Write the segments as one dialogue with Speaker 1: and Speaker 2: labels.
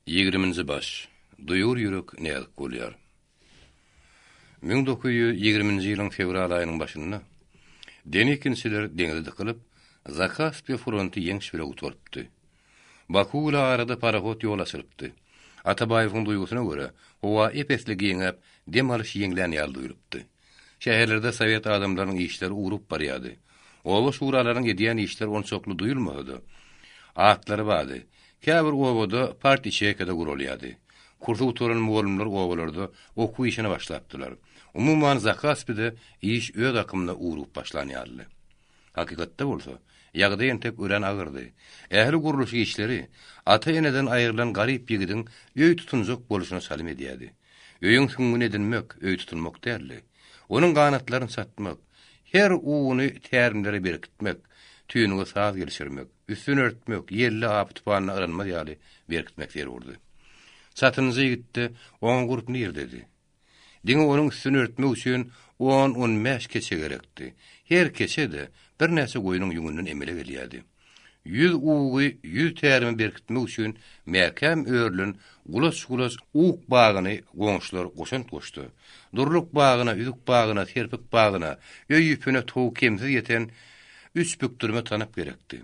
Speaker 1: Ýigriminji baş. Duýgur ýürek näzik bolýar. 1920-nji ýylyň fewral aýynyň başynda Denikinçiler deňize dykylyp, Zakaspi fronty ýeňiş bile gutarypdy. Baku bile arada parohod ýol açylypdy. Atabaýewiň duýgusyna görä, howa ep-esli giňäp, dem alyş ýeňlän ýaly duýlupdy. Şäherlerde sowet adamlarynyň işleri ugrup barýardy. Oba şuralarynyň edýän işleri onçakly duýulmasa-da, atlary bardy. Käbir obada partiýaçeýka-da guralýardy. Kursy gutaran mugallymlar obalarda okuw işine başlapdylar. Umuman, Zakaspide iş öz akymyna ugrup başlan ýalydy. Hakykatda bolsa, ýagdaý entek örän agyrdy. Ähli gurluşyk işleri ata-eneden aýrylan garyp ýigidiň öý tutunjak bolşuna çalym edýärdi. Öýüň süňňüni edinmek, öý tutunmak däldi. Onuň ganatlaryny çatmak, her uguny tärimlere berkitmek, tüýnüge saz gelişirmek, üstüni örtmek, ýelde apy-tupanda yranmaz ýaly berkitmek zerurdy. Çatynja ýigitde oňa gurp nirdedi? Diňe onuň üstüni örtmek üçin on-on bäş keçe gerekdi. Her keçe-de birnäçe goýnuň ýüňünden emele gelýärdi. Ýüz ugy ýüz tärime berkitmek üçin mäkäm örülen gulaç-gulaç uk bagyny goňşular goşant goşdy. Durluk bagyna, üzük bagyna, serpik bagyna, öý ýüpüne towy kemsiz ýeten üç bükdürme tanap gerekdi.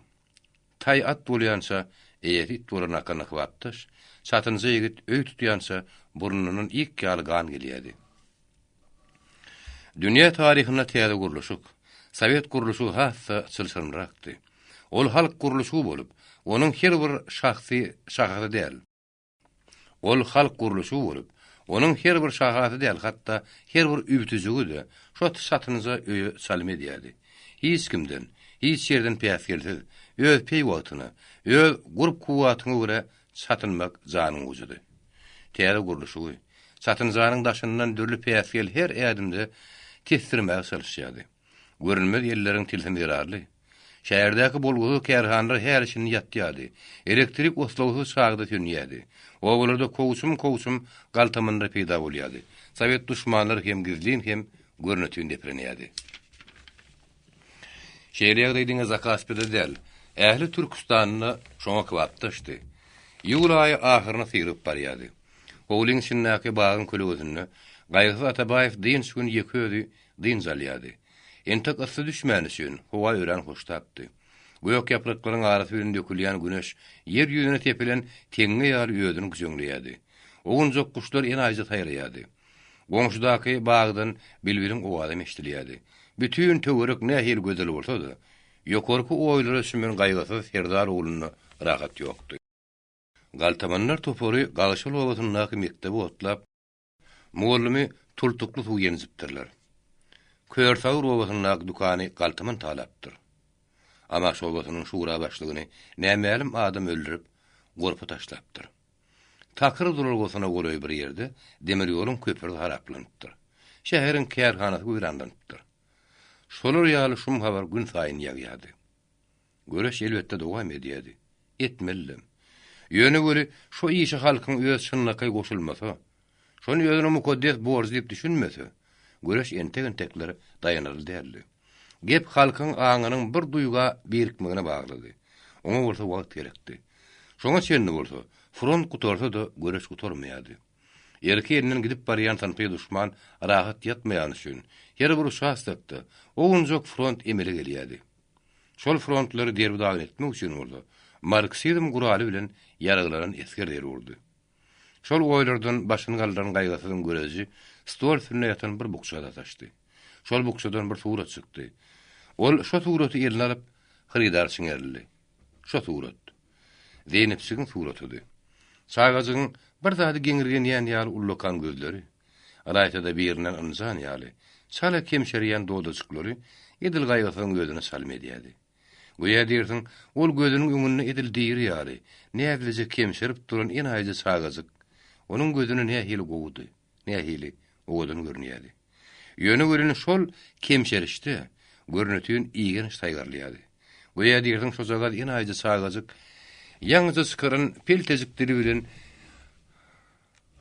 Speaker 1: Taý at bolýança, eýesi it bolan akylyna kybapdaş, çatynja ýigit öý tutýança burnundan ik ýaly gan gelýärdi. Dünýä taryhynda täze gurluşyk, sowet gurluşygy has-da çylşyrymrakdy. Ol halk gurluşygy bolup, onuň her bir şahsy şahasy däl. Ol halk gurluşygy bolup, onuň her bir şahasy däl, hatda her bir übtüjigi-de şo çatynja öýe çalym edýärdi. Hiç kimden, hiç ýerden päsgelsiz, öz peýwagtyna, öz gurp-kuwwatyňa görä çatynmak janyň ujydy. Täze gurluşygy, çatynjanyň daşyndan dürli päsgel her ädimde tesdirmäge çalyşýardy. Görünmez elleriň tilsimi zerarly, şäherdäki bolgusyz kärhanalar häli-şindi ýatýardy, elektrik oslagsyz çagda sönýärdi, obalarda kowçum-kowçum galtamanlar peýda bolýardy, sowet duşmanlary hem gizlin, hem görnetin deprenýärdi. Şeýle ýagdaý diňe Zakaspide däl, ähli Türküstanda şoňa kybapdaşdy. Iýul aýy ahyryna syryp barýardy. Howlyň içindäki bagyň kölegesinde Gaýgysyz Atabaýew dynç gün ýeke özi dynç alýardy. Entek yssy düşmäni üçin, howa örän hoştapdy. Gök ýapraklaryň arasy bilen dökülýän güneş ýer ýüzüne sepilen teňňe ýaly özüni güjeňleýärdi. Owunjak guşlar enaýyja saýraýardy. Goňşudaky bagdan bilbiliň owazam eşidilýärdi. Bütin töwerek nähili gözel bolsa-da, ýokarky oýlara çümen gaýgysyz serdar oglunda rahat ýokdy. Galtamanlar topary Gagşal obasyndaky mekdebi otlap, mugallymy tultukly suw ýenjipdirler. Körsagyr obasyndaky dükany galtaman talapdyr. Amaş obasynyň şura başlygyny nämälim adam öldürip, gorpa taşlapdyr. Takyr duralgasyna golaý bir ýerde demir ýoluň köprüsi haraplanypdyr. Şäheriň kärhanasy weýranlanypdyr. Şolar ýaly şum habar günsaýyn ýagýardy. Göreş elbetde dowam edýärdi. Etmelidem. Ýöne weli şo işe halkyň öz çynlakaý goşulmasa, şony özüniň mukaddes borjy diýip düşünmese, göreş entek-entekler daýanarly däldi. Gep halkyň aňynyň bir duýga birikmegine baglydy. Oňa bolsa wagt gerekdi. Şoňa çenli bolsa, front gutarsa-da göreş gutarmaýardy. Erki elinden gidip barýan synpy duşman rahat ýatmaýany üçin, her bir uçastokda owunjak front emele gelýärdi. Şol frontlary derbi-dagyn etmek üçin bolsa, marksizm guraly bilen ýaraglanan esger zerurdy. Şol oýlardan başyny galdyran Gaýgysyzyň göreji stol üstünde ýatan bir bukja sataşdy. Şol bukjadan bir surat çykdy. Ol şo suraty eline alyp, hyrydar çiňerildi. Şo surat. Zeýnepjigiň suratydy. Çagajygyň bir zady geňirgenýän ýaly ullakan gözleri, ylaýta-da birinden ynjan ýaly, çala kemşerýän dodajyklary edil Gaýgysyzyň özüne çalym edýärdi. Göýä diýersiň, ol gözüniň öňünde edil diri ýaly, näzlije kemşerip duran enaýyja çagajyk onuň gözüne nähili gowudy, nähili owadan görünýärdi. Ýöne welin şol kemşerişde görnetin igenç saýgarylýardy. Göýä diýersiň şojagaz enaýyja çagajyk ýaňyja çykaran peltejik dili bilen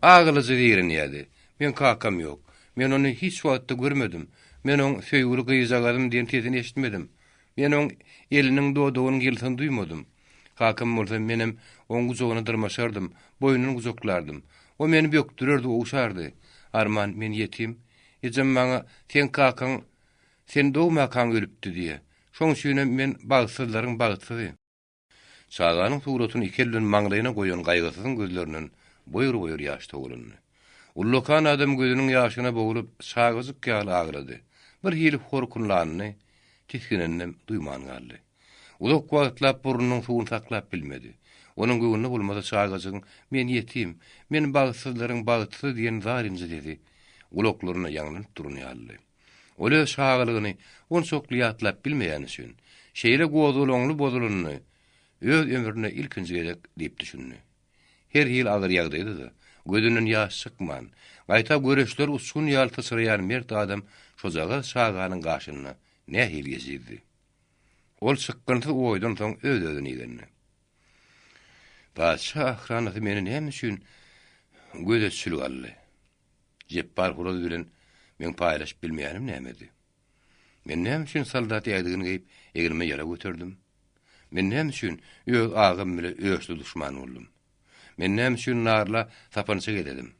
Speaker 1: Agylyjy zeýrenýärdi. Meň kakam ýok. Men ony hiç wagtda görmedim. Men oň söýgüli gyzjagazym diýen sesini eşitmedim. Men oň eliniň, dodagynyň ýylysyny duýmadym. Kakam bolsa menem Oň gujagyna dyrmaşardym, boýnundan gujaklardym. O meni bökdürerdi, ogşardy. Arman, men ýetim. Ejem maňa, Seň kakaň sen dogmakaň ölüpdi diýýä. Şoň üçinem men bagtsyzlaryň bagtsyzy. Çaganyň suratyny iki el bilen maňlaýyna goýan Gaýgysyzyň gözlerinden boýur-boýur ýaş togalandy. Ullakan adam gözüniň ýaşyna boglup, çagajyk ýaly aglady. Bir hili horkunlanyny, tisgineninem duýman galdy. Uzak wagtlap burnunyň suwuny saklap bilmedi. Onuň göwnüne bolmasa çagajygyň Men ýetim, men bagtsyzlaryň bagtsyzy diýen zarynja sesi gulaklarynda ýaňlanyp duran ýalydy. Ol öz çagalygyny onçakly ýatlap bilmeýäni üçin, şeýle gozgalaňly bozulanyny öz ömründe ilkinji gezek diýip düşündi. Her hili agyr ýagdaýda-da, gözünden ýaş çykman, gaýta göreçler uçgun ýaly syçraýan mert adam şojagaz çaganyň gaşynda nähili ejizdi. Ol çykgynsyz oýdan soň öz-özüni igendi. Patyşa ahranasy meni näme üçin gözeçilige aldy? Jepbar horaz bilen meň paýlaşyp bilmeýänim nämedi? Men näme üçin soldat ädigini geýip, egnime ýarag göterdim? Men näme üçin öz agam bile öçli duşman boldum? Men näme üçin Narla sapança gezedim?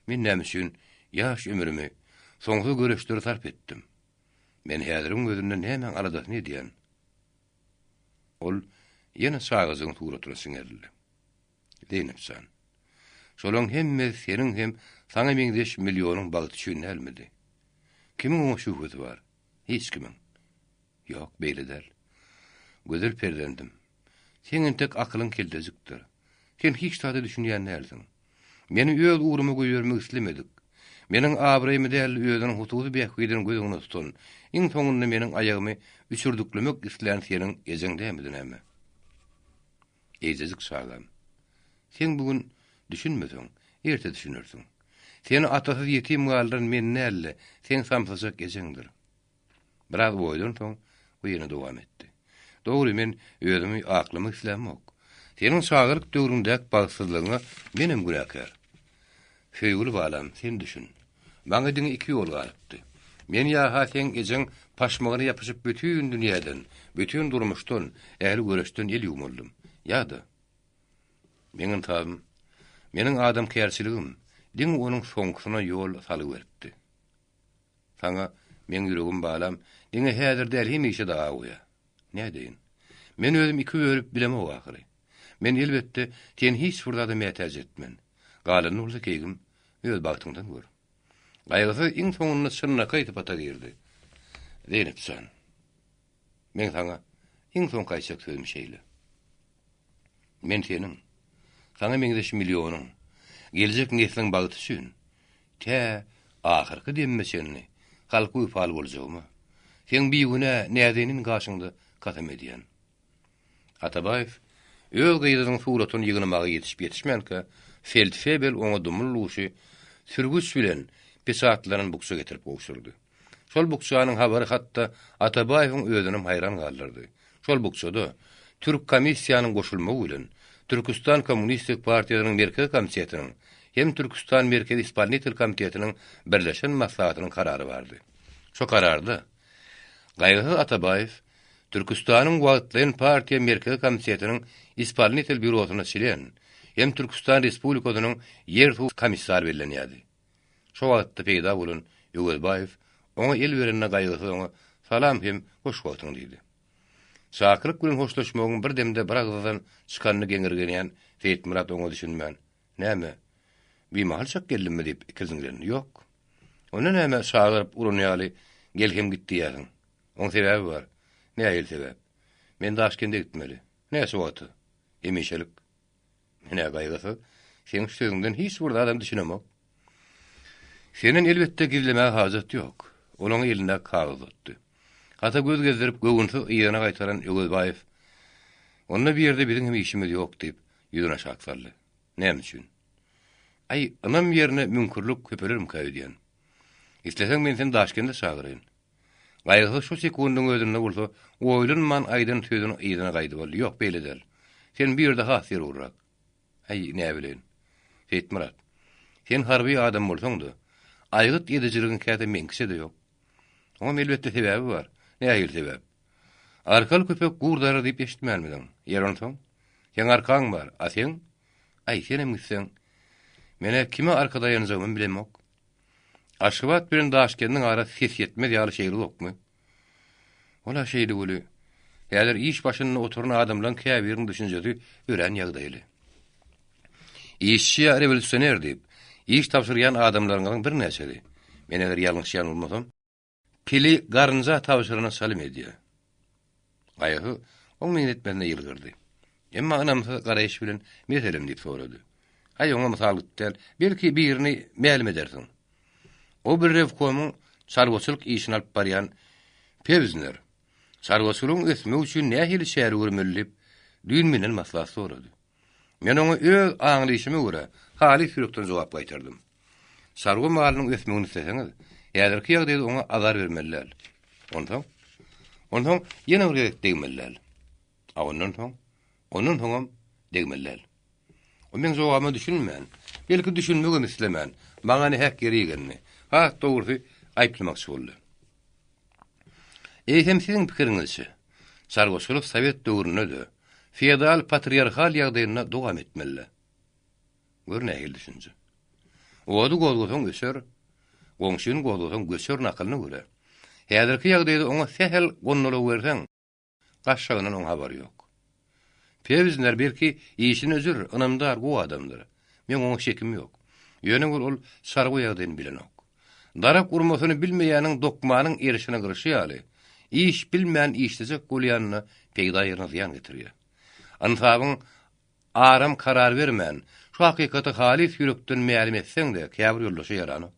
Speaker 1: Men näme üçin ýaş ömrümi soňsuz göreşlere sarp etdim? Men häziriň özünde nämäň aladasyny edýän? Ol ýene çagajygyň suratyna çiňerildi. Zeýnep jan, şolaň hemmesi seniň hem saňa meňzeş millionyň bagty üçin dälmidi? Kimiň oňa şübhesi bar? Hiç kimiň. Ýok, beýle däl. Gözel perzendim, seň entek akylyň keltejikdir. Sen hiç zada düşünýän dälsiň. Meni öz ugruma goýbermek islemedik, meniň abraýymy däl-de özüniň hususy bähbidini göz öňünde tutan, iň soňunda meniň aýagymy üçürdiklemek islän seniň ejeň dälmidi näme? Eýjejik çagam, sen bu gün düşünmeseň, erte düşünersiň. Seni atasyz ýetim galdyran men däl-de, seň samsyjak ejeňdir. Biraz oýdan soň, o ýene dowam etdi. Dogry, men özümi aklamak islämok. Seniň çagalyk döwrüňdäki bagtsyzlygyňa menem günäkär. Söýgüli balam, sen düşün. Maňa diňe iki ýol galypdy. Men ýa-ha seň ejeň paşmagyna ýapyşyp bütin dünýäden, bütin durmuşdan, ähli göreşden el ýuwmalydym. Ýa-da. Meň ynsabym, meniň adamkärçiligim diňe onuň soňkusyna ýol salgy beripdi. Saňa meň ýüregim balam, diňe häzir däl hemişe daga goýa. Nädeýin? Men özüm iki bölüp bilemok ahyry. Men elbetde seni hiç bir zada mätäç etmen. Galanyny bolsa keýgim, öz bagtyňdan gör. Gaýgysyz iň soňunda çynlakaý sypata girdi. Zeýnep jan, meň saňa iň soňky aýtjak sözüm şeýle. Men seniň, saňa meňzeş millionyň, geljek nesliň bagty üçin tä ahyrky demime çenli halka wepaly boljagyma, seň bigünä näzenin gaşyňda kasam edýän. Atabaýew öz gyzynyň suratyny ýygnamaga ýetişip-ýetişmänkä, feldfebel oňa dumly duşy sürgüç bilen peçatlanan bukja getirip gowşurdy. Şol bukjanyň habary hatda Atabaýewiň özünem haýran galdyrdy. Şol bukjada Türk komissiýanyň goşulmagy bilen Türküstan Kommunistik partiýasynyň Merkezi Komitetiniň hem Türküstan Merkezi Ispolnitel Komitetiniň birleşen maslahatynyň karary bardy. Şo kararda Gaýgysyz Atabaýew Türküstanyň wagtlaýyn partiýa Merkezi Komitetiniň Ispolnitel býurosyna çlen hem Türküstan Respublikasynyň ýer-suw komissary bellenýärdi. Şo wagtda peýda bolan Öwezbaýew oňa el berende gaýgysyz oňa Salam hem hoş wagtyň diýdi. Çakylyk bilen hoşlaşmagyň bir demde bir agzydan çykanyny geňirgenýän Seýitmyrat oňa düşünmän, Näme, bimahal çak geldimmi diýip ikirjiňlendi. Ýok. Onda näme çagyryp uran ýaly gel hem git diýýärsiň? Oň sebäbi bar. Nähili sebäp? Men Daşkende gitmeli. Näçe wagta? Hemişelik. Men-ä gaýgysyz, seň şu sözüňden hiç bir zadam düşünemok. Senden elbetde gizlemäge hajat ýok. Ol oňa elindäki kagyzy uzatdy. Hata göz gezdirip göwünsiz yzyna gaýtaran Öwezbaýew, Onda bu ýerde biziň hem işimiz ýok diýip, ýüzüni aşak saldy. Näme üçin? Aý, ynam ýerine müňkürlik köpelermikä öýdýän. Isleseň men seni Daşkende çagyraýyn. Gaýgysyz şu sekundyň özünde bolsa, oýlanman aýdan sözüni yzyna gaýdyp aldy, Ýok, beýle däl. Sen bu ýerde has zerurrak. Äý, näbileýin. Seýitmyrat, sen harby adam bolsaň-da, aýgyt edijiligiň käte meňkiçe-de ýok. Oňam elbetde sebäbi bar. Nähili sebäp? Arkaly köpek gur darar diýip eşitmänmidiň? Ýeri onsoň? Seň arkaň bar, a seň? Aý, senem gitseň. Men-ä kime arka daýanjagymam bilemok. Aşgabat bilen Daşkendiň arasy ses ýetmez ýaly şeýle uzakmy? Ol-a şeýle weli, häzir iş başynda oturan adamlaryň käbiriniň düşünjesi örän ýagdaýly. Işçi ýa rewolýusioner diýip, iş tabşyrýan adamlaryňyzyň birnäçesi, men eger ýalňyşýan bolmasam, Pili garynja tabşyrana çalym edýär. Gaýgy oň meňzetmesine ýylgyrdy. Emma ynamsyz garaýyş bilen meselem diýip sorady. Aý, oňa mysal gyt däl, belki birini mälim edersiň. O bir rewkomyň çarwaçylyk işini alyp barýan Pewzner. Çarwaçylygyň ösmegi üçin nähili çäre görmeli diýip, düýn menden maslahat sorady. Men oňa öz aňlyşyma görä, halys ýürekden jogap gaýtardym. Çarwa malynyň ösmegini isleseňiz, häzirki ýagdaýda oňa azar bermeli däl. Onsoň? Onsoň ýene bir gezek degmeli däl. A ondan soň? Ondan soňam degmeli däl. O meň jogabyma düşünmän, belki düşünmegem islemän, maňa nähak ýere igendi. Has dogrusy, aýyplamakçy boldy. Eýsem siziň pikiriňizçe, çarwaçylyk sowet döwründe-de, feodal-patriarhal ýagdaýynda dowam etmeli-dä? Gör nähili düşünje. Ody gozgasaň öçer, goňşyny gozgasaň göçer nakylyna görä, häzirki ýagdaýda oňa sähel gondalawerseň, Gaşşagyndan oň habary ýok. Pewzner belki işine jür, ynamdar, gowy adamdyr. Meň oňa şekim ýok. Ýöne bir ol çarwa ýagdaýyny bilenok. Darak urmasyny bilmeýäniň dokmanyň erşine gyryşy ýaly, iş bilmän işlejek bolýanyna peýda ýerine zyýan getirýär. Ynsabyň aram-karar bermän, şu hakykaty halys ýürekden mälim etseň-de, käbir ýoldaşa ýaranok.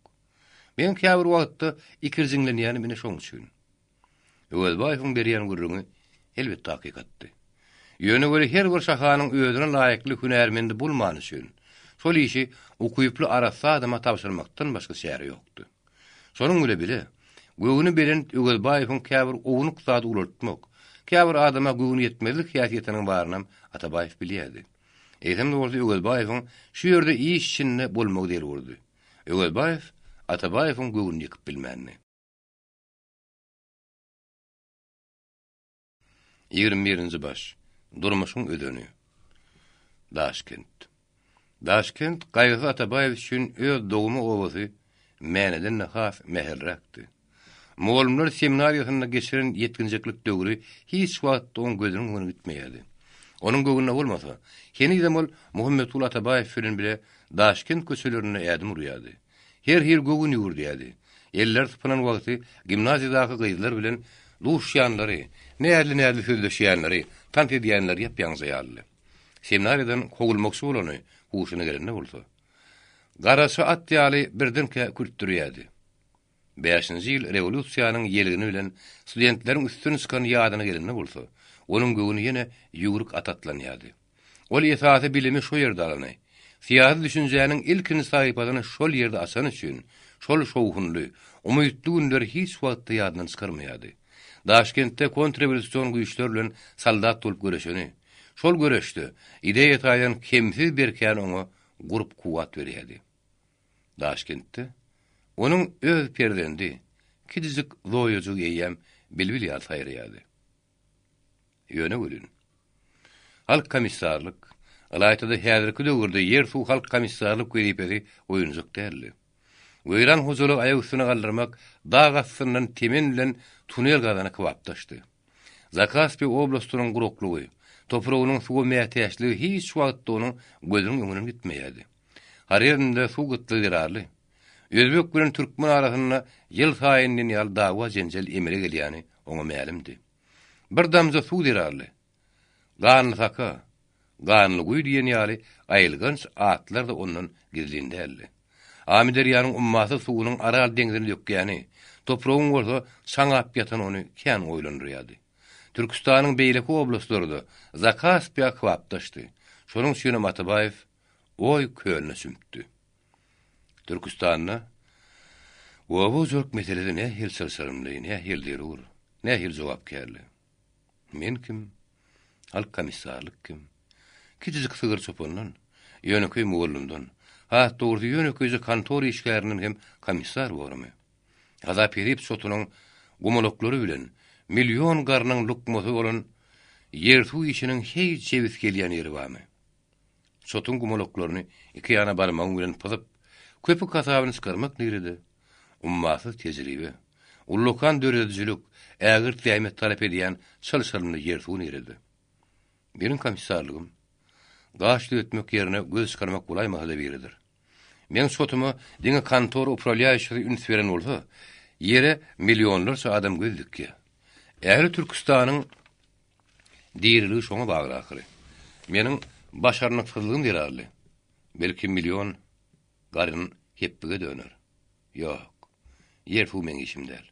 Speaker 1: Meň käbir wagtda ikirjiňlenýänim ine şoň üçin. Öwezbaýewiň berýän gürrüňi elbetde hakykatdy. Ýöne weli her bir şahanyň özüne laýykly hünärmendi bolmany üçin, şol işi ukyply arassa adama tabşyrmakdan başga çäre ýokdy. Şonuň bile bile, göwni belent Öwezbaýewiň käbir ownuk zady ulaltmak, käbir adama göwnüýetmezlik häsiýetiniň barynam Atabaýew bilýärdi. Eýsem-de bolsa Öwezbaýewiň şu ýerde iş içinde bolmagy zerurdy. Öwezbaýew Atabaýewiň göwnüni ýykyp bilmändi. 21-nji baş. Durmuşyň özeni. Daşkent. Daşkent Gaýgysyz Atabaýew üçin öz dogma obasy Mäneden-de has mähirliräkdi. Mugallymlar seminariýasynda geçiren ýetginjeklik döwri hiç wagtda oň gözüniň öňüne gitmeýärdi. Onuň göwnüne bolmasa, henizem ol Muhammetguly Atabaýew bilen bile Daşkent köçelerinde ädim urýardy. Her hil göwün ýüwürdýärdi. Elleri sypynan wagty gimnaziýadaky gyzlar bilen duşýanlary, näzli-näzli sözleşýänleri, tans edýänleri ýap-ýaňja ýalydy. Seminariýadan kowulmakçy bolany huşuna gelende bolsa, garaça at ýaly birdenkä kürtdürýärdi. Bäşinji ýyl rewolýusiýanyň ýelgini bilen studentleriň üstün çykany ýadyna gelende bolsa, onuň göwni ýene ýüwrük at atlanýardy. Ol esasy bilimi şo ýerde alany, syýasy düşünjäniň ilkinji sahypasyny şol ýerde açany üçin, şol şowhunly, umytly günleri hiç wagtda ýadyndan çykarmaýardy. Daşkentde kontrrewolýusion güýçler bilen soldat bolup göreşeni, şol göreşde ideýa taýdan kemsiz berkäni oňa gurp-kuwwat berýärdi. Daşkentde onuň öz perzendi, kiçijik Zoýajygy eýýäm bilbil ýaly saýraýardy. Ýöne welin, Halk komissarlyk, ylaýta-da häzirki döwürde ýer-suw halk komissarlyk wezipesi oýunjak däldi. Weýran hojalygy aýak üstüne galdyrmak dag astyndan temen bilen tunel gazana kybapdaşdy. Zakaspi oblastynyň guraklygy, topragynyň suwa mätäçligi hiç wagtda onuň gözüniň öňünden gitmeýärdi. Horezmde suw gytlygy zerarly, özbek bilen türkmen arasynda ýylsaýyn diýen ýaly dawa-jenjel emele gelýäni oňa mälimdi. Bir damja suw zerarly, Ganly saka, Ganly guýy diýen ýaly aýylganç atlar-da ondan gizlin däldi. Amyderýanyň ummasyz suwunyň Aral deňzine dökýäni, topragyň bolsa çaňap ýatany ony kän oýlandyrýardy. Türküstanyň beýleki oblastlary-da Zakaspiýa kybapdaşdy. Şonuň üçinem Atabaýew oý kölüne çümüpdi. Türküstanda oba hojalyk meselesi nähili çylşyrymly, nähili zerur, nähili jogapkärli. Men kim? Halk komissarlyk kim? Kiçijik sygyr çopandan, ýönekeý mugallymdan, has dogrusy ýönekeýje kontor işgärinden hem komissar bormy? Azap-hezip çotunyň gumalaklary bilen million garnyň lukmasy bolan. Ýer-suw işiniň heý jebis gelýän ýeri barmy? Çotuň gumalaklaryny iki ýana barmagyň bilen pyzyp, köpük hasabyny çykarmak nirede? Ummasyz tejribe, ullakan döredijilik, ägirt zähmet talap edýän çylşyrymly ýer-suw nirede? Meniň komissarlygym, gaş düzetmek ýerine göz çykarmak bolaýmasa-da biridir. Meň çotuma diňe kontor upralýaýuşisi üns beren bolsa, ýere millionlarça adam göz dikýär. Ähli Türküstanyň diriligi şoňa bagly ahyry. Meniň başarnyksyzlygym zerarly, belki million garyn hepbige döner. Ýok, ýer-suw meň işim däl.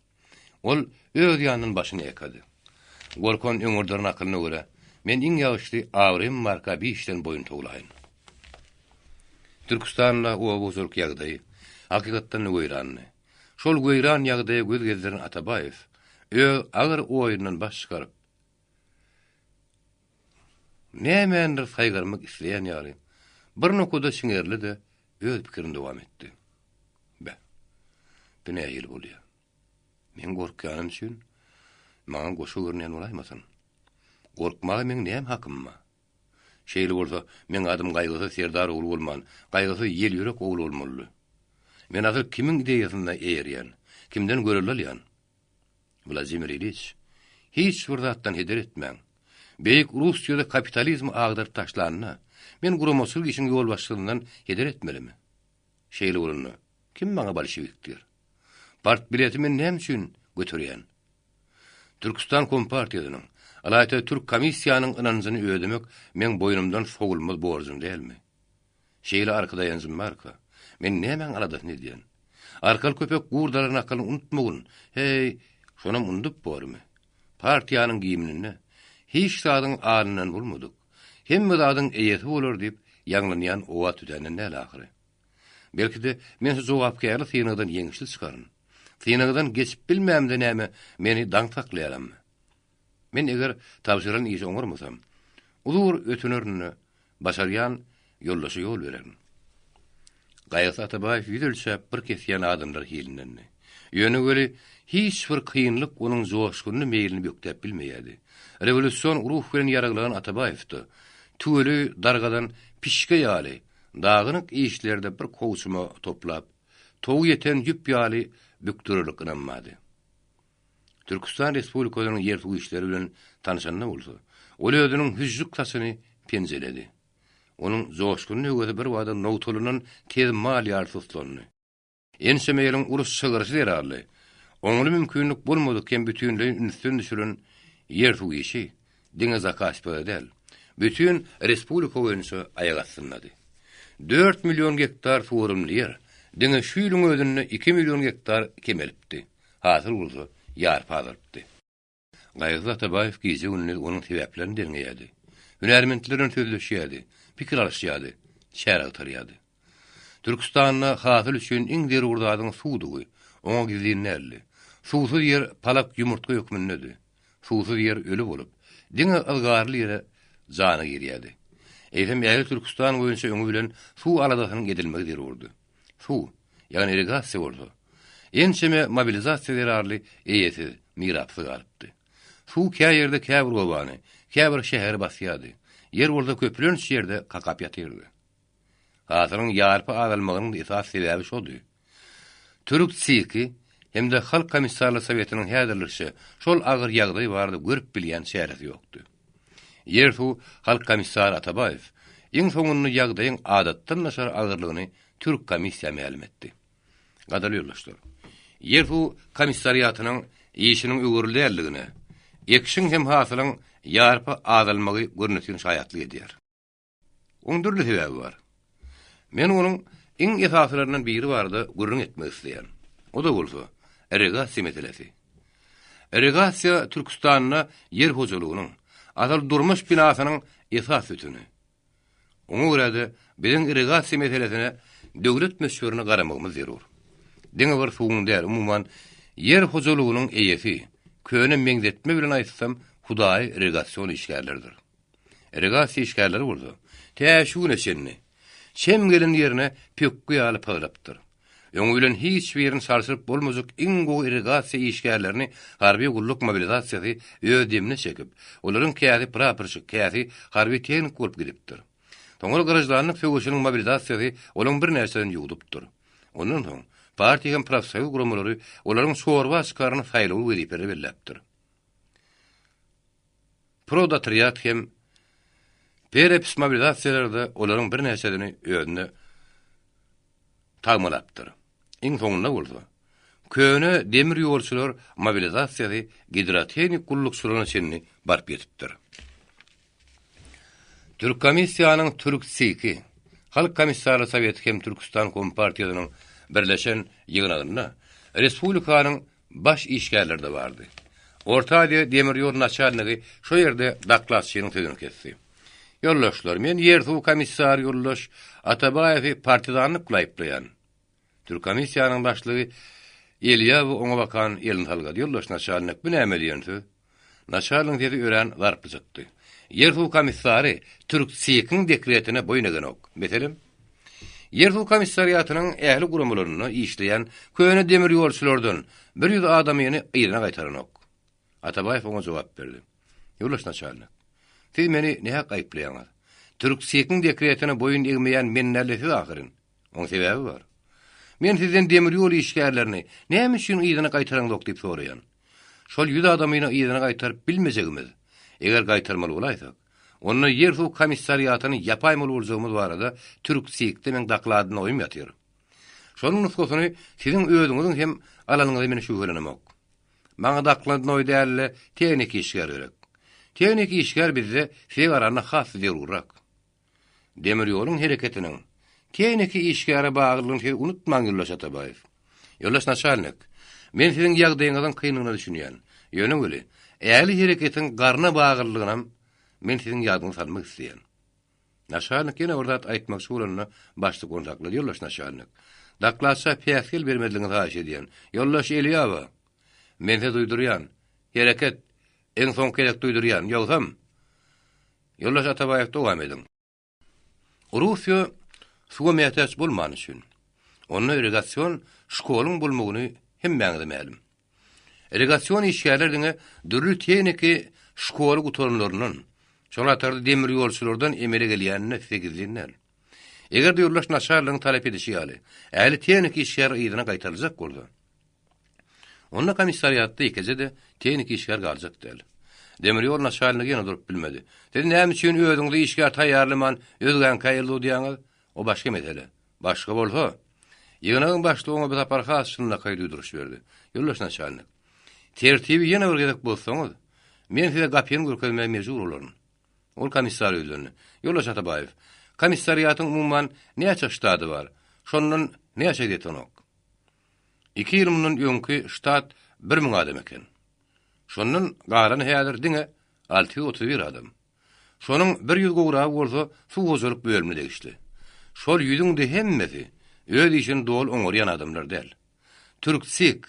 Speaker 1: Ol öz ýanyndan başyny ekady. Gorkan öňürderin akylyna görä, men iň ýagşysy abraýym barka bir işden boýun towlaýyn. Türküstanda oba hojalyk ýagdaýy hakykatdan-da weýrandy. Şol weýran ýagdaýa göz gezdiren Atabaýew öz agyr oýundan baş çykaryp, nämänidir saýgarmak isleýän ýaly, bir nokada çiňerildi-de, öz pikirini dowam etdi. Beh, bu nähili bolýar? Men gorkýanym üçin maňa goşa görünýän bolaýmasyn? Gorkmaga meň näme hakym bar? Şeýle bolsa, meň adym Gaýgysyz Serdar ogly bolman, Gaýgysyz Ýelýürek ogly bolmalydy. Men asyl kimiň ideýasyna eýerýän, kimden görelde alýan? Wladimir Iliç, hiç bir zatdan heder etmäň. Beýik Russiýada kapitalizmi agdaryp taşlanda, men guramaçylyk işiň ýolbaşçylygyndan heder etmelimi? Şeýle bolanda, kim maňa bolşewik diýer? Partbileti men näme üçin göterýän? Türküstan Kompartiýasynyň, ylaýta Türk komissiýanyň ynanjyny ödemek meň boýnumdan sowulmaz borjum dälmi? Şeýle arka daýanjym barka, men nämäň aladasyny edýän? Arkaly köpek gurdalar nakylyny unutmagyn, heý, şonam undup bormy? Partiýanyň gimninde, Hiç zadyň alyndan bolmadyk, hemme zadyň eýesi bolar diýip ýaňlanýan owaz tütänden däl ahyry. Belki-de, men şu jogapkärli synagdan ýeňişli çykaryn. Synagdan geçip bilmämde näme, meni daň saklaýarammy? Men eger tabşyrylan işi oňarmasam, uzur ötünerin-de, başarýan ýoldaşa ýol bererin. Gaýgysyz Atabaýew ýüz ölçäp bir kesýän adamlar hilindendi. Ýöne weli hiç bir kynlyk onuň joşgunly meýlini bökdäp bilmeýärdi. Rewolýusion ruh bilen ýaraglanan Atabaýewde tüweleý dargadan pişge ýaly dagynyk işlerde bir kowçuma toplap, towy ýeten ýüp ýaly bükdürerlik ynam bardy. Türküstan Respublikasynyň ýer-suw işleri bilen tanşanda bolsa, ol özüniň hüžžük saçyny penjeledi. Onuň joşgunly höwesi birbada nogtalynan tez mal ýaly suslandy. Ençeme ýylyň uruş çygyryşy zerarly, oňly mümkinlik bolmadyk hem bütinleýin ünsden düşüren ýer-suw işi diňe Zakaspide däl, bütin respublika boýunça aýak astyndady. 4 million gektar suwarymly ýer diňe şu ýylyň özünde 2 million gektar kemelipdi. Hasyl bolsa ýarpy azalypdy. Gaýgysyz Atabaýew gije-gündiz onuň sebäplerini derňeýärdi. Hünärmentler bilen sözleşýärdi, pikir alyşýardy, çäre agtarýardy. Türküstanda hasyl üçin iň zerur zadyň suwdugy oňa gizlin däldi. Suwsuz ýer palak ýumurtga hökmündedi. Suwsuz ýer öli bolup, diňe yzgarly ýere jany girýärdi. Eýsem ähli Türküstan boýunça öňi bilen suw aladasynyň edilmegi zerurdy. Suw, ýagny irrigasiýa bolsa, ençeme mobilizasiýa zerarly eýesiz, mirapsyz galypdy. Suw kä ýerde käbir obany, käbir şäheri basýardy, ýer bolsa köplenç ýerde kakap ýatyrdy. Hasylyň ýarpy azalmagynyň esasy sebäbi şody. Türk sirki hem-de Halk Komissarlar Sowetiniň häzirlikçe şol agyr ýagdaý barada görüp bilýän çäresi ýokdy. Ýer-suw halk komissary Atabaýew iň soňunda ýagdaýyň adatdan daşary agyrlygyny türk komissiýa mälim etdi. Gadyrly ýoldaşlar, ýer-suw komissariatynyň işiniň öwürli däldigine ekişiň hem hasylyň ýarpy azalmagy görnetin şaýatlyk edýär. Onuň dürli sebäbi bar. Men onuň iň esasylaryndan biri barada gürrüň etmek isleýän. O-da bolsa, irrigasiýa meselesi. Irrigasiýa Türküstanda ýer hojalygynyň, asyl durmuş binasynyň esas sütüni. Oňa görä-de, biziň irrigasiýa meselesine döwlet möçberinde garamagymyz zerur. Diňe bir suwuň däl, umuman, ýer hojalygynyň eýesi, köne meňzetme bilen aýtsam, hudaýy irrigasion işgärlerdir. Irrigasiýa işgärleri bolsa, tä şu güne çenli, çem gelen ýerine pökgi ýaly pyzlapdyr. Öňi bilen hiç birini çalşyryp bolmajak iň gowy irrigasiýa işgärlerini harby gulluk mobilizasiýasy öz demine çekip, olaryň käsi praporşik, käsi harby tehnik bolup gidipdir. Soňra graždanlyk söweşiniň mobilizasiýasy olaryň birnäçesini ýuwdupdyr. Ondan soň, partiýa hem profsoýuz guramalary olaryň çorba çykaryny saýlawly wezipelere belläpdir. Prodotrýad hem perepis mobilizasiýalary-da olaryň birnäçesini özüne tagmalapdyr. Iň soňunda bolsa, köne demir ýolçular mobilizasiýasy gidrotehnik gullukçylaryna çenli baryp ýetipdir. Türkkomissiýanyň Türk SİK-i, Halk Komissarlar Soweti hem Türküstan Kompartiýasynyň birleşen ýygnagynda respublikanyň baş işgärleri-de bardy. Orta Aziýa demir ýol naçalnigi şo ýerde dokladçynyň sözüni kesdi. Ýoldaşlar, men ýer-suw komissary ýoldaş Atabaýewi partizanlyk bilen aýyplaýan. Türkkomissiýanyň başlygy Elýawy oňa bakan elini salgady, Ýoldaş naçalnik, bu näme diýen söz? Naçalnigiň sesi örän zarply çykdy. Ýer-suw komissary Türk-SİK-iň dekretine boýun egenok. Meselem, Ýer-suw komissariatynyň ähli guramalarynda işleýän köne demir ýolçulardan 100 adamyny yzyna gaýtaranok. Atabaýew oňa jogap berdi. Ýoldaş naçalnik, siz meni nähak aýyplaýaňyz. Türk-SİK-iň dekretine boýun egmeýän men däl-de siz ahyryn. Oň sebäbi bar. Men sizden demir ýol işgärlerini näme üçin yzyna gaýtaraňzok diýip soraýan. Şol ýüz adamyny yzyna gaýtaryp bilmejegimiz, eger gaýtarmaly bolaýsak, onda ýer-suw komissariatyny ýapaýmaly boljagymyz barada Türk-SİK-de meň dokladnoýym ýatyr. Şonuň nusgasyny siziň özüňiziň hem alanyňyza men şübhelenemok. Maňa dokladnoý däl-de, tehniki işgär gerek. Tehniki işgär bizde size garanda has zerurrak. Demir ýoluň hereketiniň tehniki işgäre baglylygyny siz unutmaň, ýoldaş Atabaýew. Ýoldaş naçalnik, men siziň ýagdaýyňyzyň kynlygyna düşünýän. Ýöne weli, ähli hereketiň garna baglylygynam men siziň ýadyňyza salmak isleýän. Naçalnik ýene bir zat aýtmakçy bolanda, başlyk ony saklady, Ýoldaş naçalnik, dokladça päsgel bermezligiňizi haýyş edýän. Ýoldaş Eliýawa, men size duýdurýan, hereket, iň soňky gezek duýdurýan, ýogsam, Ýoldaş Atabaýew dowam ediň. Russiýa suwa mätäç bolmany üçin, onda irrigasion şkolyň bolmagyny hemmäňize mälim. Irrigasion işgärler diňe dürli tehniki şkoly gutaranlaryndan, şol hatarda demir ýolçulardan emele gelýänini size gizlin däl. Eger-de ýoldaş naçarlygyň talap edişi ýaly, ähli tehniki işgär yzyna gaýtaryljak bolsa, Onda komissariatda ýekeje-de tehniki işgär galjak däl. Demir ýol naçalnigi ýene durup bilmedi. Siz näme üçin özüňize işgär taýýarlaman, özgäňkä el uzadýaňyz? O başga mesele. Başga bolsa. Ýygnagyň başlygy oňa bu sapar has çynlakaý duýduryş berdi. Ýoldaş naçalnik, tertibi ýene bir gezek bozsaňyz, men size gapyny görkezmäge mejbur bolaryn. Ol komissara ýüzlendi. Ýoldaş Atabaýew, komissariatyň umuman näçe ştady bar? Şondan näçe ýetenok? Iki ýyl mundan öňki ştat 1000 adam eken. Şondan galany häzir diňe 631 adam. Şonuň bir ýüz gowragy bolsa suw hojalyk bölümine degişli. Şol ýüzüň-de hemmesi öz işini doly oňarýan adamlar däl. Türk-SİK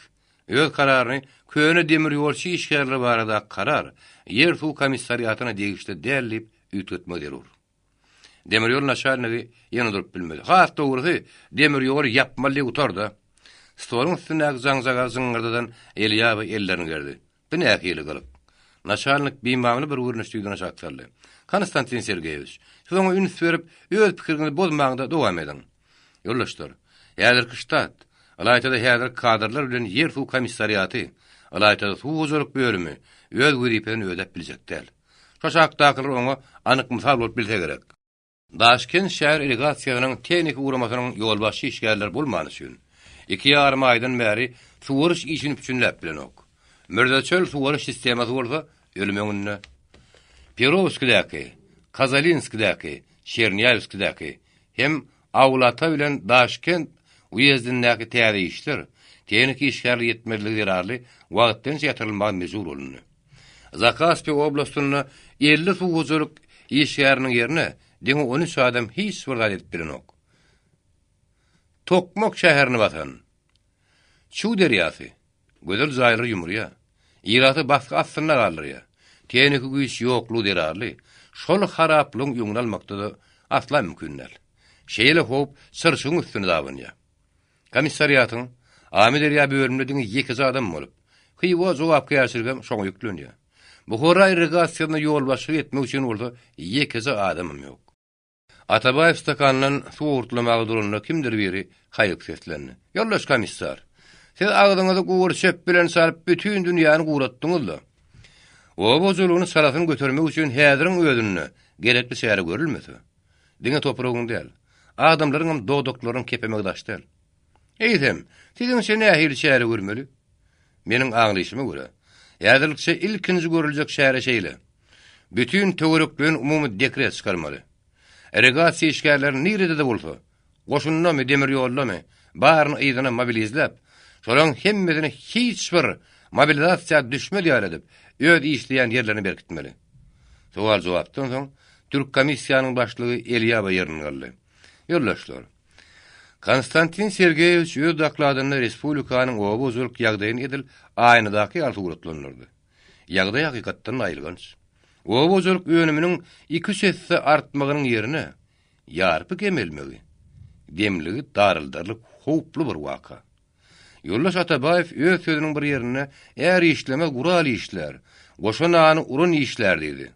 Speaker 1: öz kararyny köne demir ýolçy işgärleri baradaky karar ýer-suw komissariatyna degişli däl diýip üýtgetmegi zerur. Demir ýol naçalnigi ýene durup bilmedi. Has dogrusy, demir ýoly ýapmaly diýip gutardy. Stoluň üstündäki jaňjagazy jyňňyrdadan Elýaby ellerini gerdi. Bu nähili gylyk? Naçalnik bimamly bir görnüşde ýüzüne şat saldy. Konstantin Sergeýewiç, siz oňa üns berip, öz pikiriňizi bozmaňda dowam ediň. Ýoldaşlar, häzirki ştat, ylaýta-da häzirki kadrlar bilen ýer-suw komissariaty, ylaýta-da suw hojalyk bölümi öz wezipesini ödäp biljek däl. Şu aşakdakylar oňa anyk mysal bolup bilse gerek. Daşkent şäher irrigasiýasynyň tehniki guramasynyň ýolbaşçy işgärleri bolmany üçin, iki ýarym aýdan bäri suwaryş işini üpjünläp bilenok. Mürzeçöl suwaryş sistemasy bolsa ölüm öňünde. Perowskidäki, Kazalinskidäki, Çernýawskidäki hem Awlata bilen Daşkent uýezdindäki täze işler tehniki işgärler ýetmezligi zerarly wagtlaýynça ýatyrylmaga mejbur bolundy. Zakaspi oblastynda 50 suw hojalyk işgäriniň ýerine diňe 13 adam hiç bir zat edip bilenok. Tokmak şäherini basan Çuw derýasy gözel jaýlary ýumurýar, ilaty basgy astynda galdyrýar. Tehniki güýç ýoklugy zerarly şol haraplygyň öňüni almakda-da asla mümkin däl. Şeýle howp Çyrşygyň üstüne dabanýar. Komissariatyň Amyderýa bölüminde diňe ýekeje adam bolup, Hywa jogapkärçiligem şoňa ýüklenýär. Buhara irrigasiýasyna ýolbaşçylyk etmek üçin bolsa ýekeje adamam ýok. Atabaýew stakandan suw owurtlamaga duranda kimdir biri haýyk seslendi. Ýoldaş komissar! Siz agzyňyzy gury çöp bilen çalyp bütin dünýäni guratdyňyz-la. Oba hojalygyny çalasyn götermek üçin häziriň özünde gerekli çäre görülmese, diňe topragyň däl, adamlaryňam dodaklarynyň kepemegi daş däl. Eýsem, siziňçe nähili çäre görmeli? Meniň aňlaýşyma görä, häzirlikçe ilkinji görüljek çäre şeýle. Bütin töwerekleýin umumy dekret çykarmaly. Irrigasiýa işgärlerini nirede-de bolsa, goşundamy, demir ýoldamy, baryny yzyna mobilizläp, şolaryň hemmesini hiç bir mobilizasiýa düşmez ýaly edip, öz işleýän ýerlerine berkitmeli. Sowal-jogapdan soň, türk komissiýanyň başlygy Eliýaba ýerinden galdy. Ýoldaşlar! Konstantin Sergeýewiç öz dokladynda respublikanyň oba hojalyk ýagdaýyny edil aýnadaky ýaly suratlandyrdy. Ýagdaý hakykatdan-da aýylganç. Oba hojalyk önüminiň iki-üç esse artmagynyň ýerine, ýarpy kemelmegi, demligi daraldarlyk howply bir waka. Ýoldaş Atabaýew öz sözüniň bir ýerinde Är işlemez, gural işlär, goşa nany uran işlär diýdi.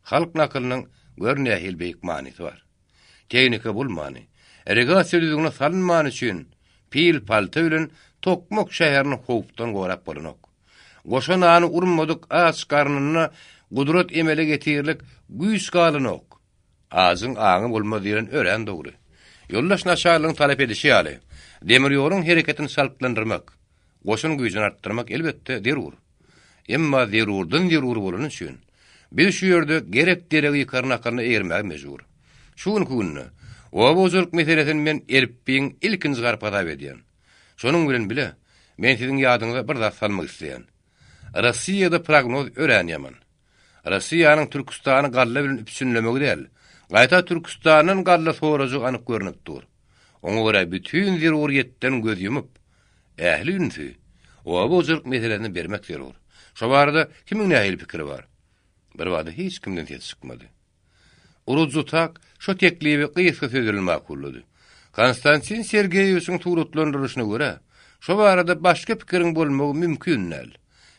Speaker 1: Halk nakylynyň gör nähili beýik manysy bar. Tehnika bolmany, irrigasiýa düzgüne salynmany üçin pil-palta bilen Tokmak şäherini howpdan gorap bolanok. Goşa nany urmadyk aç garnynda gudrat emele getirlik güýç galanok. Ajyň aňy bolmaz diýlen örän dogry. Ýoldaş naçarlygyň talap edişi ýaly, demir ýoluň hereketini çaltlandyrmak, goşun güýjüni artdyrmak elbetde zerur. Emma zerurdan zerur bolany üçin, biz şu ýerde gerek deregi ýykar nakylyna eýermäge mejbur. Şu günki günde oba hojalyk meselesini men elipbiýiň ilkinji harpy hasap edýän. Şonuň bilen bile, men siziň ýadyňyza bir zat salmak isleýän. Rossiýada prognoz örän ýaman. Rossiýanyň Türküstany galla bilen üpjünlemegi däl, gaýta Türküstandan galla sorajagy anyk görnüp dur. Oňa görä bütin zerurýetden göz ýumup, ähli ünsi oba hojalyk meselesine bermek zerur. Şo barada kimiň nähili pikiri bar? Birbada hiç kimden ses çykmady. Urudzutak şo teklibi gysga söz bilen makullady. Konstantin Sergeýewiçiň suratlandyryşyna görä, şo barada başga pikiriň bolmagy mümkin däl.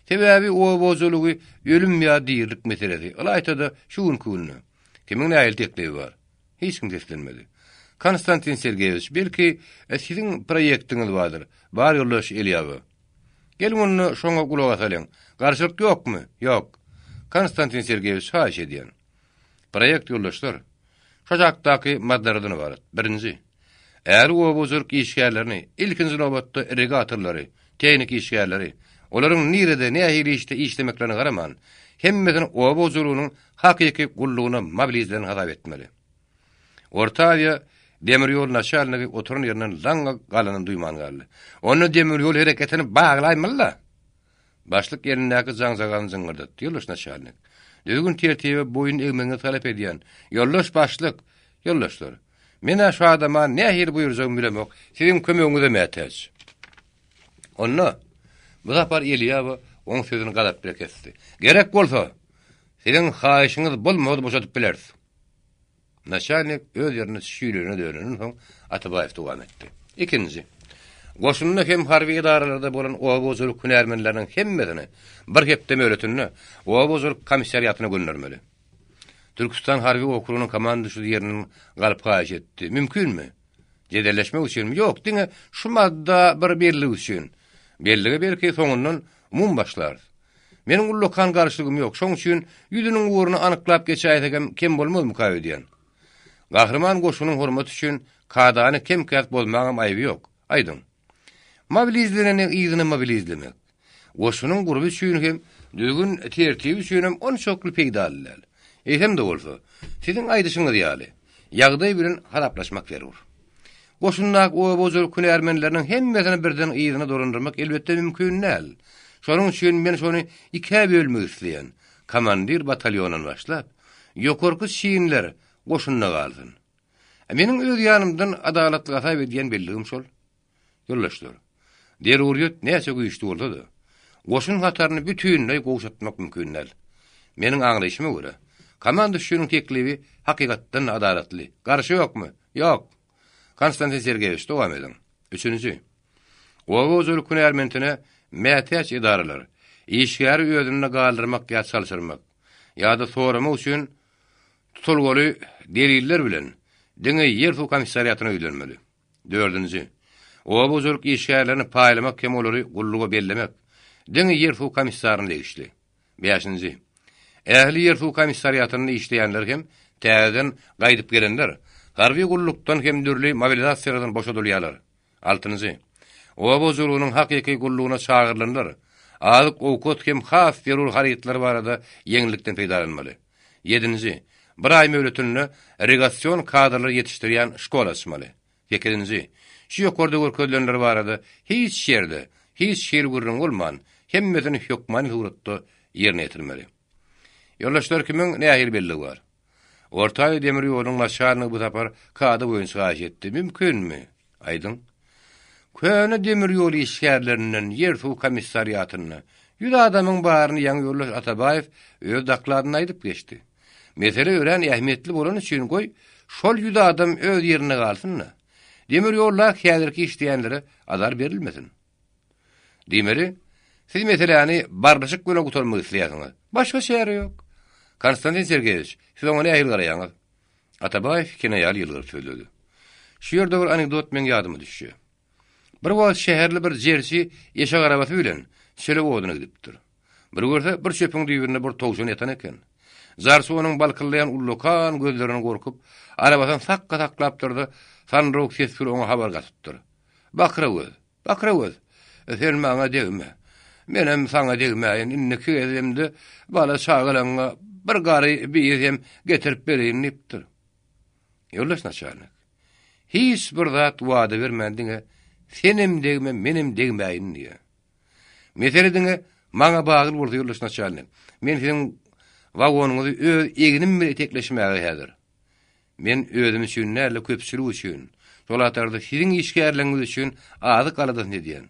Speaker 1: Sebäbi oba hojalygy ölüm ýa dirilik meselesi, ylaýta-da şu günki günde. Kimiň nähili teklibi bar? Hiç kim seslenmedi. Konstantin Sergeýewiç, belki, siziň proýektiňiz bardyr? Bar ýoldaş Eliýawa. Geliň onda şoňa gulak asalyň. Garşylyk ýokmy? Ýok. Konstantin Sergeýewiç, haýyş edýän. Proýekt ýoldaşlar, şu aşakdaky maddalardan ybarat. Birinji. Äri oba hojalyk işgärlerini, ilkinji nobatda irrigatorlary, tehniki işgärleri, olaryň nirede, nähili işde işlemeklerine garaman, hemmesini oba hojalygynyň hakyky gullugyna mobilizlenen hasap etmeli. Orta Aziýa demir ýol naçalnigi oturan ýerinden laňňa galanyny duýman galdy. Onda demir ýol hereketini baglaýmaly-la! Başlyk elindäki jaňjagazyny jyňňyrdatdy. Ýoldaş naçalnik, düzgün-tertibe boýun egmegiňizi talap edýän. Ýoldaş başlyk! Ýoldaşlar, men-ä şu adama nähili buýurjagymy bilemok, siziň kömegiňize mätäç. Onda, bu sapar Eliýawa oň sözüni gazap bile kesdi. Gerek bolsa, siziň haýyşyňyz bolmasa boşadyp bileris. Naçalnik öz ýerinde şüýlene dönenden soň Atabaýew dowam etdi. Ikinji. Goşunda hem harby edaralarda bolan oba hojalyk hünärmenleriniň hemmesini bir hepde möhletinde oba hojalyk komissariatyna göndermeli. Türküstan harby okrugynyň komanduşy ýerinden galyp haýyş etdi. Mümkinmi? Jedelleşmek üçinmi? Ýok, diňe şu madda bir bellik üçin. Bellige belki soňundan umumy başlarys. Meniň ullakan garşylygym ýok, şoň üçin ýüzüniň ugruny anyklap geçäýsegem kem bolmazmyka öýdýän. Gahryman goşunyň hormaty üçin kadany kem-käs bozmaňam aýby ýok. Aýdyň. Mobilizleneni yzyna mobilizlemek, goşunyň gurby üçin hem, düzgün-tertibi üçinem onçakly peýdaly däl. Eýsem-de bolsa, siziň aýdyşyňyz ýaly, ýagdaý bilen hasaplaşmak zerur. Goşundaky oba hojalyk hünärmenleriniň hemmesini birden yzyna dolandyrmak elbetde mümkin däl. Şonuň üçin men şony ikä bölmek isleýän, komandir batalýondan başlap, ýokarky çinler goşunda galsyn. Meniň öz ýanymdan adalatly hasap edýän belligim şol. Ýoldaşlar, zeruryýet näçe güýçli bolsa-da, goşun hataryny bütinleý gowşatmak mümkin däl. Meniň aňlaýşyma görä, komanduşçynyň teklibi hakykatdan-da adalatly. Garşy ýokmy? Ýok. Konstantin Sergeýewiç, dowam ediň. Üçünji. Oba hojalyk hünärmentine mätäç edaralar, işgäri özünde galdyrmak ýa çalşyrmak, ýa-da soramak üçin tutulgaly deliller bilen diňe ýer-suw komissariatyna ýüzlenmeli. Dördünji. Oba hojalyk işgärlerini paýlamak hem olary gulluga bellemek diňe ýer-suw komissaryna degişli. Bäşinji. Ähli ýer-suw komissariatynda işleýänler hem täzeden gaýdyp gelenler harby gullukdan hem dürli mobilizasiýalardan boşadylýarlar. Altynjy. Oba hojalygynyň hakyky gullugyna çagyrylanlar azyk-owkat hem has zerur harytlar barada ýeňillikden peýdalanmaly. Ýedinji. Bir aý möhletinde irrigasion kadrlar ýetişdirýän şkola açmaly. Sekizinji. Şu ýokarda görkezilenler barada hiç ýerde, hiç hili gürrüň bolman, hemmesini hökmany suratda ýerine ýetirmeli. Ýoldaşlar kimiň nähili belligi bar? Orta Aziýa demir ýolunyň naçalnigi bu sapar kada boýunça haýyş etdi, Mümkinmi? Aýdyň. Köne demir ýol işgärlerinden ýer-suw komissariatynda ýüz adamyň baryny ýaňy ýoldaş Atabaýew öz dokladynda aýdyp geçdi. Mesele örän ähmiýetli bolany üçin goý, şol ýüz adam öz ýerinde galsyn-da. Demir ýolda häzirki işleýänlere azar berilmesin. Diýmeli, siz meseläni barlyşyk bilen gutarmak isleýärsiňiz. Başga çäre ýok. Konstantin Sergeýewiç, siz oňa nähili garaýaňyz? Atabaýew kinaýaly ýylgyryp sözledi. Şu ýerde bir anekdot meň ýadyma düşýär. Bir wagt şäherli bir jerçi eşek arabasy bilen çöle oduna gidipdir. Bir görse, bir çöpüň düýbünde bir towşan ýatan eken. Jarçy onuň balkyllaýan ullakan gözlerinden gorkup, arabasyny sakga saklapdyr-da, sandyrawuk ses bilen oňa habar gatypdyr. Bakra göz, bakra göz, sen maňa degme. Menem saňa degmäýin, indiki gezemde bala-çagalaňňa bir gary biýz hem getirip bereýin diýipdir. Ýoldaş naçalnik, hiç bir zat wada bermän diňe senem degme, menem degmäýin diýýär. Mesele diňe maňa bagly bolsa ýoldaş naçalnik, men siziň wagonyňyzy öz egnim bilen itekleşmäge häzir. Men özüm üçin däl-de köpçülik üçin, şol hatarda siziň işgärleriňiz üçin azyk aladasyny edýän.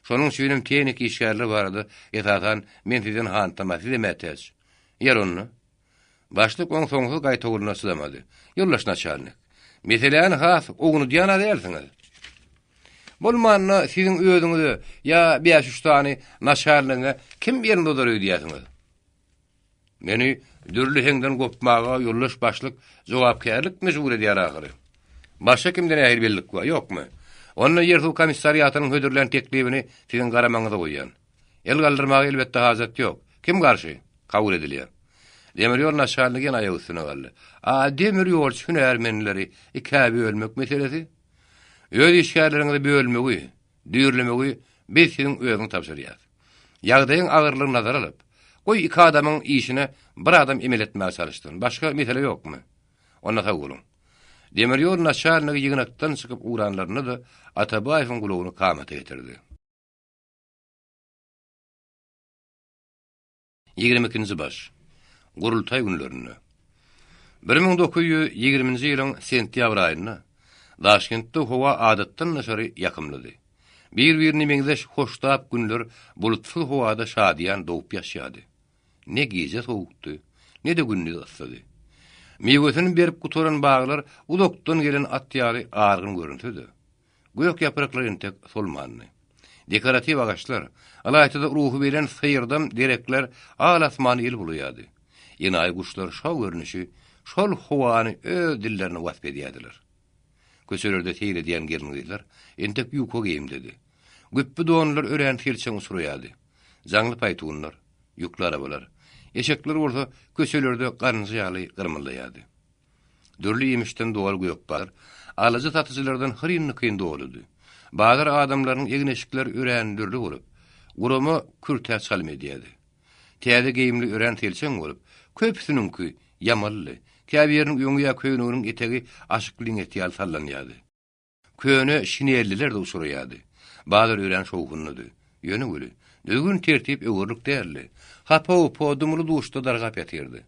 Speaker 1: Şonuň üçinem tehniki işgärler barada esasan men sizden hantama, size mätäç. Ýer onda. Başlyk oň soňsuz gaýtawulyna çydamady. Ýoldaş naçalnik, meseläni has ownudýan-a dälsiňiz? Bolmanda siziň özüňize ýa bäş-üç sany naçalnigiňe kim elini uzar öýdýärsiňiz? Meni dürli heňden gopmaga ýoldaş başlyk jogapkärlik mejbur edýär ahyry. Başga kimde nähili bellik bar, ýokmy? Onda ýer-suw komissariatynyň hödürlän teklibini siziň garamagyňyza goýýan. El galdyrmaga elbetde hajat ýok. Kim garşy? Kabul edilýär. Demir ýol naçalnigi ýene aýak üstüne galdy. A demir ýolçy hünärmenleri ikä bölmek meselesi? Öz işgärleriňizi bölmegi, düýrlemegi biz siziň özüňize tabşyrýas. Ýagdaýyň agyrlygyny nazara alyp, goý iki adamyň işine bir adam emel etmäge çalyşsyn. Başga mesele ýokmy? Onda sag boluň. Demir ýol naçalnigi ýygnakdan çykyp ugranlarynda-da Atabaýewiň gulagyny kamata getirdi. 22-nji baş. Gurultaý günlerinde. 1920-nji ýylyň sentýabr aýynda Daşkentde howa adatdan daşary ýakymlydy. Bir-birine meňzeş hoştap günler bulutsyz howada şadyýan dogup ýaşýardy. Ne gije sowukdy, ne-de gündiz yssydy. Miwesini berip gutaran baglar uzakdan gelen at ýaly argyn görünse-de, Gök ýapraklar entek solmandy. Dekoratiw agaçlar, ylaýta-da ruhubelent syrdam derekler al asmany el bulaýardy. Enaýy guşlar şa görnüşi şol howany öz dillerinde wasp edýärdiler. Köçelerde seýil edýän gelin-gyzlar entek ýuka geýimdedi. Güpbi donlar örän selçeň uçraýardy. Jaňly paýtunlar, ýükli arabalar, eşekler bolsa köçelerde garynja ýaly gyrmyldaýardy. Dürli iýmişden doly gök bazar alyjy-satyjylardan hyryn-dykyn doludy. Bazar adamlarynyň egin-eşikleri örän dürli bolup, gurama kürtä çalym edýärdi. Täze geýimli örän selçeň bolup, köpüsiniňki ýamalydy, käbiriniň öňi ýa köýneginiň etegi aşyk liňňet ýaly sallanýardy. Köne şinelliler-de uçraýardy. Bazar örän şowhunlydy. Ýöne weli, düzgün-tertip öwerlik däldi. Hapa-hupa, dumly-duşda dargap ýatyrdy.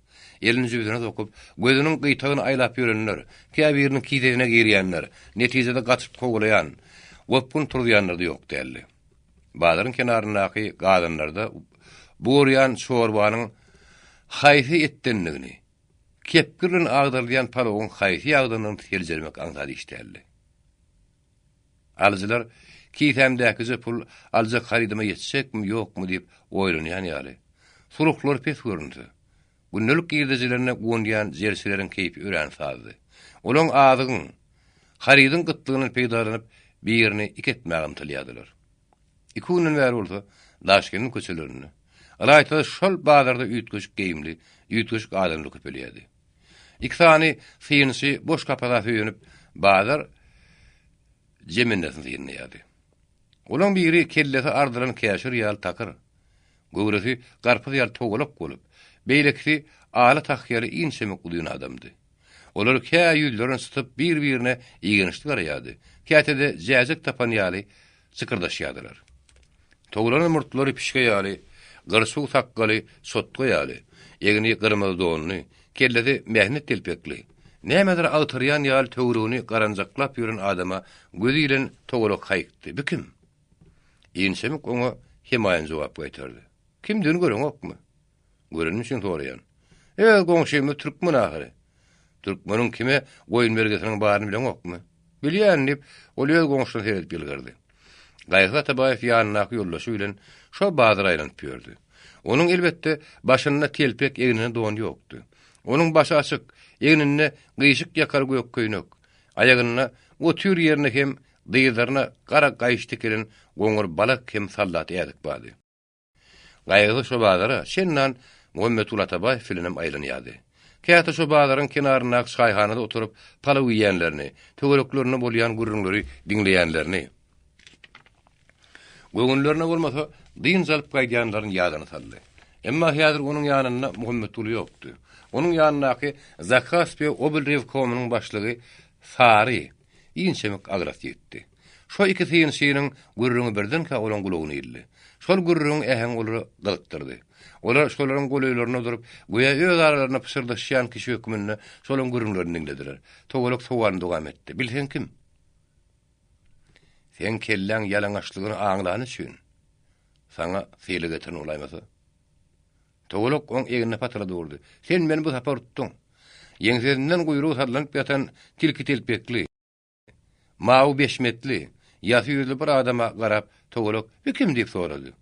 Speaker 1: Elini jübüsine sokup, gözüniň gyýtagyny aýlap ýörenler, käbiriniň kisesine girýänler, netijede gaçyp kowalaýan, gopgun turuzýanlar-da ýok däldi. Bazaryň kenaryndaky gazanlarda bugarýan çorbanyň haýsy etdendigini, Kepgir bilen agdarylýan palowyň haýsy ýagdandygyny seljermek aňsat iş däldi. Alyjylar kisämdäkije pul aljak harydyma ýetjekmi, ýokmy diýip oýlanýan ýaly. Sulhlar pes görünse, gündelik girdejilerine guwanýan jerçileriň keýpi örän sazdy. Olaň azygyň, harydyň gytlygyndan peýdalanyp, birini ik etmäge ymtylýardylar. Iki günden bäri bolsa Daşkendiň köçelerinde, ylaýta-da şol bazarda üýtgeşik geýimli, üýtgeşik adamlar köpelýärdi. Iki sany synçy boş kapasa söýenip, bazar jemendesini synlaýardy. Olaň biri kellesi ardylan käşir ýaly takyr, göwresi garpyz ýaly togalak bolup, beýlekisi ala tahýaly inçemik uzyn adamdy. Olar kä ýüzlerini çytyp bir-birine igençli garaýardy, käte-de jäjek tapan ýaly çykyrdaşýardylar. Towlanan murtlary pişge ýaly, gyrçuw sakgaly çotga ýaly, egni gyrmyzy donly, kellesi mähnet telpekli, nämedir agtarýan ýaly töweregini garanjaklap ýören adama gözi ilen togalak haýykdy, Bi kim? Inçemik oňa hemaýyn jogap gaýtardy. Kimdigini göreňokmy? Görenim üçin soraýan. Öz goňşymyz türkmen ahyry. Türkmeniň kime goýun bergisiniň baryny bileňokmy? Bilýän, diýip, ol öz goňşusyna seredip ýylgyrdy. Gaýgysyz Atabaýew ýanyndaky ýoldaşy bilen şo bazara aýlanyp ýördi. Onuň, elbetde, başynda telpek, egninde don ýokdy. Onuň başy açyk, egninde gyşyk ýakaly gök köýnek, aýagynda otyr ýerine hem dyzlaryna gara gaýyş tikilen goňur balak hem sallat ädik bardy. Gaýgysyz şo bazara çendan Muhammetguly Atabaýew bilenem aýlanýardy. Käte şo bazaryň kenaryndaky çaýhanada oturyp palaw iýenlerini, töwereklerinde bolýan gürrüňleri diňleýänlerini, göwünlerine bolmasa dynç alyp gaýdýanlaryny ýadyna saldy. Emma häzir onuň ýanynda Muhammetguly ýokdy. Onuň ýanyndaky Zakaspiýa oblrewkomynyň başlygy Sary inçemik agras ýigitdi. Şo iki synçynyň gürrüňi birdenkä olaň gulagyna ildi. Şol gürrüňiň äheňi olary gyzykdyrdy. Olar şolaryň golaýlarynda durup, göýä öz aralarynda pyşyrdaşýan kişi hökmünde şolaň gürrüňlerini diňlediler. Togalak sowalyny dowam etdi. Bilseň kim? Seň kelläň ýalaňaçlygyny aňlany üçin, saňa sylag getiren bolaýmasa. Togalak oň egnine patala durdy. Sen meni bu sapar utduň. Ýeňsesinden guýrugy sallanyp ýatan tilki telpekli, mawy beşmetli, ýasy ýüzli bir adama garap, Togalak, Bu kim? diýip sorady.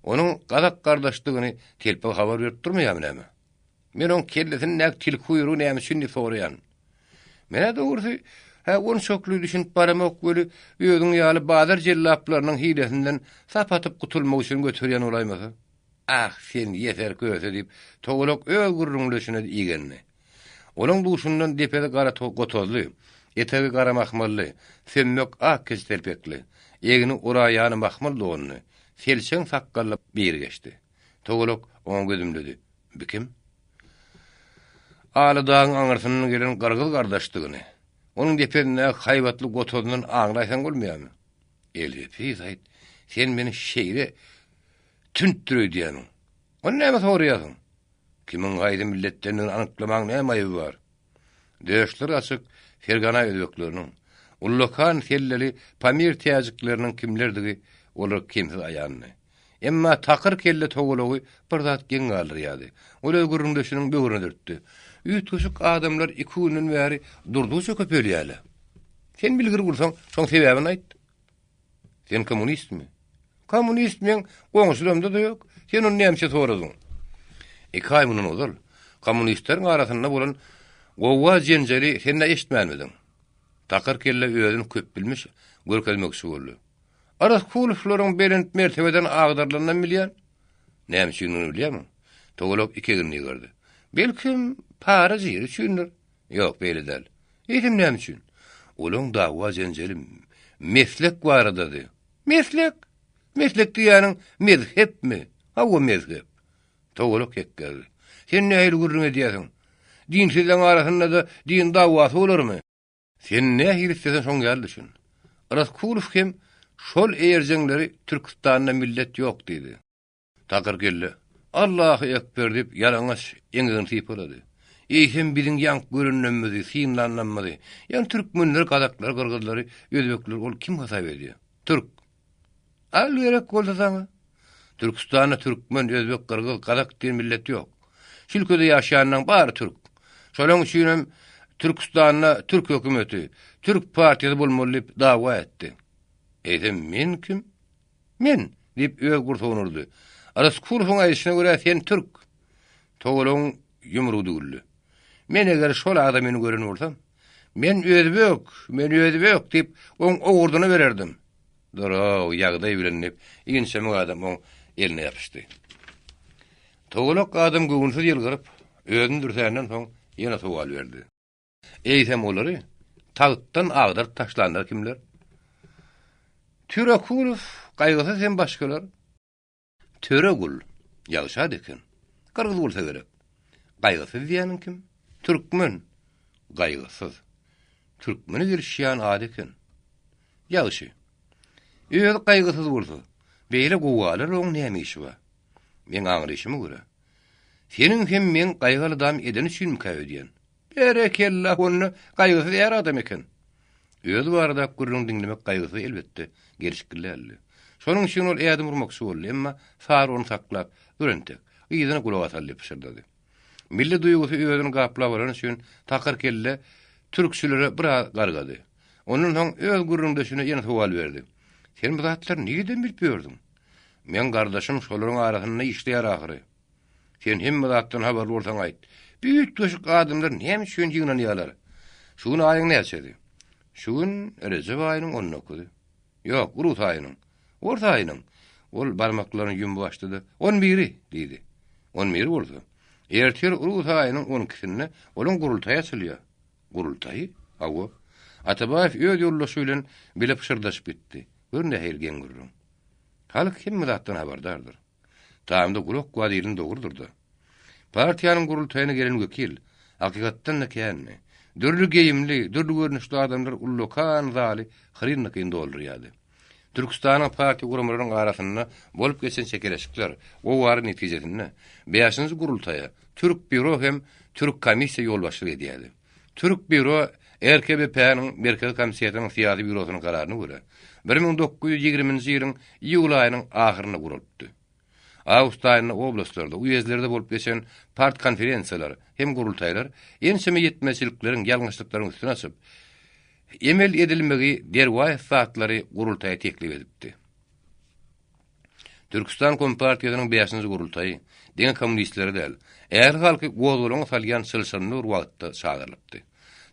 Speaker 1: Onuň gazak gardaşdygyny telpek habar berip durmaýarmy näme? Men oň kellesindäki tilki guýrugy näme üçin diýip soraýan. Men-ä dogrusy, hä onçakly düşünip baramok weli, özüň ýaly bazar jellaplarynyň hilesinden sap atyp gutulmak üçin göterýän bolaýmasa. Ah, sen ýeser köse, diýip, Togalak öz gürrüňdeşine igendi. Onuň duşundan depesi gara gotazly, etegi gara mahmally, sömmek ak keçe telpekli, egni uraýany mahmal donly, selçeň sakgally biri geçdi. Togalak oňa gözümledi. Bi kim? Aly dagyň aňyrsyndan gelen gyrgyz gardaşdygyny, onuň depesindäki haýbatly gotazyndan aňlaýsaň bolmaýarmy? Elbepis, aýt, sen meni şeýle tüntdür öýdýärmiň? Ony näme soraýarsyň? Kimiň haýsy milletdendigini anyklamagyň näme aýby bar? Döşleri açyk Fergana özbekleriniň, ullakan selleli Pamir täjikleriniň kimlerdigi olara kemsiz aýandy. Emma takyr kelle togalagy bir zat geň galdyrýardy. Ol öz gürrüňdeşiniň böwrüne dürtdi. Üýtgeşik adamlar iki günden bäri durdugyça köpelýär-le. Sen bilgir bolsaň, şoň sebäbini aýt. Sen kommunistmi? Kommunist meň goňşularymda-da ýok. Sen ony näme üçin soradyň? Iki aý mundan ozal kommunistleriň arasynda bolan gowga jenjeli sen-ä eşitmänmidiň? Takyr kelle özüni köpbilmiş görkezmekçi boldy. Ryskulowlaryň belent mertebeden agdarylanynam bilýän. Näme üçindigini bilýärmiň? Togalak iki egnini ýygyrdy. Belkem, para-jiri üçindir? Ýok, beýle däl. Eýsem näme üçin? Olaň dawa-jenjeli meslek baradady. Meslek? Meslek diýýäniň mezhepmi? Hawa, mezhep. Togalak hekgerdi. Sen nähili gürrüň edýärsiň? Dinsizleň arasynda-da din dawasy bolarmy? Sen nähili isleseň şoň ýaly düşün. Ryskulow hem şol eýerjeňleri Türküstanda millet ýok diýdi. Takyr kelle, Allahy ekber diýip, ýalaňaç eňegini sypalady. Eýsem biziň ýaňky görenlerimizi, synlanlarymyzy, ýagny türkmenleri, gazaklary, gyrgyzlary, özbekleri ol kim hasap edýär? Türk. Al gerek bolsa saňa. Türküstanda türkmen, özbek, gyrgyz, gazak diýen millet ýok. Şu ülkede ýaşaýanlaryň bary türk. Şolaň üçinem Türküstanda türk hökümeti, türk partiýasy bolmaly diýip dawa etdi. Eýsem, men kim? Men! diýip, öz gursagyna urdy. Ryskulowyň aýdyşyna görä, sen türk. Togalagyň ýumrugy düwüldi. Men eger şol adamyny gören bolsam, Men özbek, men özbek diýip, oň owurdyny bererdim. Dur-ow, ýagdaý bilen diýip, inçemik adam oň eline ýapyşdy. Togalak adam göwünsiz ýylgyryp, özüni dürsänden soň ýene sowal berdi. Eýsem olary tagtdan agdaryp taşlanlar kimler? Türekulow, Gaýgysyz hem başgalar. Töregul, ýagşy at eken. Gyrgyz bolsa gerek. Gaýgysyz diýýäniň kim? Türkmen. Gaýgysyz. Türkmene gelişýän at eken. Ýagşy. Özi gaýgysyz bolsa, beýle gowgalar oň näme işi bar? Meň aňryşyma görä, seniň hem meň gaýgy-aladamy edeni üçinmikä öýdýän. Berekella, onda gaýgysyz är adam eken. Özi baradaky gürrüňi diňlemek gaýgysyz elbetde, gelşikli däldi. Şonuň üçin ol ädim urmakçy boldy, emma Sary ony saklap, Dur entek, yzyna gulak asaly diýip pyşyrdady. Milli duýgusy özüni gaplap alany üçin takyr kelle türkçülere biraz gargady. Ondan soň öz gürrüňdeşine ýene sowal berdi, Sen bu zatlary nireden bilip ýördüň? Meň gardaşym şolaryň arasynda işleýär ahyry. Sen hemme zatdan habarly bolsaň aýt. Bu üýtgeşik adamlar näme üçin ýygnanýarlar? Şu gün aýyň näçesi? Şu gün Rejep aýynyň on dokuzy. Ýok, rus aýynyň. Ors aýynyň. Ol barmaklaryny ýumup açdy-da, On biri! diýdi. On biri bolsa. Ertir rus aýynyň on ikisinde olaň gurultaýy açylýar. Gurultaýy? Hawa. Atabaýew öz ýoldaşy bilen bile pyşyrdaşyp gitdi. Gör nähili geň gürrüň. Halk hemme zatdan habardardyr. Tamda gulak bar diýleni dogrudyr-da. Partiýanyň gurultaýyna gelen wekil, hakykatdan-da kändi. Dürli geýimli, dürli görnüşli adamlar ullakan zaly hyryn-dykyn doldurýardy. Türküstanyň partiýa guramalarynyň arasynda bolup geçen çekeleşikler, gowgary netijesinde, bäşinji gurultaýa Türkbýuro hem Türkkomissiýa ýolbaşçylyk edýärdi. Türkbýuro RKBP-niň Merkezi Komitetiniň Syýasy býurosynyň kararyna görä, 1920-nji ýylyň iýul aýynyň ahyrynda guralypdy. Awgust aýynda oblastlarda, uýezdlerde bolup geçen partkonferensiýalar hem gurultaýlar ençeme ýetmezçilikleriň, ýalňyşlyklaryň üstüni açyp, emel edilmegi derwaýys zatlary gurultaýa teklip edipdi. Türküstan Kompartiýasynyň bäşinji gurultaýy diňe kommunistleri däl, ähli halky gozgalaňa salýan çylşyrymly bir wagtda çagyrylypdy.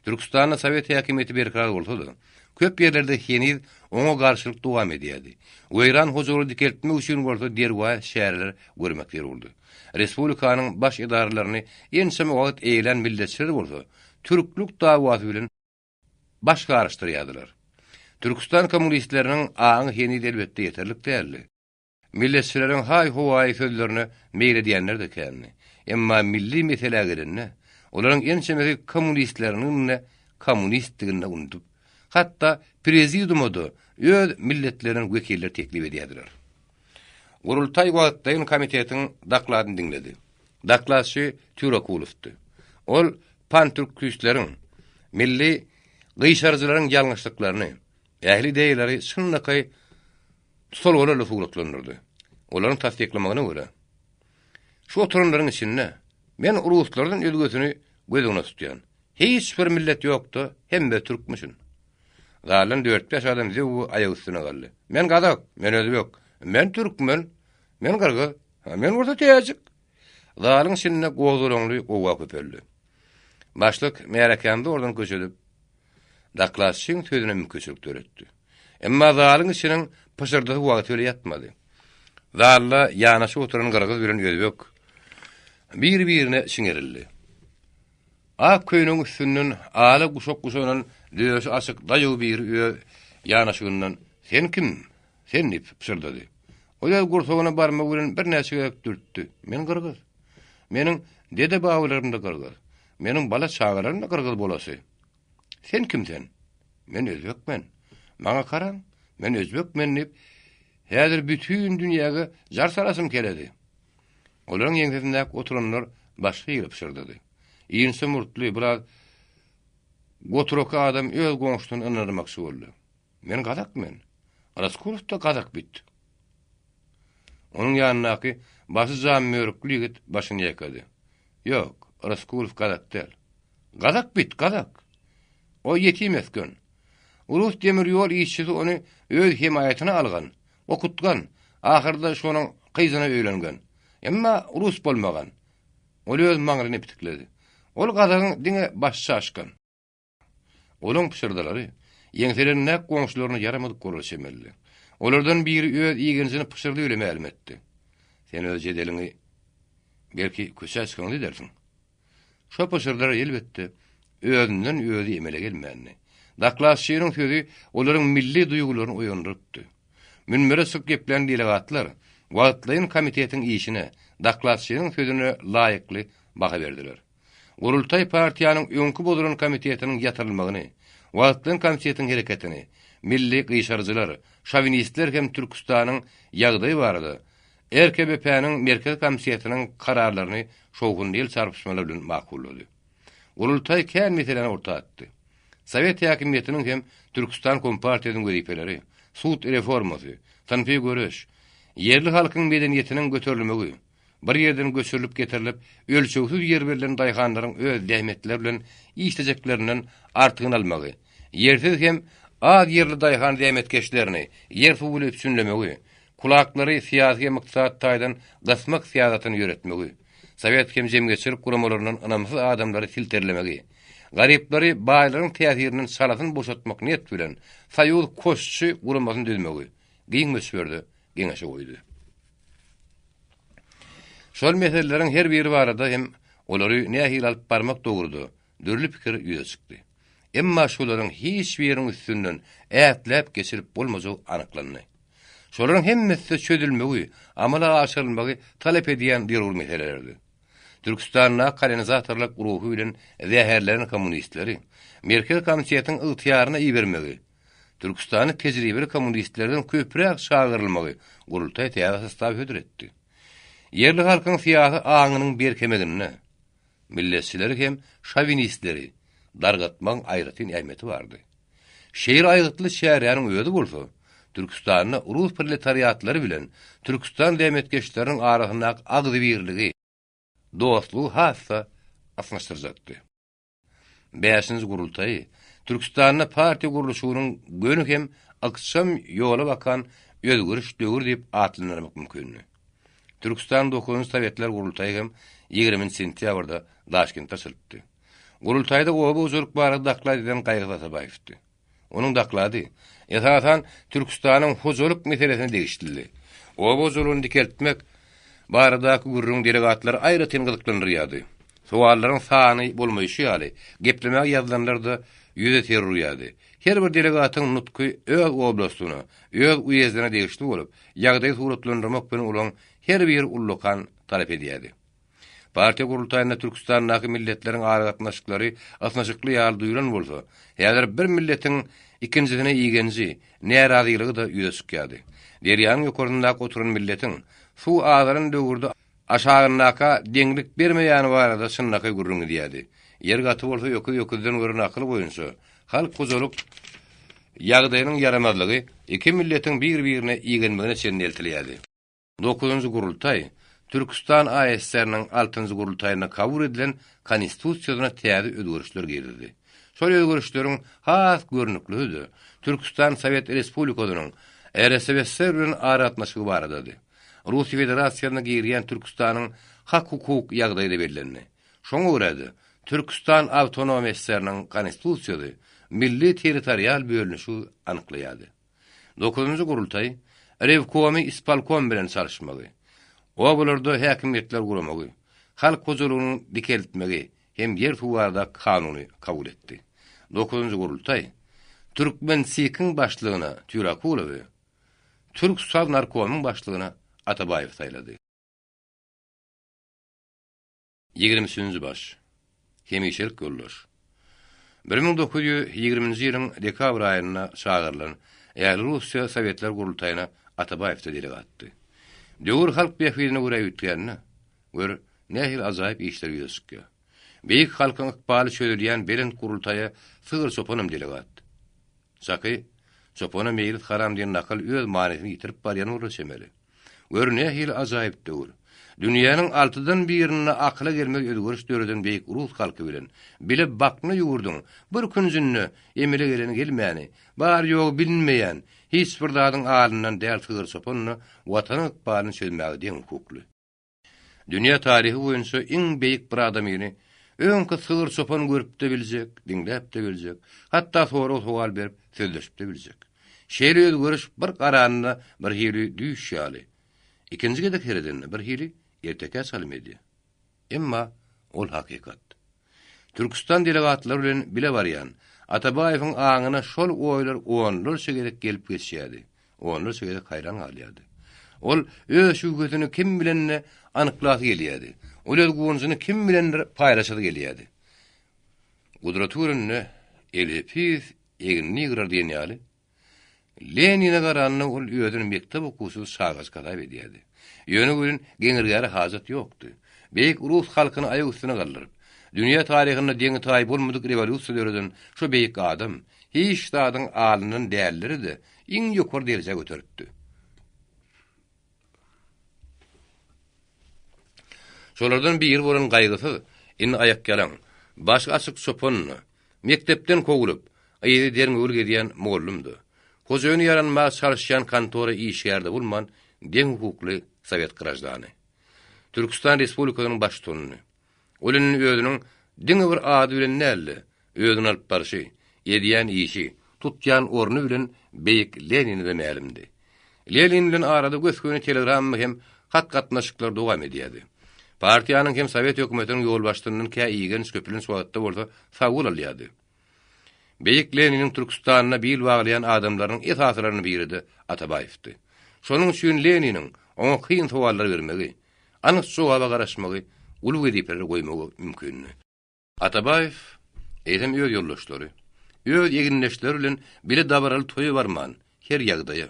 Speaker 1: Türküstanda sowet häkimiýeti berkarar bolsa-da, köp ýerlerde heniz oňa garşylyk dowam edýärdi. Weýran hojalygy dikeltmek üçin bolsa derwaýys çäreler görmek zerurdy. Respublikanyň baş edaralaryny ençeme wagt eýelän milletçiler bolsa, türklük dawasy bilen baş garyşdyrýardylar. Türküstan kommunistleriniň aňy heniz elbetde ýeterlik däldi. Milletçileriň haý-howaýy sözlerine meýil edýänler-de kändi. Emma milli meselä gelende, olaryň ençemesi kommunistleriniň-de kommunistdigini unudyp, hatda prezidiuma-da öz milletlerinden wekiller teklip edýärdiler. Gurultaý wagtlaýyn komitetiň dokladyny diňledi. Dokladçy Týurakulowdy. Ol pantürkistleriň, milli gyşaryjylaryň ýalňyşlyklaryny, ähli ideýalary çynlakaý tutalgalarla suratlandyrdy. Olaryň tassyklamagyna görä, şu oturanlaryň içinde men ruslardan özgesini göz öňüne tutýan. Hiç bir millet ýok-da, hemme türkmüşin. Zaldan dört-bäş adam zöwwe aýak üstüne galdy. Men gazak, men özbek, men türkmen, men gyrgyz, men bolsa täjik. Zalyň içinde gozgalaňly gowga köpeldi. Başlyk märekäni zordan köşedip, dokladçyň sözüne mümkinçilik döretdi. Emma zalyň içiniň pyşyrdysy wagty bile ýatmady. Zalda ýanaşyk oturan gyrgyz bilen özbek bir-birine çiňerildi. Ak köýnegiň üstünden ala guşak guşanan döşi açyk daýaw biri öz ýanaşygyndan, Sen kim? Sen diýip pyşyrdady. Ol öz gursagyna barmagy bilen birnäçe gezek dürtdi. Men gyrgyz. Meniň dede-babalarym-da gyrgyz. Meniň bala-çagalarym-da gyrgyz bolasy. Sen kim sen? Men özbek men. Maňa garaň, men özbek men diýip, häzir bütin dünýäge jar salasym keledi. Olaryň ýeňsesindäki oturanlar başga ýere pyşyrdady. Inçe murtly, biraz goturaky adam öz goňşusyny ynandyrmakçy boldy. Men gazak men. Raskulow-da gazak bit. Onuň ýanyndaky başy jam mörükli ýigit başyny ýaýkady. Ýok, Raskulow gazak däl. Gazak bit, gazak! O ýetim esgen. Rus demir ýol işçisi ony öz hemaýatyna algan, okutgan, ahyrda şonuň gyzyna öýlengen. Emma rus bolmagan. Ol öz maňryny pitikledi. Ol gazagyň diňe baş çaşkan. Olaň pyşyrdalary ýeňselerindäki goňşularyna ýaramadyk bolara çemelidi. Olardan biri öz igenjini pyşyrdy bile mälim etdi. Sen öz jedeliňi belki köçä çykaňda edersiň. Şo pyşyrdylar elbetde, özünden özi emele gelmändi. Dokladçynyň sözi olaryň milli duýgularyny oýandyrypdy. Münbere çykyp geplän delegatlar wagtlaýyn komitetiň işine, dokladçynyň sözüne laýykly baha berdiler. Gurultaý partiýanyň öňki bozulan komitetiniň ýatyrylmagyny, wagtlaýyn komitetiň hereketini, milli gyşaryjylar, şowinistler hem Türküstanyň ýagdaýy barada RKBP-niň Merkezi komitetiniň kararlaryny şowhunly el çarpyşmalar bilen makullady. Gurultaý kän meseläni orta atdy. Sowet häkimiýetiniň hem Türküstan Kompartiýasynyň wezipeleri, sud reformasy, synpy göreş, ýerli halkyň medeniýetiniň göterilmegi, Bir ýerden göçürilip getirilip, ölçegsiz ýer berlen daýhanlaryň öz zähmetleri bilen işlejeklerinden artygyny almagy, ýersiz hem az ýerli daýhan zähmetkeşlerini ýer-suw bilen üpjünlemegi, kulaklary syýasy hem ykdysady taýdan gysmak syýasatyny ýöretmegi, sowet hem jemgyýetçilik guramalaryndan ynamsyz adamlary silterlemegi, garyplary baýlaryň täsirinden çalasyn boşatmak niýet bilen Soýuz koşçy guramasyny düzmegi giň möçberde geňeşe goýdy. Şol meseleleriň her biri barada hem olary nähili alyp barmak dogruda dürli pikir ýüze çykdy. Emma şolaryň hiç biriniň üstünden ätläp geçirip bolmajagy anyklandy. Şolaryň hemmesi-de çözülmegi, amala aşyrylmagy talap edýän zerur meselelerdi. Türküstanda kolonizatorlyk ruhy bilen zäherlenen kommunistleri Merkezi Komitetiň ygtyýaryna ibermegi, Türküstana tejribeli kommunistlerden köpräk çagyrylmagy gurultaý täze sostaw hödür etdi. Ýerli halkyň syýasy aňynyň berkemeginde milletçileri hem şowinistleri dargatmagyň aýratyn ähmiýeti bardy. Şeýle aýgytly çäräniň özi bolsa, Türküstanda rus proletariatlary bilen Türküstan zähmetkeşleriniň arasyndaky agzybirligi, dostlugy has-da ysnyşdyrjakdy. Bäşinji gurultaýy Türküstanda partiýa gurluşygynyň göni hem ykjam ýola bakan özgeriş döwri diýip atlandyrmak mümkindi. Türküstanyň dokuzynjy Sowetler gurultaýy hem ýigriminji sentýabrda Daşkentde açylypdy. Gurultaýda oba hojalyk barada doklad eden Gaýgyz Atabaýewdi. Onuň doklady, esasan, Türküstanyň hojalyk meselesine degişlidi. Oba hojalygyny dikeltmek baradaky gürrüň delegatlary aýratyn gyzyklandyrýardy. Sowallaryň sany bolmaýşy ýaly, geplemäge ýazylanlar-da ýüze ser urýardy. Her bir delegatyň nutky öz oblastyna, öz uýezdine degişli bolup, ýagdaýy suratlandyrmak bilen olaryň her biri ullakan talap edýärdi. Partiýa gurultaýynda Türküstandaky milletleriň aragatnaşyklary ysnyşykly ýaly duýlan bolsa, häzir bir milletiň ikinjisine igenji, närazylygy-da ýüze çykýardy. Derýanyň ýokarsyndaky oturan milletiň suw azalan döwürde aşagyndaka deňlik bermeýäni barada çynlakaý gürrüň gidýärdi. Ýer gaty bolsa öküz öküzden gören akyl boýunça halk hojalyk ýagdaýynyň ýaramazlygy iki milletiň bir-birine igenmegine çenli eltilýärdi. Dokuzynjy gurultaý Türküstan ASSR-niň altynjy gurultaýynda kabul edilen Konstitusiýasyna täze özgerişler girizdi. Şol özgerişleriň has görnüklisi-de Türküstan Sowet Respublikasynyň RSFSR bilen aragatnaşygy baradady. Russiýa Federasiýasyna girýän Türküstanyň hak-hukuk ýagdaýy-da bellendi. Şoňa görä-de, Türküstan Awtonom SSR-niň Konstitusiýasy milli territorial bölünişigi anyklaýardy. Dokuzynjy gurultaý Rewkomy ispolkom bilen çalyşmagy, obalarda häkimiýetler guramagy, halk hojalygynyň dikeltmegi hem ýer-suw barada kanuny kabul etdi. Dokuzynjy gurultaý Türkmen SIK-iň başlygyna Týurakulowy, Türk Sovnarkomyň başlygyna Atabaýewi saýlady. Ýigrimi üçünji baş. Hemişelik ýoldaş. 1920-nji ýylyň dekabr aýynda çagyrylan Ählirussiýa Sowetler gurultaýyna Atabaýew-de delegatdy. Döwür halk bähbidine görä üýtgände, gör, nähili ajaýyp işler ýüze çykýar. Beýik halkyň ykbaly çözülýän belent gurultaýa sygyr çopanam delegat. Çaky, Çopana meýlis haram diýen nakyl öz manysyny ýitirip barýan bolara çemeli. Gör, nähili ajaýyp döwür! Dünýäniň altydan birinde akyla gelmez özgeriş döreden beýik rus halky bilen bile bakna ýurduň bir künjünde emele geleni gelmäni, bary-ýogy bilinmeýän, hiç bir zadyň alyndan däl sygyr çopan-da Watanyň ykbalyny çözmäge deň hukukly. Dünýä taryhy boýunça iň beýik bir adamyny öňki sygyr çopan görüp-de biljek, diňläp-de biljek, hatda sorag-sowal berip, sözleşip-de biljek. Şeýle özgeriş bir garanda birhili düýş ýaly, ikinji gezek seredende birhili ertekä çalym edýär. Emma ol hakykat. Türküstan delegatlary bilen bile barýan Atabaýewiň aňyna şol oýlar onlarça gezek gelip geçýärdi, onlarça gezek haýran galýardy. Ol öz şübhesini kim bilen-de anyklasy gelýärdi. Ol öz guwanjyny kim bilendir paýlaşasy gelýärdi. Gudraty görende, elhepis egnini ýygrar diýen ýaly, Lenine garanda ol özüni mekdep okuwçysy çagajyk hasap edýärdi. Ýöne welin geňirgäre hajat ýokdy. Beýik rus halkyny aýak üstüne galdyryp, dünýä taryhynda deňi-taýy bolmadyk rewolýusiýa döreden şo beýik adam hiç zadyň alyndan dälleri-de iň ýokary derejä göteripdi. Şolardan biri bolan Gaýgysyz indi aýakýalaň, başy açyk çopandy. Mekdepden kowulyp, yzy derňewli gezýän mugallymdy. Hojaýyny ýaranmaga çalyşýan kontora işgäri-de bolman, deň hukukly sowet graždany. Türküstan Respublikasynyň baştutanyny. Ol indi özüniň diňe bir ady bilen däl-de, özüni alyp barşy, edýän işi, tutýan orny bilen beýik Lenine-de mälimdi. Lenin bilen arada gös-göni telegramma hem hat gatnaşyklary dowam edýärdi. Partiýanyň hem sowet hökümetiniň ýolbaşçysyndan kä igenç, köplenç wagtda bolsa sawgul alýardy. Beýik Leniniň Türküstanda bil baglaýan adamlarynyň esasylarynyň biri-de Atabaýewdi. Şonuň üçin Leniniň oňa kyn sowallar bermegi, anyk jogaba garaşmagy uly wezipeler goýmagy mümkindi. Atabaýew, eýsem öz ýoldaşlary, öz egindeşleri bilen bile dabaraly toýa barman, her ýagdaýa,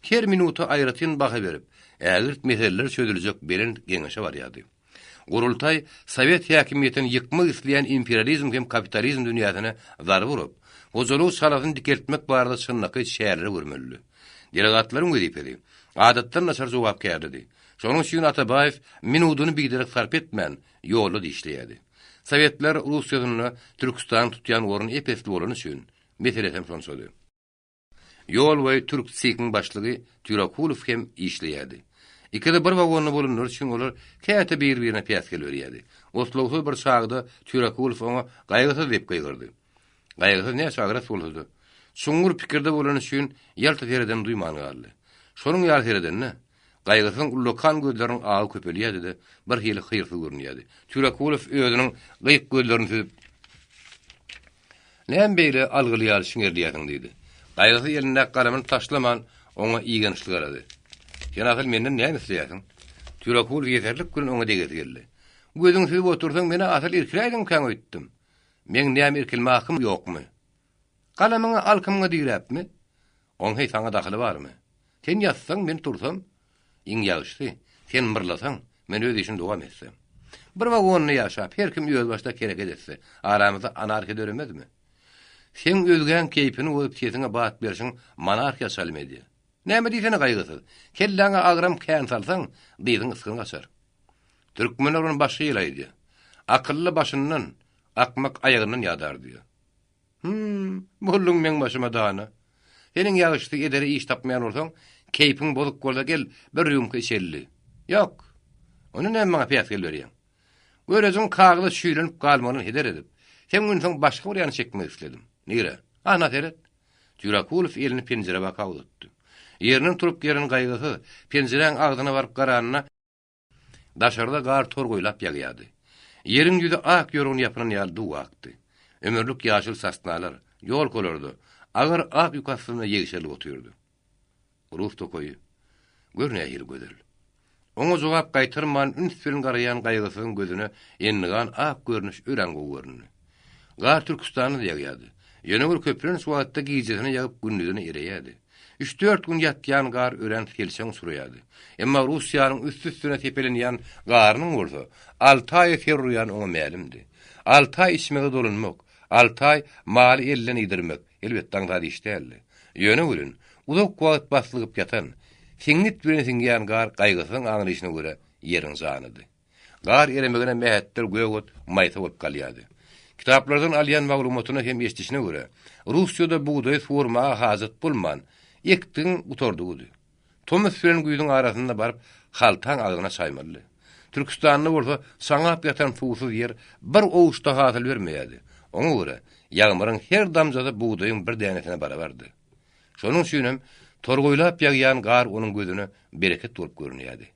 Speaker 1: her minuta aýratyn baha berip, ägirt meseleler çözüljek belent geňeşe barýardy. Gurultaý sowet häkimiýetini ýykmak isleýän imperializm hem kapitalizm dünýäsine zarba urup, hojalygy çalasyny dikeltmek barada çynlakaý çäreler görmelidi. Delegatlaryň wezipesi, adatdan daşary jogapkärlidi. Şonuň üçin Atabaýew minudyny biderek sarp etmän, ýolda dişleýärdi. Sowetler Russiýasynda Türküstanyň tutýan orny ep-esli bolany üçin, meselesem şonçady. Ýol boýy türk SIK-iň başlygy Týurakulow hem işleýärdi. Ikisi bir wagonda bolanlary üçin olar käte bir-birine päsgel berýärdi. Otlagsyz bir çagda Týurakulow oňa Gaýgysyz diýip gygyrdy. Gaýgysyz näçe agras bolsa-da, çuňňur pikirde bolany üçin ýalta seredenini duýman galdy. Şonuň ýaly seredende, Gaýgysyzyň ullakan gözleriniň agy köpelýärdi-de, birhili hyrsyz görünýärdi. Türekulow özüniň gyýyk gözlerini süzüp, Näme beýle algyly ýaly şiňerleýärsiň? diýdi. Gaýgysyz elindäki galamyny taşlaman, oňa igençli garady. Sen asyl menden näme isleýärsiň? Türekulow ýeserlik bilen oňa degesi geldi. Gözüňi süzüp otursaň, men-ä asyl irkiläýdiňkäň öýtdüm. Meň näme irkilme hakym ýokmy? Galamyňy alkymyňa diräpmi? Oň heý saňa dahyly barmy? Sen ýatsaň, men tursam, iň ýagşysy, sen myrlasaň, men öz işimi dowam etsem. Bir wagonda ýaşap, her kim özbaşdak hereket etse, aramyzda anarhiýa döremezmi? Seň özgäň keýpini bozup sesiňe bat berşiň monarhiýa çalym edýär. Näme diýsene Gaýgysyz, kelläňe agram kän salsaň, dyzyň ysgyn gaçar. Türkmenler ony başga ýyl aýdýar. Akylly başyndan, akmak aýagyndan ýadar diýýär. Hüm, bolduň meň başyma dana. Seniň ýagyşsy edere iş tapmaýan bolsaň, keýpiň bozuk bolsa gel, bir rýumka içeli. Ýok. Onda näme maňa päsgel berýäň? Görejiň kagyza çüýlenip galmagyndan heder edip, seň ünsiňi başga bir ýana çekmek isledim. Nirä? Ana, seret. Jurakulow elini penjirä baka uzatdy. Ýerinden turup gelen Gaýgysyz, penjiräň agzyna baryp garanda, Daşarda gar torgaýlap ýagýardy. Ýeriň ýüzi ak ýorgan ýapynan ýaly duw akdy. Ömürlik ýaşyl sosnalar, ýolkalarda, agyr ak ýük astynda ýegşerilip otyrdy. Rus tokaýy, gör nähili gözel. Oňa jogap gaýtarman üns bilen garaýan Gaýgysyzyň gözüne endigan ak görnüş örän gowy göründi. Gar Türküstanda-da ýagýardy. Ýöne bir köplenç wagtda gijesine ýagyp gündizine ereýärdi. Üç-dört gün ýatýan gar örän selçeň uçraýardy. Emma Russiýanyň üsti-üstüne sepelenýän garynyň bolsa, alty aýa ser urýany oňa mälimdi. Alty aý içmege dolanmak, alty aý maly elden iýdirmek, elbetde, aňsat iş däldi. Ýöne welin, uzak wagt baslygyp ýatan, siňňit bilen siňýän gar Gaýgysyzyň aňryşyna görä. ýeriň janydy. Gar eremegine mähetdel gök ot maýsa bolup galýardy. Kitaplardan alýan maglumatyna hem eşidişine görä, Russiýada bugdaýy suwarmaga hajat bolman, ekdigiň gutardygydy. Tomus bilen güýzüň arasynda baryp, haltaň agzyna çaýmalydy. Türküstanda bolsa çaňap ýatan suwsuz ýer bir owuçda hasyl bermeýärdi. Oňa görä, ýagmyryň her damjasy bugdaýyň bir dänesine barabardy. Şonuň üçinem torgaýlap ýagýan gar onuň gözüne bereket bolup görünýärdi.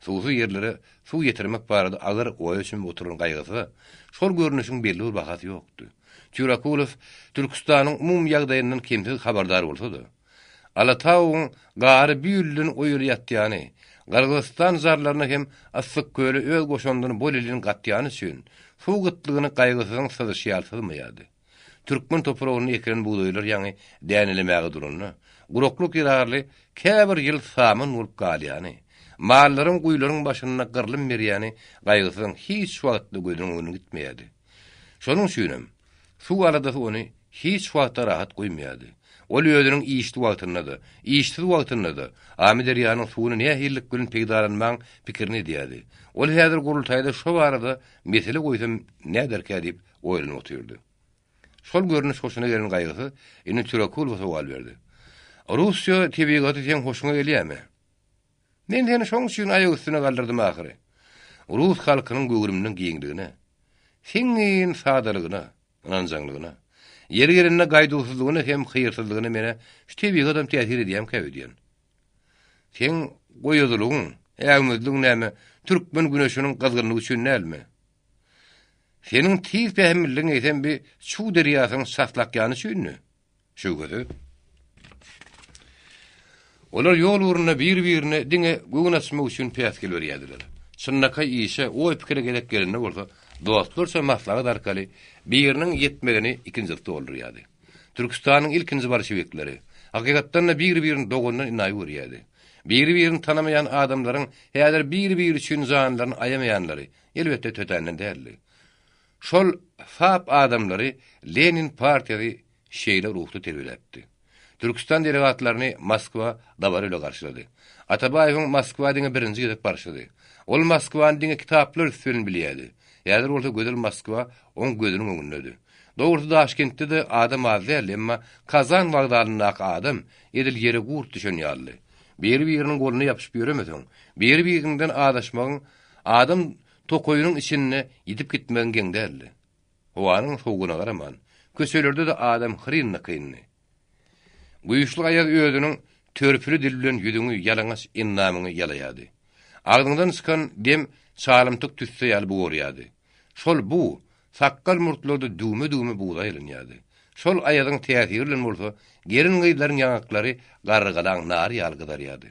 Speaker 1: Suwsuz ýerlere suw ýetirmek barada agyr oýa çümüp oturan Gaýgysyza şol görnüşiň belli bir bahasy ýokdy. Týurakulow Türküstanyň umumy ýagdaýyndan kemsiz habardar bolsa-da, Alatauwyň gary büýülden oýuly ýatýany, Gyrgyzystan jarlaryna hem Yssyk-köle öz goşandyny bol-elin gatýany üçin, suw gytlygyny Gaýgysyzyň syzyşy ýaly syzmaýardy. Türkmen topragynda ekilen bugdaýlar ýaňy dänelemäge duranda, guraklyk zerarly käbir ýyl saman bolup galýany, mallaryň guýularyň başynda gyrlym berýäni Gaýgysyzyň hiç wagtda gözüniň öňünden gitmeýärdi. Şonuň üçinem, suw aladasy ony hiç wagtda rahat goýmaýardy. Ol özüniň işli wagtynda-da, işsiz wagtynda-da Amyderýanyň suwuny nähililik bilen peýdalanmagyň pikirini edýärdi. Ol häzir gurultaýda şo barada mesele goýsam näderkä diýip oýlanyp otyrdy. Şol görnüş hoşuna gelen Gaýgysyz indi Türekulowa sowal berdi. Russiýa tebigaty seň hoşuňa gelýärmi? Men seni şoň üçin aýak üstüne galdyrdym ahyry. Rus halkynyň göwrüminiň giňligine, siňňin sadalygyna, ynanjaňlygyna, ýeri gelende gaýduwsyzlygyna hem hyýrsyzlygyna menä şu tebigatam täsir edýämkä öýdýän. Seň goýazylygyň, äwmezligiň näme, türkmen güneşiniň gyzgynlygy üçin dälmi? Seniň tiz pähimliligiň eýsem bi Çuw derýasynyň çaslakýany üçinmi? Şübhesiz. Olar ýol ugrunda bir-birine diňe göwün açmak üçin päsgel berýärdiler. Çynlakaý işe, oý-pikire gezek gelende bolsa, dostlarça maslahat arkaly biriniň ýetmezini ikinjisi doldurýardy. Türküstanyň ilkinji bolşewikleri, hakykatdan-da bir-birini dogandan inaý görýärdi. Biri-birini tanamaýan adamlaryň häzir bir-biri üçin janlaryny aýamaýanlary, elbetde, tötänden däldi. Şol sap adamlary Lenin partiýasy şeýle ruhda terbiýeläpdi. Türküstan delegatlaryny Moskwa dabara ile garşylady. Atabaýewiň Moskwa diňe birinji gezek barşydy. Ol Moskwany diňe kitaplar üsti bilen bilýärdi. Häzir bolsa gözel Moskwa oň gözüniň öňündedi. Dogrusy Daşkentde-de adam az däldi, emma Kazan wokzalyndaky adam edil ýere gurt düşen ýalydy. Biri-biriniň goluna ýapyşyp ýöremeseň, biri-biriňden azaşmagyň adam Tokaýynyň içinde ýitip gitmegiň geň däldi. Howanyň sowugyna garaman, köçelerde-de adam hyryn-dykyndy. Güýçli aýaz özüniň törpüli dili bilen ýüzüňi, ýalaňaç endamyňy ýalaýardy. Agzyňdan çykan dem çalymtyk tüsse ýaly bugarýardy. Şol bug sakgal-murtlarda düwme-düwme buza aýlanýardy. Şol aýazyň täsiri bilen bolsa gelin-gyzlaryň ýaňaklary garrygalaň nary ýaly gyzarýardy.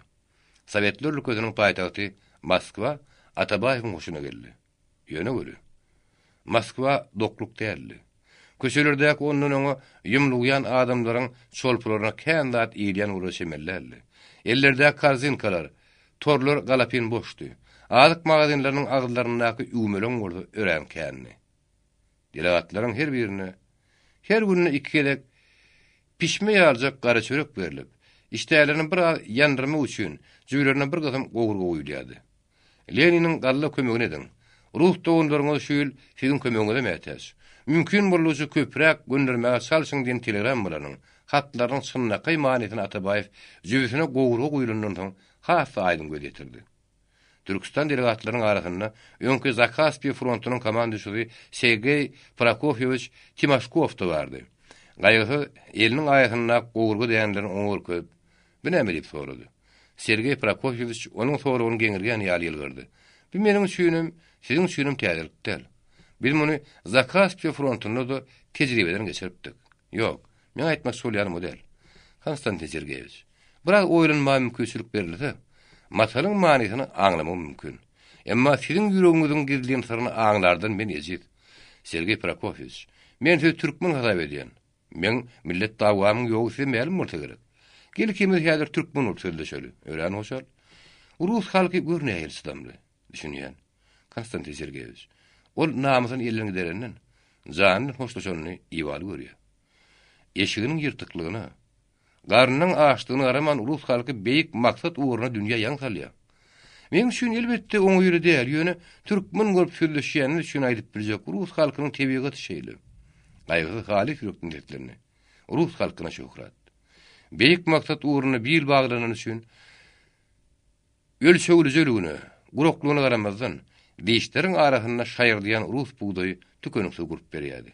Speaker 1: Sowetler ülkesiniň paýtagty Moskwa Atabaýewiň hoşuna geldi. Ýöne weli, Moskwa dokluk däldi. Köçelerdäki ondan-oňa ýumlugýan adamlaryň çolpularyna kän zat iýilýän bolara çemeli däldi. Ellerdäki korzinkalar, torlar galapyn boşdy. Azyk magazinleriniň agyzlaryndaky üwmeleň bolsa örän kändi. Delegatlaryň her birine her günde iki gezek pişme ýaljak gara çörek berlip, işdälerini biraz ýandyrmak üçin jübülerine bir gysym gowurga guýulýardy. Leniniň galla kömegini ediň. Rus doganlaryňyz şu ýyl siziň kömegiňize mätäç. Mümkin boldugyça köpräk göndermäge çalşyň diýen telegrammalarynyň, hatlarynyň çynlakaý manysyny Atabaýew jübüsine gowurga guýlandan soň has-da aýdyň göz ýetirdi. Türküstan delegatlarynyň arasynda öňki Zakaspiý frontunyň komanduşysy Sergeý Prokofýewiç Timaşkow-da bardy. Gaýgysyz eliniň aýasyndaky gowurga dänelerini oňa görkezip, Bu näme diýip sorady. Sergeý Prokofýewiç onuň soragyny geňirgän ýaly ýylgyrdy. Bu meniň üçinem, siziň üçinem täzelik däl. Biz muny Zakaspiý frontunda-da tejribeden geçiripdik. Ýok, meň aýtmakçy bolýanym o däl. Konstantin Sergeýewiç, biraz oýlanmaga mümkinçilik berilse, matalyň manysyny aňlamagym mümkin. Emma siziň ýüregiňiziň gizlin syryny aňlardan men ejiz. Sergeý Prokofýewiç, men sizi türkmen hasap edýän. Meň millet dawamyň ýogy size mälim bolsa gerek. Gel ikimiz häzir türkmen bolup sözleşeli. Örän hoşal. Rus halky gör nähili çydamly. Düşünýän. Konstantin Sergeýewiç. Ol namysyny elden giderenden, jany bilen hoşlaşanyny ibaly görýär. Eşiginiň ýyrtyklygyna, garnynyň açdygyna garaman rus halky beýik maksat ugrunda dünýä ýaň salýar. Meň üçin elbetde oňaýly däl, ýöne türkmen bolup sözleşýänimiz üçin aýdyp biljek, rus halkynyň tebigaty şeýle. Gaýgysyz halys ýürekden seslendi. Rus halkyna şöhrat! Beýik maksat ugrunda bil baglanany üçin Ölçeglijeligine, guraklygyna garamazdan, dişleriň arasynda şaýyrdaýan rus bugdaýy tükeniksiz gurp berýärdi.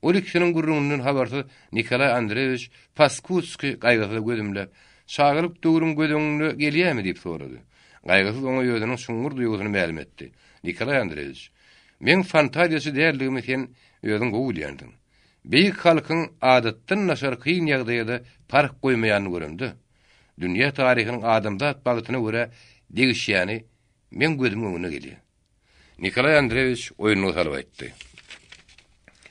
Speaker 1: Ol ikisiniň gürrüňinden habarsyz Nikolaý Andreýewiç Paskudskiý gaýgysyza göz ümläp, Çagalyk döwrüň göz öňüňde gelýärmi? diýip sorady. Gaýgysyz oňa özüniň çuňňur duýgusyny mälim etdi. Nikolaý Andreýewiç, meň fantaziýaçy däldigimi sen özüň gowy bilýänsiň. Beýik halkyň adatdan daşary kyn ýagdaýa-da parh goýmaýanyny göremde, Dünýä taryhynyň adamzat bagtyna görä degişýäni meň gözümiň öňüne gelýär. Nikolaý Andreýewiç oýunlyga salyp aýtdy.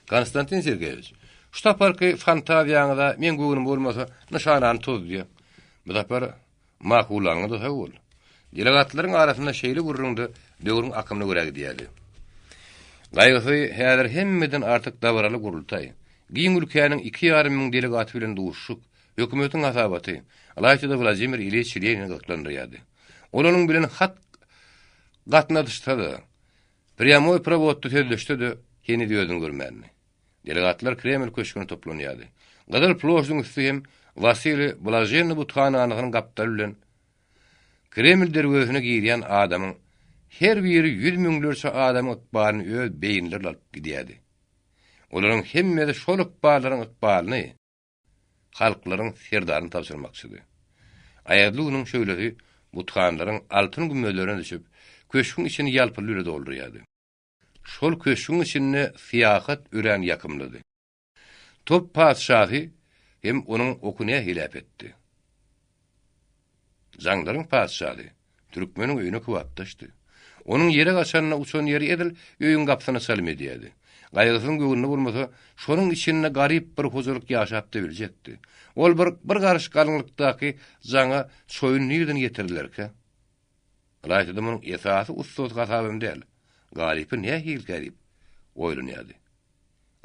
Speaker 1: Konstantin Sergeýewiç, şu saparky fantaziýaňyz-a meň göwnüm bolmasa nyşanany tozdýar. Bu sapar makullanyňa-da sag bol. Delegatlaryň arasynda şeýle gürrüň-de döwrüň akymyna görä gidýärdi. Gaýgysy häzir hemmeden artyk dabaraly gurultaý, giň ülkäniň 2,5 müň delegaty bilen duşuşyk, Hökümetiň hasabaty, ylaýta-da Wladimir Ilýiç Lenini gyzyklandyrýardy. Ol onuň bilen hat gatnadyşsa-da, prýamoý prowodda sözleşse-de, heniz özüni görmändi. Delegatlar Kreml köşgüne toplanýardy. Gyzyl ploşdyň üsti hem Wasiliý Blažennyý buthananysynyň gapdaly bilen Kreml derwezesine girýän adamyň her biri ýüz müňlerçe adamyň ykbalyny öz beýnilerine alyp gidýärdi. Olaryň hemmesi şol ykballaryň ykbalyny halklaryň serdaryny tabşyrmakçydy. Aýazly günüň şöhlesi buthanalaryň altyn gümmezlerine düşüp, köşgüň içini ýalpyldy bile doldurýardy. Şol köşgüň içinde syýahat örän ýakymlydy. Top patyşasy hem onuň oky nähili äpetdi. Jaňlaryň patyşasy türkmeniň öýüne kybapdaşdy. Onuň ýere gaçanyna uçan ýeri edil öýüň gapysyna çalym edýärdi. Gaýgysyzyň göwnüne bolmasa, şonuň içinde garyp bir hojalyk ýaşap-da biljekdi. Ol bir bir garyş galyňlykdaky jaňa çoýun nireden getirdilerkä? Ylaýta-da munuň esasy ussasy hasabam däl. Galypy nähilikä diýip, oýlanýardy.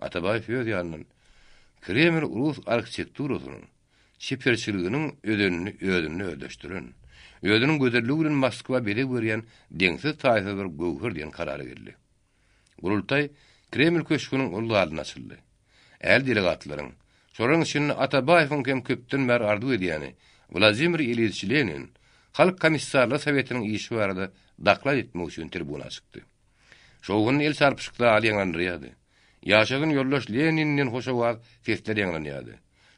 Speaker 1: Atabaýew öz ýanyndan, Kreml rus arhitekturasynyň, çeperçiliginiň özenini özünde özleşdiren, özüniň gözelligi bilen Moskwa bezeg berýän deňsiz-taýsyz bir göwher diýen karara geldi. Gurultaý Kreml köşgüniň uly zalynda açyldy. Ähli delegatlaryň, şolaryň içinde Atabaýewiň hem köpden bäri arzuw edýäni Wladimir Ilýiç Lenin Halk Komissarlar Sowetiniň işi barada doklad etmek üçin tribuna çykdy. Şowhunly el çarpyşyk zaly ýaňlandyrýardy. Ýaşasyn ýoldaş Lenin diýen hoşowaz sesler ýaňlanýardy.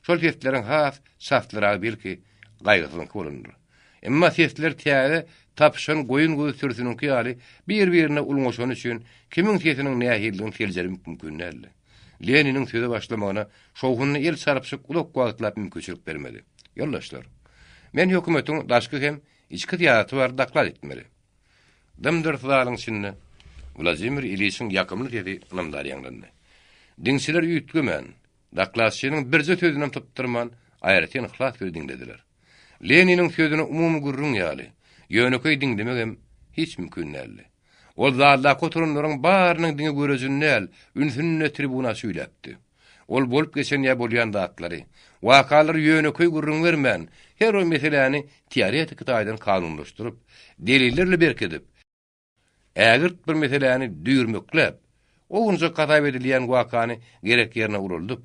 Speaker 1: Şol sesleriň has çaslyragy belki Gaýgysyzyňky bolandyr. Emma sesler täze tapyşan goýun-guzy sürüsiniňki ýaly bir-birine ulňaşany üçin kimiň sesiniň nähilidigini seljermek mümkin däldi. Leniniň söze başlamagyna şowhunly el çarpyşyk uzak wagtlap mümkinçilik bermedi. Ýoldaşlar! Men hökümetiň daşky hem içki syýasaty barada doklad etmeli. Dym-dyrs zalyň içinde Wladimir Ilýiçiň ýakymly sesi ynamdar ýaňlandy. Diňçiler üýtgemän, dokladçynyň birje sözünem sypdyrman, aýratyn yhlas bilen diňlediler. Leniniň sözüni umumy gürrüň ýaly, ýönekeý diňlemegem hiç mümkin däldi. Ol zaldaky oturanlaryň barynyň diňe görejini däl, ünsüni-de tribuna çüýläpdi. Ol bolup geçen ýa bolýan zatlary, wakalary ýönekeý gürrüň bermän, her bir meseläni teoretiki taýdan kanunlaşdyryp, delillerle berkidip, ägirt bir meseläni düýrmekläp, owunjak hasap edilýän wakany gerek ýerine ulaldyp,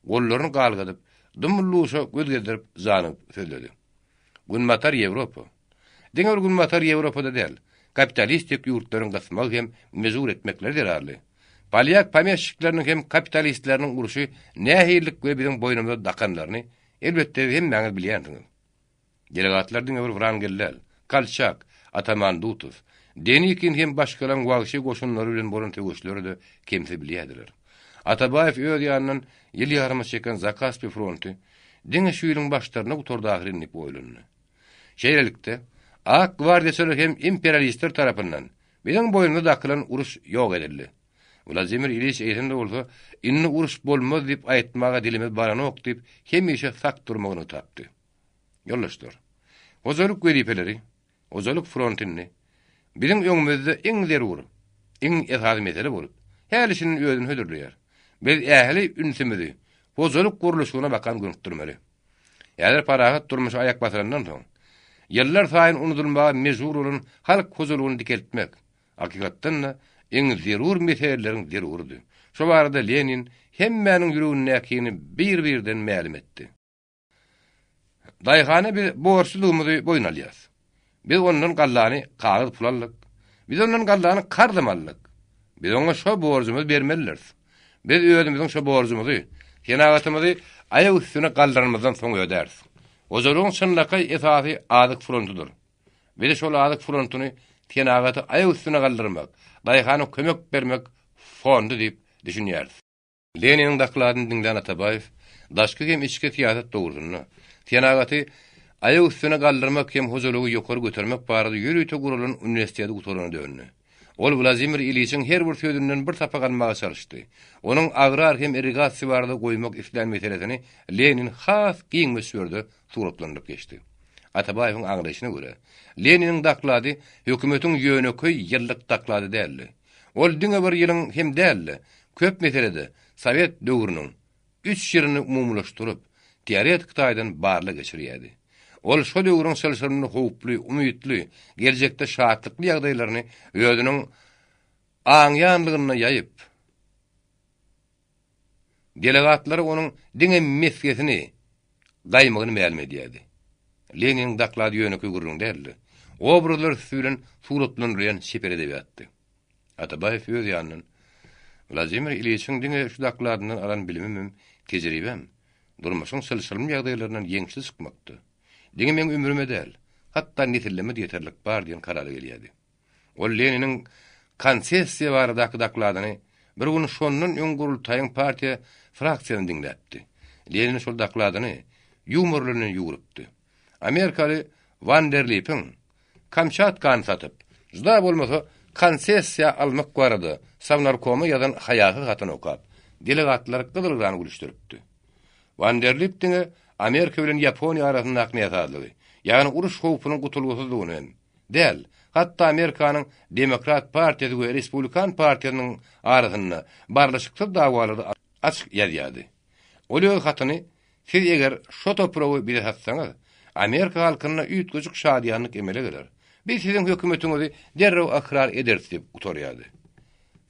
Speaker 1: gollaryny galgadyp, dym-duşa göz gezdirip janygyp sözledi. Günbatar Ýewropa. Diňe bir Günbatar Ýewropada däl, kapitalistik ýurtlaryň gysmagy hem mejbur etmekleri zerarly, polýak pomeşçikleriniň hem kapitalistleriniň urşy nähililik we biziň boýnumyza dakanlaryny, elbetde, hemmäňiz bilýänsiňiz. Delegatlar diňe bir Wrangel däl, Kolçak, Ataman Dutow, Denikin hem başgalaryň wagşy goşunlary bilen bolan söweşleri-de kemsiz bilýärdiler. Atabaýew öz ýanyndan ýyl ýaryma çeken Zakaspi fronty diňe şu ýylyň başlarynda gutardy ahyryn diýip oýlandy. Şeýlelikde, ak gwardiýaçylar hem imperialistler tarapyndan biziň boýnumyza dakylan uruş ýok edildi. Wladimir Ilýiç eýsem-de bolsa, indi uruş bolmaz diýip aýtmaga dilimiz baranok diýip, hemişe sak durmagy nygtapdy. Ýoldaşlar, hojalyk wezipeleri, hojalyk fronty indi biziň öňümizde iň zerur, iň esasy mesele bolup, häli-şindi özüni hödürleýär. Biz ähli ünsümizi hojalyk gurluşygyna bakan gönükdirmeli. Häzir parahat durmuşa aýak basylandan soň, Ýyllar saýyn unudylmaga mejbur bolan halk hojalygyny dikeltmek, hakykatdan-da, iň zerur meseleleriň zerurydy. Şo barada Lenin hemmäniň ýüregindäkini bir-birden mälim etdi. Daýhana biz borçludygymyzy boýun alýas. Biz ondan gallany kagyz pul aldyk. Biz ondan gallany karzam aldyk. Biz oňa şo borjumyzy bermelidiris. Biz özümiziň şo borjumyzy, senagatymyzy aýak üstüne galdyranymyzdan soň ödäris. Hojalygyň çynlakaý esasy azyk frontudyr. Biz şol azyk frontuny senagaty aýak üstüne galdyrmak, daýhana kömek bermek fondy diýip düşünýäris. Leniniň dokladyny diňlän Atabaýew daşky hem içki syýasat dogrusynda, senagaty aýak üstüne galdyrmak hem hojalygy ýokary götermek barada ýörite guralan uniwersiteti gutarana döndi. Ol Wladimir Iliçiň her bir sözünden bir sapak almaga çalyşdy. Onuň agrar hem irrigasiýa barada goýmak islän meselesini Lenin has giň möçberde suratlandyryp geçdi. Atabaýewiň aňlaýşyna görä, Leniniň doklady hökümetiň ýönekeý ýyllyk doklady däldi. Ol diňe bir ýylyň hem däl-de, köp meselede sowet döwrüniň üç ýylyny umumylaşdyryp, teoretik taýdan barlag geçirýärdi. Ol şo döwrüň çylşyrymly, howply, umytly, geljekde şatlykly ýagdaýlaryny özüniň aňýanlygynda ýaýyp, Delegatlara onuň diňe mesgesini, gaýmagyny mälim edýärdi. Leniniň doklady ýönekeý gürrüň däldi. Obrazlar üsti bilen suratlandyrylýan çeper edebiýatdy. Atabaýew öz ýanyndan, Wladimir Ilýiçiň diňe şu dokladyndan alan bilimimem, tejribäm, durmuşyň çylşyrymly ýagdaýlaryndan ýeňişli çykmakda, diňe meň ömrüme däl, hatda nesilleme-de ýeterlik bar diýen karara gelýärdi. Ol Leniniň konsessiýa baradaky dokladyny bir gün şondan öň gurultaýyň partiýa fraksiýasyny diňläpdi. Lenin şol dokladyny ýumor bilen ýugurupdy. Amerikaly Wanderlipiň Kamçatkany satyp, juda bolmasa konsessiýa almak barada Sovnarkoma ýazan haýasyz hatyny okap, delegatlary gyzylgan gülüşdiripdi. Wanderlip diňe Amerika bilen Ýaponiýa arasyndaky näsazlygy, ýagny uruş howpunyň gutulgysyzlygyny hem, Däl, hatda Amerikanyň Demokrat partiýasy we Respublikan partiýasynyň arasynda barlyşyksyz dawalary açyk ýazýardy. Ol öz hatyny Siz eger şo topragy bize satsaňyz, Amerika halkynda üýtgeşik şadyýanlyk emele geler. Biz siziň hökümetiňizi derrew ykrar ederis diýip gutarýardy.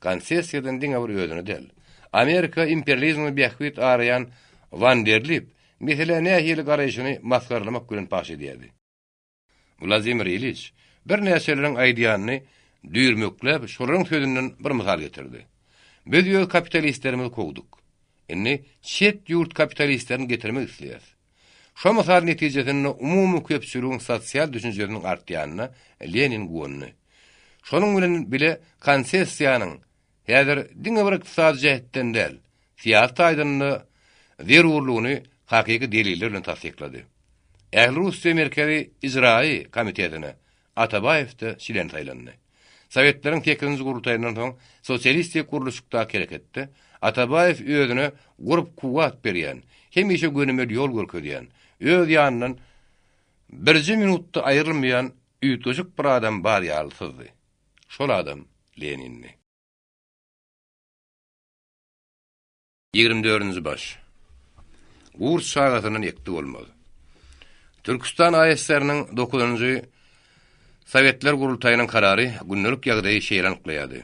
Speaker 1: Konsessiýadan diňe bir özüni däl, Amerika imperializmine bähbit araýan Wanderlip meselä nähili garaýşyny masgaralamak bilen paş edýärdi. Wladimir Iliç birnäçeleriň aýdýanyny düýrmekläp, şolaryň sözünden bir mysal getirdi. Biz öz kapitalistlerimizi kowduk. Indi çet ýurt kapitalistlerini getirmek isleýäris. Şo mysal netijesinde umumy köpçüligiň sosial düşünjesiniň artýanyna Lenin guwandy. Şonuň bilen bile konsessiýanyň häzir diňe bir ykdysady jähetden däl, syýasy taýdan-da zerurlygyny hakyky deliller bilen tassyklady. Ählirussiýa Merkezi Ijraýy komitetine Atabaýew-de çlen saýlandy. Sowetleriň sekizinji gurultaýyndan soň sosialistik gurluşykdaky hereketde Atabaýew özüne gurp-kuwwat berýän, hemişe gönümel ýol görkezýän, öz ýanyndan birje minutda aýrylmaýan üýtgeşik bir adam bar ýaly syzdy. Şol adam Lenindi. 24-nji baş. Gurt çagasyndan ekdi bolmaz. Türküstan ASSR-niň dokuzynjy Sowetler gurultaýynyň karary gündelik ýagdaýy şeýle anyklaýardy.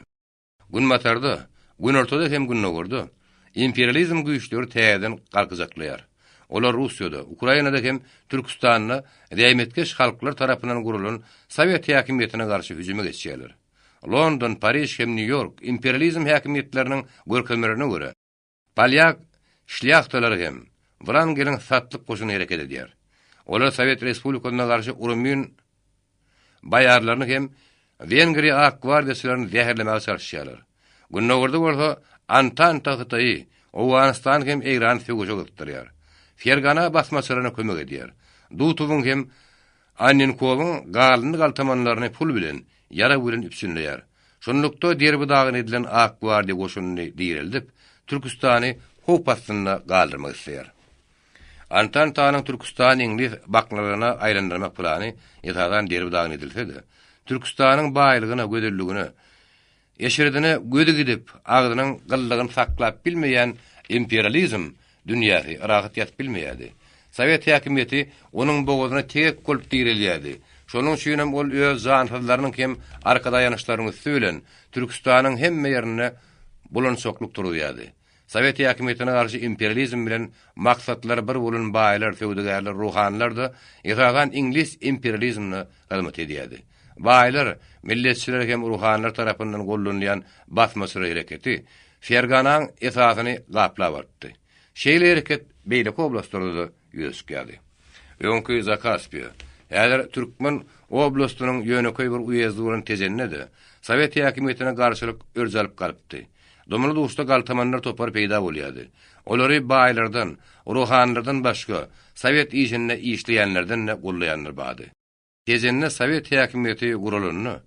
Speaker 1: Günbatarda, Günortada hem Gündogarda imperializm güýçleri täzeden galkyjaklaýar. Olar Russiýada, Ukrainada hem Türküstanda zähmetkeş halklar tarapyndan gurulan sowet häkimiýetine garşy hüjüme geçýärler. London, Pariž hem Nýu-Ýork imperializm häkimiýetleriniň görkezmelerine görä, polýak şlýahtalary hem Wrangeliň satlyk goşuny hereket edýär. Olar Sowet Respublikasyna garşy rumyn baýarlaryny hem Wengriýa ak gwardiýaçylaryny zäherlemäge çalyşýarlar. Gündogarda bolsa Antanta Hytaýy, Owganystany hem Eýrany söweşe gyzykdyrýar. Fergana basmaçylaryna kömek edýär. Dutowyň hem Annenkowyň galyndy galtamanlaryny pul bilen, ýarag bilen üpjünleýär. Şunlukda derbi-dagyn edilen ak gwardiýa goşunyny direldip, Türküstany howp astynda galdyrmak isleýär. Antantanyň Türküstany iňlis baknalygyna aýlandyrmak plany esasan derbi-dagyn edilse-de, Türküstanyň baýlygyna, gözelligine, Eşredine gözi gidip, agzynyň gyllygyny saklap bilmeýän imperializm dünýäsi rahat ýatyp bilmeýärdi. Sowet häkimiýeti onuň bogazyna tegek bolup direlýärdi. Şonuň üçinem ol öz jansyzlarynyň hem arkadaýanyşlarynyň üsti bilen Türküstanyň hemme ýerinde bulançaklyk turuzýardy. Sowet häkimiýetine garşy imperializm bilen maksatlary bir bolan baýlar, söwdagärler, ruhanylar-da esasan iňlis imperializmine hyzmat edýärdi. Baýlar, milletçiler hem ruhanylar tarapyndan gollanylýan basmaçylyk hereketi Ferganaň esasyny gaplap alypdy. Şeýle hereket beýleki oblastlarda-da ýüze çykýardy. Öňki Zakaspiýa, häzir türkmen oblastynyň ýönekeý bir uýezdi bolan Tejende-de sowet häkimiýetine garşylyk örç alyp galypdy. Dumly-duşda galtamanlar topary peýda bolýardy. Olary baýlardan, ruhanylardan başga, sowet işinde işleýänlerden-de gollaýanlar bardy. Tejende sowet häkimiýeti guralanyna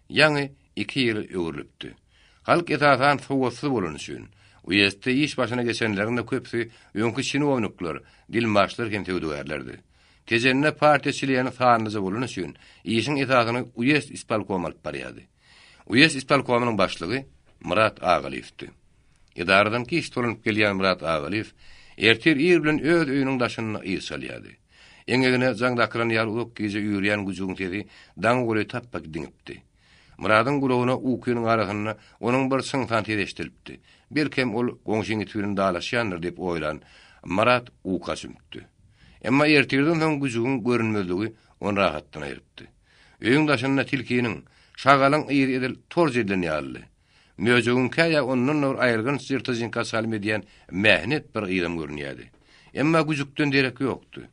Speaker 1: ýaňy iki ýyl öwrülipdi. Halk esasan sowatsyz bolany üçin, uýezdde iş başyna geçenleriň-de köpüsi öňki çinownikler, dilmaçlar hem söwdagärlerdi. Tejende partiýa çleni sanlyja bolany üçin, işiň esasyny uýezd ispolkomy alyp barýardy. Uýezd ispolkomynyň başlygy Myrat Agalyýewdi. Edaradan giç dolanyp gelýän Myrat Agalyýew ertir ir bilen öz öýüniň daşynda yz çalýardy. Eňegine jaň dakylan ýaly uzak gije üýrýän güjügiň sesi daňa golaý tapba diňipdi. Myradyň gulagyna ukynyň arasynda onuň bir çyňsan sesi eşidilipdi. Belkem ol goňşyň iti bilen dalaşýandyr diýip oýlan Myrat uka çümüpdi. Emma ertirden soň güjügiň görünmezligi ony rahatdan aýrypdy. Öýüň daşynda tilkiniň, şagalyň yzy edil torç edilen ýalydy. Möjegiňkä ýa ondan-da bir aýylganç jyrtyjyňka çalym edýän mähnet bir yzam görünýärdi. Emma güjükden derek ýokdy.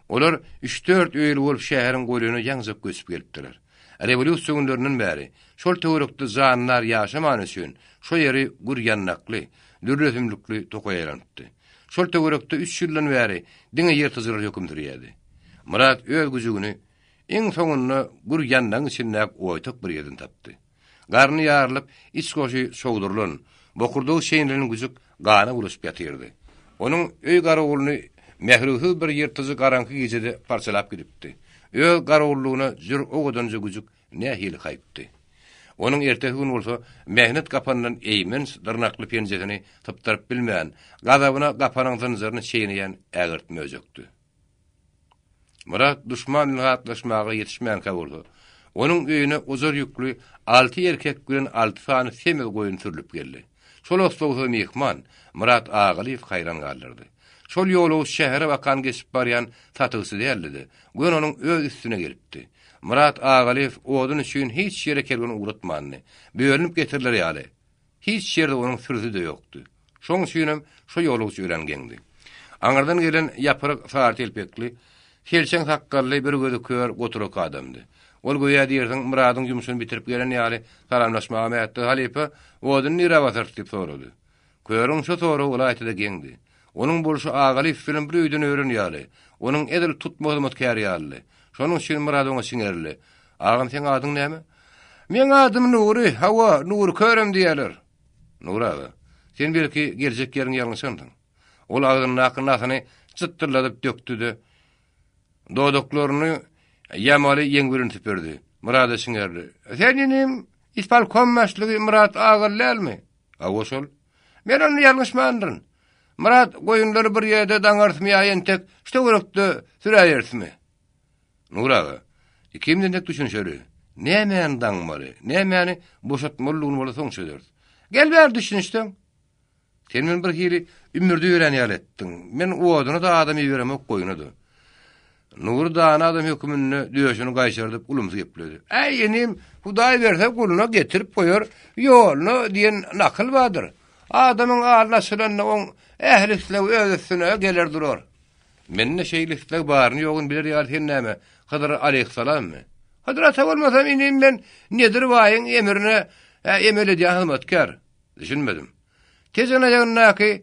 Speaker 1: Olar üç-dört öýli bolup şäheriň golaýyna ýaňjak göçüp gelipdiler. Rewolýusiýa günlerinden bäri şol töwerekde jandar ýaşamany üçin şo ýeri gür ýandakly, dürli ösümlikli tokaý aýlanypdy. Şol töwerekde üç ýyldan bäri diňe ýyrtyjylar höküm sürýärdi. Myrat öz güjügini iň soňunda gür ýandagyň içindäki oýtak bir ýerden tapdy. Garny ýarylyp, iç goşy çogdurylan, bokurdagy çeýnelen güjük gana bulaşyp ýatyrdy. Onuň öý garawulyny mährewsiz bir ýyrtyjy garaňky gijede parçalap gidipdi. Öz garawullygyna jür owadanja güjük nähili haýpdy. Onuň ertesi gün bolsa mähnet gapandan eýmenç dyrnakly penjesini sypdyryp bilmän, gazabyna gapanyň zynjyryny çeýneýän ägirt möjekdi. Myrat duşman bilen gatnaşmaga ýetişmänkä bolsa, onuň öýüne ojar ýükli alty erkek bilen alty sany semiz goýun sürlüp geldi. Şol oslagsyz myhman Myrat Agalyýewi haýran galdyrdy. Şol ýolagçy şähere bakan geçip barýan satygçy däldi-de, göni onuň öz üstüne gelipdi. Myrat Agalyýew odun üçin hiç ýere kerwen ugratmandy. Bölünip getiriler ýaly, Hiç ýerde onuň sürüsi-de ýokdy. Şoň üçinem şo ýolagçy örän geňdi. Aňyrdan gelen ýapyryk sary telpekli, selçeň sakgally, bir gözi kör, goturak adamdy. Ol göýä diýersiň Myradyň ýumşuny bitirip gelen ýaly salamlaşmaga mätdi, Halypa, oduny nirä basarys diýip sorady. Körüň şo soragy ylaýta-da geňdi. Onuň bolşy Agalyýew bilen bir öýden ören ýaly, onuň edil tutma hyzmatkäri ýalydy. Şonuň üçin Myrat oňa çiňerildi. Agam, seň adyň näme? Meň adym Nury, hawa, Nury körem diýýärler. Nury aga, sen belki geljek ýeriňi ýalňyşansyň. Ol agzyndaky nasyny jytdyrladyp dökdi-de, dodaklaryny ýamaly ýeň bilen süpürdi. Myrada çiňerdi. Sen inim, ispolkom başlygy Myrat aga dälmi? Hawa, şol. Men onda ýalňyşmandyryn. Myrat, goýunlary bir ýerde daňarysmy ýa entek şu töwerekde süräýerismi? Nury aga, ikimiz entek düşünişeli. Nämäni daňmaly, nämäni boşatmalydygyny bolsa soň çözeris. Gel bäri düşünişseň. Sen meni bir hili ümürde ýörän ýaly etdiň. Men oduna-da adam iberemok, goýuna-da. Nury dana adam höküminde döşüni gaýşardyp ulumsy gepledi. Äý, inim, Hudaý berse guluna getirip goýar ýoluna diýen nakyl bardyr. Adamyň alny açylanda oň ähli islegi öz üstüne geler durar. Mende şeýle isleg baryny-ýoguny biler ýaly sen näme, Hydyr aleýhissalammy? Hydyr ata bolmasam inim men Nedir baýyň emrine emel edýän hyzmatkär. Düşünmedim. Tejen aýagyndaky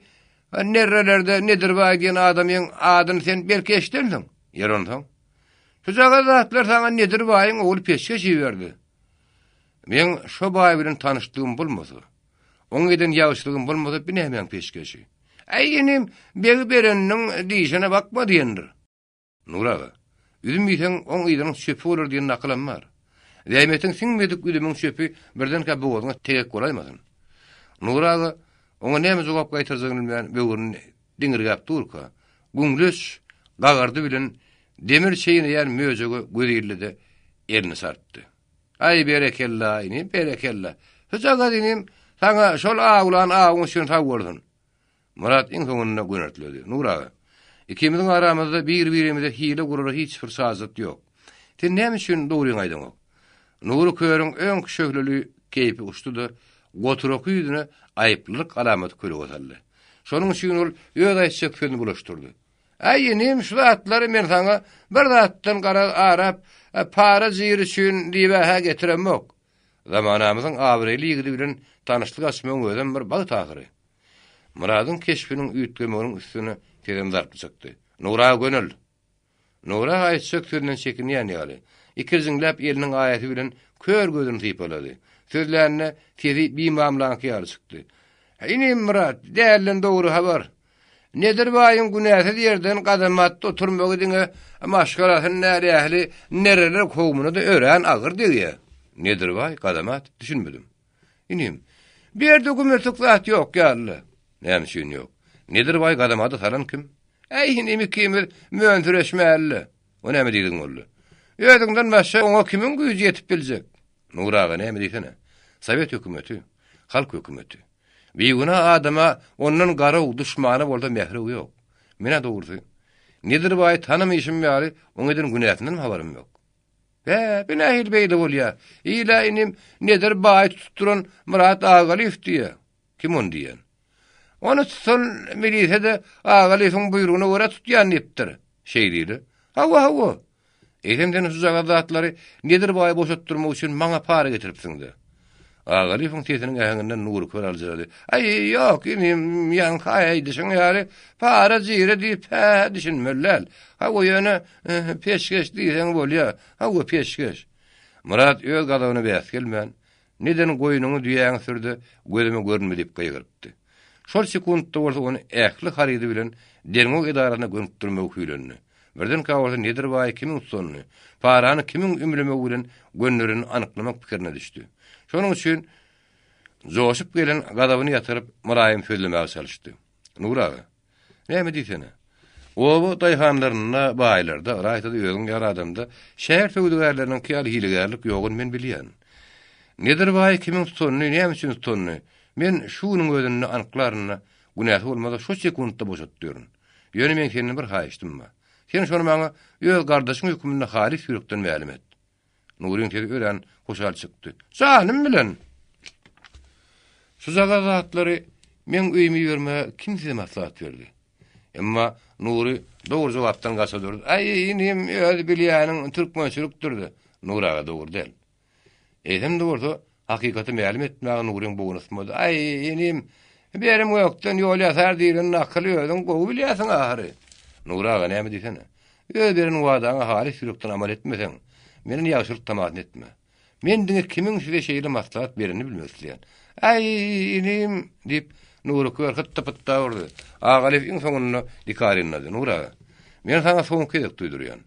Speaker 1: nerrelerde Nedir baý diýen adamyň adyny sen belki eşidensiň? Ýeri onsoň? Şujagaz zatlar saňa Nedir baýyň ogly peşgeş iberdi. Meň şo baý bilen tanyşlygym bolmasa, oň eden ýagşylygym bolmasa bi nämäň peşgeşi? Äý inim, begi bereniniň dişine bakma diýendir. Nury aga, üzüm iýseň, oň yzynyň çöpi bolar diýen nakylam bar. Zähmetiň siňmedik üzümiň çöpi birdenkä bogazyňa tegek bolaýmasyn. Nury aga oňa näme jogap gaýtarjagyny bilmän böwrüni diňirgäp durka, güňleç. gagardy bilen demir çeýneýän möjege göz ildi-de, elini sartdy. Aý, berekella, inim, berekella. Şujagaz inim, saňa şol awlan awuň üçin sag bolsun. Myrat iň soňunda gönertledi. Nur aga, ikimiziň aramyzda bir-birimize hile gurara hiç bir şajat ýok. Sen näme üçin dogryňy aýdaňok? Nury körüň öňki şöhleli keýpi uçdy-da, goturaky ýüzüne aýyplylyk alamaty kölege saldy. Şonuň üçin ol öz aýtjak sözüni bulaşdyrdy. Äý, inim, şu zatlary men saňa bir zatdan garaz arap, para-jyr üçin diýib-ä-hä getiremok. Zamanamyzyň abraýly ýigidi bilen tanyşlyk açmagyň özem bir bagt ahyry. Myradyň keşbiniň üýtgemeginiň üstüne sezem zarply çykdy. Nura gönel! Nura aýtjak sözünden çekinýän ýaly, ikirjiňläp eliniň aýasy bilen kör gözüni sypalady. Sözlände sesi bimamlaňky ýaly çykdy. Inim Myrat, dälden dogry habar. Nedir baýyň günäsiz ýerden gazamatda oturmagy diňe maşgalasyny däl, ähli nereler kowumyna-da örän agyr degýär. Nedir baý, gazamat, düşünmedim. Inim, bu ýerde gümürtik zat ýok ýaly-la. Näme üçin ýok? Nedir baý gazamady salan kim? Äý, inim ikimiz mönsüreşmäli-le. O näme diýdigiň boldy? Özüňden başga oňa kimiň güýji ýetip biljek? Nury aga, näme diýsene? Sowet hökümeti, halk hökümeti. Bigünä adama ondan garaw, duşmana bolsa mährew ýok. Men-ä dogrusy, Nedir baýy tanamyşym ýaly, oň eden günäsindenem habarym ýok. Bä, bu nähili beýle bolýa? Il-ä inim, Nedir baýy tutup duran Myrat Agalyýew diýýä. Kim ony diýen? Ony tutan milise-de Agalyýewiň buýrugyna görä tutýan diýipdir. Şeý diýdi. Hawa, hawa. Eýsem sen şujagaz zatlary Nedir baýy boşatdyrmak üçin maňa para getiripsiň-dä. Agalyýewiň sesiniň äheňinden Nury kör aljyrady. Aý, ýok, inim, ýaňky aýdyşyň ýaly para-jire diýip-hä düşünmeli däl. Hawa, ýöne peşgeş diýseň bolýa. Hawa, peşgeş. Myrat öz gazabyna bäs gelmän, Neden goýnuňy düýäňi sür-de, gözüme görünme diýip gygyrypdy. Şol sekuntda bolsa ony ähli harydy bilen derňew edarasyna gönükdirmegi hüýlendi. Birdenkä bolsa Nedir baýy kimiň tutanyny, parany kimiň ümlemegi bilen gönderenini anyklamak pikirine düşdi. Şonuň üçin joşup gelen gazabyny ýatyryp, mylaýym sözlemäge çalyşdy. Nury aga, näme diýsene? Oba daýhanlarynda, baýlarda, ylaýta-da özüň ýaly adamda şäher söwdagärleriniňki ýaly hilegärlik ýoguny men bilýän. Nedir baýy kimiň tutanyny, näme üçin tutanyny men şu günüň özünde anyklaryn-da, günäsi bolmasa şo sekuntda boşatdyryn. Ýöne meň senden bir haýyştym bar. Sen şony maňa öz gardaşyň hökmünde halys ýürekden mälim et. Nuryň sesi örän hoşal çykdy. Janym bilen! Şujagaz zatlary meň öýüme ibermäge kim size maslahat berdi? Emma Nury dogry jogapdan gaça durdy. Aý, inim, öz bilýäniň türkmençilikdir-de. Nury aga dogry däl. Eýsem-de bolsa, hakykaty mälim etmäge Nuryň bogny ysmady. Aý, inim, berim gökden ýol ýasar diýlen nakyly özüň gowy bilýärsiň ahyry. Nury aga, näme diýsene. Öz beren wadaňa halys ýürekden amal etmeseň, menden ýagşylyk tamasyny etme. Men diňe kimiň size şeýle maslahat berenini bilmek isleýän. Aý, inim, diýip, Nury kör hytda-pytda urdy. Agalyýew iň soňunda dikarynlady. Nury aga, men saňa soňky gezek duýdurýan.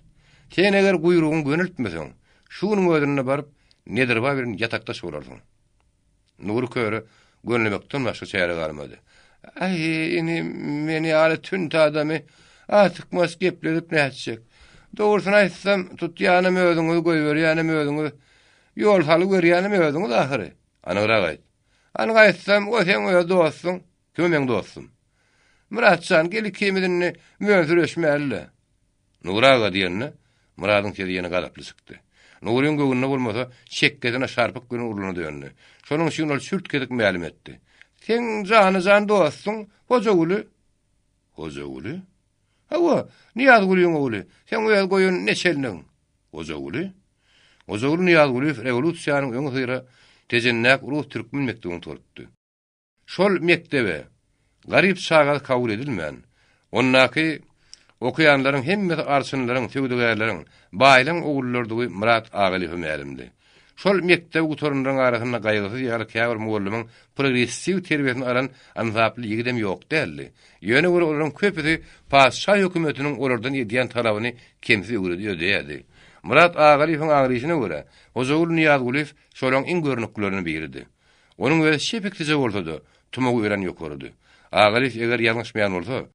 Speaker 1: Sen eger guýrugyňy göneltmeseň, Şu günüň özünde baryp, Nedirbaý bilen ýatakdaş bolarsyň. Nury köre gönülemekden başga çäre galmady. Aý, inim, men ýaly tünt adamy artykmaç gepledip nätjek? Dogrusyny aýtsam, tutýanam özüňiz, goýberýänem özüňiz, ýol salgy berýänem özüňiz ahyry. Anygrak aýt. Anyk aýtsam, o seň öz dostuň. Kim meň dostum? Myrat jan, gel ikimiz indi mönsüreşmäli-le. Nury aga diýende, Myradyň sesi ýene gazaply çykdy. Nuryň göwnüne bolmasa, çekgesine şarpyk bilen urlana döndi. Şonuň üçin ol çürt-kesik mälim etdi. Seň jana-jan dostuň Hojaguly. Hojaguly? Hawa, Nyýazgulyň ogly, seň öz goýan neçelnigiň. Hojaguly? Hojaguly Nyýazgulyýew rewolýusiýanyň öňüsyra Tejendäki rus-türkmen mekdebini gutarypdy. Şol mekdebe garyp çagasy kabul edilmän, ondaky okaýanlaryň hemmesi arçynlaryň, söwdagärleriň, baýlaryň ogullarydygy Myrat Agalyýewe mälimdi. Şol mekdebi gutaranlaryň arasynda Gaýgysyz ýaly käbir mugallymyň progressiw terbiýesini alan ynsaply ýigidem ýok däldi. Ýöne weli olaryň köpüsi patyşa hökümetiniň olardan edýän talabyny kemsiz ödeýärdi. Myrat Agalyýewiň aňryşyna görä, Hojaguly Nyýazgulyýew şolaryň iň görnüklileriniň biridi. Onuň özi çepiksije bolsa-da, tumagy örän ýokarydy. Agalyýew eger ýalňyşmaýan bolsa,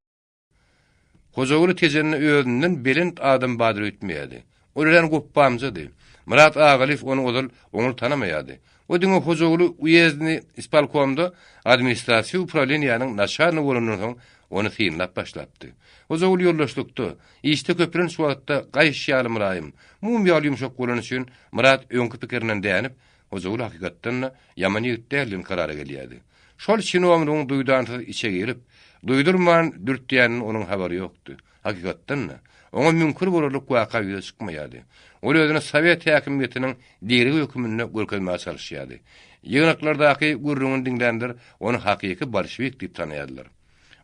Speaker 1: Hojaguly Tejende özünden belent adam bardyr öýtmeýärdi. Ol örän gopbamjady. Myrat Agalyýew ony ozal oňly tanamaýardy. O diňe Hojaguly uýezdny ispolkomda administratiw uprawleniýäniň naçalnigi bolandan soň ony synlap başlapdy. Hojaguly ýoldaşlykda, işde köplenç wagtda gaýyş ýaly mylaýym, mum ýaly ýumşak bolany üçin Myrat öňki pikirinden dänip, Hojaguly hakykatdan-da ýaman ýigit däl diýen karara gelýärdi. Şol çinownigiň duýdansyz içe girip, duýdurman dürtýäninden onuň habary ýokdy. Hakykatdan-da, oňa müňkür bolarlyk waka ýüze çykmaýardy. Ol özüni sowet häkimiýetiniň diregi höküminde görkezmäge çalyşýardy. Ýygnaklardaky gürrüňini diňlänler ony hakyky bolşewik diýip tanaýardylar.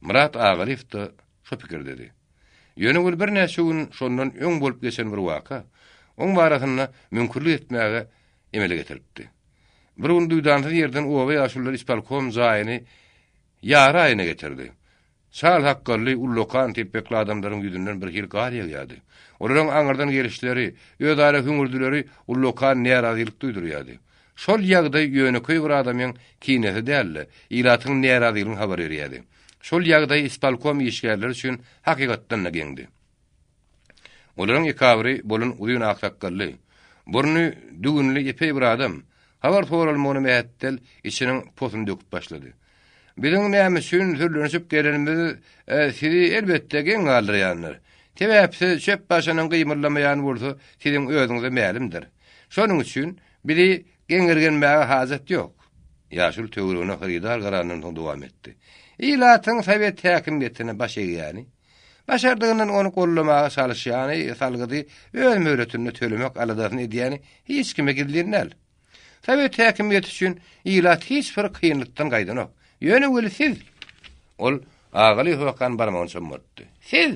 Speaker 1: Myrat Agalyýew-de şo pikirdedi. Ýöne ol birnäçe gün şondan öň bolup geçen bir waka oň barasynda müňkürlik etmäge emele getiripdi. Bir gün duýdansyz ýerden oba ýaşululary ispolkom jaýyny ýary aýyna getirdi. Çal sakgally, ullakan telpekli adamlaryň ýüzünden birhili gar ýagýardy. Olaryň aňyrdan gelişleri, özara hüňürdileri ullakan närazylyk duýdurýardy. Şol ýagdaý ýönekeý bir adamyň kinesi däl-de, ilatyň närazylygyny habar berýärdi. Şol ýagdaý ispolkom işgärleri üçin hakykatdan-da geňdi. Olaryň ekabyry bolan uzyn ak sakgally, burny düwünli epeý bir adam, habar soralmagyna mähetdel içiniň posuny döküp başlady. Biziň näme üçin sürlenişip gelenimiz sizi elbetde geň galdyrýandyr. Sebäpsiz çöp başynyň gymyldamaýany bolsa siziň özüňize mälimdir. Şonuň üçin bizi geňirgenmäge hajat ýok. Ýaşuly töweregine hyrydar garandan soň dowam etdi. Ilatyň sowet häkimiýetine baş egýäni, Başardygyndan ony gollamaga çalyşýany, salgydy öz möhletinde tölemek aladasyny edýäni hiç kime gizlin däl. Sowet häkimiýeti üçin ilat hiç bir kynlykdan gaýdanok. Ýöne weli siz! Ol Agaly Hokan barmagyny çommaltdy. Siz!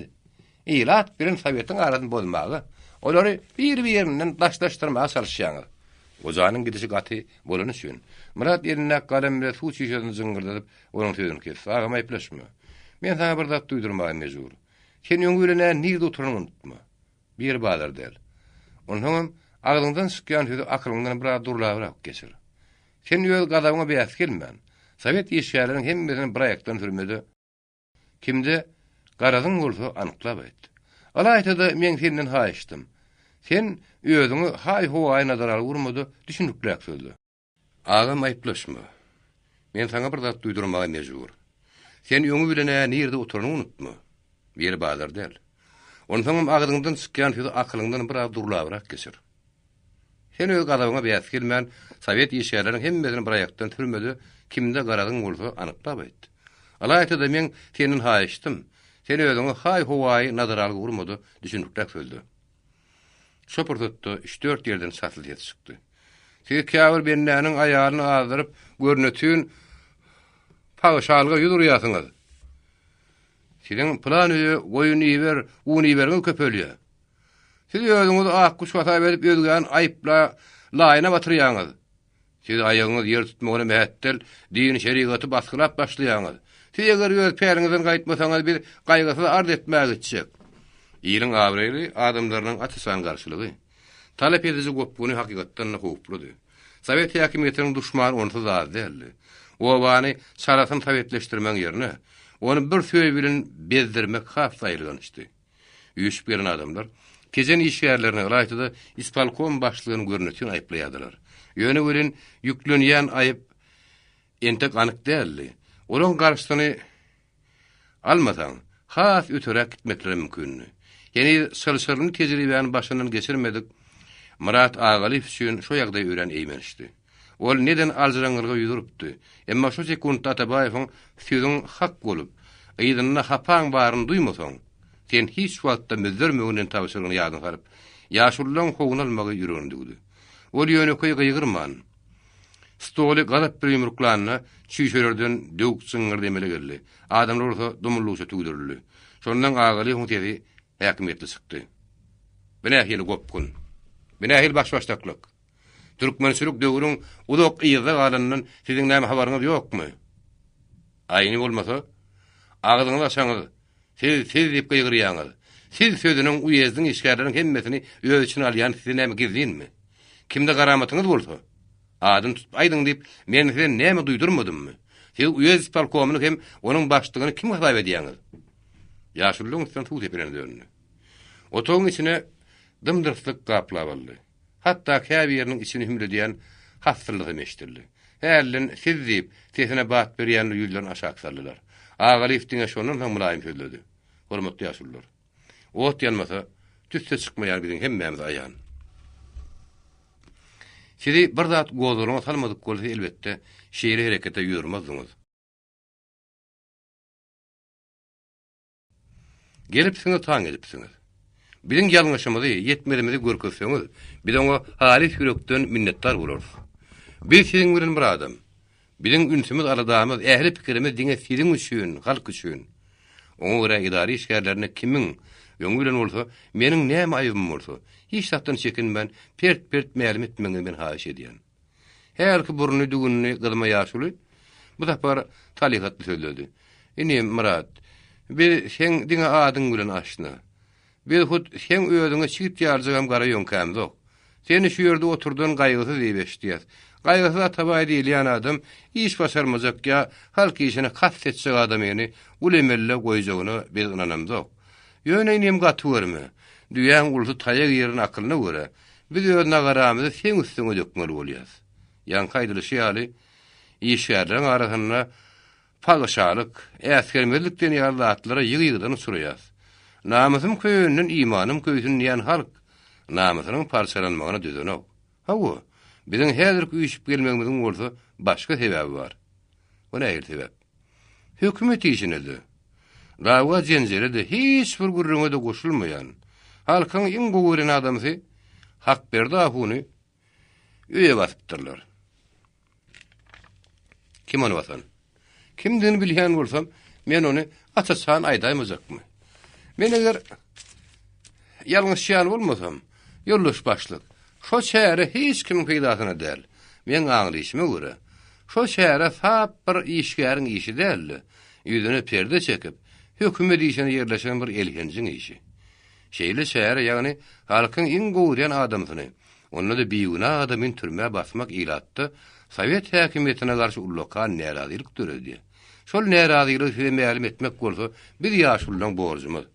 Speaker 1: Ilat bilen Sowetiň arasyny bozmaga, olary bir-birinden daşlaşdyrmaga çalyşýaňyz. Gojanyň gidişi gaty bolany üçin, Myrat elindäki galem bilen suw çüýşesini jyňňyrdadyp, Onuň sözüni kes. Agam aýyplaşma. Men saňa bir zat duýdurmaga mejbur. Sen öňi bilen-ä nirde oturanyňy unutma. Bu ýer bazar däl. Onsoňam agzyňdan çykýan sözi akylyňdan biraz durlabrak geçir. Sen öz gazabyňa bäs gelmän, sowet işgärleriniň hemmesini bir aýakdan sürme-de, kimde garazyň bolsa anyklap aýt. Ylaýta-da meň senden haýyşdym. Sen özüňi haý-howaýy nazar alyp urma-da, düşünikliräk sözle. Agam aýyplaşma. Men saňa bir zat duýdurmaga mejbur. Sen öňi bilen-ä nirde oturanyňy unutma. Bu ýer bazar däl. Onsoňam agzyňdan çykýan sözi akylyňdan biraz durlabrak geçir. Sen öz gazabyňa bäs gelmän, sowet işgärleriniň hemmesini bir aýakdan sürme-de, kimde garazyň bolsa anyklap aýt. Ylaýta-da meň senden haýyşdym, sen özüňi haý-howaýy nazaralgy urma-da, düşünikräk sözle. Şo pursatda üç-dört ýerden çasly ses çykdy. Siz käbir bendäniň aýalyny azdyryp, görnetin pagyşalyga ýüz urýarsyňyz. Siziň pylan öýe goýun iber, un iberiňiz köpelýär. Siz özüňizi akguş hasap edip özgäni aýypla laýyna batyrýaňyz. Siz aýagyňyz ýer tutmagyna mähetdel, din-şerigaty basgylap başlaýaňyz. Siz eger öz päliňizden gaýtmasaňyz, biz gaýgysyz arz etmäge gitjek. Iliň abraýly adamlarynyň aç-açan garşylygy, talap ediji gopguny hakykatdan-da howpludy. Sowet häkimiýetiniň duşmany onsuz az däldi. Obany çalasyn sowetleşdirmegiň ýerine, ony bir söý bilen bezdirmek has aýylgançdy. Üýşüp gelen adamlar Tejen işgärlerini, ylaýta-da ispolkom başlygyny görnetin aýyplaýardylar. Ýöne welin ýüklenýän aýyp entek anyk däldi. Olaň garşysyny almasaň, has öteräk gitmekleri mümkindi. Heniz çylşyrymly tejribäni başyndan geçirmedik Myrat Agalyýew üçin şo ýagdaý örän eýmençdi. Ol neden aljyraňňylyga ýüz urupdy. Emma şo sekuntda Atabaýewiň sözüň hak bolup, yzynda hapaň baryny duýmasaň, sen hiç wagtda müzzermegin diýen tabşyrygyny ýadyna salyp, ýaşululaň howuny almagy ýüregine düwdi. Ol ýönekeý gygyrman, stoly gazap bir ýumruklanda, çüýşelerden döwük jyňňyrdy emele geldi. Adamlar bolsa dumuldugyça tüwdürildi. Şondan Agalyýewiň sesi häkimiýetli çykdy. Bu nähili gopgun? Bu nähili baş-başdaklyk? Türkmençilik döwrüň uzak yzda galanyndan siziň näme habaryňyz ýokmy? Aýny bolmasa, agzyňyzy açaňyz, siz, siz diýip gygyrýaňyz. Siz sözüniň uýezdiň işgärleriň hemmesini öz içine alýany size näme gizlinmi? Kimde garamatyňyz bolsa, adyny tutup aýdyň diýip, men size näme duýdurmadymmy? Siz uýezd ispolkomyny hem onuň başlygyny kim hasap edýäňiz? Ýaşululyň üstüne suw sepilene döndi. Otagyň içine dym-dyrslyk gaplap aldy. Hatda käbiriniň içini hümledýän hassyldysam eşidildi. Hälden siz diýip, sesine bat berýänler ýüzlerini aşak saldylar. Agalyýew diňe şondan soň mylaýym sözledi. Hormatly ýaşulular! Ot ýanmasa, tüsse çykmaýan biziň hemmämize aýan. Sizi bir zat gozgalaňa salmadyk bolsa, elbetde, şeýle herekete ýüz urmazdyňyz. Gelipsiňiz, taň edipsiňiz. Biziň ýalňyşymyzy, ýetmezimizi görkezseňiz, biz oňa halys ýürekden minnetdar bolarys. Biz siziň bilen bir adam. Biziň ünsümiz, aladamyz, ähli pikirimiz diňe siziň üçin, halk üçin. Oňa görä edara işgärlerine kimiň, öňi bilen bolsa, meniň näme aýybym bolsa, hiç zatdan çekinmän, pert-pert mälim etmegiňizi men haýyş edýän. Hälki burny düwünli gyzma ýaşuly bu sapar salyhatly sözledi. Inim, Myrat, biz seň diňe adyň bilen aşna. Biz hut seň özüňe çigit ýalyjagam gara ýöňkämzok. Seni şu ýerde oturdan Gaýgysyz diýip eşidýäs. Gaýgysyz Atabaý diýilýän adam iş başarmajak ýa halk işine kast etjek adamyny uly emelde goýjagyna biz ynanamzok. Ýöne inim gaty görme. Düýäň ulusy taýak iýerin akylyna görä, biz öz nagaramyzy seň üstüňe dökmeli bolýas. Ýaňky aýdylyşy ýaly, işgärleriň arasynda Pagyşalyk, äsgermezlik diýen ýaly zatlara ýygy-ýygydan uçraýas. Namysym köýenden imanym köýsün diýen halk, namysynyň parçalanmagyna dözenok. Hawa, biziň häzirki üýşüp gelmegimiziň bolsa başga sebäbi bar. O nähili sebäp? Hökümet işine-de, dawa-jenjele-de, hiç bir gürrüňe-de goşulmaýan, halkyň iň gowy görýän adamsy Hakberdi ahuny öýe basypdyrlar. Kim ony basan? Kimdigini bilýän bolsam, men ony aç-açan aýdaýmajakmy? Men eger ýalňyşýan bolmasam, ýoldaş başlyk, şo çäre hiç kimiň peýdasyna däl. Meň aňlyşyma görä, şo çäre sap bir işgäriň işi däl-de, ýüzüne perde çekip, hökümet işine ýerleşen bir elhenjiň işi. Şeýle çäre, ýagny halkyň iň gowy görýän adamsyny, onda-da bigünä adamyny türmä basmak ilatda sowet häkimiýetine garşy ullakan närazylyk döredýär. Şol närazylygy size mälim etmek bolsa biz ýaşululaň borjumyz.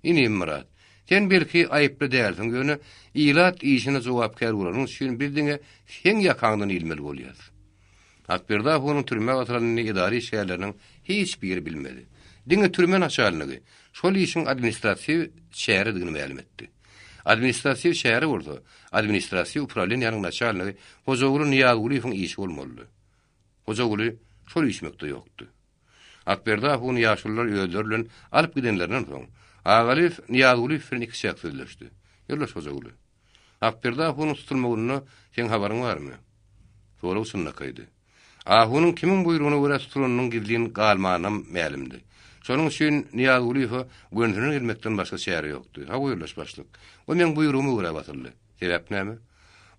Speaker 1: Inim Myrat, sen belki aýyply dälsiň, ýöne ilat işine jogapkär bolanyň üçin biz diňe seň ýakaňdan ilmeli bolýas. Akberdi ahunyň türmä batyranyny edara işgärleriniň hiç biri bilmedi. Diňe türme naçalnigi şol işiň administratiw çäredigini mälim etdi. Administratiw çäre bolsa, administratiw uprawleniýäniň naçalnigi Hojaguly Nyýazgulyýewiň işi bolmalydy. Hojaguly şol üýşmekde ýokdy. Akberdi ahuny ýaşulular özleri bilen alyp gidenlerinden soň, Agalyýew Nyýazgulyýew bilen ikiçäk sözleşdi. Ýoldaş Hojaguly, Akberdi ahunyň tutulmagynda seň habaryň barmy? Sorag çynlakaýdy. Ahunyň kimiň buýrugyna görä tutulanynyň gizlin galmanam mälimdi. Şonuň üçin Nyýazgulyýewe gönüsinden gelmekden başga çäre ýokdy. Hawa, ýoldaş başlyk, o meň buýrugyma görä basyldy. Sebäp näme?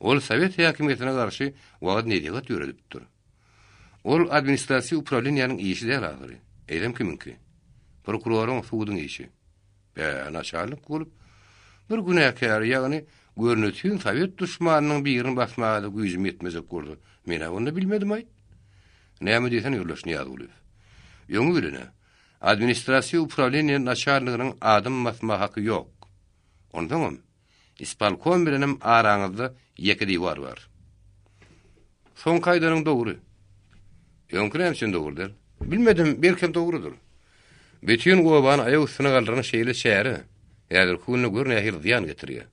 Speaker 1: Ol sowet häkimiýetine garşy wagyz-nesihat ýöredipdir. Ol administrasiw uprawleniýäniň işi däl ahyry. Eýsem kimiňki? Prokuroryň, suduň işi. Bä, naçalnik bolup, bir günäkäri, ýagny görnetin sowet duşmanynyň birini basmaga-da güýjüm ýetmejek bolsa, men-ä onda bilmedim-aýt. Näme diýsene, ýoldaş Nyýazgulyýew. Öňi bilen-ä, administrasiw uprawleniýe naçalniginiň adam basma haky ýok. Onsoňam, Ispolkom bilenem araňyzda ýeke diwar bar. Soňky aýdanyň dogry. Öňki näme üçin dogry däl? Bilmedim, belkem dogrudyr. Bütin obany aýak üstüne galdyran şeýle çäre, häzirki günde gör nähili zyýan getirýär.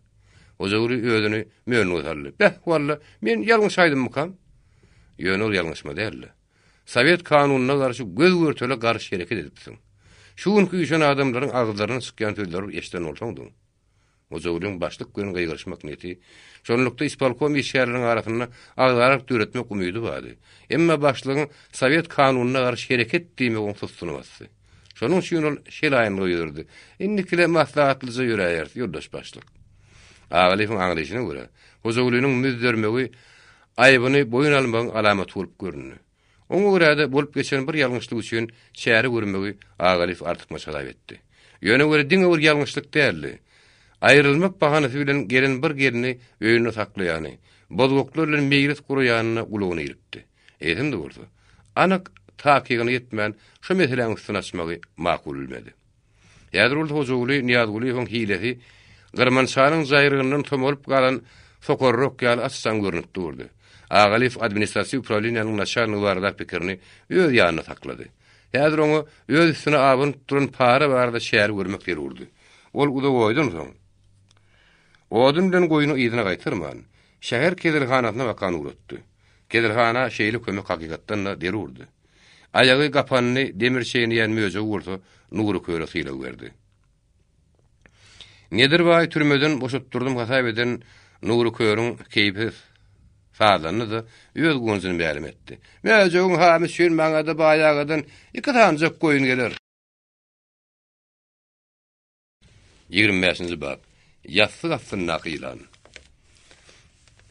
Speaker 1: Hojaguly özüni mönüge saldy. Beh, walla, men ýalňyş aýdymmykam? Ýöne ol ýalňyşma däldi. Sowet kanunyna garşy göz-görtele garşy hereket edipsiň. Şu günki üýşen adamlaryň agyzlaryndan çykýan sözleri bir eşiden bolsaňdyň. Hojagulyň başlyk bilen gygyryşmak niýeti, şonlukda ispolkom işgärleriniň arasynda agzalalyk döretmek umydy bardy. Emma başlygyň sowet kanunyna garşy hereket diýmegi oň sussuny basdy. Şonuň üçin ol şelaýynlyga ýüz urdy, Indikile maslahatlyja ýöräýeris, ýoldaş başlyk. Agalyýewiň aňlaýşyna görä, Hojagulynyň müzzermegi aýbyny boýun almagyň alamaty bolup göründi. Oňa görä-de, bolup geçen bir ýalňyşlyk üçin çäre görmegi Agalyýew artykmaç hasap etdi. Ýöne weli diňe bir ýalňyşlyk däldi. Aýrylmak bahanasy bilen gelen bir gelni öýünde saklaýany, bozgaklar bilen meýlis guraýanyna gulagyny ilipdi. Eýsem-de bolsa, anyk takygyna ýetmän şu meseläniň üstüni açmagy makul bilmedi. Häzir bolsa Hojaguly Nyýazgulyýewiň hilesi gyrmançanyň jaýrygyndan somalyp galan sokarrak ýaly aç-açan görnüp durdy. Agalyýew administratiw uprawleniýäniň naçalnigi baradaky pikirini öz ýanynda saklady. Häzir oňa öz üstüne abanyp duran para barada çäre görmek zerurdy. Ol uzak oýdan soň, odun bilen goýny yzyna gaýtarman, şäher keselhanasyna bakan ugratdy. Keselhana şeýle kömek hakykatdan-da zerurdy. Aýagy gapanyny demir çeýneýän möjegi bolsa Nury köre sylag berdi. Nedir baý türmeden boşatdyrdym hasap eden Nury körüň keýpi sazlandy-da, öz guwanjyny mälim etdi. Möjegiň hamy üçin maňa-da baý agadan iki sanyjak goýun geler. Ýigrimi bäşinji bap. Ýassyk astyndaky ýylan.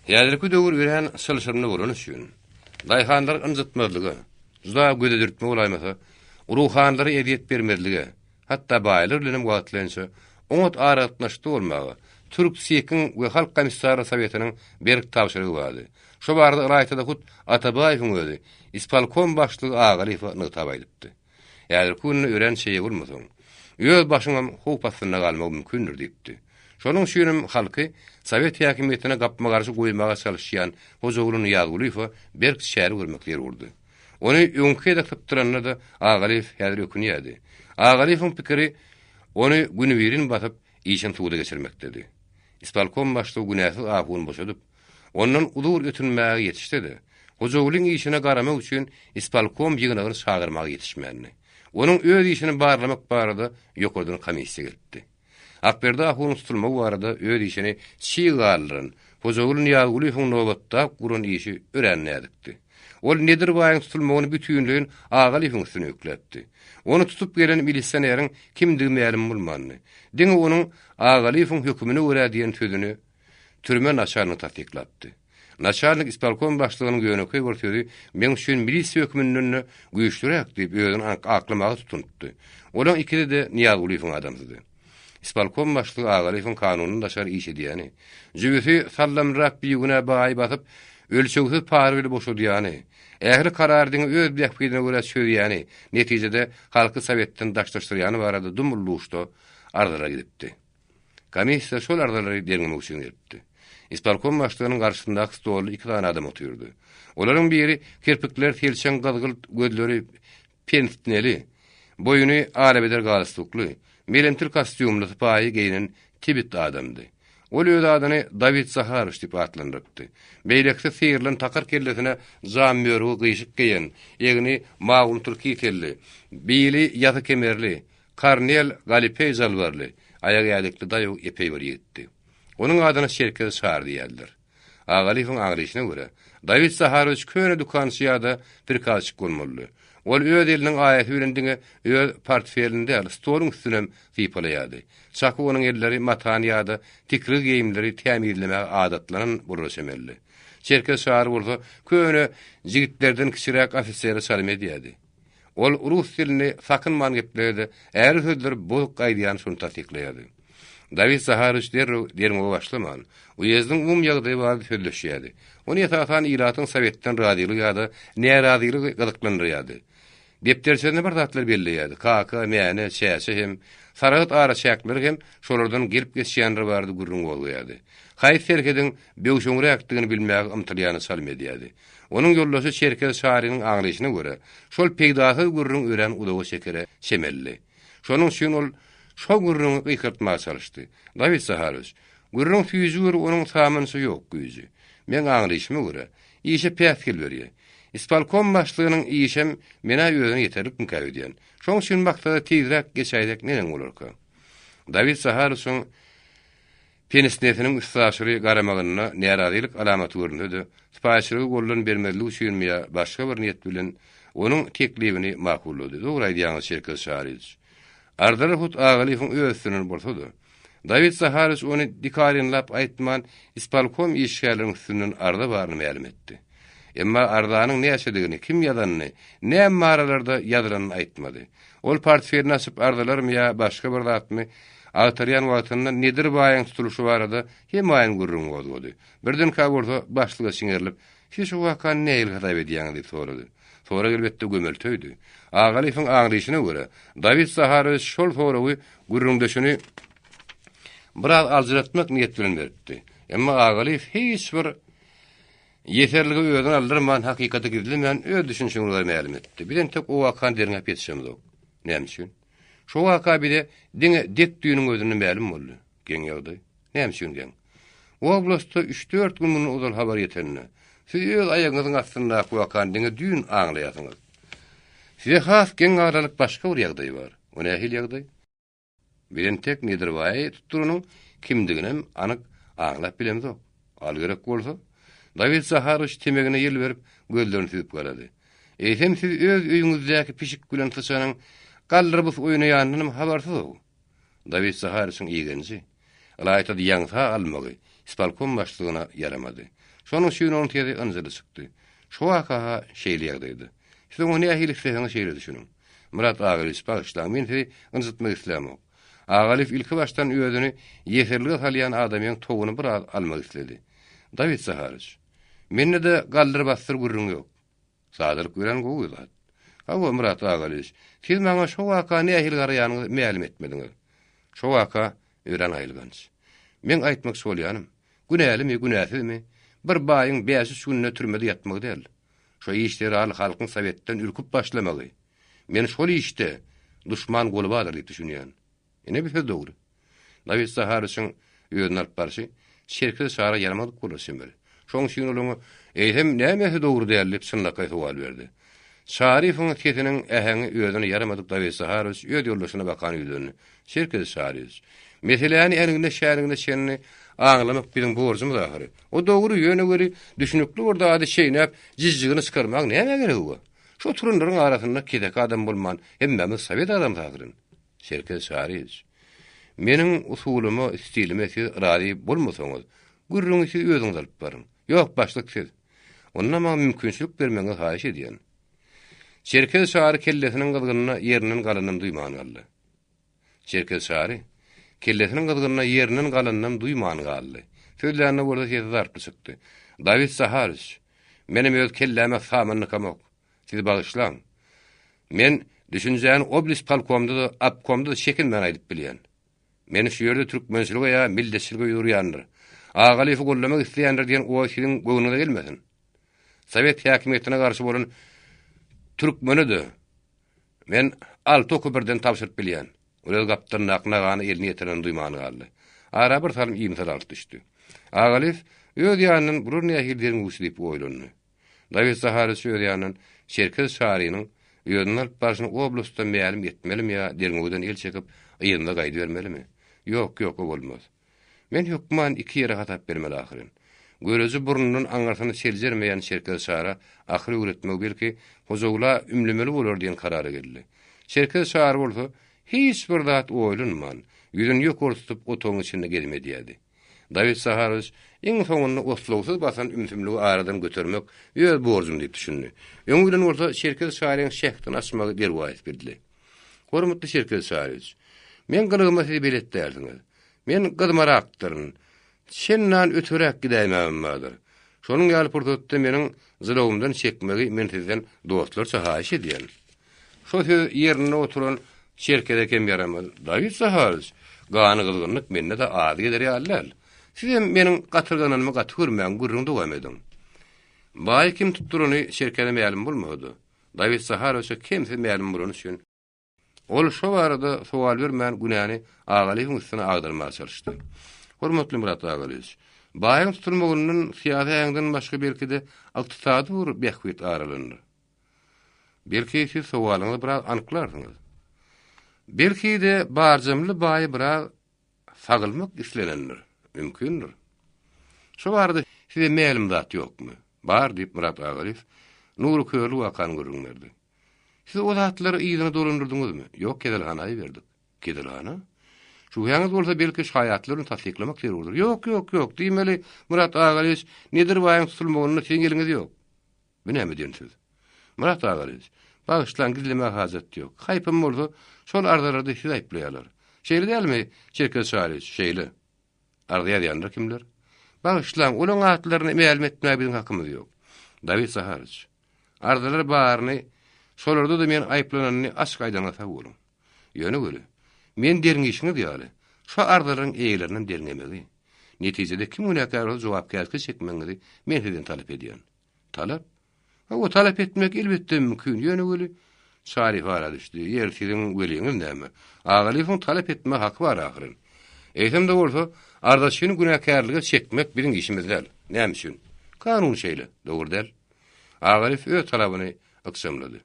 Speaker 1: Häzirki döwür örän çylşyrymly bolany üçin, daýhanlary ynjytmazlyga, juda gözedürtme bolaýmasa, ruhanlara ezýet bermezlige, hatda baýlar bilenem wagtlaýynça oňat aragatnaşykda bolmaga Türk SIK-iň we Halk Komissarlar Sowetiniň berk tabşyrygy bardy. Şo barada ylaýta-da hut Atabaýewiň özi ispolkom başlygy Agalyýewe nygtap aýdypdy. Häzirki günde örän çeýe bolmasaň, öz başyňam howp astynda galmagy mümkindir diýipdi. Şonuň üçinem halky sowet häkimiýetine gapma-garşy goýmaga çalyşýan Hojaguly Nyýazgulyýewe berk çäre görmek zerurdy. Ony öňki gezek sypdyranda-da Agalyýew häzir ökünýärdi. Agalyýewiň pikiri ony günübirin basyp, işini suda geçirmekdedi. Ispolkom başlygy günäsiz ahuny boşadyp, ondan uzur ötünmäge ýetişse-de, Hojagulyň işine garamak üçin ispolkom ýygnagyny çagyrmaga ýetişmändi. Onuň öz işini barlamak barada ýokardan komissiýa gelipdi. Akberdi ahunyň tutulmagy barada öz işini çig galdyran Hojaguly Nyýazgulyýewiň nobatdaky guran işi örän näzikdi. Ol Nedir baýyň tutulmagyny bütinleýin Agalyýewiň üstüne ýükläpdi. Ony tutup gelen milisioneriň kimdigi mälim bolmandy. Diňe onuň Agalyýewiň hökümine görä diýen sözüni türme naçalnigi tassyklapdy. Naçalnik ispolkom başlygynyň ýönekeý bir sözi meň üçin milisiýa höküminden-de güýçlüräk diýip özüni aklamaga tutunypdy. Olaň ikisi-de Nyýazgulyýewiň adamsydy. Ispolkom başlygy Agalyýewiň kanundan daşary iş edýäni, jübüsi sallamrak bigünä baýy basyp, ölçegsiz para bilen boşadýany, ähli karary diňe öz bähbidine görä çözýäni, netijede halky sowetden daşlaşdyrýany barada dumly-duşda arzalar gidipdi. Komissiýa şol arzalary derňemek üçin gelipdi. Ispolkom başlygynyň garşysyndaky stolda iki sany adam otyrdy. Olaryň biri kirpikleri selçeň gyzgylt gözleri Pensneli, boýuny alabeder galstukly, melemtil kostýumly sypaýy geýnen tibit adamdy. Ol öz adyny Dawid Zaharowiç diýip atlandyrypdy. Beýlekisi syrylan takyr kellesine jam mörügi gyşyk geýen, egni mawumtyl kitelli, bili ýasy kemerli, karnel galipeý jalbarly, aýak ädikli daýaw epeý bir ýigitdi. Onuň adyna Çerkez Çary diýýärdiler. Agalyýewiň aňryşyna görä, Dawid Zaharowiç köne dükançy ýa-da prikazçik bolmalydy. Ol öz eliniň aýasy bilen diňe öz portfelini däl, stoluň üstünem sypalaýardy. Çaky onuň elleri matany ýa-da tikirgi geýimleri tämizlemäge adatlanan bolara çemelidi. Çerkez Çary bolsa köne jigitlerden kiçiräk ofisere çalym edýärdi. Ol rus dilini sakynman geplese-de, äri sözleri bozuk aýdýany şony tassyklaýardy. Dawid Zaharowiç derrew derňewe başlaman, uýezdiň umumy ýagdaýy barada sözleşýärdi. Ony esasan ilatyň sowetden razylygy ýa-da närazylygy gyzyklandyrýardy. Depderçesine bir zatlar belleýärdi, Kaka, Mäne, Çäçe hem Saragt araçäkleri hem şolardan gelip geçýänler barada gürrüň gozgaýardy. Haýsy serhediň böwşeňräkdigini bilmäge ymtylýana çalym edýärdi. Onuň ýoldaşy Çerkez Çarynyň aňlaýşyna görä, şol peýdasyz gürrüň örän uzaga çekere çemelidi. Şonuň üçin ol şo gürrüňi gysgaltmaga çalyşdy. Dawid Zaharowiç, gürrüň süýji gör onuň samynça ýok güýji. Meň aňlaýşyma görä, işe päsgel berýä. Ispolkom başlygynyň işem men-ä özüne ýeterlikmikä öýdýän. Şoň üçin maksada tizräk geçäýsek neneň bolarka? Dawid Zaharowiçiň Penisnesiniň üstaşyry garamagynda närazylyk alamaty görünse-de, sypaýyçylygy goldan bermezlik üçinmi ýa başga bir niýet bilen, onuň teklibini makullady. Dogry aýdýaňyz, Çerkez Çaryýewiç. Arzalar hut Agalyýewiň öz üstünden bolsa-da, Dawid Zaharowiç ony dikarinlap aýtman, ispolkom işgärleriniň üstünden arza baryny mälim etdi. Emma arzanyň näçedigini, kim ýazanyny, näme baralarda ýazylanyny aýtmady. Ol portfelini açyp arzalarmy ýa başga bir zatmy agtarýan wagtynda Nedir baýyň tutulyşy barada hemaýyn gürrüň gozgady. Birdenkä bolsa başlyga çiňerilip, Siz şu wakany nähili hasap edýäňiz diýip sorady. Sorag elbetde gömelteýdi. Agalyýewiň aňlaýşyna görä, Dawid Zaharowiç şol soragy gürrüňdeşini biraz aljyratmak niýet bilen beripdi. Emma Agalyýew hiç bir ýeserlige özüni aldyrman, hakykaty gizlemän, öz düşünişini olara mälim etdi. Biz entek o wakany derňäp ýetişemzok. Näme üçin? Şo waka bize diňe dek düýnüň özünde mälim boldy. Geň ýagdaý. Näme üçin geň? Oblastda üç-dört gün mundan ozal habar ýetende, siz öz aýagyňyzyň astyndaky wakany diňe düýn aňlaýarsyňyz. Size has geň galarlyk başga bir ýagdaý bar. O nähili ýagdaý? Biz entek Nedirbaýy tutduranyň kimdiginem anyk aňlap bilemzok. Al gerek bolsa. Dawid Zaharowiç temegine ýel berip, gözlerini süzüp garady. Eýsem siz öz öýüňizdäki pişik bilen syçanyň galdyrbys oýnaýanyndanam habarsyz-ow. Dawid Zaharowiçiň igenji, ylaýta-da ýaňsa almagy ispolkom başlygyna ýaramady. Şonuň üçin onuň sesi ynjyly çykdy. Şo waka-ha şeýle ýagdaýda. Siz oňa nähili isleseňiz şeýle düşüniň. Myrat Agalyýewiç, bagyşlaň, men sizi ynjytmak islämok. Agalyýew ilki başdan özüni ýeserlige salýan adamyň towuny biraz almak isledi. Dawid Zaharyç, mende-de galdyr-basdyr gürrüň ýok. Sadalyk örän gowy zat. Hawa, Myrat Agalyýewiç, siz maňa şo waka nähili garaýanyňyzy mälim etmediňiz. Şo waka örän aýylganç. Meň aýtmakçy bolýanym, günälimi, günäsizmi, bir baýyň bäş-üç günde türmede ýatmagy däl. Şo iş zerarly halkyň sowetden ürküp başlamagy. Men şol işde duşman goly bardyr diýip düşünýän. Ine bir söz dogry. Dawid Zaharyçyň özüni alyp barşy Çerkez Çara ýaramadyk bolar çemeli. Şoň üçin ol oňa, Eýsem, nämesi dogry däl diýip çynlakaý sowal berdi. Çaryýewiň sesiniň äheňi özüne ýaramadyk Dawid Zaharowiç öz ýoldaşyna bakan ýüzlendi. Çerkez Çaryýewiç, meseläni änigine-şänigine çenli aňlamak biziň borjumyz ahyry. O dogry, ýöne weli düşünikli bir zady çeýnäp, jijjigini çykarmagyň nämä geregi bar? Şu oturanlaryň arasynda keseki adam bolman, hemmämiz sowet adamsy ahyryn. Çerkez Çaryýewiç, meniň usulyma, stilime siz razy bolmasaňyz, gürrüňi siz özüňiz alyp baryň. Ýok, başlyk siz. Onda maňa mümkinçilik bermegiňizi haýyş edýän. Çerkez Çary kellesiniň gyzgynyna ýerinden galanynam duýman galdy. Çerkez Çary kellesiniň gyzgynyna ýerinden galanynam duýman galdy. Sözlände bolsa sesi zarply çykdy. Dawid Zaharyç, menem öz kelläme saman dykamok. Siz bagyşlaň. Men düşünjäni oblispolkomda-da, obkomda-da çekinmän aýdyp bilýän. Meni şu ýerde türkmençilige ýa milletçilige ýüz urýandyr, Agalyýewi goldamak isleýändir diýen oý siziň göwnüňize gelmesin. Sowet häkimiýetine garşy bolan türkmene-de men alty oky birden tabşyryp bilýän. Ol öz gapdalyndaky nagany eline ýetirenini duýman galdy. Ara bir salym iýmsel alyp düşdi. Agalyýew öz ýanyndan bular nähili derňewçi diýip oýlandy. Dawid Zaharyç öz ýanyndan Çerkez Çarynyň özüni alyp barşyny oblastda mälim etmelimi ýa derňewden el çekip, yzyna gaýdybermelimi? Ýok, ýok, o bolmaz. Men hökman iki ýere hasap bermeli ahyryn. Göreji burnundan aňyrsyny seljermeýän Çerkez Çara akyl öwretmegi belki Hojagula ümlemeli bolar diýen karara geldi. Çerkez Çary bolsa hiç bir zat oýlanman, ýüzüni ýokary tutup otagyň içinde gezim edýärdi. Dawid Saharowiç iň soňunda oslagsyz basan ümsümligi aradan götermek öz borjum diýip düşündi. Öňi bilen bolsa Çerkez Çaryň şähdini açmagy derwaýys bildi. Hormatly Çerkez Çaryç, meň gylygyma siz belet dälsiňiz. Men gyzmarakdyryn. Çendan öteräk gidäýmämem bardyr. Şonuň ýaly pursatda meniň jylawymdan çekmegi men sizden dostlarça haýyş edýän. Şo söz ýerinde oturan Çerkeze kem ýaramaz. Dawid Zaharyç, gany gyzgynlyk mende-de az geler ýaly däl. Sizem meniň gatyrgananymy gaty görmäň, gürrüňi dowam ediň. Baýy kim tutdurany Çerkeze mälim bolmasa-da, Dawid Zaharowiçe kemsiz mälim bolany üçin, ol şo barada sowal bermän günäni Agalyýewiň üstüne agdarmaga çalyşdy. Hormatly Myrat Agalyýewiç, baýyň tutulmagyndan syýasy äheňden başga belki-de ykdysady bir bähbit aralandyr. Belki siz sowalyňyzy biraz anyklarsyňyz. Belki-de barjamly baýy biraz sagylmak islenendir. Mümkindir. Şo barada size mälim zat ýokmy? Bar, diýip, Myrat Agalyýew Nury Körli wakany gürrüň berdi. Siz o zatlary yzyna dolandyrdyňyzmy? Ýok, keselhana iberdik. Keselhana? Şübhäňiz bolsa, belki şaýatlar bilen tassyklamak zerurdyr. Ýok, ýok, ýok, diýmeli, Myrat Agalyýewiç, Nedir baýyň tutulmagynda siziň eliňiz ýok. Bu näme diýen söz? Myrat Agalyýewiç, bagyşlaň, gizlemäge hajat ýok. Haýpam bolsa, şol arzalarda sizi aýyplaýarlar. Şeýle dälmi, Çerkez Çaryýewiç? Şeýle. Arza ýazýanlar kimler? Bagyşlaň, olaň atlaryny mälim etmäge biziň hakymyz ýok. Dawid Zaharyç. Arzalar baryny, şolarda-da men aýyplananyny açyk aýdanyňa sag boluň. Ýöne weli, men derňişiňiz ýaly, şo arzalaryň eýelerinem derňemegi, netijede kim günäkär bolsa jogapkärçilige çekmegiňizi men sizden talap edýän. Talap? Hawa, talap etmek elbetde mümkin, ýöne weli, Çaryýew ara düşdi, Ýeri, siziň weliňiz näme? Agalyýewiň talap etmäge haky bar ahyryn. Eýsem-de bolsa, arzaçyny günäkärlige çekmek biziň işimiz däl. Näme üçin? Kanun şeýle. Dogry däl. Agalyýew öz talabyny ykjamlady.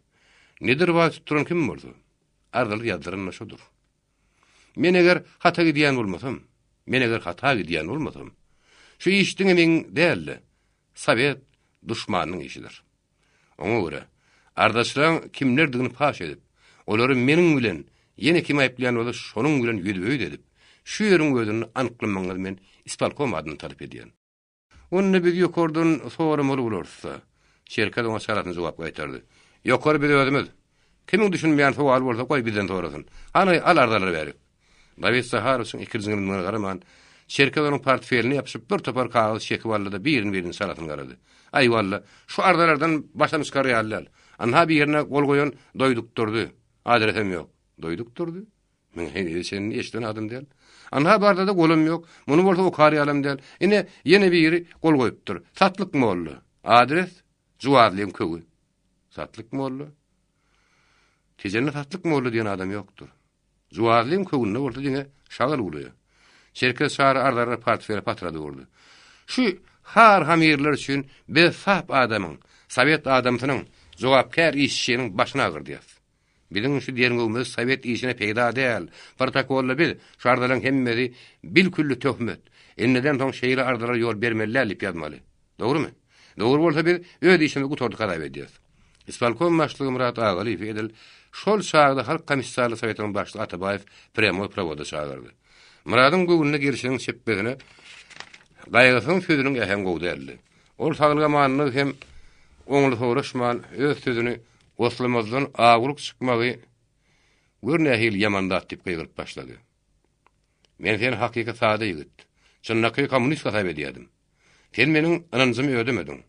Speaker 1: Nedirbaý tutduran kim bolsa, arzaly ýazdyran-da şodur. Men eger hata gidýän bolmasam, men eger hata gidýän bolmasam, şu iş diňe meň däl-de, sowet duşmanynyň işidir. Oňa görä, arzaçylaryň kimlerdigini paş edip, olary meniň bilen, ýene kim aýyplaýan bolsa şonuň bilen ýüzbe-ýüz edip, şu ýeriň özünde anyklamagyňyzy men ispolkom adyndan talap edýän. Onda biz ýokardan soramaly bolarys-da. Çerkez oňa çalasyn jogap gaýtardy. Ýokary biz özümiz. Kimiň düşünmeýän sowaly bolsa, goý bizden sorasyn. Hany, al arzalary bärik. Dawid Zaharowiçiň ikirjiňlenmegine garaman, Çerkez onuň portfeline ýapyşyp bir topar kagyz çekip aldy-da, birin-birin çalasyn garady. Aý, walla, şu arzalardan başam çykar ýaly däl. Anha birine gol goýan Doýduk Durdy. Adresem ýok. Doýduk Durdy? Men henize çenli eşiden adym däl. Anha barda-da golum ýok. Muny bolsa okar ýalam däl. Ine, ýene biri gol goýupdyr. Satlyk molla. Adres, Juwazlyň köwi. Satlyk molla? Tejende Satlyk molla diýen adam ýokdur. Juwazlyň köwünde bolsa diňe şagal uwlaýar. Çerkez Çary arzarly portfeli patrady urdy. Şu har-hamirler üçin biz sap adamyň, sowet adamsynyň, jogapkär işçiniň başyny agyrdýas. Biziň şu derňewimiz sowet işine peýda däl. Protokolda biz, şu arzalaryň hemmesi bil-külli töhmet. Indiden soň şeýle arzalara ýol bermeli däl diýip ýazmaly. Dogrumy? Dogry bolsa biz öz işimizi gutardyk hasap edýäs. Ispolkom başlygy Myrat Agalyýewi edil şol çagda Halk komissarlar sowetiniň başlygy Atabaýew prýamoý prowoda çagyrdy. Myradyň göwnüne gelşiniň çepbesine Gaýgysyzyň sözüniň äheňi gowy däldi. Ol saglyk-amanlygy hem oňly soraşman, öz sözüni oslamazdan awulyk çykmagy gör nähili ýaman zat diýip gygyryp başlady. Men seni hakyky sada ýigit, çynlakaý kommunist hasap edýärdim. Sen meniň ynanjymy ödemediň.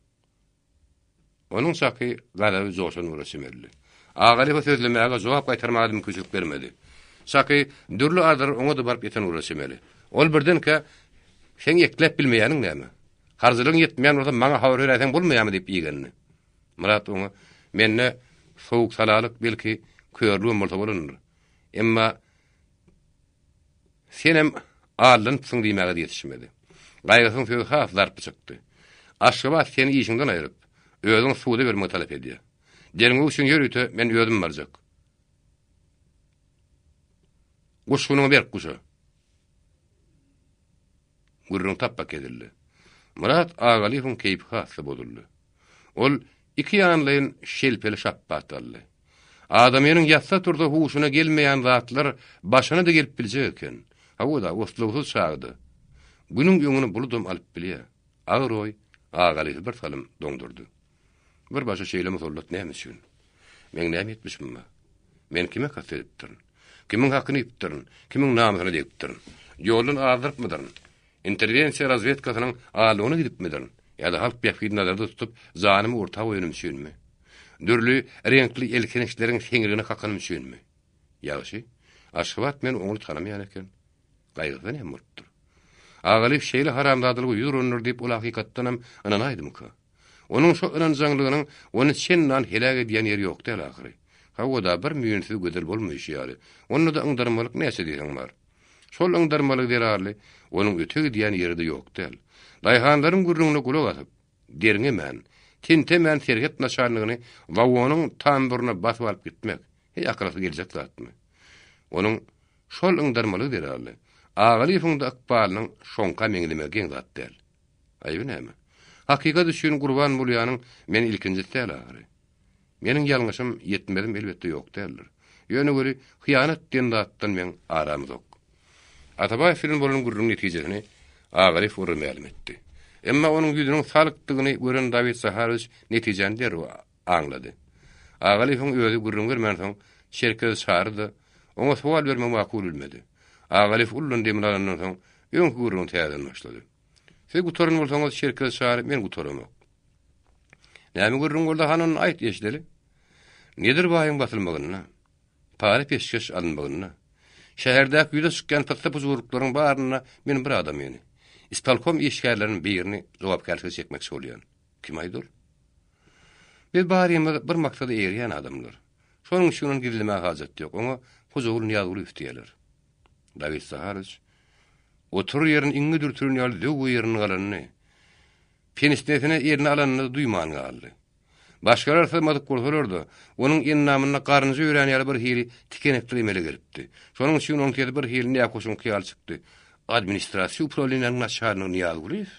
Speaker 1: Onuň çaky gazaby joşan bora çemeldi. Agalyýewe sözlemäge, jogap gaýtarmaga mümkinçilik bermedi. Çaky dürli arzalar oňa-da baryp ýeten bora çemeli. Ol birdenkä, Seň ekläp bilmeýäniň näme? Harjylygyň ýetmeýän bolsa maňa habar beräýseň bolmaýarmy diýip igendi. Myrat oňa, Mende sowuk-salalyk belki körlügem bolsa bolandyr. Emma Senem aldanypsyň diýmäge-de ýetişmedi. Gaýgysyň sözi has zarply çykdy. Aşgabat seni işiňden aýryp, özüňi suda bermegi talap edýär. Derňew üçin ýörite men özüm barjak. Guşgunyňy berk guşa. Gürrüň tapba kesildi. Myrat Agalyýewiň keýpi has-da bozuldy. Ol iki ýanlaýyn şelpeli şapbat aldy. Adamynyň ýatsa-tursa huşuna gelmeýän zatlar başyna-da gelip biljek eken. Hawa-da, oslagsyz çagda. Günüň öňüni buludam alyp bilýär. Agyr oý Agalyýewi bir salym doňdurdy. Bir başa şeýle musallat näme üçin? Meň näme etmişim bar? Men kime kast edipdirin? Kimiň hakyny iýipdirin? Kimiň namysyna degipdirin? Ýoldan azdyrypmydyryn? Interwensiýa razwedkasynyň aldygyna gidipmidirin? Ýa-da halk bähbidini nazarda tutup, janymy orta goýanym üçinmi? Dürli reňkli elkençleriň seňrigine kakanym üçinmi? Ýagşy, Aşgabat meni oňly tanamaýan eken. Gaýgysyz näme bolupdyr? Agalyýew şeýle haramzadalyga ýüz urandyr diýip ol hakykatdanam ynanaýdymyka? Onuň şo ynanjaňlygynyň ony çendan heläk edýän ýeri ýok däl ahyry. Hawa-da, bir müýnsüz gözel bolmaýşy ýaly, onda-da yňdarmalyk näçe diýseň bar. Şol yňdarmalyk zerarly onuň öte gidýän ýeri-de ýok däl. Daýhanlaryň gürrüňine gulak asyp, derňemän, tintemän serhet naçalnigini wagonyň tamburyna basyp alyp gitmek, heý akylasy geljek zatmy? Onuň şol yňdarmalygy zerarly, Agalyýewiň-de ykbalynyň şoňka meňzemegi geň zat däl. Aýby näme? Hakykat üçin gurban bolýanyň men ilkinjisi däl ahyry. Meniň ýalňyşym, ýetmezim elbetde ýok däldir. Ýöne weli hyýanat diýen zatdan meň aram uzak. Atabaýew bilen bolan gürrüň netijesini Agalyýew olara mälim etdi. Emma onuň ýüzüniň salykdygyny gören Dawid Zaharowiç netijäni derrew aňlady. Agalyýewiň özi gürrüň bermänsoň, Çerkez Çary-da oňa sowal bermegi makul bilmedi. Agalyýew uludan demini alandan soň, öňki gürrüňi täzeden başlady. Siz gutaran bolsaňyz, Çerkez Çary, men gutaramok. Näme gürrüň boldy, hany onda aýt, eşideli. Nedir baýyň basylmagynda, para-peşgeş alynmagynda, şäherdäki ýüze çykýan pyssy-pyjurlyklaryň barynda men bir adamyny, ispolkom işgärleriniň birini jogapkärçilige çekmekçi bolýan. Kim aýdy ol? Biz barymyz bir maksada eýerýän adamlar. Şonuň üçin ony gizlemäge hajat ýok. Oňa Hojaguly Nyýazgulyýew diýerler. Dawid Zaharowiç oturar ýerini iňňe dürtülen ýaly zöwwe ýerinden galanyny, penisnesine elini alanyny duýman galdy. Başgalar syzmadyk bolsalar-da, onuň endamynda garynja ýörän ýaly bir hili tikenekler emele gelipdi. Şonuň üçin onuň sesi bir hili nähoşuňky ýaly çykdy. Administrasiýa uprawleniýäniň naçalnigi Nyýazgulyýew?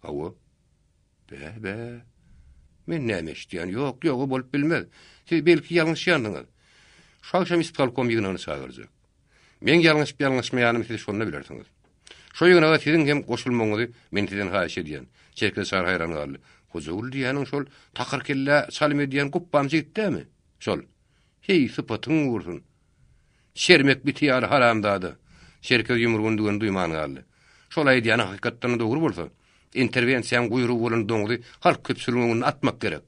Speaker 1: Hawa. Bä-bä. Men näme eşidýän? Ýok, ýok, o bolup bilmez. Siz belki ýalňyşýansyňyz. Şu agşam ispolkom ýygnagyny çagyrjak. Meň ýalňyşyp-ýalňyşmaýanymy siz şonda bilersiňiz. Şo ýygnaga siziň hem goşulmagyňyzy men sizden haýyş edýän. Çerkez çary haýran galdy. Hojaguly diýýäniň şol takyr kellä çalym edýän gupbam jigit dämi? Şol. Heý, sypatyň gursun. Çermek biti ýaly haramzada. Çerkez ýumrugyny düwen duýman galdy. Şol aýdýany hakykatdan-da dogry bolsa, interwensiýaň guýrugy bolan doňuzy halk köpçüligiň öňünde atmak gerek.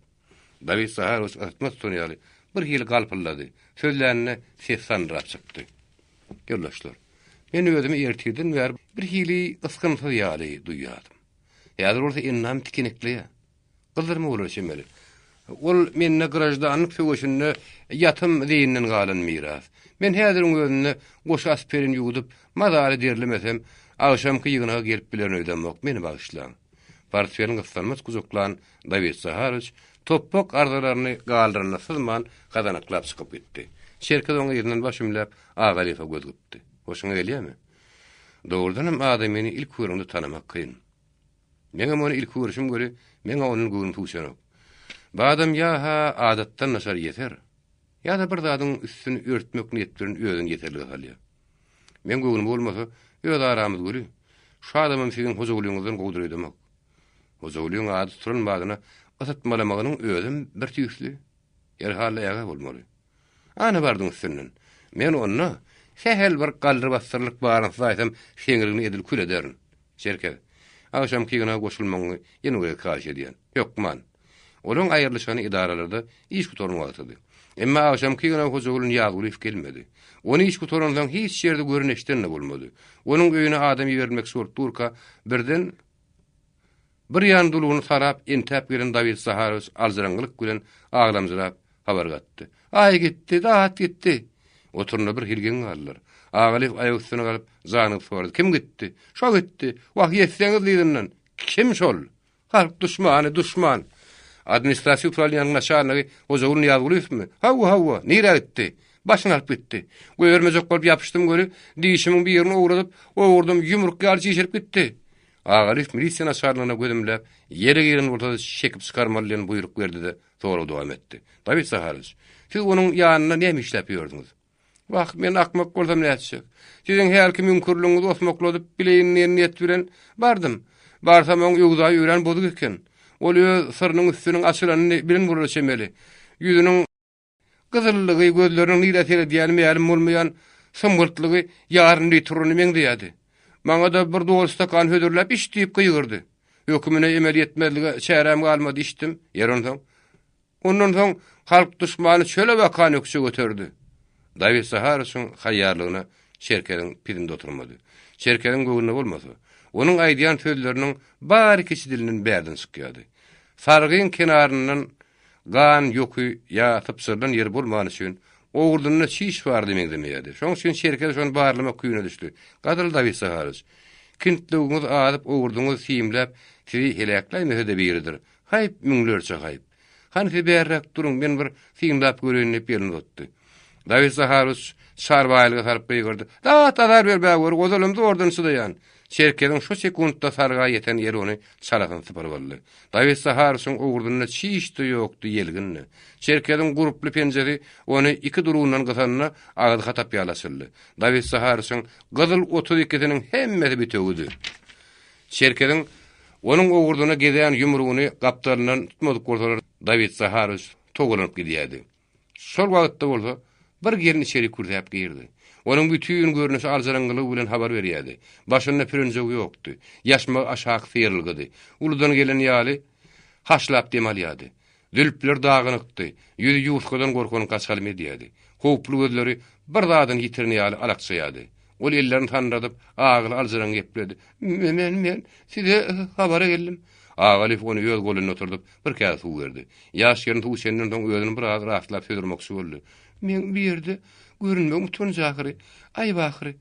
Speaker 1: Dawid Zaharowiç ysytma tutan ýaly, bir hili galpyldady. Sözlände sesi sandyrap çykdy. Ýoldaşlar, men özümi ertirden bäri bir hili ysgynsyz ýaly duýýardym. Häzir bolsa endam tikenekleýär. Gyzdyrma bolar çemeli. Ol mende graždanlyk söweşinde ýatym zeýinden galan miras. Men häziriň özünde goşa aspirin ýuwudyp, mazaly derlemesem, agşamky ýygnaga gelip bilerin öýdemok, meni bagyşlaň. Portfelini gyssanmaç gujaklan Dawid Zaharowiç topbak arzalaryny galdyranyna syzman, gazanaklap çykyp gitdi. Çerkez oň yzyndan baş ümläp, Agalyýewe göz gypdy. Hoşuňa gelýärmi? Dogrudanam adamyny ilki göreňde tanamak kyn. Meňem ony ilki görşüm göri, meň-ä ondan göwnüm suwşanok. Bu adam ýa-ha adatdan daşary ýeser, ýa-da bir zadyň üstüni örtmek niýeti bilen özüni ýeserlige salýar. Meň göwnüme bolmasa, öz aramyz göri, şu adamam siziň Hojagulyňyzdan gowudyr öýdemok. Hojagulyň ady tutulan badyna ysytmalamagynyň özem bir tüýsli. Herhal-da ägä bolmaly. Ana bardyň üstünden. Men onda sähel bir galdyr-basdyrlyk baryny syzaýsam, seňrigini edil kül ederin. Çerkez, agşamky ýygnaga goşulmagyňy ýene bir gezek haýyş edýän. Hökman. Olaryň aýrylyşany edaralarda iş gutaran wagtydy. Emma agşamky ýygnaga Hojaguly Nyýazgulyýew gelmedi. Ony iş gutaransoň hiç ýerde gören-eşiden-de bolmady. Onuň öýüne adam iberilmekçi bolup durka, birden Bir ýan dulugyny sarap, entäp gelen Dawid Zaharowiç aljyraňňylyk bilen aglamjyrap habar gatdy. Aý gitdi, dat gitdi! Oturanda bir hili geň galdylar. Agalyýew aýak üstüne galyp, janygyp sorady, Kim gitdi? Şo gitdi! Wah, ýetseňiz yzyndan! Kim şol? Halk duşmany, duşman! Administrasiýa uprawleniýanyň naçalnigi Hojaguly Nyýazgulyýewmi? Hawa, hawa! Nirä gitdi? Başyny alyp gitdi. Goýbermejek bolup ýapyşdym weli, dişimiň birini owradyp, owurdym, ýumruk ýaly çişirip gitdi. Agalyýew milisiýa naçalnigine göz ümläp, ýere giren bolsa-da çekip çykarmaly diýen buýruk berdi-de, sorag dowam etdi. Dawid Zaharowiç, siz onuň ýanynda näme işläp ýördüňiz? Wah, men akmak bolsam nätjek. Siziň hälki müňkürligiňizi osmakladyp bileýin diýen niýet bilen bardym. Barsam oň öwzaýy örän bozuk eken. Ol öz syrynyň üstüniň açylanyny bilen bolara çemeli. Ýüzüniň. Gyzyllygy, gözleriniň nirä seredýäni mälim bolmaýan symgyrtlygy ýarym litruny meňzeýärdi. Maňa-da bir doly stakan hödürläp iç diýip gygyrdy. Hökümine emel ýetmezlige çäräm galmady, içdim. Ýeri onsoň? Ondan soň halk duşmany çöle bakan ökje göterdi. Dawid Zaharowiçiň haýýarlygyna Çerkeziň pidinde oturmady. Çerkeziň göwnüne bolmasa, onuň aýdýan sözleriniň bary kiçi dilinden bärden çykýardy. Sargyň kenaryndan Gan ýoky ýa sypjyrylan ýeri bolmany üçin, owurdynda çiş bardy meňzemeýärdi. Şoň üçin Çerkez şony barlamak küýüne düşdi. Gadyr Dawid Zaharyç, kintlewiňiz azyp, owurdyňyz simläp, sizi heläkläýmese-de biridir. Haýp, müňlerçe haýp. Hany siz bärräk duruň, men bir synlap göreýin diýip elini uzatdy. Dawid Zaharowiç çar baýlyga salyp gygyrdy. Dat azar ber bägör, ozalam zordan çydaýan. Çerkeziň şo sekuntda sarga ýeten ýeri ony çalasyn sypyryp aldy. Dawid Zaharowiçiň owurdynda çiş-de ýokdy, ýelgin-de. Çerkeziň gurply penjesi ony iki durundan gysanda agzy hatap ýaly açyldy. Dawid Zaharowiçiň gyzyl 30 ikisiniň hemmesi bitewidi. Çerkeziň onuň owurdyna gezän ýumrugyny gapdalyndan tutmadyk bolsalar, Dawid Zaharowiç togalanyp gidýärdi. Şol wagtda bolsa, bir gelin içeri kürsäp girdi. Onuň bütin görnüşi aljyraňňylygy bilen habar berýärdi. Başynda pürünjegi ýokdy. Ýaşmagy aşak syrylgydy. Uludan gelen ýaly, haşlap dem alýardy. Zülpleri dagynykdy, ýüzi ýuwusgadan gorkan gaçalym edýärdi. Howply gözleri bir zadyny ýitiren ýaly alakjaýardy. Ol ellerini sandyradyp, agyly aljyraňňy gepledi. Me-men, men size habara geldim. Agalyýew ony öz golunda oturdyp, bir käse suw berdi. Ýaş gelin suw içenden soň özüni biraz rastlap söz urmakçy boldy. Meň bu ýerde görünmegim utanç ahyry, aýyp ahyry.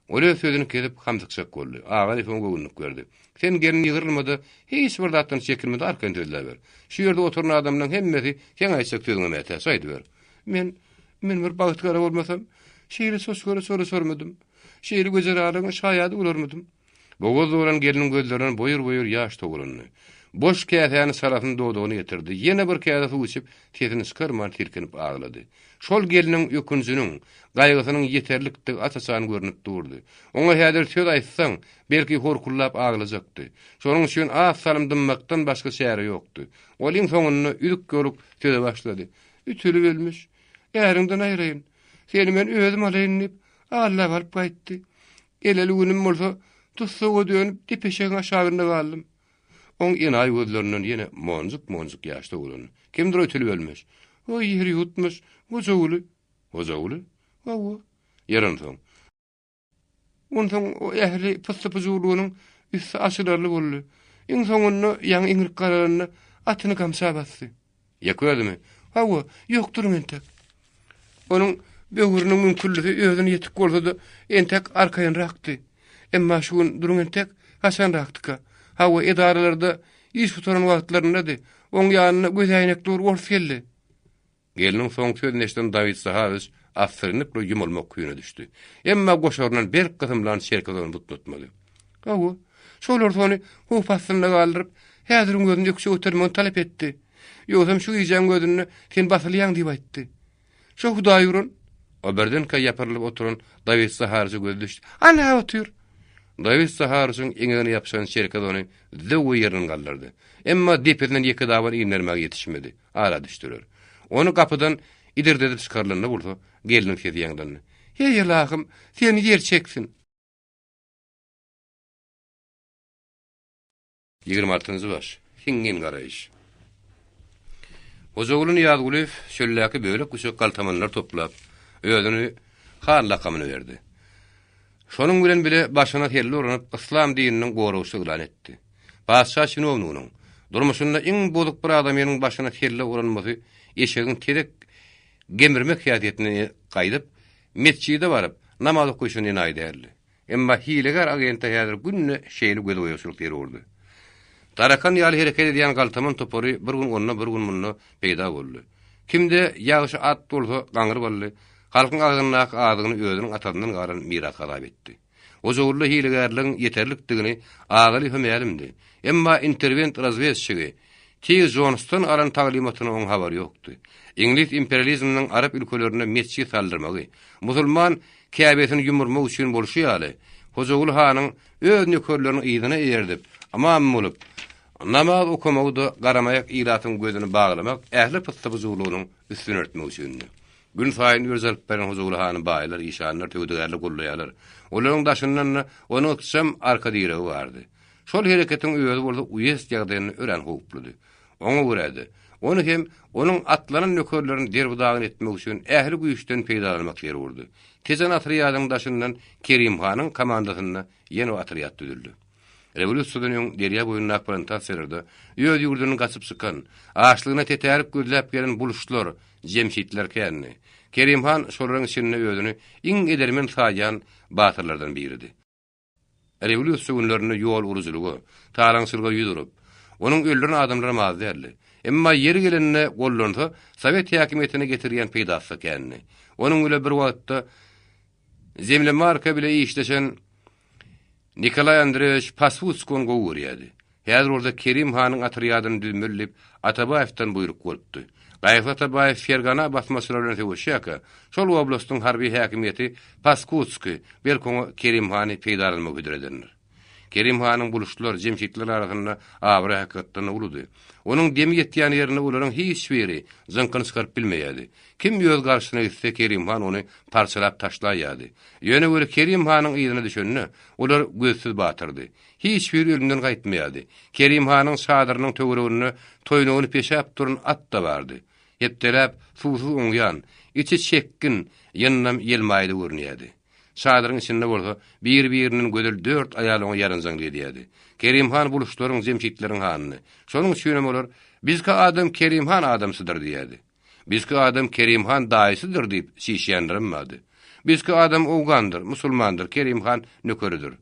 Speaker 1: Ol öz sözüni kesip, hamsykjak boldy. Agalyýew oňa göwünlik berdi. Sen gelin ýygrylma-da, hiç bir zatdan çekinme-de arkaýyn sözläber. Şu ýerde oturan adamlaryň hemmesi seň aýtjak sözüňe mätäç, aýdyber. Men, men bir bagtygara bolmasam, şeýle çoçgara çolaşarmydym? Şeýle wejeralygyň şaýady bolarmydym? Bogaz dolan gelniň gözlerinden boýur-boýur ýaş togalandy. Boş käsäni çalasyn dodagyna ýetirdi. Ýene bir käse suw içip, sesini çykarman silkinip aglady. Şol gelniň ökünjiniň, gaýgysynyň ýeterlikdigi aç-açan görnüp durdy. Oňa häzir söz aýtsaň, belki horkullap aglajakdy. Şonuň üçin az salym dymmakdan başga çäre ýokdy. Ol iň soňunda üzük-ýoluk söze başlady. Ütülip ölmüş. Äriňden aýraýyn. Seni men özüm alaýyn diýip, aldap alyp gaýtdy. Geleli günüm bolsa tussaga dönüp depeşegiň aşagynda galdym. Oň enaýy gözlerinden ýene monjuk-monjuk ýaş togulandy. Kimdir ötülip ölmüş. Oý, ýer ýutmuş. Hojaguly. Hojaguly? Hawa. Ýer onsoň. Onsoň o ähli pyssy-pyjuwlygynyň üsti açylarly boldy. Iň soňunda ýaňy iňrik garalanda atyny gamça basdy. Ýeke özümi? Hawa, ýok duruň entek. Onuň böwrüniň müňküllisi özüne ýetik bolsa-da, entek arkaýynrakdy. Emma şu gün duruň entek, haçanrakdyka? Hawa, edaralarda iş gutaran wagtlaryndady. Oň ýanyna gözäýnekli bir ors geldi. Gelniň soňky sözüni eşiden Dawid Sahawiç assyrynlykla ýumulmak küýüne düşdi. Emma goşaryndan berk gysymlan çerkez ony butnatmady. Hawa, şol ors ony howp astynda galdyryp, häziriň özünde ökje götermegini talap etdi. Ýogsam şu gijäň özünde sen basylýaň diýip aýtdy. Şo hudaý uran! O birdenkä ýapyrylyp oturan Dawid Saharyça gözi düşdi. Ana, otyr! Dawid Saharyçyň eňegine ýapyşan çerkez ony zöwwe ýerinden galdyrdy. Emma depesinden ýeke daban indermäge ýetişmedi. Ara düşdüler. Ony gapydan idirdedip çykarylanda bolsa, gelniň sesi ýaňlandy. Heý, ylahym, seni ýer çeksin! Ýigrimi altynjy baş. Siňňin garaýyş. Hojaguly Nyýazgulyýew çöldäki bölek-büçek galtamanlary toplap, özüni han lakamyny berdi. Şonuň bilen bile başyna selle uranyp, yslam dininiň goragçysy yglan etdi. Patyşa çinowniginiň, durmuşynda iň bozuk bir adamynyň başyna selle uranmasy eşegiň tezek gemirmek häsiýetinden gaýdyp, metjide baryp, namaz okaýşyndan enaýy däldi. Emma hilegär agente häzir günde şeýle gözboýagçylyk zerurdy. Tarakan ýaly hereket edýän galtaman topary bir gün onda, bir gün munda peýda boldy. Kimde ýagşy at bolsa gaňryp aldy, halkyň agzyndaky azygyny özüniň atasyndan galan miras hasap etdi. Hojagulda hilegärligiň ýeterlikdigini Agalyýewe mälimdi. Emma interwent razwedçigi Tig Jonsdan alan taglymatyna oň habary ýokdy. Iňlis imperializminiň arap ülkelerinde metjit saldyrmagy, musulman Käbesini ýumurmak üçin bolşy ýaly, Hojaguly hanyň öz nökerlerini yzyna eýerdip, ymam bolup, namaz okamagy-da garamaýak ilatyň gözüni baglamak, ähli pyssy-pyjuwlygynyň üstüni örtmek üçindi. Günsaýyn ürç alyp barýan Hojaguly hany baýlar, işanlar, söwdagärler gollaýarlar. Olaryň daşyndan-da onuň ykjam arka diregi bardy. Şol hereketiň özi bolsa uýezd ýagdaýynda örän howpludy. Oňa görä-de, ony hem onuň atlanan nökerlerini derbi-dagyn etmek üçin ähli güýçden peýdalanmak zerurdy. Tejen otrýadynyň daşyndan Kerim hanyň komandasynda ýene bir otrýad düzüldi. Rewolýusiýadan öň derýa boýundaky plantasiýalarda öz ýurdundan gaçyp çykan, açlygyna tetärik gözläp gelen buluşlar, jemşitler kändi. Kerim han şolaryň içinde özüni iň edermen saýýan batyrlardan biridi. Rewolýusiýa günlerinde ýol urujylyga, talaňçylyga ýüz urup, onuň öldüren adamlaram az däldi. Emma ýeri gelende gollansa, sowet häkimiýetine getirýän peýdasy-da kändi. Onuň bile bir wagtda Zemlemarka bile işleşen Nikolaý Andreýewiç Paswutskiý ony gowy görýärdi. Häzir bolsa Kerim hanyň otrýadyny düzmeli diýip, Atabaýewden buýruk bolupdy. Gaýgysyz Atabaýew Fergana basmaçylary bilen söweşýärkä, şol oblastyň harby häkimiýeti Paskudskiý, belki oňa Kerim hany peýdalanmagy hödür edendir. Kerim hanyň buluşlar, jemşitler arasynda abraýy hakykatdan-da uludy. Onuň demi ýetýän ýerinde olaryň hiç biri jyňkyny çykaryp bilmeýärdi. Kim öz garşysyna gitse Kerim han ony parçalap taşlaýýardy. Ýöne weli Kerim hanyň yzyna düşende, olar gözsüz batyrdy. Hiç biri ölümden gaýtmaýardy. Kerim hanyň çadyrynyň töwereginde toýnagyny peşäp duran at-da bardy. Hepdeläp suwsuz oňýan, içi çekgin, ýyndam ýelmaýda görünýärdi. Çadyryň içinde bolsa bir-birinden gözel dört aýal oňa ýaranjaňlyk edýärdi. Kerim han buluşlaryň, jemşitleriň hanydy. Şonuň üçinem olar, Bizki adam Kerim han adamsydyr diýýärdi. Bizki adam Kerim han daýysydyr diýip çişýänlerem bardy. Bizki adam owgandyr, musulmandyr, Kerim han nökeridir.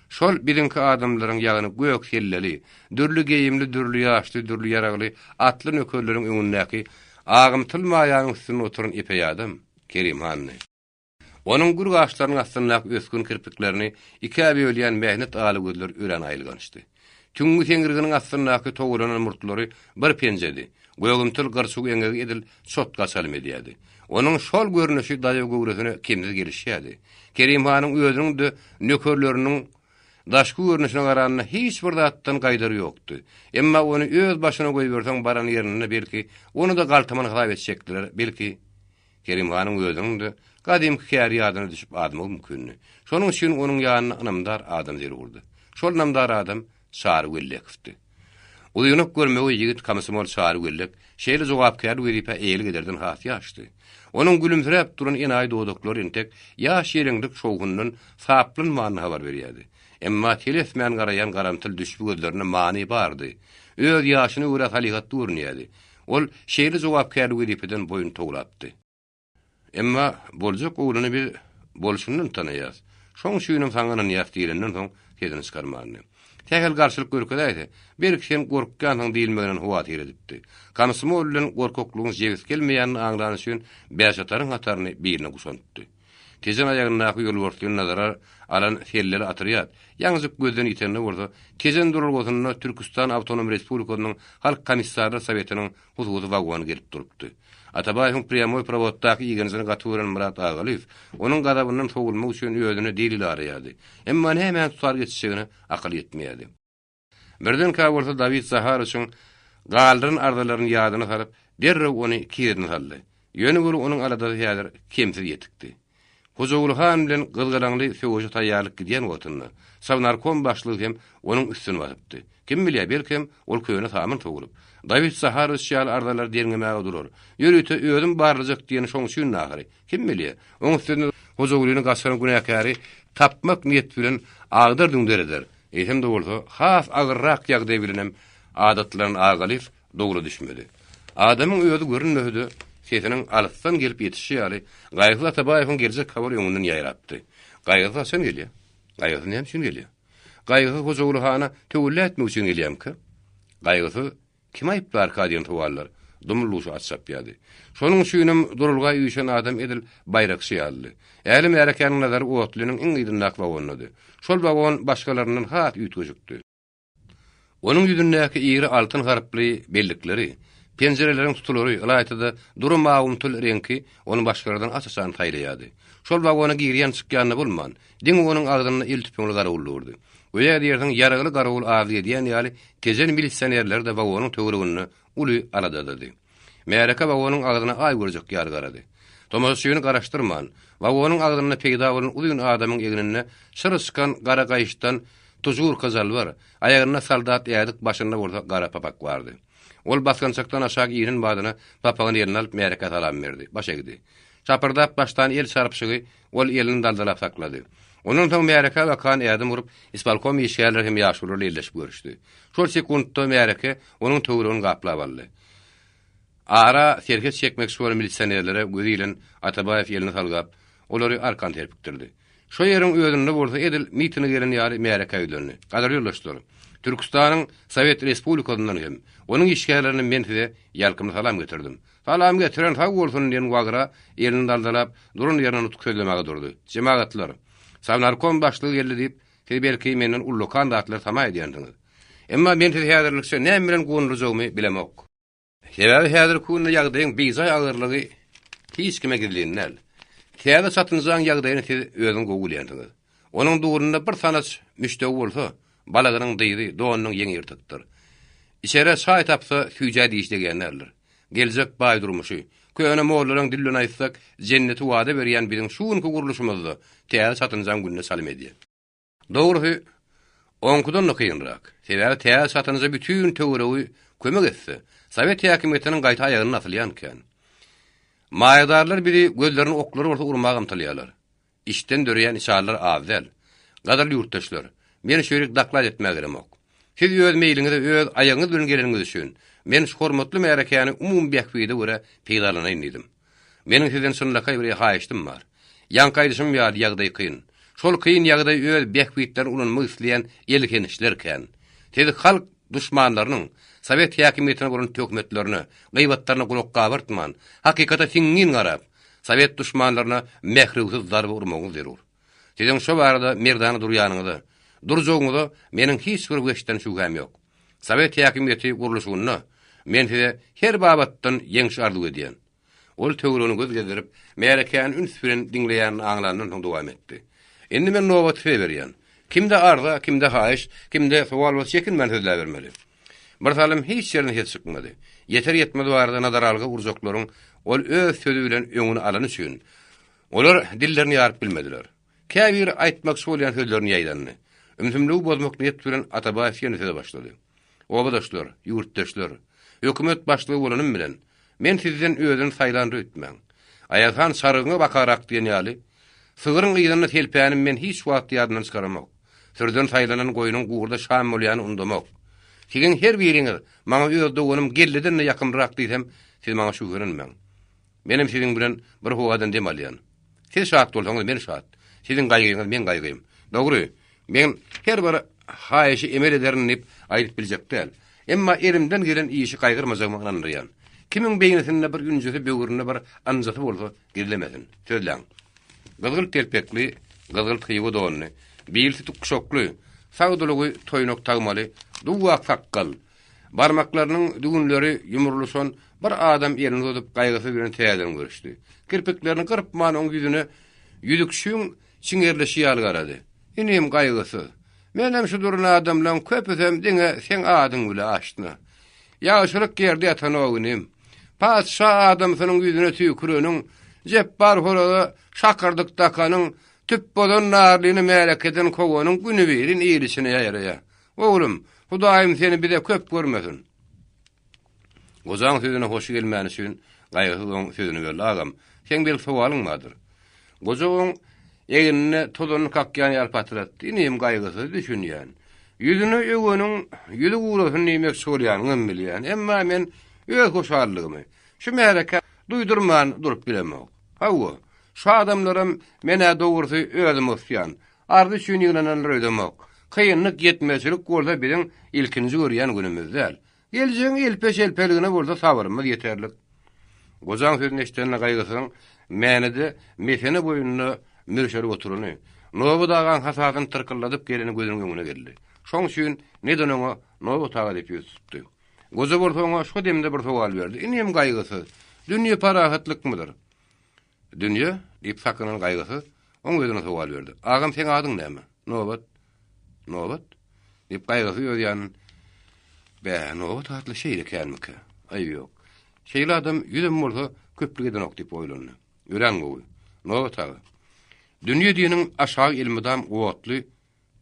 Speaker 1: Şol biziňki adamlaryň, ýagny gök selleli, dürli geýimli, dürli ýaşly, dürli ýaragly atly nökerleriň öňündäki agymtyl maýanyň üstünde oturan epeý adam Kerim handy. Onuň gür gaşlarynyň astyndaky ösgün kirpiklerini ikä bölýän mähnet ala gözler örän aýylgançdy. Tüňňi seňriginiň astyndaky towalanan murtlary bir penjedi. Gögümtil gyrçuw eňegi edil çotga çalym edýärdi. Onuň şol görnüşi daýaw göwresine kemsiz gelişýärdi. Kerim hanyň özüniň-de nökerleriniň daşky görnüşine garanda hiç bir zatdan gaýdary ýokdy. Emma ony öz başyna goýberseň baran ýerinde belki ony-da galtaman hasap etjekdiler, belki Kerim hanyň özüniň-de gadymky käri ýadyna düşüp azmagy mümkindi. Şonuň üçin onuň ýanyna ynamdar adam zerurdy. Şol ynamdar adam Çary Wellekowdy. Uzynak görmegi ýigit komsomol Çary Wellek şeýle jogapkärli wezipä eýelik ederden has ýaşdy. Onuň gülümsiräp duran enaýy dodaklary entek ýaş-ýeleňlik şowhundan saplanmanyny habar berýärdi. Emma telesmän garaýan garamtyl düşbi gözlerinde many bardy. Öz ýaşyna görä salyhatly görünýärdi. Ol şeýle jogapkärli wezipeden boýun towlapdy. Emma boljak ogluny biz bolşundan tanaýas. Şoň üçinem saňa ynanýas diýlenden soň sesini çykarmandy. Sähel garşylyk görkezäýse, belki sen gorkýansyň diýilmeginden howatyr edipdi. Komsomol bilen gorkaklygyň jebis gelmeýänini aňlany üçin bäşataryň hataryny birine guşanypdy. Tejen aýagyndaky ýolbarslyny nazara alan selleli otrýad, ýaňyjyk gözden ýitende bolsa, Tejen duralgasynda Türküstan Awtonom Respublikasynyň Halk Komissarlar Sowetiniň hususy wagony gelip durupdy. Atabaýewiň prýamoý prowoddaky igenjini gaty gören Myrat Agalyýew onuň gazabyndan sowulmak üçin özüne delil araýardy. Emma nämäni tutar geçjegine akyly ýetmeýärdi. Birdenkä bolsa Dawid Zaharowiçiň galdyran arzalaryny ýadyna salyp, derrew ony kirini saldy. Ýöne weli onuň aladasy häzir kemsiz ýetikdi. Hojaguly han bilen gyzgalaňly söweşe taýýarlyk gidýän wagtynda, Sovnarkom başlygy hem onuň üstüni basypdy. Kim bilýär, belkem, ol köne samyn sowulyp, Dawid Zaharowiç ýaly arzalary derňemäge durar. Ýörite özüm barlajak diýeni şoň üçindi ahyry. Kim bilýär, oň üstünde Hojagulyny gaçyran günäkäri tapmak niýet bilen agdar-düňder eder. Eýsem-de bolsa, has agyrrak ýagdaý bilenem adatlanan Agalyýew dogry düşmedi. Adamyň özi görünmese-de, sesiniň alysdan gelip ýetişi ýaly, Gaýgysyz Atabaýewiň geljek habary öňünden ýaýrapdy. Gaýgysyz haçan gelýär? Gaýgysyz näme üçin gelýär? Gaýgysyz Hojaguly hana töwella etmek üçin gelýärmikä? Gaýgysyz Kim aýyplarka diýen sowallar dumly-duşa at çapýardy. Şonuň üçinem duralga üýşen adam edil baýrakçy ýalydy. Äli märekäniň nazary otlynyň iň yzyndaky wagondady. Şol wagon başgalaryndan has üýtgeşikdi. Onuň ýüzündäki iri altyn harply bellikleri, penjireleriň tutulary, ylaýta-da dury mawumtyl reňki ony başgalardan aç-açan saýlaýardy. Şol wagona girýän-çykýan-da bolman, Diňe onuň agzynda el tüpeňli garawul durdy. Göýä diýersiň, ýaragly garawul azlyk edýän ýaly, Tejen milisionerleri-de wagonyň töwereginde uly aladadady. Märeke wagonyň agzyna aý görjek ýaly garady. Tomaşaçyny garaşdyrman, wagonyň agzynda peýda bolan uzyn adamyň egninde şyr çykan gara gaýyşdan tužurka jalbar, aýagynda soldat ädik, başynda bolsa gara papak bardy. Ol basgançakdan aşak inen badyna papagyny eline alyp märekä salam berdi, baş egdi. Şapyrdap başlan el çarpyşygy Ol elini daldalap saklady. Ondan soň märekä bakan ädim urup, ispolkom işgärleri hem ýaşulular elleşip görüşdi. Şol sekuntda märeke onuň töweregini gaplap aldy. Ara serhet çekmekçi bolan milisionerlere gözi ilen Atabaýew elini salgap, olary arkan serpikdirdi. Şo ýeriň özünde bolsa edil mitinge gelen ýaly märekä ýüzlendi. Gadyrly ýoldaşlar! Türküstanyň Sowet Respublikasyndan hem, onuň işgärlerinden men size ýalkymly salam getirdim. Salam getiren sag bolsun diýen Wagra elini daldalap, duran ýerinden nutuk sözlemäge durdy. Jemagatlar! Sovnarkom başlygy geldi diýip, siz belki menden ullakan zatlar tama edýänsiňiz. Emma men sizi häzirlikçe näme bilen guwandyrjagymy bilemok. Sebäbi häzirki günde ýagdaýyň bijaý agyrlygy hiç kime gizlin däl. Täze çatynjaň ýagdaýyny siz özüňiz gowy bilýänsiňiz. Onuň durnunda bir sanaç müşdegi bolsa, balagynyň dyzy, donunyň ýeňi ýyrtykdyr. Içere çaý tapsa, süýjä diş degýän däldir. Geljek baý durmuşy, köne mollalaň dili bilen aýtsak, jenneti wada berýän biziň şu günki gurluşymyzda täze çatynjaň gününe çalym edýär. Dogrusy, oňkudan-da kynrak. Sebäbi täze çatynja bütin töweregi kömek etse, sowet häkimiýetiniň gaýta aýagyndan asylýan eken. Maýadarlar bizi gözleriniň oklary bolsa urmaga ymtylýarlar. Içden döreýän içalylar az däl. Gadyrly ýurtdaşlar, men şu ýerik doklad etmäge gelemok. Siz öz meýliňize öz aýagyňyz bilen geleniňiz üçin, men şu hormatly märekäni umumy bähbide görä peýdalanaýyn diýdim. Meniň sizden çynlakaý bir haýyştym bar. Ýaňky aýdyşym ýaly ýagdaý kyn. Şol kyn ýagdaýy öz bähbitlerine ulanmak isleýän elhençler kän. Siz halk duşmanlarynyň sowet häkimiýetine bolan töhmetlerine, gybatlaryna gulak gabartman, hakykata siňňin garap, sowet duşmanlaryna mährewsiz zarba urmagyňyz zerur. Siziň şo barada merdana durýanyňyza, durjagyňyza meniň hiç bir weçden şübhäm ýok. Sowet häkimiýeti gurluşygynda men size her babatdan ýeňiş arzuw edýän. Ol töweregine göz gezdirip, märekäni üns bilen diňleýänini aňlandan soň dowam etdi. Indi men nobaty size berýän. Kimde arza, kimde haýyş, kimde sowal bolsa çekinmän sözläbermeli. Bir salym hiç ýerden ses çykmady. Ýeter-ýetmez barada nazaralga urjaklaryň ol öz sözi bilen öňüni alany üçin, olar dillerini ýaryp bilmediler. Käbiri aýtmakçy bolýan sözlerini ýaýdandy. Ümsümligi bozmak niýet bilen Atabaýew ýene söze başlady. Obadaşlar, ýurtdaşlar! Hökümet başlygy bolanym bilen, men sizden özüni saýlandyr öýtmäň. Aýazhan çarygyňa bakarak diýen ýaly, sygryň yzynda selpänim men hiç wagt ýadymdan çykaramok. Sürüden saýlanan goýnuň gurda şam bolýanyny undamok. Siziň her biriňiz maňa öz doganym Gelliden-de ýakymlyrak diýsem, siz maňa şübhelenmäň. Menem siziň bilen bir howadan dem alýan. Siz şat bolsaňyz, men şat. Siziň gaýgyňyz, meň gaýgym. Dogry, men her bir haýyşy emel ederin diýip aýdyp biljek däl. Emma elimden gelen işi gaýgyrmajagyma ynandyrýan. Kimiň beýnisinde bir ünjüsi, böwründe bir ynjysy bolsa, gizlemesin. Sözläň. Gyzgylt telpekli, gyzgylt hywa donly, bili sütük guşakly, sag dulugy toýnak tagmaly, duw-ak sakgal, Barmaklarynyň düwünleri ýumrulyşan bir adam elini uzadyp gaýgysyz bilen täzeden görüşdi. Kirpiklerini gyrpman oň ýüzüne ýüzükçiň çiňerilişi ýaly garady. Inim Gaýgysyz, menem şu duran adamlaň köpüsem diňe seň adyň bile aşna. Ýagşylyk ýerde ýatanok inim. Patyşa adamsynyň ýüzüne tüýküreniň, Jepbar horaza şakyrdyk dakanyň, tüpbozan narlyny märekeden kowanyň günübirin il içine ýaýraýar. Oglum, Hudaýym seni bize köp görmesin. Gojaň sözüne hoşy gelmäni üçin Gaýgysyz oň sözüni böldi, Agam, seň belki sowalyň bardyr. Goja oň egnine tozanyny kakýan ýaly patratdy, Inim Gaýgysyz, düşünýän. Ýüzüne öweniň ýüzi gurasyn diýmekçi bolýanyňam bilýän. Emma men öz hoşallygymy şu märekä duýdurman durup bilemok. Hawa, şu adamlaram men-ä dogrusy özüm osýan. Arz üçin ýygnananlar öýdemok. Kynlyk, ýetmezçilik bolsa biziň ilkinji görýän günümiz däl. Geljegiň elpe-şelpeligine bolsa sabyrymyz ýeterlik. Gojaň sözüni eşidende Gaýgysyzyň Mänede mesene boýunda mürşerip oturany, Nobat agaň hasasyny tyrkyldadyp geleni gözüniň öňüne geldi. Şoň üçin neden oňa Nobat aga diýip ýüz tutdy. Goja bolsa oňa şo demde bir sowal berdi, Inim Gaýgysyz, dünýe parahatlykmydyr? Dünýe? diýip sakynan Gaýgysyz oň özüne sowal berdi. Agam, seň adyň näme? Nobat. Nobat? diýip Gaýgysyz öz ýanyndan, Bä, Nobat atly şeýle känmikä? Aýby ýok. Şeýle adam ýüzem bolsa köplük edenok diýip oýlandy. Örän gowy. Nobat aga. Dünýe diýeniň aşagy elmydam otly,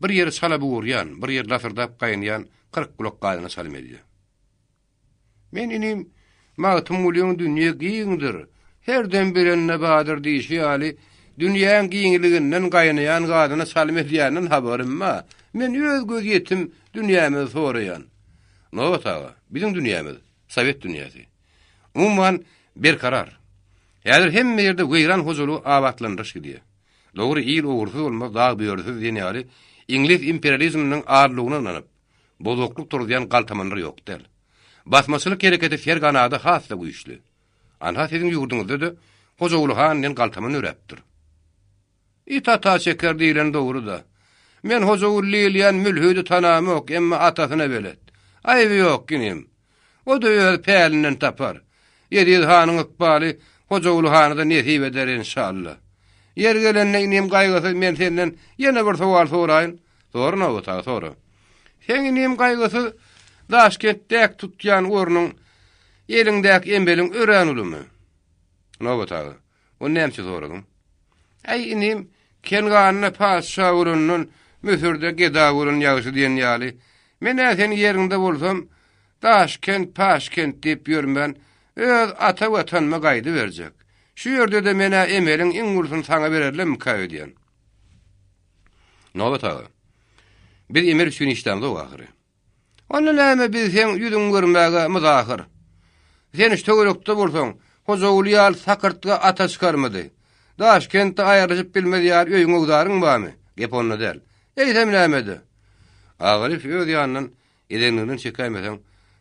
Speaker 1: bir ýeri çala buwurýan, bir ýeri lasyrdap gaýnaýan 40 gulak gazyna çalym edýär. Men inim, Magtymgulyň Dünýe giňdir, her dem birende bardyr diýşi ýaly, dünýäň giňliginden gaýnaýan gazyna çalym edýänden habarym bar. Men öz gözýetim dünýämizi soraýan. Nobat aga, biziň dünýämiz, sowet dünýäsi. Umuman, berkarar. Häzir hemme ýerde weýran hojalygy abatlandyryş gidýär. Dogry, il ugursyz bolmaz, dag börüsiz diýen ýaly, iňlis imperializminiň arlygyna ynanyp, Bozuklyk turuzýan galtamanlar ýok däl. Basmaçylyk hereketi Ferganada has-da güýçli. Anha siziň ýurduňyzda-da Hojaguly han diýen galtaman öräpdir. It ata çeker diýleni dogry-da. Men Hojaguly diýilýän mülhidi tanamok, emma atasyna belet. Aýby ýok, inim. O-da öz pälinden tapar. Eziz hanyň ykbaly Hojaguly hana-da nesip eder enşalla. Ýeri gelende inim Gaýgysyz men senden ýene bir sowal soraýyn. Sora Nobat aga, sora. Seň inim Gaýgysyz Daşkentdäki tutýan ornuň, eliňdäki emeliň örän ulumy? Nobat aga, ony näme üçin soradyň? Äý, inim, Kenganda patyşa bolandan Müsürde geda bolan ýagşy diýen ýaly, men-ä seniň ýeriňde bolsam, Daşkent, Paşkent diýip ýörmän, öz ata Watanyma gaýdyberjek. Şu ýerde-de men-ä emeliň iň ulusyny saňa bererlermikä öýdýän. Nobat aga, biz emel üçin işlämzok ahyry. Onda näme biz seň ýüzüňi görmäge myzahyr. Sen şu töwerekde bolsaň, Hojaguly ýaly sakyrtga ata çykarmydy. Daşkentde aýrylyşyp bilmez ýaly öýüň-öwzaryň barmy? Gep onda däl. Eýsem nämede? Agalyýew öz ýanyndan edenliginden çekäýmeseň,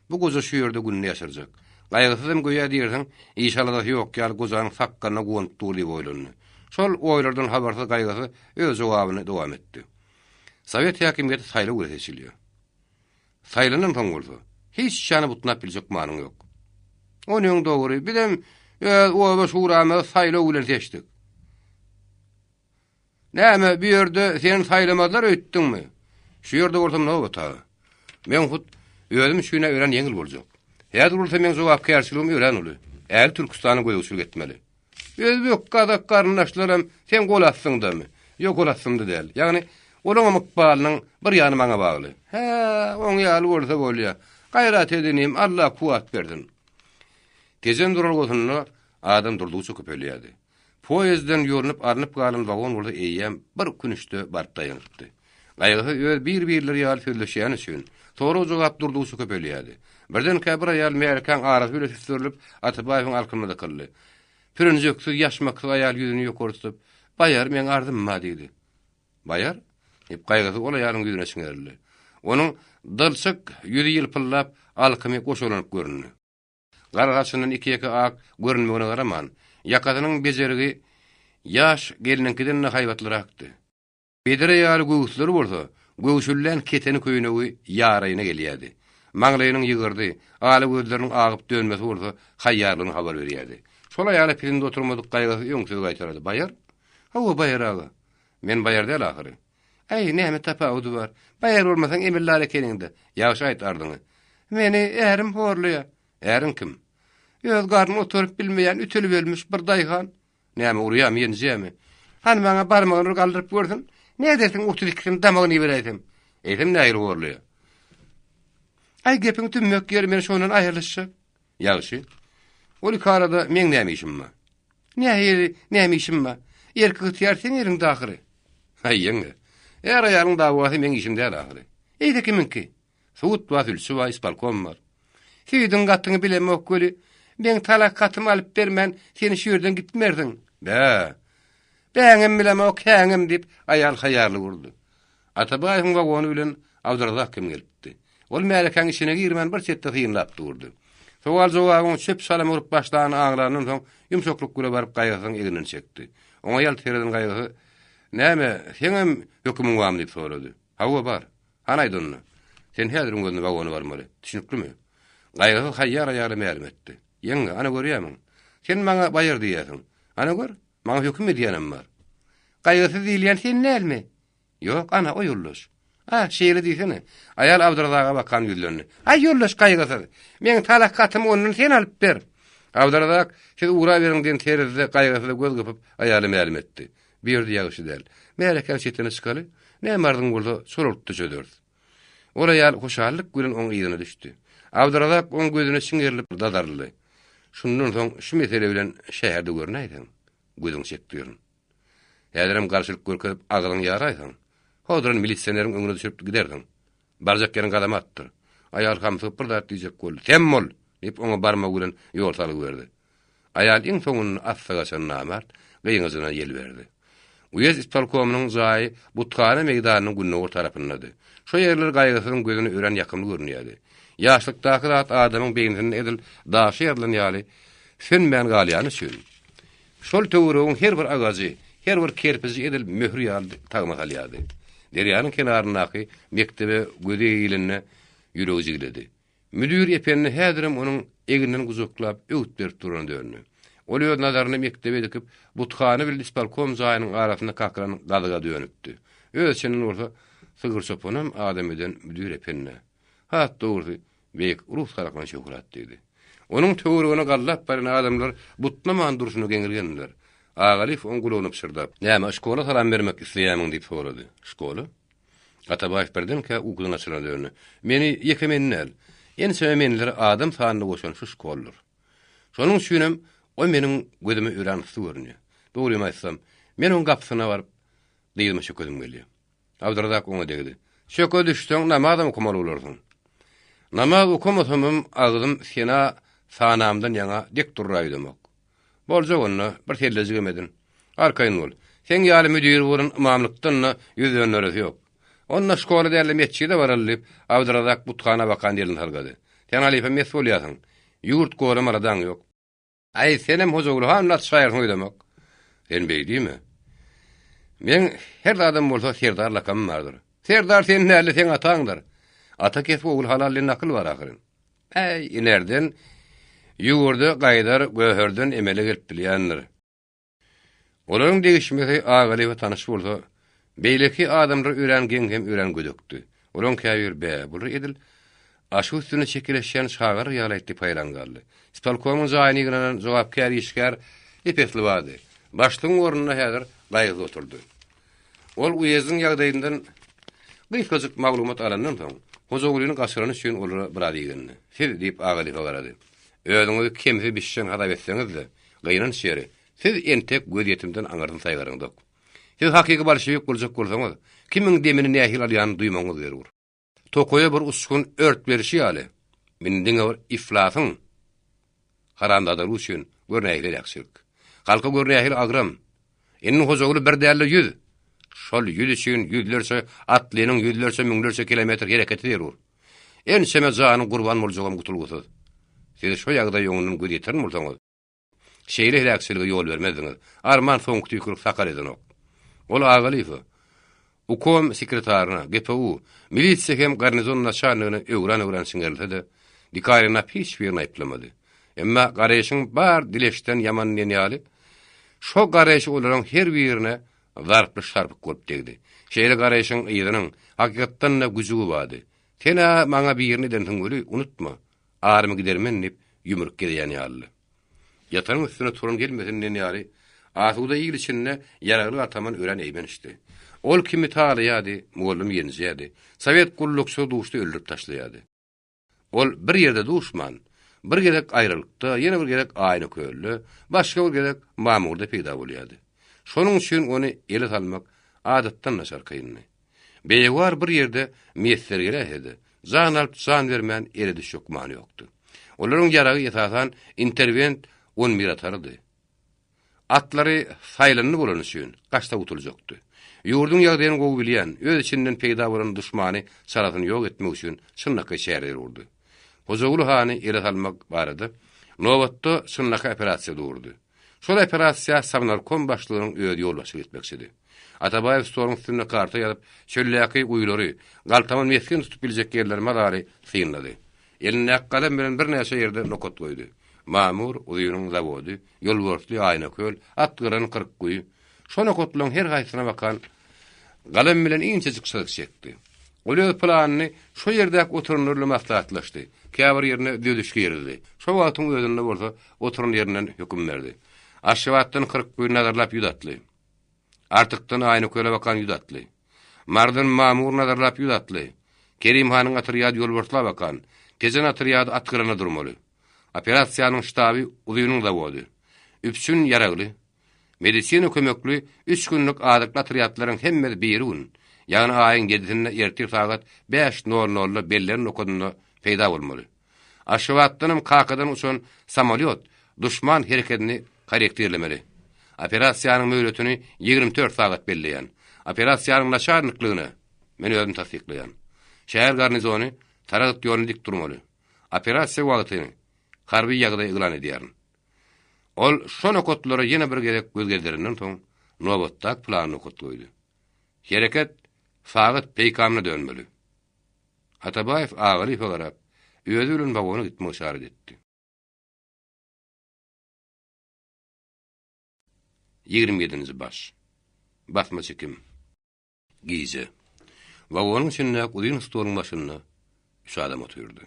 Speaker 1: bu goja şu ýerde gününi ýaşyrjak. Gaýgysyzam göýä diýersiň, iş-aladasy ýok ýaly gojanyň sakgalyna guwanyp dur diýip oýlandy. Şol oýlardan habarsyz Gaýgysyz öz jogabyny dowam etdi. Sowet häkimiýeti saýlaw bilen seçilýär. Saýlanan soň bolsa, hiç çany butnap biljek manyň ýok. Onyň dogry, bizem öz oba şuramyzy saýlaw bilen seçdik. Näme, bu ýerde seni saýlamazlar öýtdüňmi? Şu ýerde bolsam nobat aga. Meň hut özüm üçin-ä örän ýeňil boljak. Häzir bolsa meň jogapkärçiligim örän uly. Ähli Türküstana gözegçilik etmeli. Özbek, gazak garyndaşlaram seň gol astyňdamy? Ýok, gol astymda däl. Ýagny, olaňam ykbalynyň bir ýany maňa bagly. Hä, oň ýaly bolsa bolýa. Gaýrat et inim, Alla kuwwat bersin. Tejen duralgasynda adam durdugyça köpelýärdi. Poýezdden ýornup alnyp galan wagon bolsa eýýäm bir künüşde baryp daýanypdy. Gaýgysyz öz bir-birleri ýaly sözleşýäni üçin, sorag-jogap durdugyça köpelýärdi. Birdenkä bir aýal märekäň arasy bile süsdürilip, Atabaýewiň alkymyna dykyldy. Pürünjeksiz, ýaşmaksyz aýal ýüzüni ýokary tutup, Baýar, meň arzym bar diýdi. Baýar? diýip, Gaýgysyz ol aýalyň ýüzüne çiňerildi. Onuň dylçyk ýüzi ýylpyldap, alkymy goşalanyp göründi. Gar gaçyndan iki-ýeke ak görünmegine garaman, ýakasynyň bejergi ýaş gelniňkiden-de haýbatlyrakdy. Bedre ýaly göwüsleri bolsa, göwşüllän keteni köýnegi ýaraýyna gelýärdi. Maňlaýynyň ýygyrdy, ala gözleriniň agyp dönmesi bolsa haýýarlygyny habar berýärdi. Şol aýala pisindi oturmadyk gaýgysyz öň söz gaýtarady, Baýar? Hawa, Baýar aga. Men baýar däl ahyry. Äý, näme tapawudy bar? Baýar bolmasaň emeldar ekeniň-dä. Ýagşy aýt arzyňy. Meni ärim horlaýar. Äriň kim? Öz garnyny otaryp bilmeýän ütülip ölmüş bir daýhan. Näme urýamy, ýenjýämi? Hany maňa barmagyny bir galdyryp görsün. Nädersiň 32-sini damagyny iberäýsem? Eýsem nähili horlaýar? Aý, gepiň tümmek ýeri men şondan aýrylyşjak. Ýagşy. Ol iki arada meň näme işim bar? Nähili näme işim bar? Erki-ygtyýar seň eliňde ahyry. Aý, ýeňňe. Är-aýalyň dawasy meň işim däl ahyry. Eýse kimiňki? Sud bar, sülçi bar, ispolkom bar. Süýdüň gatyňy bilemok weli, meň talak hatymy alyp bermän, sen şu ýerden gitmersiň. Bä! Bäňem bilemok, häňem, diýip, aýal haýarly urdy. Atabaýewiň wagony bilen Abdyrazak hem gelipdi. Ol märekäň içine girmän bir çetde synlap durdy. Sowal-jogabyň çöp-çalam urup başlanyny aňlandan soň, ýumşaklyk bile baryp Gaýgysyzyň egninden çekdi. Oňa ýalt sereden Gaýgysyz, Näme, seňem hökümiň barmy diýip sorady. Hawa, bar. Hany aýt onda. Sen häziriň özünde wagona barmaly. Düşnüklimi? Gaýgysyz haýýar aýala mälim etdi. Ýeňňe, ana görýärmiň? Sen maňa baýar diýýärsiň. Ana gör, maňa höküm edýänem bar. Gaýgysyz diýilýän sen dälmi? Ýok, ana, o ýoldaş. A, şeýle diýsene. Aýal Abdyrazaga bakan ýüzlendi. Aý, ýoldaş Gaýgysyz, meň talak hatymy ondan sen alyp ber. Abdyrazak, siz ugraberiň diýen terzde Gaýgysyza göz gypyp, aýala mälim etdi. Bu ýerde ýagşy däl. Märekäň çetine çykaly, näme arzyň bolsa, şol ortda çözeris. Ol aýal hoşallyk bilen oň yzyna düşdi. Abdyrazak oň gözüne çiňerilip dazaryldy. Şundan soň şu mesele bilen şäherde görünäýseň, gözüňi çekdirin. Häzirem garşylyk görkezip agzyňy ýaraýsaň, howduran milisioneriň öňüne düşürip gidersiň. Barjak ýeriň gazamatdyr. Aýal hamsygyp bir zat diýjek boldy. Sem bol! diýip, oňa barmagy bilen ýol salgy berdi. Aýal iň soňunda assa gaçan namart gyňajyna ýel berdi. Uýezd ispolkomynyň jaýy buthana meýdanynyň gündogar tarapyndady. Şo ýerler Gaýgysyzyň gözüne örän ýakymly görünýärdi. Ýaşlykdaky zat adamyň beýnisinde edil daşa ýazylan ýaly sönmän galýany üçin, şol töweregiň her bir agajy, her bir kerpiji edil möhür ýaly tagma salýardy. Derýanyň kenaryndaky mekdebe gözi ilende ýüregi jigledi. Müdir ependi häzirem onuň egninden gujaklap öwüt berip durana döndi. Ol öz nazaryny mekdebe dikip, buthana bilen ispolkom jaýynyň arasynda kakylan gazyga dönüpdi. Öz içinden bolsa, Sygyr çopanam adam eden müdir ependä. Has dogrusy, beýik rus halkyna şöhrat diýdi. Onuň töweregine gallap barýan adamlar butnaman durşuna geňirgendiler. Agalyýew oň gulagyna pyşyrdap. Näme, şkola salam bermek isleýärmiň? diýip sorady. Şkola? Atabaýew birdenkä ukudan açylana döndi. Meni ýeke men däl, ençeme menleri adam sanyna goşan şu şkoldyr. Şonuň üçinem o meniň gözüme örän yssy görünýär. Dogrymy aýtsam, men oň gapysyna baryp, dyzyma çökesim gelýär. Abdyrazak oňa degdi. Çöke düşseň, namazam okamaly bolarsyň. Namaz okamasamam, agzym sena sanamdan ýaňa dek durra öýdemok. Boljak onda, bir sellejigem edin. Arkaýyn bol. Seň ýaly müdiri bolan ymamlykdan-da ýüz dönderesi ýok. Onda şkola däl-de metjide baraly diýip, Abdyrazak buthana bakan elini salgady. Sen halypa mes bolýarsyň. Ýurt gorama aladaň ýok. Aý, senem Hojaguly han bilen atyşaýarsyň öýdemok. Sen beý diýme. Meň her zadam bolsa serdar lakamym bardyr. Serdar sen däl-de seň ataňdyr. Ata kesbi ogul halal diýen nakyl bar ahyryn. Äý, inerden ýüwürde gaýdar, göherden emele gelip bilýändir. Olaryň degişmesi Agalyýewe tanyş bolsa, beýleki adamlar örän geň hem örän gödekdi. Olaryň käbiri, Bä, bular edil aşyk üstünde çekeleşýän çagalar ýaly diýip haýran galdy. Ispolkomyň jaýyna ýygnanan jogapkär işgär ep-esli bardy. Başlygyň ornunda häzir Gaýgysyz oturdy. Ol uýezdiň ýagdaýyndan gysgajyk maglumat alandan soň, Hojagulyny gaçyrany üçin olara biraz igendi. Siz, diýip, Agalyýewe garady. Özüňizi kemsiz bişişen hasap etseňiz-de, gynanç ýeri, siz entek gözýetimden aňyrsyny saýgaraňzok. Siz hakyky bolşewik boljak bolsaňyz, kimiň demini nähili alýanyny duýmagyňyz zerur. Tokaýa bir uçgun ört berişi ýaly, indi diňe bir iflasyň haramzadalygy üçin gör nähili heläkçilik. Halka gör nähili agram. Indi Hojaguly bir däl-de ýüz. Şol ýüz üçin ýüzlerçe atlynyň ýüzlerçe, müňlerçe kilometr hereketi zerur. Ençeme janyň gurban boljagam gutulgysyz. Siz şo ýagdaýa öňünden göz ýetiren bolsaňyz, şeýle heläkçilige ýol bermezdiňiz. Arman soňky tüýkülik sakal edenok. Ol Agalyýewe, UKOM sekretaryna, GPU, milisiýa hem garnizon naçalnigine öwran-öwran çiňerilse-de, Dikarinap hiç birini aýyplamady. Emma garaýşyň bar dileşden ýaman diýen ýaly, şo garaýşy olaryň her birine zarply şarpyk bolup degdi. Şeýle garaýşyň yzynyň, hakykatdan-da, güjügi bardy. Sen-ä maňa birini edensiň weli, unutma, arymy gidermen diýip, ýumruk gezýän ýalydy. Ýatanyň üstüne turan gelmesin diýen ýaly, asuda il içinde ýaragly ataman örän eýmençdi. Ol kimi talaýardy, mugallym ýenjýärdi, sowet gullukçysy duşsa öldürip taşlaýardy. Ol bir ýerde duşman, bir gezek aýralykda, ýene bir gezek Aýnakölde, başga bir gezek Mamurda peýda bolýardy. Şonuň üçin ony ele salmak adatdan daşary kyndy. Beýewar bir ýerde miýesser geläýse-de, jan alyp, jan bermän ele düşjek gümany ýokdy. Olaryň ýaragy esasan interwent on bir atarydy. Atlary saýlandy bolany üçin, gaçsa gutuljakdy. Ýurduň ýagdaýyny gowy bilýän, öz içinden peýda bolan duşmany çalasyn ýok etmek üçin çynlakaý çäre zerurdy. Hojaguly hany ele salmak barada nobatda çynlakaý operasiýa durdy. Şol operasiýa Sovnarkom başlygynyň özi ýolbaşçylyk etmekçidi. Atabaýew stoluň üstünde karta ýazyp, çöldäki guýulary, galtaman mesgen tutup biljek ýerleri mazaly synlady. Elindäki galam bilen birnäçe ýerde nokat goýdy. Mamur, Uzynyň zawody, Ýolbarsly, Aýnaköl, Atgyran, Kyrkguýy. Şo nokatlaryň her haýsysyna bakan galam bilen inçejik çyzyk çekdi. Ol öz planyny şo ýerdäki oturanlar bilen maslahatlaşdy. Käbir ýerine düzediş girizdi. Şo wagtyň özünde bolsa oturan ýerinden höküm berdi. Aşgabatdan Kyrkguýy nazarlap ýüz atly. Artykdan Aýnaköle bakan ýüz atly. Marydan Mamur nazarlap ýüz atly. Kerim hanyň otrýady Ýolbarsla bakan, Tejen otrýady Atgyranda durmaly. Operasiýanyň ştaby Uzynyň zawody. Üpjün ýaragly, medisina kömekli üç günlük azykly otrýadlaryň hemmesi biri gün, ýagny aýyň ýedisinde ertir sagat bäş nol nolda bellenen nokadynda peýda bolmaly. Aşgabatdanam Kakadan uçan samolýot duşman herekedini korrektirlemeli. Operasiýanyň möhletini 24 sagat belleýän. Operasiýanyň naçarnikligini men özüm tassyklaýan. Şäher garnizony Saragt ýoluna dik durmaly. Operasiýa wagty harby ýagdaý yglan edýärin. Ol şo nokatlara ýene bir gezek göz gezdirenden soň, nobatdaky plany nokat goýdy. Hereket sagat peýkamyna dönmeli. Atabaýew Agalyýewe garap, özi bilen wagona gitmegi yşarat etdi. 27-nji baş. Basma çekim. Gije. Wagonyň içindäki uzyn stoluň başynda üç adam otyrdy.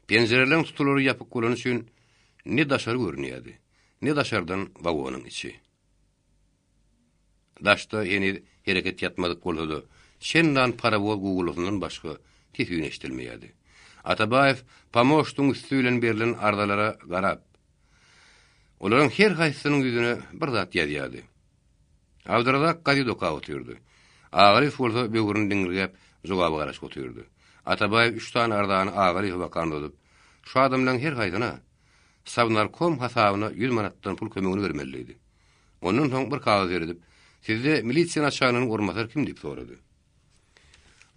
Speaker 1: Penjireleriň tutulary ýapyk bolany üçin ne daşary görünýärdi, ne daşardan wagonyň içi. Daşda heniz hereket ýatmadyk bolsa-da, çendan parowoz gugulasyndan başga ses-üýn eşidilmeýärdi. Atabaýew pomoçtyň üsti bilen berlen arzalara garap, olaryň her haýsysynyň ýüzüne bir zat ýazýardy. Abdyrazak gazet okap otyrdy. Agalyýew bolsa böwrüni diňirgäp, jogaba garaşyp otyrdy. Atabaýew üç sany arzany Agalyýewe bakan uzadyp, Şu adamlaryň her haýsyna Sovnarkom hasabyna ýüz manatdan pul kömegini bermeli diýdi. Ondan soň bir kagyza seredip, Sizde milisiýa naçalniginiň orunbasary kim diýip sorady.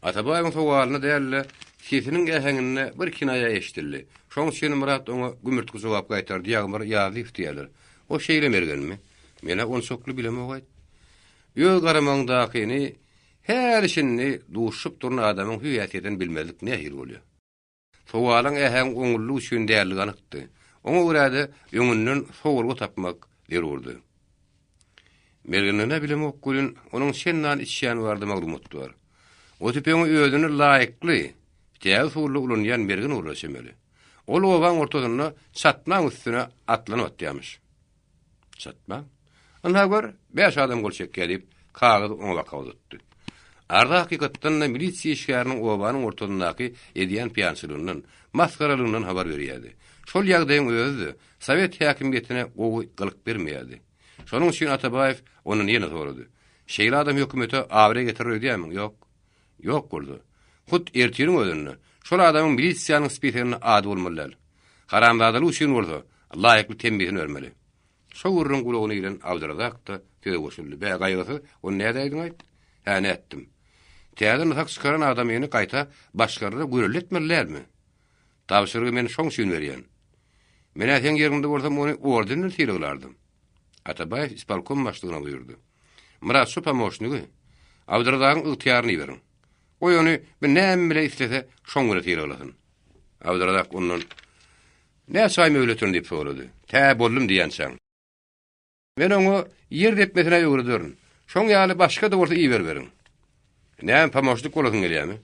Speaker 1: Atabaýewiň sowalyna däl-de, sesiniň äheňinde bir kinaýa eşidildi. Şoň üçin Myrat oňa gümürtgi jogap gaýtardy, Ýagmyr Ýazlyýew diýýärler. O şeýle mergenmi? Men-ä onçakly bilemog-aýt. Öz garamagyňdakyny häli-şindi duşup duran adamyň hüý-häsiýetini bilmezlik nähili bolýar? Sowalyň äheňi oňullyk üçin däldigi anykdy. Oňa görä-de, öňünden sowalga tapmak zerurdy. Mergenine bilemok welin, onuň çendan içýäni barada maglumat bar. O tüpeňi özüne laýykly, täze usulda ulanýan mergen bolara çemeli. Ol obaň ortasynda çatmaň üstüne atlanyp atýarmyş. Çatma. Ynha gör, bäş adam gol çekýär diýip, kagyzy oňa baka uzatdy. Arza hakykatdan-da milisiýa işgäriniň obanyň ortasyndaky edýän pyýançylygyndan, masgaralygyndan habar berýärdi. Şol ýagdaýyň özi-de sowet häkimiýetine gowy gylyk bermeýärdi. Şonuň üçin Atabaýew ondan ýene sorady. Şeýle adam hökümete abraý getirer öýdýärmiň? Ýok. Ýok bolsa. Hut ertiriň özünde şol adamyň milisiýanyň spiseginde ady bolmaly däl. Haramzadalyk üçin bolsa, laýykly tembihini bermeli. Şo gürrüň gulagyna ilen Abdyrazak-da söze goşuldy, Bä, Gaýgysyz, ony nädäýdiň-aýt? Hä, nätdim. Täze nysak çykaran adamyny gaýta başgalara görelde etmeli dälmi? Tabşyrygy men şoň üçin berýän. Men-ä seň ýeriňde bolsam, ony orden bilen sylaglardym. Atabaýew ispolkom başlygyna buýurdy. Myrat, şu pomoçnigi Abdyrazagyň ygtyýaryna iberiň. Goý ony bir näme bile islese, şoň bile sylaglasyn. Abdyrazak ondan, Näçe aý möhletini diýip sorady. Tä boldum diýýänçäň. Men oňa ýer depmesine öwrederin. Şoň ýaly başga-da bolsa iberiberiň. Näme, pomoçnik bolasyň gelýärmi?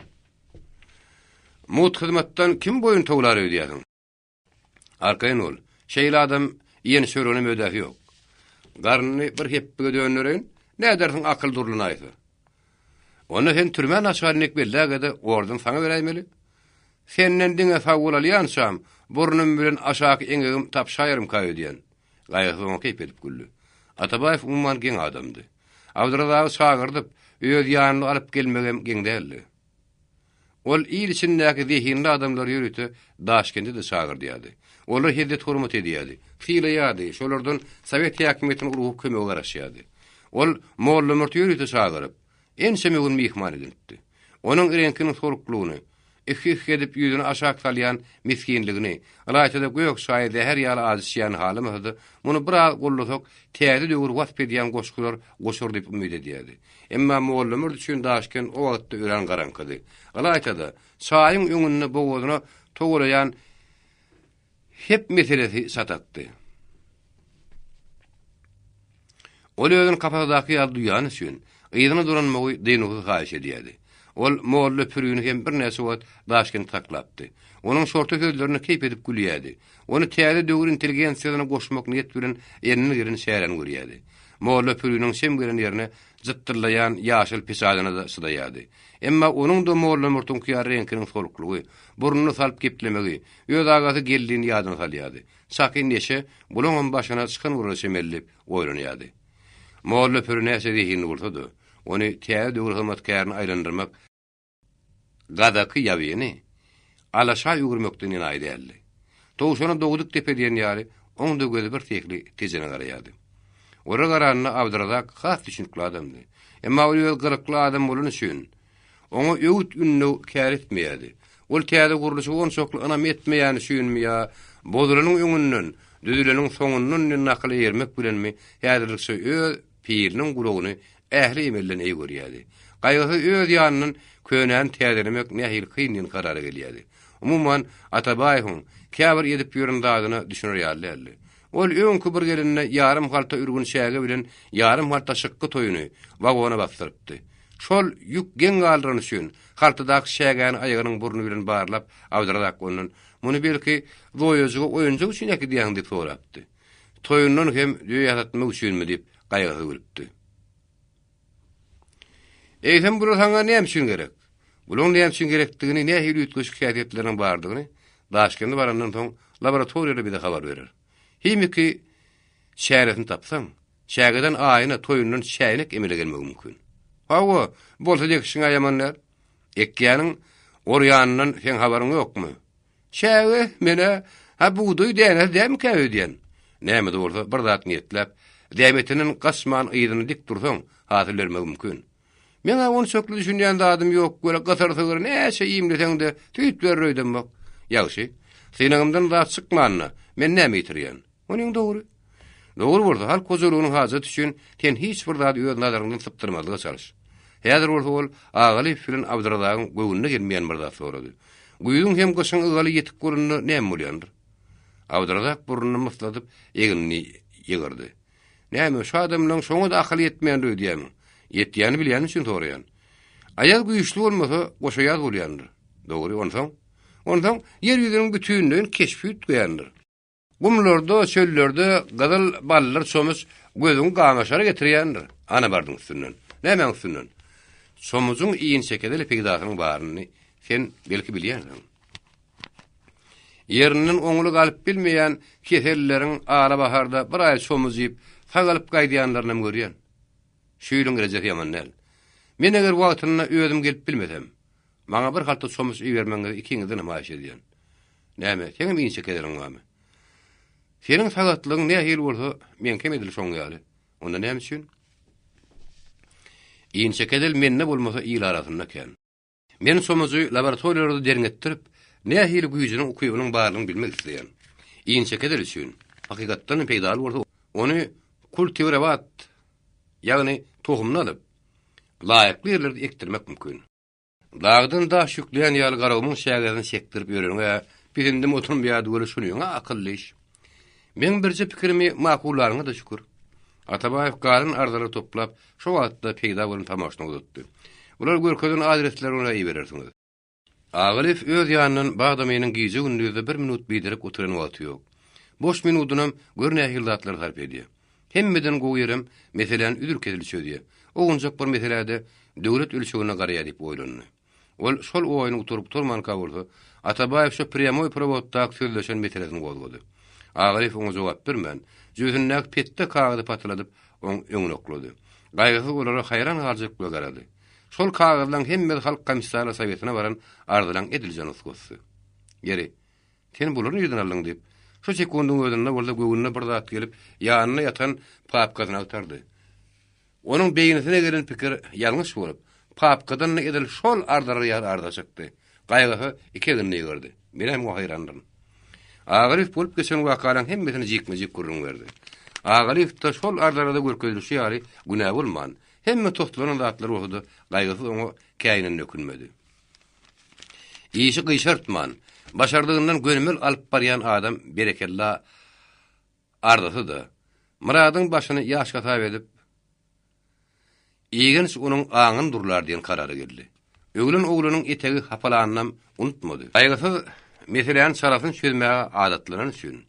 Speaker 1: Mugt hyzmatdan kim boýun towlar öýdýärsiň? Arkaýyn bol. Şeýle adam iýen çöregine mödäsi ýok. Garnyny bir hepbige döndereýin, nädersiň akyl durlanaýsa. Onda sen türmä naçalnik belläge-de orden saňa beräýmeli. Senden diňe sag bol alýançam, burnum bilen aşaky eňegim tapşaýarymka öýdýän. Gaýgysyz oňa keýp edip güldi. Atabaýew umuman geň adamdy. Abdyrazagy çagyrdyp, öz ýanyna alyp gelmegem geň däldi. Ol il içindäki zehinli adamlary ýörite Daşkende-de çagyrdýardy. Olara hezzet-hormat edýärdi, sylaýardy, şolardan sowet häkimiýetiniň ruhy kömege garaşýardy. Ol Mollamurty ýörite çagyryp, ençeme gün myhman edinipdi. Onuň reňkiniň soluklygyny, yh-yh edip ýüzüni aşak salýan misginligini, ylaýta-da gök çaýy zäher ýaly ajy içýänini halamasa-da, muny biraz gollasak, täze döwri wasp edýän goşgular goşar diýip umyt edýärdi. Emma Mollamurt üçin Daşkent o wagtda örän garaňkydy. Ylaýta-da, çaýyň öňünde bogazyna towalaýan hep meselesi çatakdy. Ol özüni kapasadaky ýaly duýany üçin, yzyna dolanmagy dynuwsyz haýyş edýärdi. Ol molla Pürini hem birnäçe wagt Daşkentde saklapdy. Onuň şorta sözlerine keýp edip gülýärdi. Ony täze döwür intelligensiýasyna goşmak niýet bilen elinden gelen çäräni görýärdi. Molla Püriniň şem gelen ýerine jytdyllaýan ýaşyl peçadyna-da çydaýardy. Emma onuň-da Mollamurtuňky ýaly reňkiniň soluklygy, burnuny salyp geplemegi, öz agasy Geldini ýadyna salýardy. Çaky neşe bulaňam başyna çykan bolara çemeli diýip oýlanýardy. Molla Püri näçe zehinli bolsa-da, ony täze döwür hyzmatkärine aýlandyrmak Gazaky ýabyny alaşa öwürmekden enaýy däldi. Towşana dogduk depe diýen ýaly, oň-da gözi bir sehli Tejene garaýardy. Olara garanda Abdyrazak has düşünikli adamdy. Emma ol öz gylykly adam bolany üçin, oňa öwüt-ündew kär etmeýärdi. Ol täze gurluşyga onçakly ynam etmeýäni üçinmi ýa bozulanyň öňünden, düzüleniň soňundan diýen nakyla eýermek bilenmi, häzirlikçe öz Piriniň gulagyny ähli emelden eý görýärdi. Gaýgysyz öz ýanyndan könäni täzelemek nähili kyn diýen karara gelýärdi. Umuman, Atabaýewiň käbir edip ýören zadyna düşüner ýaly däldi. Ol öňki bir gelende ýarym halta ürgün çäge bilen ýarym halta şykgy toýuny wagona basdyrypdy. Şol ýük geň galdyrany üçin, haltadaky çägäni aýagynyň burny bilen barlap, Abdyrazak ondan, Muny belki, Zoýajyga oýunjak üçin äkidýäň diýip sorapdy. Toýundan hem düýe ýasatmak üçinmi diýip, gaýgysyz gülüpdi. Eýsem bular saňa näme üçin gerek? Bularyň näme üçin gerekdigini, nähili üýtgeşik häsiýetleriniň bardygyny Daşkende barandan soň laboratoriýada bize habar berer. Himiki çäresini tapsaň, çägeden aýna, toýundan çäýnek emele gelmegi mümkin. Hawa, bolsa degişiň-ä ýaman däl. Ekýäniň orýanyndan seň habaryň ýokmy? Çäge, men-ä, ha bugdaý dänesi dälmikä öýdýän. Näme-de bolsa, bir zat niýetläp, zähmetinden gaçman yzyna dik dursaň, hasyl bermegi mümkin. Meň-ä onçakly düşünýän zadym ýok, weli gysyr sygyry näçe iýmleseň-de, süýt berer öýdemok. Ýagşy, synagymdan zat çykmanda, men näme ýitirýän? Onyň dogry. Dogry bolsa, halk hojalygynyň hajaty üçin sen hiç bir zady öz nazaryňdan sypdyrmazlyga çalyş. Häzir bolsa ol Agalyýew bilen Abdyrazagyň göwnüne gelmeýän bir zat sorady. Güýzüň hem gyşyň ygaly ýetik bolanda näme bolýandyr? Abdyrazak burnuny mysladyp, egnini ýygyrdy. Näme, şu adamlaň şoňa-da akyly ýetmeýändir öýdýämiň? Ýetýäni bilýänim üçin soraýan. Aýaz güýçli bolmasa, goşa ýaz bolýandyr. Dogry, onsoň? Onsoň ýer ýüzüniň bütinleýin keşbi üýtgeýändir. Gumlarda, çöllerde gyzyl ballyr çomuç gözüňi gamaşara getirýändir. Ana bardyň üstünden. Nämäň üstünden? Çomujyň inçekezel peýdasynyň baryny sen belki bilýänsiň. Ýerinden oňly galyp bilmeýän kesellileriň alabaharda bir aý çomuç iýip, sagalyp gaýdýanlarynam görýän. Şu ýylyň rejesi ýaman däl. Men eger wagtynda özüm gelip bilmesem, maňa bir halta çomuç ibermegiňizi ikiňizdenem haýyş edýän. Näme, seňem inçe keseliň barmy? Seniň sagatlygyň nähili bolsa, meňkem edil şoň ýaly. Onda näme üçin? Inçe kesel mende bolmasa il arasynda kän. Men çomujy laboratoriýalarda derňetdirip, nähili güýjüniň, ukybynyň barlygyny bilmek isleýän. Inçe kesel üçin, hakykatdan peýdaly bolsa, ony kultiwirowat, ýagny tohumyny alyp, laýykly ýerlerde ekdirmek mümkin. Dagdan daş ýükleýän ýaly Garagumuň çägesini çekdirip ýöreniň-ä pisindim oturmaýardy weli şunyň-a akylly iş. Meň birje pikirimi makullanyňa-da şükür. Atabaýew galan arzalary toplap, şo wagtda peýda bolan tomaşyna uzatdy. Bular görkezen adresleri oňa iberersiňiz. Agalyýew öz ýanyndan Bagdamynyň gije-gündizde bir minut biderek oturan wagty ýok. Boş minudynam gör nähili zatlara sarp edýär. Hemmeden gowy ýerem meseläni üzül-kesil çözýär. Owunjak bir meselä-de döwlet ölçeginde garaýar diýip oýlandy. Ol şol oýuny gutaryp-gutarmanka bolsa, Atabaýew şo prýamoý prowoddaky sözleşen meselesini gozgady. Agalyýew oňa jogap bermän, jübüsindäki petde kagyzy patyladyp, oň öňüne oklady. Gaýgysyz olara haýran galjak bolup garady. Şol kagyzlaň hemmesi Halk Komissarlar Sowetine baran arzalaň edilje nusgasy. Ýeri, sen bulary nirden aldyň diýip, şu sekundyň özünde bolsa göwnüne bir zat gelip, ýanynda ýatan papkasyny agtardy. Onuň beýnisine gelen pikir ýalňyş bolup, papkadan-da edil şol arzalar ýaly arza çykdy. Gaýgysy iki egnini ýygyrdy. Menem muňa haýrandyryn. Agalyýew bolup geçen wakalaryň hemmesini jikme-jik gürrüň berdi. Agalyýewde şol arzalarda görkezilişi ýaly günä bolman, hemme toslanan zatlar bolsa-da, Gaýgysyz oňa käýinende ökünmedi. Işi gyşartman, başardygyndan gönümel alyp barýan adam berekella arzasy-da, Myradyň başyny ýaş hasap edip, Igenç onuň aňyny durlar diýen karara geldi. Öwlen oglanyň etegi hapalanynam unutmady. Gaýgysyz meseläni çalasyn çözmäge adatlanany üçin,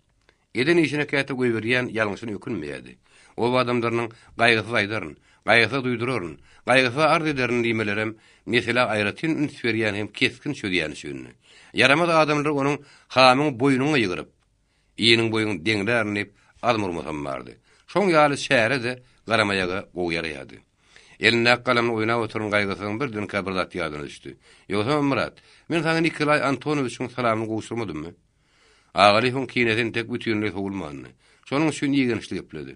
Speaker 1: eden işine käte goýberýän ýalňyşyna ökünmeýärdi. Oba adamlarynyň Gaýgysyz aýdaryn, Gaýgysyza duýduraryn, Gaýgysyza arz ederin diýmelerem meselä aýratyn üns berýän hem kesgin çözýäni üçindi. Ýaramaz adamlar onuň hamyňy boýnuňa ýygyryp, Iniň-boýuň deňlärin diýip, azm urmasam bardy. Şoň ýaly çäre-de garamaýaga gowy ýaraýardy. Elindäki galamyny oýnap oturan Gaýgysyzyň birdenkä bir zat ýadyna düşdi. Ýogsamam, Myrat, men saňa Nikolaý Antonowiçiň salamyny gowşurmadymmy? Agalyýewiň kinesi entek bütinleý sowulmandy. Şonuň üçin igençli gepledi.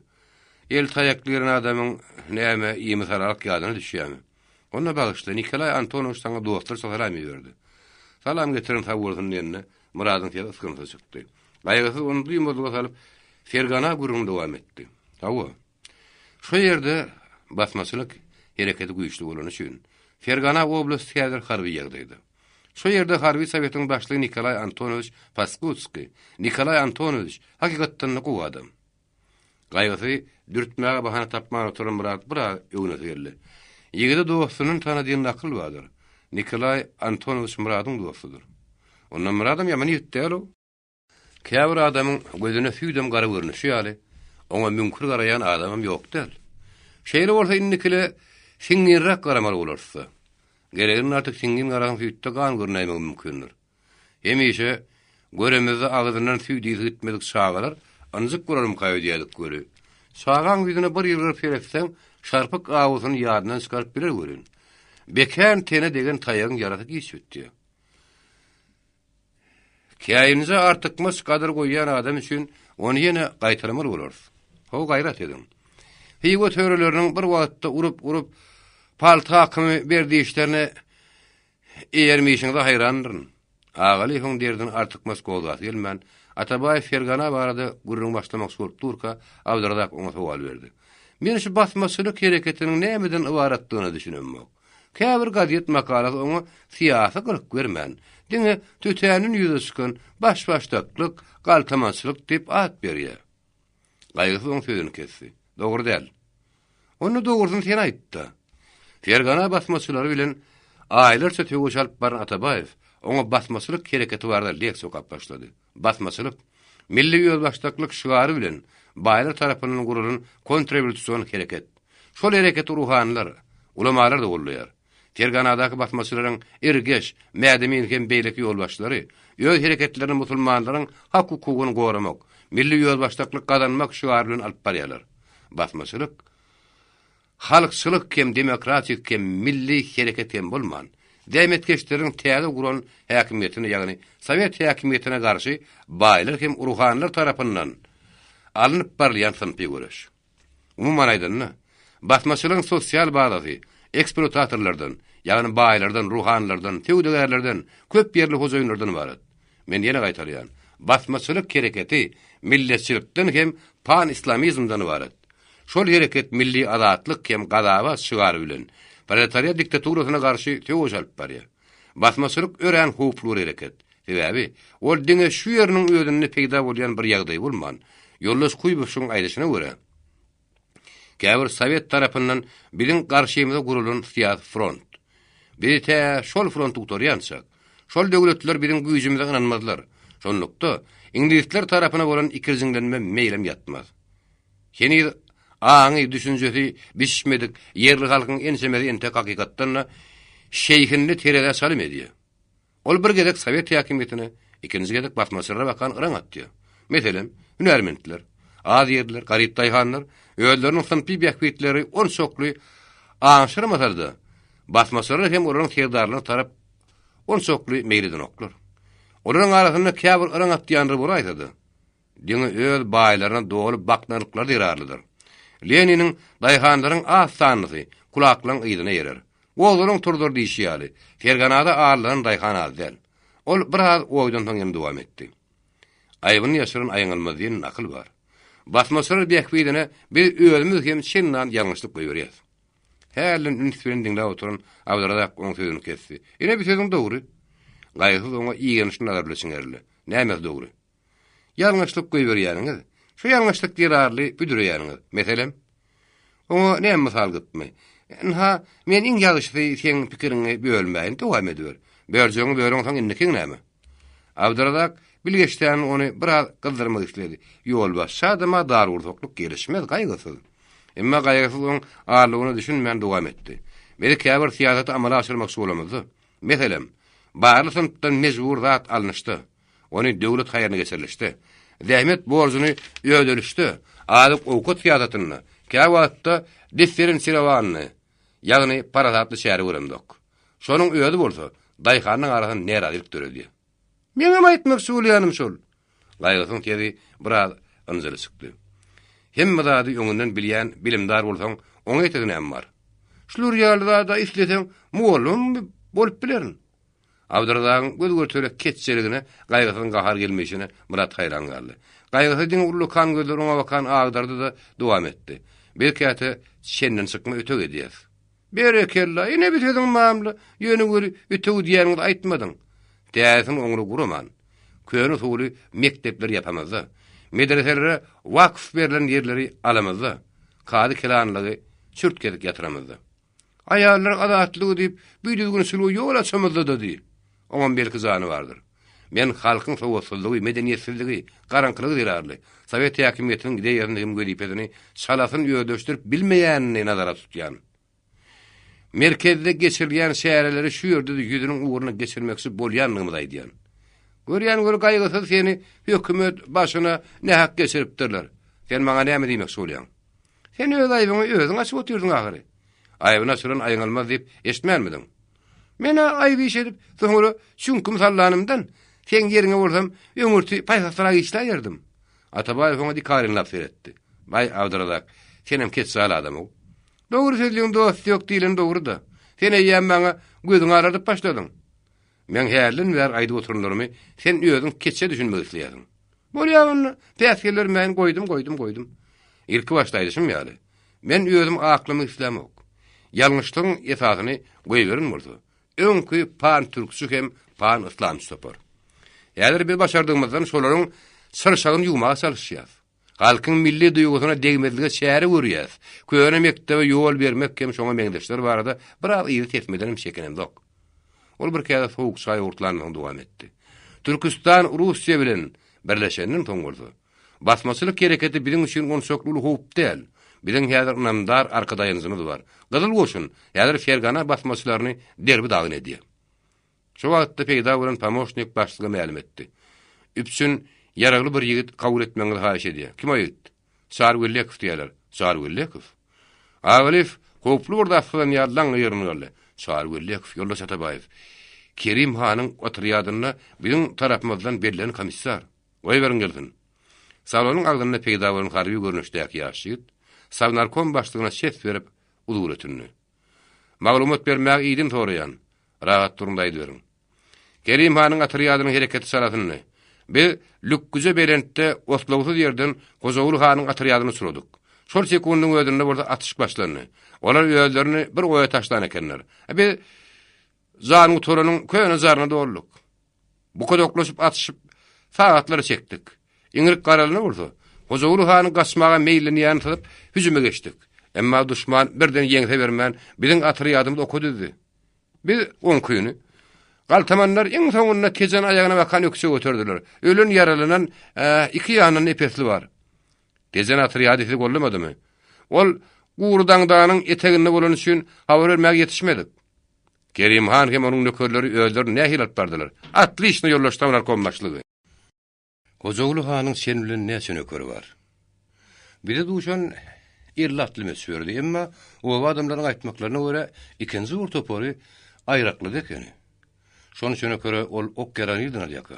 Speaker 1: El taýakly gelen adamyň, näme, imi-salalyk ýadyna düşýärmi? Onda bagyşla, Nikolaý Antonowiç saňa dostlarça salam iberdi. Salam getiren sag bolsun diýende, Myradyň sesi ysgynsyz çykdy. Gaýgysyz ony duýmazlyga salyp, Fergana gürrüňini dowam etdi. Hawa. Şo ýerde basmaçylyk hereketi güýçli bolany üçin, Fergana oblasty häzir harby ýagdaýda. Şo ýerde harby sowetiň başlygy Nikolaý Antonowiç Paskudskiý, Nikolaý Antonowiç hakykatdan-da gowy adam. Gaýgysy dürtmäge bahana tapman oturan Myrat biraz öwnesi geldi. Ýigidi dostundan tana diýen nakyl bardyr. Nikolaý Antonowiç Myradyň dostudyr. Ondan Myradam ýaman ýigit däl-ow. Käbir adamyň gözüne süýdem gara görnüşi ýaly, oňa müňkür garaýan adamam ýok däl. Şeýle bolsa indikile siňňinräk garamaly bolarys-da. Gereginden artyk siňňin garasaň süýtde gan görünäýmegi mümkindir. Hemişe göremizde agzyndan süýt ysy gitmedik çagalar ynjyk bolarmyka öýdýärdik weli. Çagaň ýüzüne bir ýylgyryp seretseň, şarpyk awusyny ýadyndan çykaryp biler welin. Bekän tene degen taýagyň ýarasy giç bitýär. Käýinje artykmaç gadyr goýýan adam üçin ony ýene gaýtalamaly bolarys. How gaýrat ediň. Hywa töreleriniň bir wagtda urup-urup palta hakymy ber diýişlerine eýermişiňize haýrandyryn. Agalyýewiň derdini artykmaç gozgasy gelmän, Atabaýew Fergana barada gürrüň başlamakçy bolup durka, Abdyrazak oňa sowal berdi. Men şu basmaçylyk hereketiniň nämeden ybaratdygyna düşünemok. Käbir gazet makalasy oňa syýasy gylyk bermän, diňe tötänden ýüze çykan baş-başdaklyk, galtamançylyk diýip at berýär. Gaýgysyz oň sözüni kesdi. Dogry däl. Onda dogrusyny sen aýt-da. Fergana basmaçylary bilen aýlarça söweş alyp baran Atabaýew oňa basmaçylyk hereketi barada leksiýa okap başlady. Basmaçylyk, milli özbaşdaklyk şygary bilen baýlar tarapyndan guralan kontrrewolýusion hereket. Şol hereketi ruhanylar, ulamalar-da goldaýar. Ferganadaky basmaçylaryň Irgeş, Mädemin hem beýleki ýolbaşçylary öz hereketlerini musulmanlaryň hak-hukugyny goramak, milli özbaşdaklyk gazanmak şygary bilen alyp barýarlar. Basmaçylyk halkçylyk hem demokratik hem milli hereket hem bolman, zähmetkeşleriň täze guran häkimiýetine, ýagny sowet häkimiýetine garşy baýlar hem ruhanylar tarapyndan alnyp barylýan synpy göreş. Umuman aýdanda, basmaçylygyň sosial bazasy ekspluatatorlardan, ýagny baýlardan, ruhanylardan, söwdagärlerden, köp ýerli hojaýynlardan ybarat. Men ýene gaýtalaýan, basmaçylyk hereketi milletçilikden hem pan-islamizmden ybarat. Şol hereket milli azatlyk hem gazaba şygary bilen proletariat diktaturasyna garşy söweş alyp barýar. Basmaçylyk örän howply bir hereket. Sebäbi, ol diňe şu ýeriniň özünde peýda bolýan bir ýagdaý bolman, ýoldaş Kuýbyşewiň aýdyşyna görä, käbir sowet tarapyndan biziň garşymyza guralan syýasy front. Bizi tä şol front gutarýançak, şol döwletler biziň güýjümize ynanmazlar. Şonlukda, iňlisler tarapyna bolan ikirjiňlenme meýlem ýatmaz. Heniz aňy, düşünjesi bişmedik ýerli halkyň ençemesi entek hakykatdan-da şeýhinli terezä çalym edýär. Ol bir gezek sowet häkimiýetine, ikinji gezek basmaçylara bakan yraň atýar. Meselem, hünärmentler, az ýerliler, garyp daýhanlar özleriniň synpy bähbitleri onçakly aňşyrmasa-da, basmaçylara hem olaryň serdarlaryna tarap onçakly meýil edenoklar. Olaryň arasynda käbir yraň atýanlary bolaýsa-da, Diňe öz baýlaryna doly baknalyklary zerarlydyr. Leniniň Daýhanlaryň az sanlysy kulaklaň yzyna erer. Gozgalaň turzar diýşi ýaly, Ferganada aldanan daýhan az däl. Ol biraz oýdan soň ýene dowam etdi. Aýbyny ýaşyran aýňalmaz diýen nakyl bar. Basmaçylar bähbidine biz özümiz hem çendan ýalňyşlyk goýberýäs. Hälden üns bilen diňläp oturan Abdyrazak oň sözüni kesdi. Ine bi sözüň dogry. Gaýgysyz oňa igençli nazar bilen çiňerildi. Nämesi dogry? Ýalňyşlyk goýberýäniňiz, şo ýalňyşlyk zerarly büdreýäniňiz. Meselem? Oňa näme mysal gytmy? Ynha, men iň ýagşysy seň pikiriňi bölmäýin, dowam ediber. Böljegiňi böleňsoň indikiň näme? Abdyrazak bilgeşdän ony biraz gyzdyrmak isledi. Ýolbaşçy adama dargursaklyk gelişmez, Gaýgysyz. Emma Gaýgysyz oň arlygyna düşünmän dowam etdi. Biz käbir syýasaty amala aşyrmakçy bolamyzda, meselem, barly synpdan mejbur zat alnyşda, Ony döwlet haýryna geçirilişde, zähmet borjuny ödelişde, azyk-owkat syýasatynda, käwagtda differensirowanny, ýagny parasatly çäre göremzok. Şonuň özi bolsa, daýhanyň arasynda närazylyk döredýär. Meňem aýtmakçy bolýanym şol. Gaýgysyň sesi biraz ynjyly çykdy. Hemme zady öňünden bilýän bilimdar bolsaň, oňa ýetesi näme bar? Şular ýaly zada isleseň, mugallymam bolup bilerin. Abdyrazagyň göz-görtele ketjeligine, Gaýgysyzyň gahar gelmeýşine Myrat haýran galdy. Gaýgysyz diňe ullakan gözleri oňa bakan agdardy-da, dowam etdi. Biz käte çenden çykma ötük edýäs. Berekella, ine bir sözüň mamla, ýöne weli ötük diýýäniňizi aýtmadyň. Täzesini oňly guraman, köne suwly mekdepleri ýapamyzda, medreselere wakf berlen ýerleri alamyzda, kazy kelanlygy çürt-kesik ýatyramyzda. Aýallar azatlygy diýip, bu düzgünçilige ýol açamyzda-da diý. Oňam belki jany bardyr. Men halkyň sowatsyzlygy, medeniýetsizligi, garaňkylygy zerarly sowet häkimiýetiniň ideýasyny hem wezipesini çalasyn özleşdirip bilmeýänini nazara tutýan. Merkezde geçirilýän çäreleri şu ýerde-de ýüzüniň ugruna geçirmekçi bolýandygymyzy aýdýan. Görýän weli gaýgysyz seni hökümet başyna nähak geçiripdirler. Sen maňa näme diýmekçi bolýaň? Sen öz aýbyňy özüň açyp otyrsyň ahyry. Aýbyny açyran aýňalmaz diýip eşitmänmidiň? Men-ä aýyp iş edip, soňra çüňküm sallanymdan, seň ýeriňe bolsam, öňürti paýhaslyrak işläýerdim. Atabaýew oňa dikarynlap seretdi. Baý, Abdyrazak, senem ketjal adam-ow. Dogry sözlüň dosty ýok diýleni dogry-da. Sen eýýäm maňa gözüňi alardyp başladyň. Meň hälden bäri aýdyp oturanlarymy sen özüň keçje düşünmek isleýärsiň. Bolýa onda, päsgel bermäýin, goýdum, goýdum, goýdum. Ilki başda aýdyşym ýaly, men özüm aklamak islämok. Ýalňyşlygyň esasyny goýberen bolsa, öňki pan-türkçi hem pan-yslamçy topar. Häzir biz başardygymyzdan şolaryň çyrşagyny ýuwmaga çalyşýas. Halkyň milli duýgusyna degmezlige çäre görýäs. Köne mekdebe ýol bermek hem şoňa meňzeşler barada biraz yzy tesmedenem çekinemzok. Ol bir käse sowuk çaý owurtlandan soň dowam etdi. Türküstan Russiýa bilen birleşenden soň bolsa, basmaçylyk hereketi biziň üçin onçakly uly howp däl. Biziň häzir ynamdar arkadaýanjymyz bar. Gyzyl goşun häzir Fergana basmaçylaryny derbi-dagyn edýär. Şo wagtda peýda bolan pomoşnik başlyga mälim etdi. Üpjün ýaragly bir ýigit kabul etmegiňizi haýyş edýär. Kim o ýigit? Çary Wellekow diýýärler. Çary Wellekow? Agalyýew howply bir zat syzan ýaly laňňa ýerinden galdy. Çary Wellekow, ýoldaş Atabaýew. Kerim hanyň otrýadynda biziň tarapymyzdan bellenen komissar. Goýberiň gelsin. Salonyň agzynda peýda bolan harby görnüşdäki ýaş ýigit, Sovnarkom başlygyna çes berip, uzur ötündi. Maglumat bermäge idin soraýan. Rahat duruň-da aýdyberiň. Kerim hanyň otrýadynyň hereketi çalasyndy. Biz lükgüje belentde oslagsyz ýerden Hojaguly hanyň otrýadyny uçradyk. Şol sekundyň özünde bolsa atyşyk başlandy. Olar özlerini bir oýa taşlan ekenler. Biz Jangutaranyň köne jaryna dolduk. Bukadoklaşyp atyşyp, sagatlara çekdik. Iňrik garalyna bolsa, Hojaguly hanyň gaçmaga meýillenýänini syzyp, hüjüme geçdik. Emma duşman birden ýeňse bermän, biziň otrýadymyzy oka düzdi. Biz oňkyny. Galtamanlar iň soňunda Tejen aýagyna bakan ökje göterdiler. Ölen ýaralanan iki ýandan epesli bar. Tejen otrýady sizi gollamadymy? Ol gury daňdanyň eteginde bolany üçin habar bermäge ýetişmedik. Kerim han hem onuň nökerleri özlerini nähili alyp bardylar? Otliçno ýoldaş Sownarkom başlygy. Hojaguly hanyň sen bilen näçe nökeri bar? Bize duşan 50 atly möçberdi, emma oba adamlaryň aýtmaklaryna görä, ikinji bir topary aýraklyda ekeni. Şonça nökere ol ok-ýarag nirden alýaka?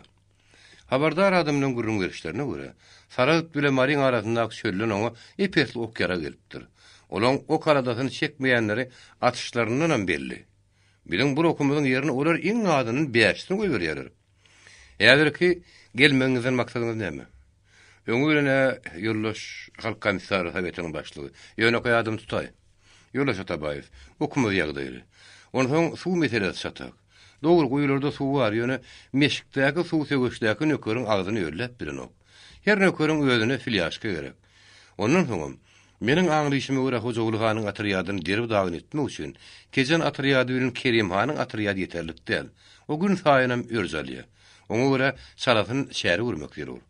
Speaker 1: Habardar adamlaryň gürrüň berişlerine görä, Saragt bile Maryň arasyndaky çölden oňa ep-esli ok-ýarag gelipdir. Olaň ok aladasyny çekmeýänleri atyşlaryndanam belli. Biziň bir okumyzyň ýerine olar iň azyndan bäşisini goýberýärler. Häzirki gelmegiňizden maksadyňyz näme? Öňi bilen-ä ýoldaş Halk komissarlar sowetiniň başlygy. Ýönekeý adam tutaý. Ýoldaş Atabaýew, okumyz ýagdaýly. Onsoň suw meselesi çatak. Dogry, guýularda suw bar, ýöne meşikdäki suw söweşdäki nökeriň agzyny ölläp bilenok. Her nökeriň özüne filýaşka gerek. Ondan soňam, meniň aňlyşyma görä Hojaguly hanyň otrýadyny derbi-dagyn etmek üçin Tejen otrýady bilen Kerim hanyň otrýady ýeterlik däl. O gün saýynam örç alýar. Oňa görä çalasyn çäre görmek zerur.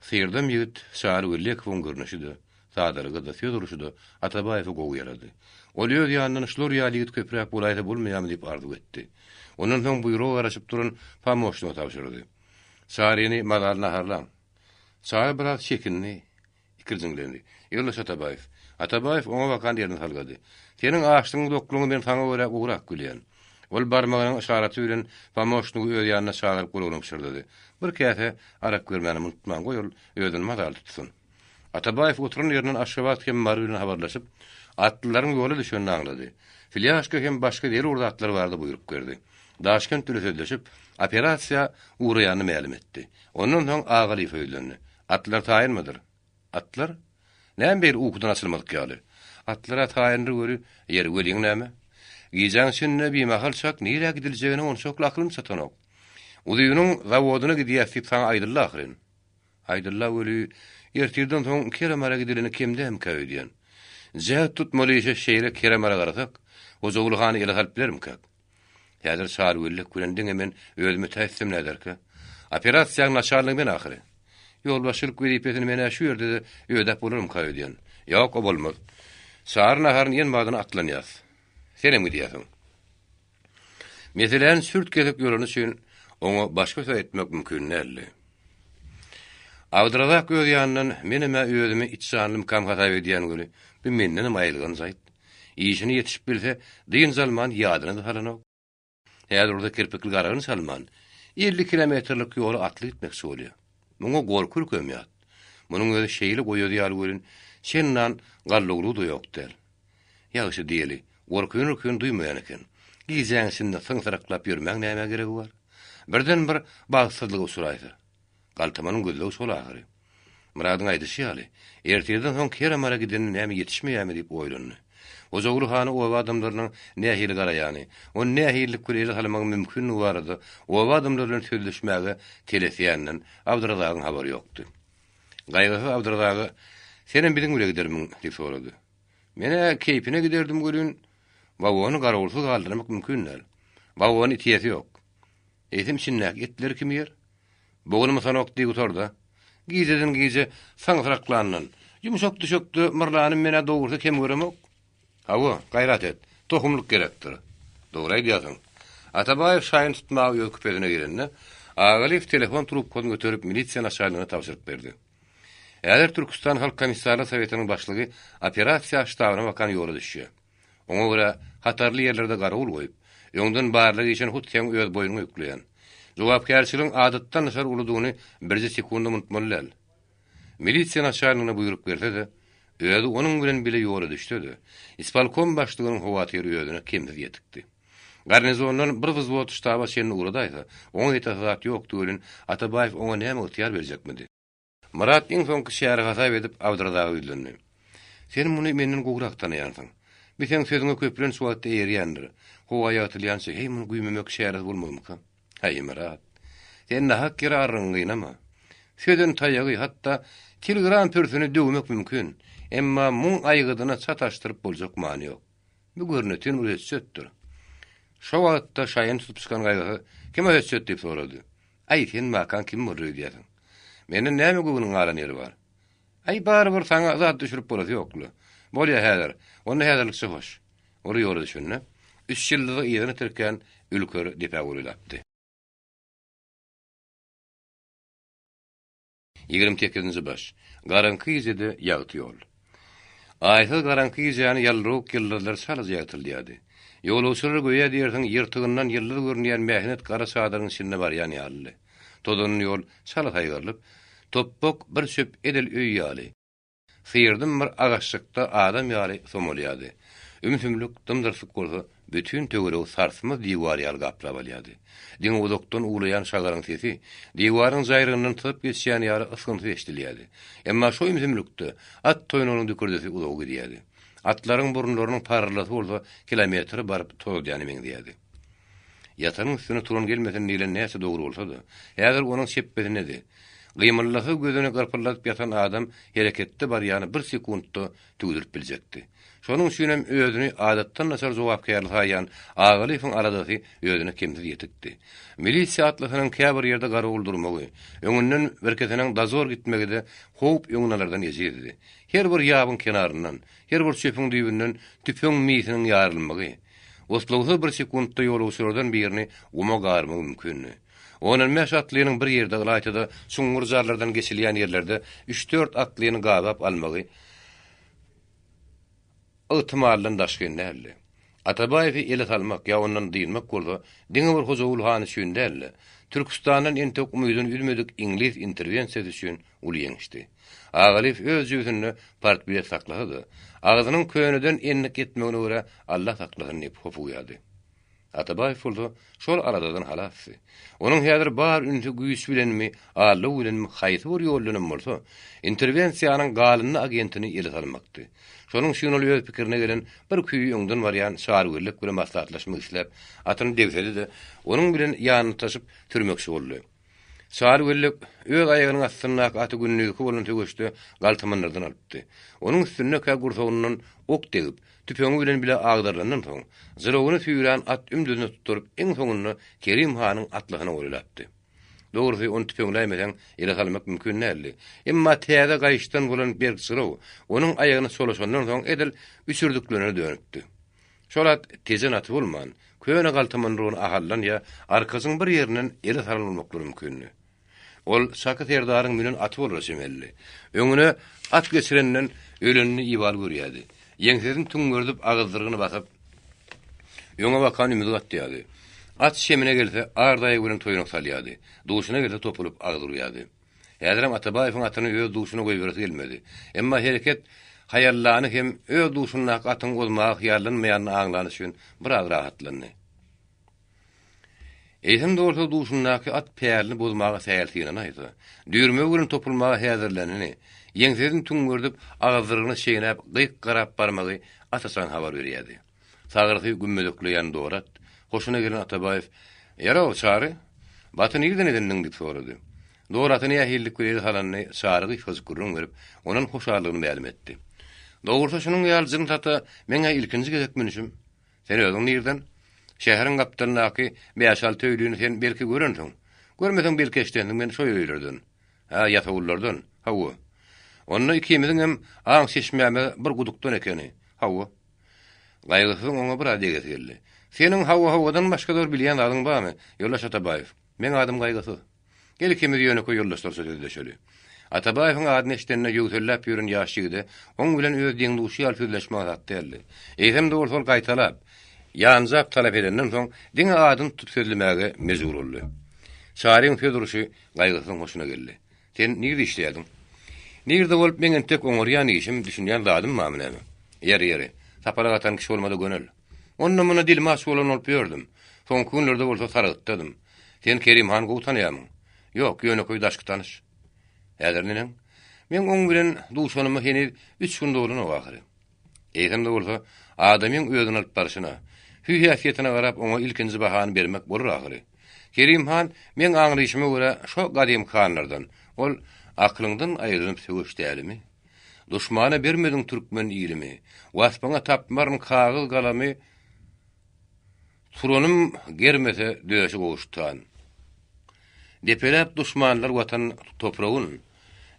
Speaker 1: Syrdam ýigit Çary Wellekowyň görnüşi-de, sadalygy-da, söz urşy-da Atabaýewe gowy ýarady. Ol öz ýanyndan şular ýaly ýigit köpräk bolaýsa bolmaýarmy diýip arzuw etdi. Ondan soň buýruga garaşyp duran pomoçniga tabşyrdy. Çaryny mazaly naharlaň. Çary biraz çekindi, ikirjiňlendi. Ýoldaş Atabaýew. Atabaýew oňa bakan elini salgady. Seniň açlygyňy-doklugyňy men saňa görä gowrak bilýän. Ol barmagynyň yşaraty bilen pomoçnigi öz ýanyna çagyryp gulagyna pyşyrdady. Bir käse arak bermänem unutmaň, goý ol özüni mazaly tutsun. Atabaýew oturan ýerinden Aşgabat hem Mary bilen habarlaşyp, atlylaryň ýola düşenini aňlady. Flýaşka hem başga zerur zatlar barada buýruk berdi. Daşkent bile sözleşip, operasiýa ugraýanyny mälim etdi. Ondan soň Agalyýewe ýüzlendi. Atlar taýynmydyr? Atlar? Näme beýle ukudan açylmadyk ýaly? Atlar-a taýyndyr weli, ýeri weliň näme? Gijäň içinde bimahal çak nirä gidiljegine onçakly aklym çatanok. Uzynyň zawodyna gidýäs diýip saňa aýdyldy ahyryn. Aýdylla weli, ertirden soň Keremara gidileni kem dälmikä öýdýän. Jäht tutmaly işe şeýle Keremara garasak, Hojaguly hany ele salyp bilermikäk? Häzir Çary Wellek bilen diňe men özümi tässem näderkä? Operasiýaň naçalnigi men ahyry. Ýolbaşçylyk wezipesini men-ä şu ýerde-de ödäp bolarmyka öýdýän. Ýok, o bolmaz. Çary naharyny iýen badyna atlanýas. Senem gidýäsiň. Meseläni çürt-kesik ýöreni üçin oňa başga söz aýtmak mümkin däldi. Abdyrazak öz ýanyndan menem-ä özümi iç janlymkam hasap edýän weli, bu mendenem aýylganç aýt. Işini ýetişip bilse, dynç alman ýadyna-da salanok. Häzir bolsa kirpikli garagyny çalman, 50 kilometrlik ýoly atly gitmekçi bolýar. Muňa gorky-ürkem ýat. Munuň özi şeýle goýazy ýaly welin, çendan galluglygy-da ýok däl. Ýagşy diýeli, gorkyny-ürküni duýmaýan eken. Gijäň içinde syňsyraklap ýörmäň nämä geregi bar? Birden bir bagtsyzlyga uçraýsa. Galtamanyň gözlegi şol ahyry. Myradyň aýdyşy ýaly, ertirden soň Keremara gidende näme ýetişmeýärmi diýip oýlandy. Hojaguly hana oba adamlarynyň nähili garaýany, ony nähililik bilen ele salmagyň mümkindigi barada oba adamlary bilen sözleşmäge telesýäninden Abdyrazagyň habary ýokdy. Gaýgysyz Abdyrazaga, Senem biziň bile gidermiň? diýip sorady. Men-ä keýpine giderdim welin, wagony garawulsyz galdyrmak mümkin däl. Wagony itiýesi ýok. Eýsem içindäki etleri kim iýer? Bogunymy sanok diý gutar-da. Gijeden gije saňsyraklandan, ýumşak düşekde myrlanyp men-ä dogrusy kem göremok. Hawa, gaýrat et, tohumlyk gerekdir. Dogry aýdýarsyň. Atabaýew şaýyny tutmaga öz küpesine girende, Agalyýew telefon trubkasyny göterip milisiýa naçalnigine tabşyryk berdi. Häzir Türküstan Halk Komissarlar Sowetiniň başlygy operasiýa ştabyna bakan ýola düşýär. Oňa görä, hatarly ýerlerde garawul goýup, öňden barlag işini hut seň öz boýnuňa ýükleýän. Jogapkärçiligiň adatdan daşary uludygyny birje sekundam unutmaly däl. Milisiýa naçalnigine buýruk berse-de, özi onuň bilen bile ýola düşse-de, ispolkom başlygynyň howatyry özüne kemsiz ýetikdi. Garnizondan bir wzwod ştaba çenli ugradaýsa, oňa ýetesi zat ýokdy welin, Atabaýew oňa näme ygtyýar berjekmidi? Myrat iň soňky çäre hasap edip Abdyrazaga ýüzlendi. Sen muny menden gowrak tanaýansyň. Bi seň sözüňe köplenç wagtda eýerýändir. Howa ýagtylýança heý muny güýmemek çäresi bolmazmyka? Haý, Myrat. Sen nahak ýere arrygyňy gynama. Sözen taýagy, hatda telegram pürsüni döwmek mümkin. Emma muň aýgydyna çat açdyryp boljak many ýok. Bu görnetin bir hötjetdir. Şo wagtda şaýyny tutup çykan gaýgysy, Kim o hötjet diýip sorady. Aý, sen wakaň kim boldy öýdýärsiň? Menden näme göwnüň galan ýeri bar? Aý, barybir saňa zat düşürip bolasy ýok-la. Bolýa häzir. Onda häzirlikçe hoş. Ol ýola düşende, üç ýyldyzy yzyna tirkän Ülker depä golaýlapdy. 28-nji baş. Garaňky gijede ýagty ýol. Aýsyz garaňky gijäni ýaldyrawuk ýyldyzlar çalaja ýagtyldýardy. Ýolagçylar göýä diýersiň ýyrtygyndan ýyldyz görünýän mähnet gara çadyryň içinde barýan ýalydy. Tozanly ýol çala saýgarylyp, topbak bir çöp edil öý ýaly, Syrdym bir agaçjykda adam ýaly somalýardy. Ümsümlik, dym-dyrslyk bolsa bütin töweregi sarsmaz diwar ýaly gaplap alýardy. Diňe uzakdan uwlaýan şagaryň sesi diwaryň jaýrygyndan syzyp geçýän ýaly ysgynsyz eşidilýärdi. Emma şo ümsümlikde at toýnagynyň dükürdisi uzaga gidýärdi. Atlaryň burunlarynyň paryrlasy bolsa kilometre baryp tozadýana meňzeýärdi. Ýatanyň üstüne turan gelmesin diýlen näçe dogry bolsa-da, häzir onuň çepbesindedi. Gymyldasa gözüni gyrpyldadyp ýatan adam hereketde barýany bir sekuntda tüwdürip biljekdi. Şonuň üçinem özüni adatdan daşary jogapkärli saýýan Agalyýewiň aladasy özüne kemsiz ýetikdi. Milisiýa atlysynyň käbir ýerde garawul durmagy, öňünden birkesiniň dozor gitmegi-de howp öňüni alardan ejizdi. Her bir ýabyň kenaryndan, her bir çöpüň düýbünden tüpeň misiniň ýarylmagy, Oslagsyz bir sekuntda ýolagçylardan birini guma garmagy mümkindi. On-on bäş atlynyň bir ýerde, ylaýta-da çuňňur jarlardan geçilýän ýerlerde üç-dört atlyny gabap almagy ygtymaldan daşgyn däldi. Atabaýewi ele salmak ýa ondan dynmak bolsa diňe bir Hojaguly han üçin däl-de, Türküstandan entek umydyny üzmedik iňlis interwensiýasy üçin uly ýeňişdi. Agalyýew öz jübüsinde partbilet saklasa-da, agzynyň köneden endik etmegine görä Alla saklasyn diýip hopugýardy. Atabaýew bolsa şol aladadan halasdy. Onuň häzir bar ünsi güýç bilenmi, aldaw bilenmi, haýsy bir ýol bilenem bolsa, interwensiýanyň galyndy agentini ele salmakdy. Şonuň üçin ol öz pikirine gelen bir küýi öňden barýan Çarygellek bilen maslahatlaşmak isläp, atyny debsedi-de, onuň bilen ýanyntaşyp sürmekçi boldy. Çarygellek öz aýagynyň astyndaky aty gündizki bolan söweşde galtamanlardan alypdy. Onuň üstündekä gursagyndan ok degip, Tüpeňi bilen bile agdarylandan soň, jylawyny süýrän at ümdüzine tutduryp, iň soňunda Kerim hanyň atlysyna golaýlapdy. Dogrusy, ony tüpeňläýmeseň, ele salmak mümkin däldi. Emma täze gaýyşdan bolan berk jylaw onuň aýagyna çolaşandan soň edil üçürdiklerine dönüpdi. Şol at Tejen aty bolman, köne galtaman runy Ahaldan ýa Arkajyň bir ýerinden ele salan bolmaklary mümkindi. Ol Çaky serdaryň münen aty bolara çemelidi. Öňüne at geçirenden ölenini ibaly görýärdi. Ýeňsesini tüňňerdip, agyzdyrygyny basyp, öňe bakan ümzük atýardy. At şemine gelse, ar daýagy bilen toýnak salýardy. Duşuna gelse topulyp agyz urýardy. Häzirem Atabaýewiň atyny öz duşuna goýberesi gelmedi. Emma hereket haýallany hem öz duşundaky atyň ozmaga hyýallanmaýanyny aňlany üçin biraz rahatlandy. Eýsem-de bolsa duşundaky at pälini bozmaga sähel synanaýsa, düýrmegi bilen topulmaga häzirleneni, ýeňsesini tüňňerdip, agyzdyrygyny çeýnäp gyk garap barmagy aç-açan habar berýärdi. Sagrysy gümmezekleýän Dorat, hoşuna gelen Atabaýew, Ýer-ow, Çary, baty nirden edindiň? diýip sorady. Doraty nähililik bilen ele salanyny Çary gysgajyk gürrüň berip, ondan hoşallygyny mälim etdi. Dogrusy, şunuň ýaly jyns ata meň-ä ilkinji gezek münüşim. Sen özüň nirden? Şäheriň gapdalyndaky bäş-alty öýlüni sen belki görensiň. Görmeseň belki eşidensiň men şo öýlerden. Hä, ýasawullardan. Hawa. Onda ikimiziňem aň çeşmämiz bir gudukdan ekeni. Hawa. Gaýgysyzyň oňa biraz degesi geldi. Seniň hawa-hawadan başga zor bilýän zadyň barmy, ýoldaş Atabaýew? Meň adym Gaýgysyz. Gel ikimiz ýönekeý ýoldaşlarça sözleşeli. Atabaýewiň adyny eşidende ýöwselläp ýören ýaş ýigide oň bilen öz deň-duşy ýaly sözleşmek aňsat däldi. Eýsem-de bolsa ol gaýtalap, ýanjap talap edenden soň diňe adyny tutup sözlemäge mejbur boldy. Çaryň söz urşy Gaýgysyzyň hoşuna geldi. Sen nirde işleýärdiň? Nirde bolup meň entek oňarýan işim, düşünýän zadym barmy näme? Ýeri, ýeri. Sapalak atan kişi bolmada gönel. Onda-munda dilmaç bolan bolup ýördüm. Soňky günlerde bolsa sargytdadym. Sen Kerim hany gowy tanaýarmyň? Ýok, ýönekeý daşky tanyş. Häzir neneň? Meň oň bilen duşanyma heniz üç gün dolanok ahyry. Eýsem-de bolsa, adamyň özüni alyp barşyna, hüý-häsiýetine garap oňa ilkinji bahany bermek bolar ahyry. Kerim han, meň aňryşyma görä, şo gadymky hanlardan. Ol, Akylyňdan aýrylyp söweş dälimi? Duşmana bermediň türkmen ilimi, Waspyňa tapmaryn kagyz-galamy, Turanym germese döşi gowuşdan. Depeläp duşmanlar watan topragyn,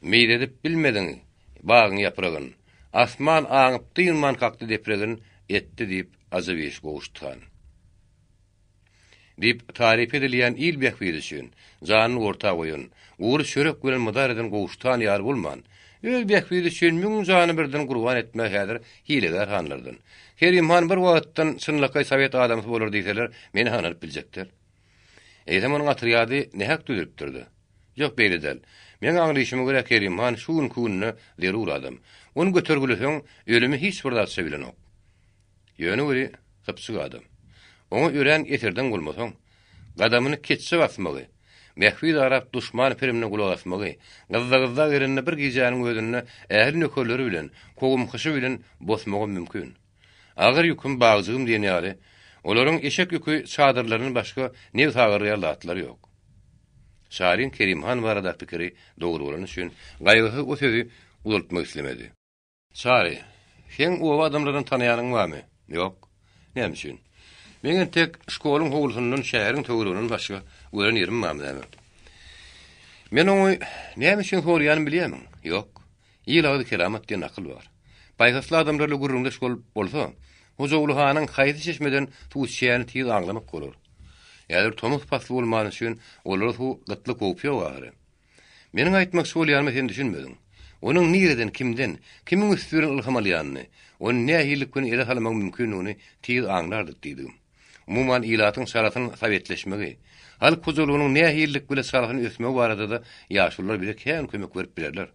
Speaker 1: Meýzedip bilmediň bagyň ýapragyn. Asman aňyp dynman kakdy depregin, Etdi diýip ajap iş Gowşut han. Diýip, taryp edilýän il bähbidi üçin janyny orta goýan, gury çörek bilen mydar eden Gowşut han ýaly bolman, öz bähbidi üçin müň jany birden gurban etmäge häzir hilegär hanlardan. Kerim han bir wagtdan çynlakaý sowet adamsy bolar diýseler, men ynanyp biljek däl. Eýsem onuň otrýady nähak düzülipdir-de. Ýok, beýle däl. Meň aňlyşyma görä Kerim han şu günki günde zerur adam. Ony götergileseň, ölümi hiç bir zatça bilenok. Ýöne weli sypjyk adam. Oňa örän eserdeň bolmasaň, gadamyny keçje basmagy, bähbit arap duşman pirimine gulak asmagy, gyzza-gyzza gelende bir gijäniň özünde ähli nökerleri bilen, kowum-hyşy bilen bosmagam mümkin. Agyr ýüküm bagjygym diýen ýaly, olaryň eşek ýüki çadyrlaryndan başga nebs agyrýan zatlary ýok. Şaryň Kerim han baradaky pikiri dogry bolany üçin, Gaýgysyz o sözi uzaltmak islemedi. Çary, seň oba adamlaryny tanaýanyň barmy? Ýok. Näme üçin? Meň entek şkoluň howlusyndan şäheriň töwereginden başga gören ýerim barmy näme? Men oňy näme üçin soraýanymy bilýärmiň? Ýok. Il agzy keramat diýen akyl bar. Paýhasly adamlar bilen gürrüňdeş bolup bolsa, Hojaguly hanyň haýsy çeşmeden suw içýänini tiz aňlamak bolar. Häzir tomus pasly bolmany üçin olara suw gytlyk howpy ýok ahyry. Meniň aýtmakçy bolýanyma sen düşünmediň. Onuň nireden, kimden, kimiň üsti bilen ylham alýanyny, ony nähililik bilen ele salmagyň mümkindigini tiz aňlardyk diýdigim. Umuman, ilatyň çalasyn sowetleşmegi, halk hojalygynyň nähililik bile çalasyn ösmegi barada-da ýaşulular bize kän kömek berip bilerler.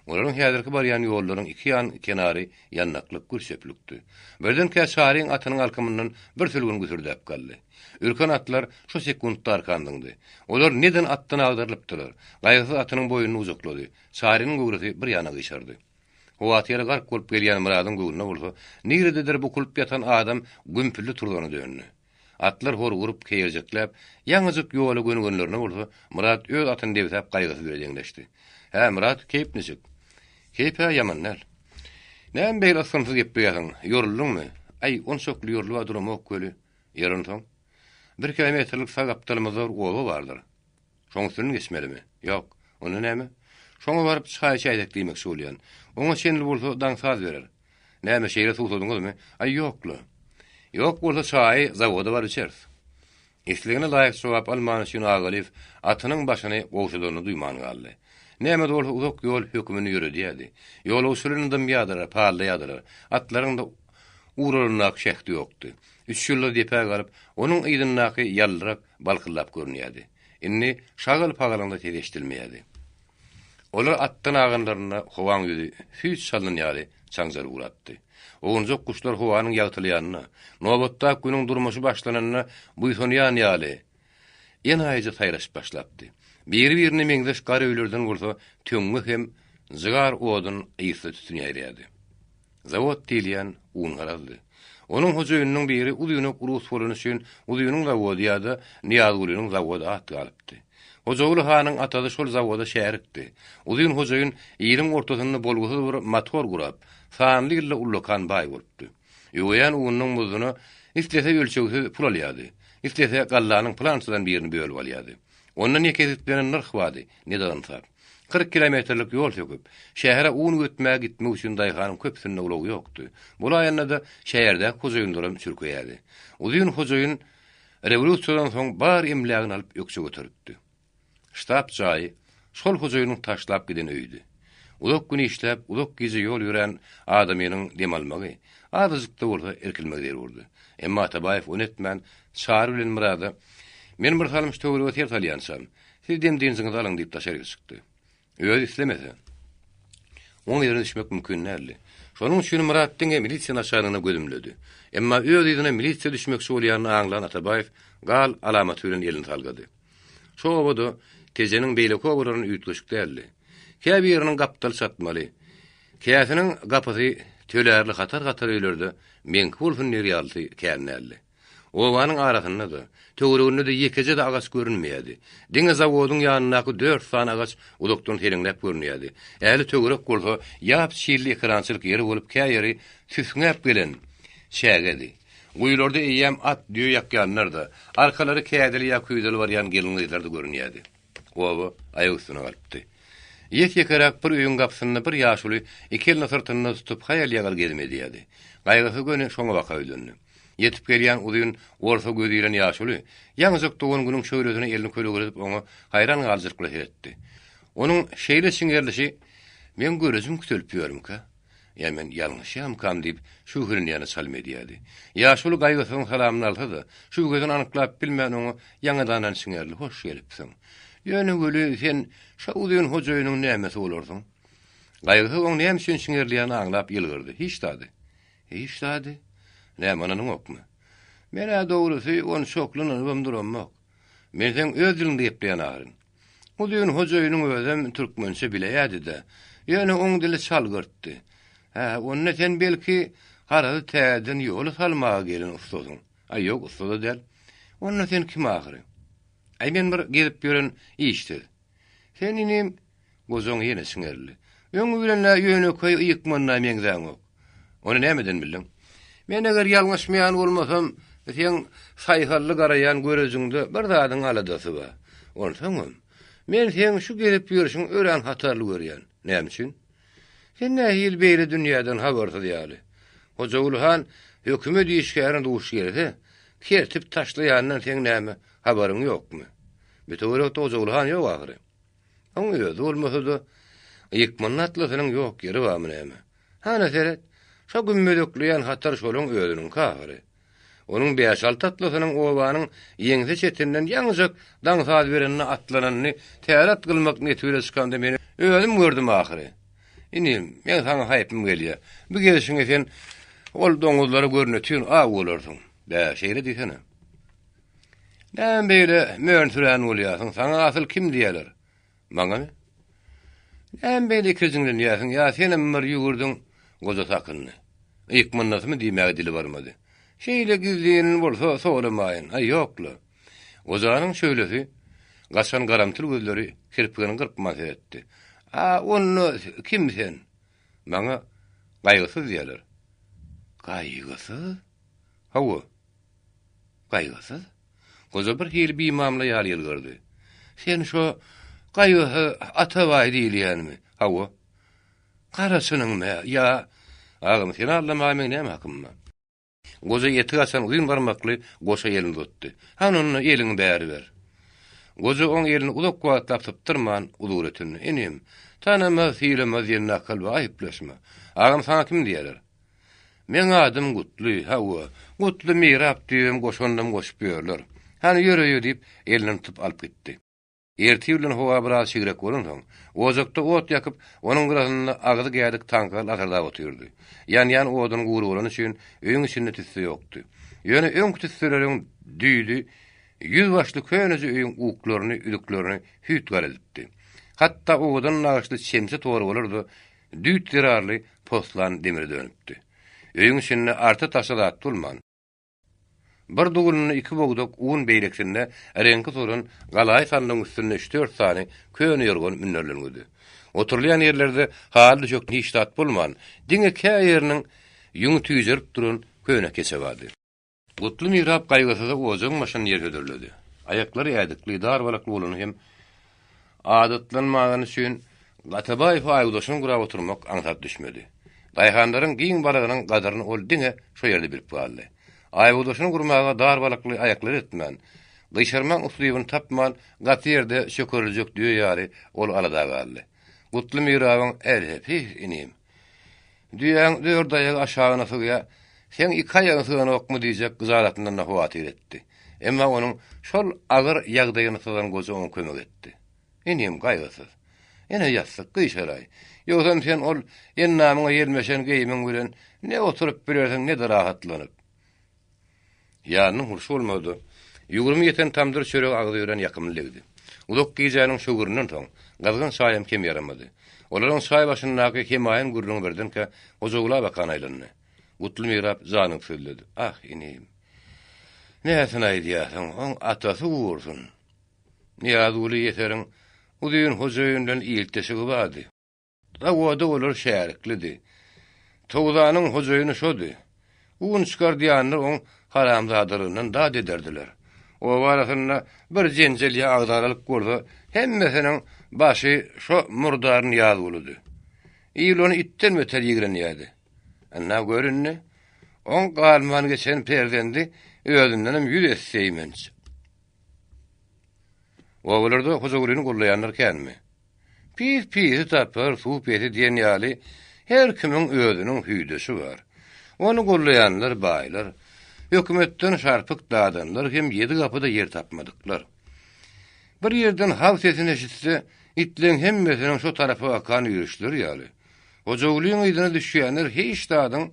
Speaker 1: Olaryň häzirki barýan ýollaryň iki ýan kenary ýandaklyk gür çöplükdi. Birdenkä Çaryň atynyň alkymyndan bir sülgün güsürdäp galdy. Ürken atlar şo sekuntda arkan zyňdy. Olar neden atdan agdarylypdylar. Gaýgysyz atynyň boýnuny gujaklady. Çarynyň göwresi bir ýana gyşardy. Howatyra gark bolup gelýän Myradyň göwnüne bolsa, nirededir bukulyp ýatan adam gümpüldi turzana döndi. Atlar horguryp, keýerjekläp, ýaňyjyk ýola gönügenlerine bolsa, Myrat öz atyny debsäp gaýgysyz bile deňleşdi. Hä, Myrat, keýp niçik? Keýp-ä ýaman däl. Näme beýle ysgynsyz gepleýäsiň, ýoruldyňmy? Aý, onçakly ýorlup-a duramok weli. Ýeri onsoň? Bir kilometrlik sag gapdalymyzda bir oba bardyr. Şoň üstünden geçmelimi? Ýok. Onda näme? Şoňa baryp çaý içäýsek diýmekçi bolýan. Oňa çenli bolsa daň saz berer. Näme, şeýle suwsadyňyzmy? Aý, ýok-la. Ýok bolsa çaýy zawoda baryp içeris. Islegine laýyk jogap almany üçin Agalyýew atynyň başyny gowşadanyny duýman galdy. Näme-de bolsa uzak ýol hökümini ýöredýärdi. Ýolagçylaryny dymýardylar, pallaýardylar. Atlaryň-da uralaryndaky şähdi ýokdy. Üç ýylda depä galyp, onuň yzyndaky ýaldyrak balkyldap görünýärdi. Indi şagal-pagalyň-da sesi eşidilmeýärdi. Olar atdan aganlarynda howaň ýüzi süýt çalnan ýaly çaňjaryp ugrapdy. Owunjak guşlar howanyň ýagtylýanyna, nobatdaky günüň durmuşy başlananyna buýsanýan ýaly, enaýyja saýraşyp başlapdy. Biri-birine meňzeş gar öýlerden bolsa töňňe hem jygar odun ysly tütün ýaýraýardy. Zawod diýilýän un garazdy. Onuň hojaýynynyň biri uzynak rus bolany üçin Uzynyň zawody ýa-da Nyýazgulynyň zawody at galypdy. Hojaguly hanyň atasy şol zawoda şärikdi. Uzyn hojaýyn iliň ortasynda bolgusyz bir motor gurap, sanly ýylda ullakan baý bolupdy. Öweýän ununyň muzduna islese ölçegsiz pul alýardy, islese gallanyň pylançadan birini bölüp alýardy. Onda ne kesgitlenen nyrh bardy, ne-de ynsap. 40 kilometrlik ýol söküp, şähere un üwetmäge gitmek üçin daýhanyň köpüsinde ulag ýokdy. Bolaýanda-da şäherdäki hojaýynlaram çürkeýärdi. Uzyn hojaýyn rewolýusiýadan soň bar emlägini alyp ökje göteripdi. Ştab jaýy şol hojaýynyň taşlap giden öýüdi. Uzak gün işläp, uzak gije ýol ýörän adamynyň dem almagy, azajyk-da bolsa irkilmegi zerurdy. Emma Atabaýew ony etmän, Çary bilen Myrada, Men bir salym şu töwerege ser salýançam, siz dem-dynjyňyzy alyň diýip daşaryk çykdy. Özi islemese, oň yzyna düşmek mümkin däldi. Şonuň üçin Myrat diňe milisiýa naçalnigine göz ümledi. Emma öz yzyna milisiýa düşmekçi bolýanyny aňlan Atabaýew gal alamaty bilen elini salgady. Şo obada Tejeniň beýleki obalaryndan üýtgeşik däldi. Käbiriniň gapdaly çatmaly, käsiniň gapysy tölärli hatar-hatar öýlerde meňki bolsun diýer ýalysy kän däldi. Obanyň arasynda-da, töwereginde-de ýekeje-de agaç görünmeýärdi. Diňe zawodyň ýanyndaky dört sany agaç uzakdan seleňläp görünýärdi. Ähli töwerek bolsa ýap çilli ekerançylyk ýeri bolup kä ýeri süsňäp gelen çägedi. Guýularda eýýäm at, düýe ýakýanlar-da, arkalary kädili ýa küýzeli barýan gelin-gyzlar-da görünýärdi. Oba aýak üstüne galypdy. Ýek-ýekeräk bir öýüň gapysynda bir ýaşuly iki elini syrtynda tutup haýal-ýagal gezim edýärdi. Gaýgysyz göni şoňa baka öýlendi. Ýetip gelýän uzyn orsa gözi ilen ýaşuly, ýaňyjyk dogan günüň şöhlesine elini kölegeledip oňa haýran galyjylyk bilen seretdi. Onuň şeýle çiňerilişi Meň görejim kütelip ýörmükä? Ýa men ýalňyşýamkam diýip, şübhelenýäne çalym edýärdi. Ýaşuly Gaýgysyzyň salamyny alsa-da, şübhesini anyklap bilmän oňa ýaňadandan çiňerli, Hoş gelipsiň. Ýöne weli sen şo uzyn hojaýynyň nämesi bolarsyň? Gaýgysyz oň näme üçin çiňerilýänini aňlap ýylgyrdy. Hiç zady. Hiç zady? Näme ynanyňokmy? Men-ä dogrusy onçakly ynanybam duramok. Men seň öz diliňde gepleýän ahyryn. Uzyn hojaýynyň özem türkmençe bileýärdi-dä. Ýöne oň dili çalgyrtdy. Hä, onda sen belki harazy täzeden ýola salmaga gelen ussasyň? Aý, ýok, ussa-da däl. Onda sen kim ahyry? Aý, men bir gezip ýören işsiz. Sen inim, gojaň ýene çiňerildi. Öňi bilen-ä ýönekeý ýykmanyna meňzäňok. Ony nämeden bildiň? Men eger ýalňyşmaýan bolmasam, seň saýhally garaýan görejiňde bir zadyň aladasy bar. Onsoňam, men seň şu gezip ýörşüňi örän hatarly görýän. Näme üçin? Sen nähili beýle dünýäden habarsyz ýaly? Hojaguly han hökümet işgärine duş gelse, kertip taşlaýandan seň näme habaryň ýokmy? Bu töwerekde Hojaguly han ýok ahyry. Oň özi bolmasa-da, ýykmanyň atlysynyň ýok ýeri barmy näme? Hana seret, şo gümmezekleýän hatar şolaň özüniňki ahyry. Onuň bäş-alty atlysynyň obanyň ýeňse çetinden ýaňyjak daň saz berende atlananyny täret kylmak neti bile çykanda men özüm gördüm ahyry. Inim, meň saňa haýpym gelýä. Bu gelşiňe sen ol doňuzlara görnetin aw bolarsyň. Bä, şeýle diýsene. Näme beýle mönsürän bolýarsyň, saňa asyl kim diýerler? Maňamy? Näme beýle ikirjiňlenýärsiň, ýa senem bir ýüwürdiň? Goja sakyndy. Ykmyndasymy diýmäge dili barmady. Şeýle gizlin bolsa soramaýyn. Aý, ýok-la. Gojanyň şöhlesi gaçan garamtyl gözleri kirpigini gyrpman seretdi. A, onda kim sen? Maňa Gaýgysyz diýerler. Gaýgysyz? Hawa. Gaýgysyz? Goja bir hili bimamla ýaly ýylgyrdy. Sen şo Gaýgysyz Atabaý diýilýänmi? Hawa. Gara çynyňmy ýa? Agam, seni aldamaga meň näme hakym bar? Goja eti gaçan uzyn barmakly goşa elini uzatdy. Hany onda eliňi bäri ber. Goja oň elini uzak wagtlap sypdyrman uzur ötündi. Inim, tanamaz, sylamaz diýen nakyl bar, aýyplaşma. Agam saňa kim diýerler? Meň adym Gutly, hawa, Gutly mirap diýibem goşandam goşup ýörler. Hany ýör öýe diýip, elinden tutup alyp gitdi. Ertir bilen howa biraz çigrek bolansoň, ojakda ot ýakyp, onuň gyrasynda agzy gädik taňka lasyrdap otyrdy. Ýanýan odun gury bolany üçin öýüň içinde tüsse ýokdy. Ýöne öňki tüsseleriň düýdi ýüz başly köneje öýüň uklaryny, üzüklerini hüýt-gar edipdi. Hatda owadan nagyşly çemçe torbalar-da düýt zerarly poslan demire dönüpdi. Öýüň içinde arta-taşa zat bolman, Bir dulunda iki bogdak un beýlekisinde reňki solan galaýy sandygyň üstünde üç-dört sany köne ýorgan münderlengidi. Oturylýan ýerlerde haly düşekde hiç zat bolman, diňe kä ýeriniň ýüňi tüýjerip duran köne keçe bardy. Gutly mirap gaýgysyza ojagyň başynda ýer hödürledi. Aýaklary ädikli, dar balakly bolany hem adatlanmagany üçin Atabaýewe aýgudaşyny gurap oturmak aňsat düşmedi. Daýhanlaryň giň balagynyň gadyryny ol diňe şo ýerde bilip galdy. Aýgudaşyny gurmaga dar balakly aýaklary etmän, gyşarmaň uslybyny tapman, gaty ýerde çökeriljek düýe ýaly ol alada galdy. Gutly mirabyň Älhepis, inim! Düýäň dört aýagy aşagyna sygýa, seň iki aýagyň syganokmy diýjek gyjalatyndan-da howatyr etdi. Emma onuň şol agyr ýagdaýyny syzan goja oňa kömek etdi. Inim, gaýgysyz. Ine ýassyk, gyşaraý. Ýogsam sen ol endamyňa ýelmeşen geýimiň bilen ne oturyp bilersiň, ne-de rahatlanyp. Ýanynyň hurşy bolmady. Ýugrumy ýeten tamdyr çöregi agzy örän ýakymly degdi. Uzak gijäniň şöwründen soň, gyzgyn çaýam kem ýaramady. Olaryň çaý başyndaky hemaýyn gürrüňi birdenkä Hojagula bakan aýlandy. Gutly mirap janyny sözledi. Ah, inim. Näsini aýdýarsyň, oň atasy gursun. Nyýazguly ýeseriň uzyn hojaýyn bilen ilteşigi bardy. Zawoda olar şäriklidi. Towzanyň hojaýyny şody. Un çykardýanlar oň haramzadalygyndan dat ederdiler. Oba arasynda bir jenjel ýa agzalalyk bolsa, hemmesiniň başy şo murdar Nyýazgulydy. Il ony itden beter ýigrenýärdi. Ynha, gör indi, oň galman geçen perzendi özündenem ýüz esse eýmenç. Obalarda Hojagulyny gollaýanlar känmi? Pis pisi tapar, suw pesi diýen ýaly her kimiň özüniň hüýdeşi bar. Ony gollaýanlar baýlar, hökümetden şarpyk dadanlar hem ýedi gapyda ýer tapmadyklar. Bir ýerden haw sesini eşitse, itleň hemmesiniň şo tarapa bakan üýrüşleri ýaly. Hojagulyň yzyna düşýänler hiç zadyň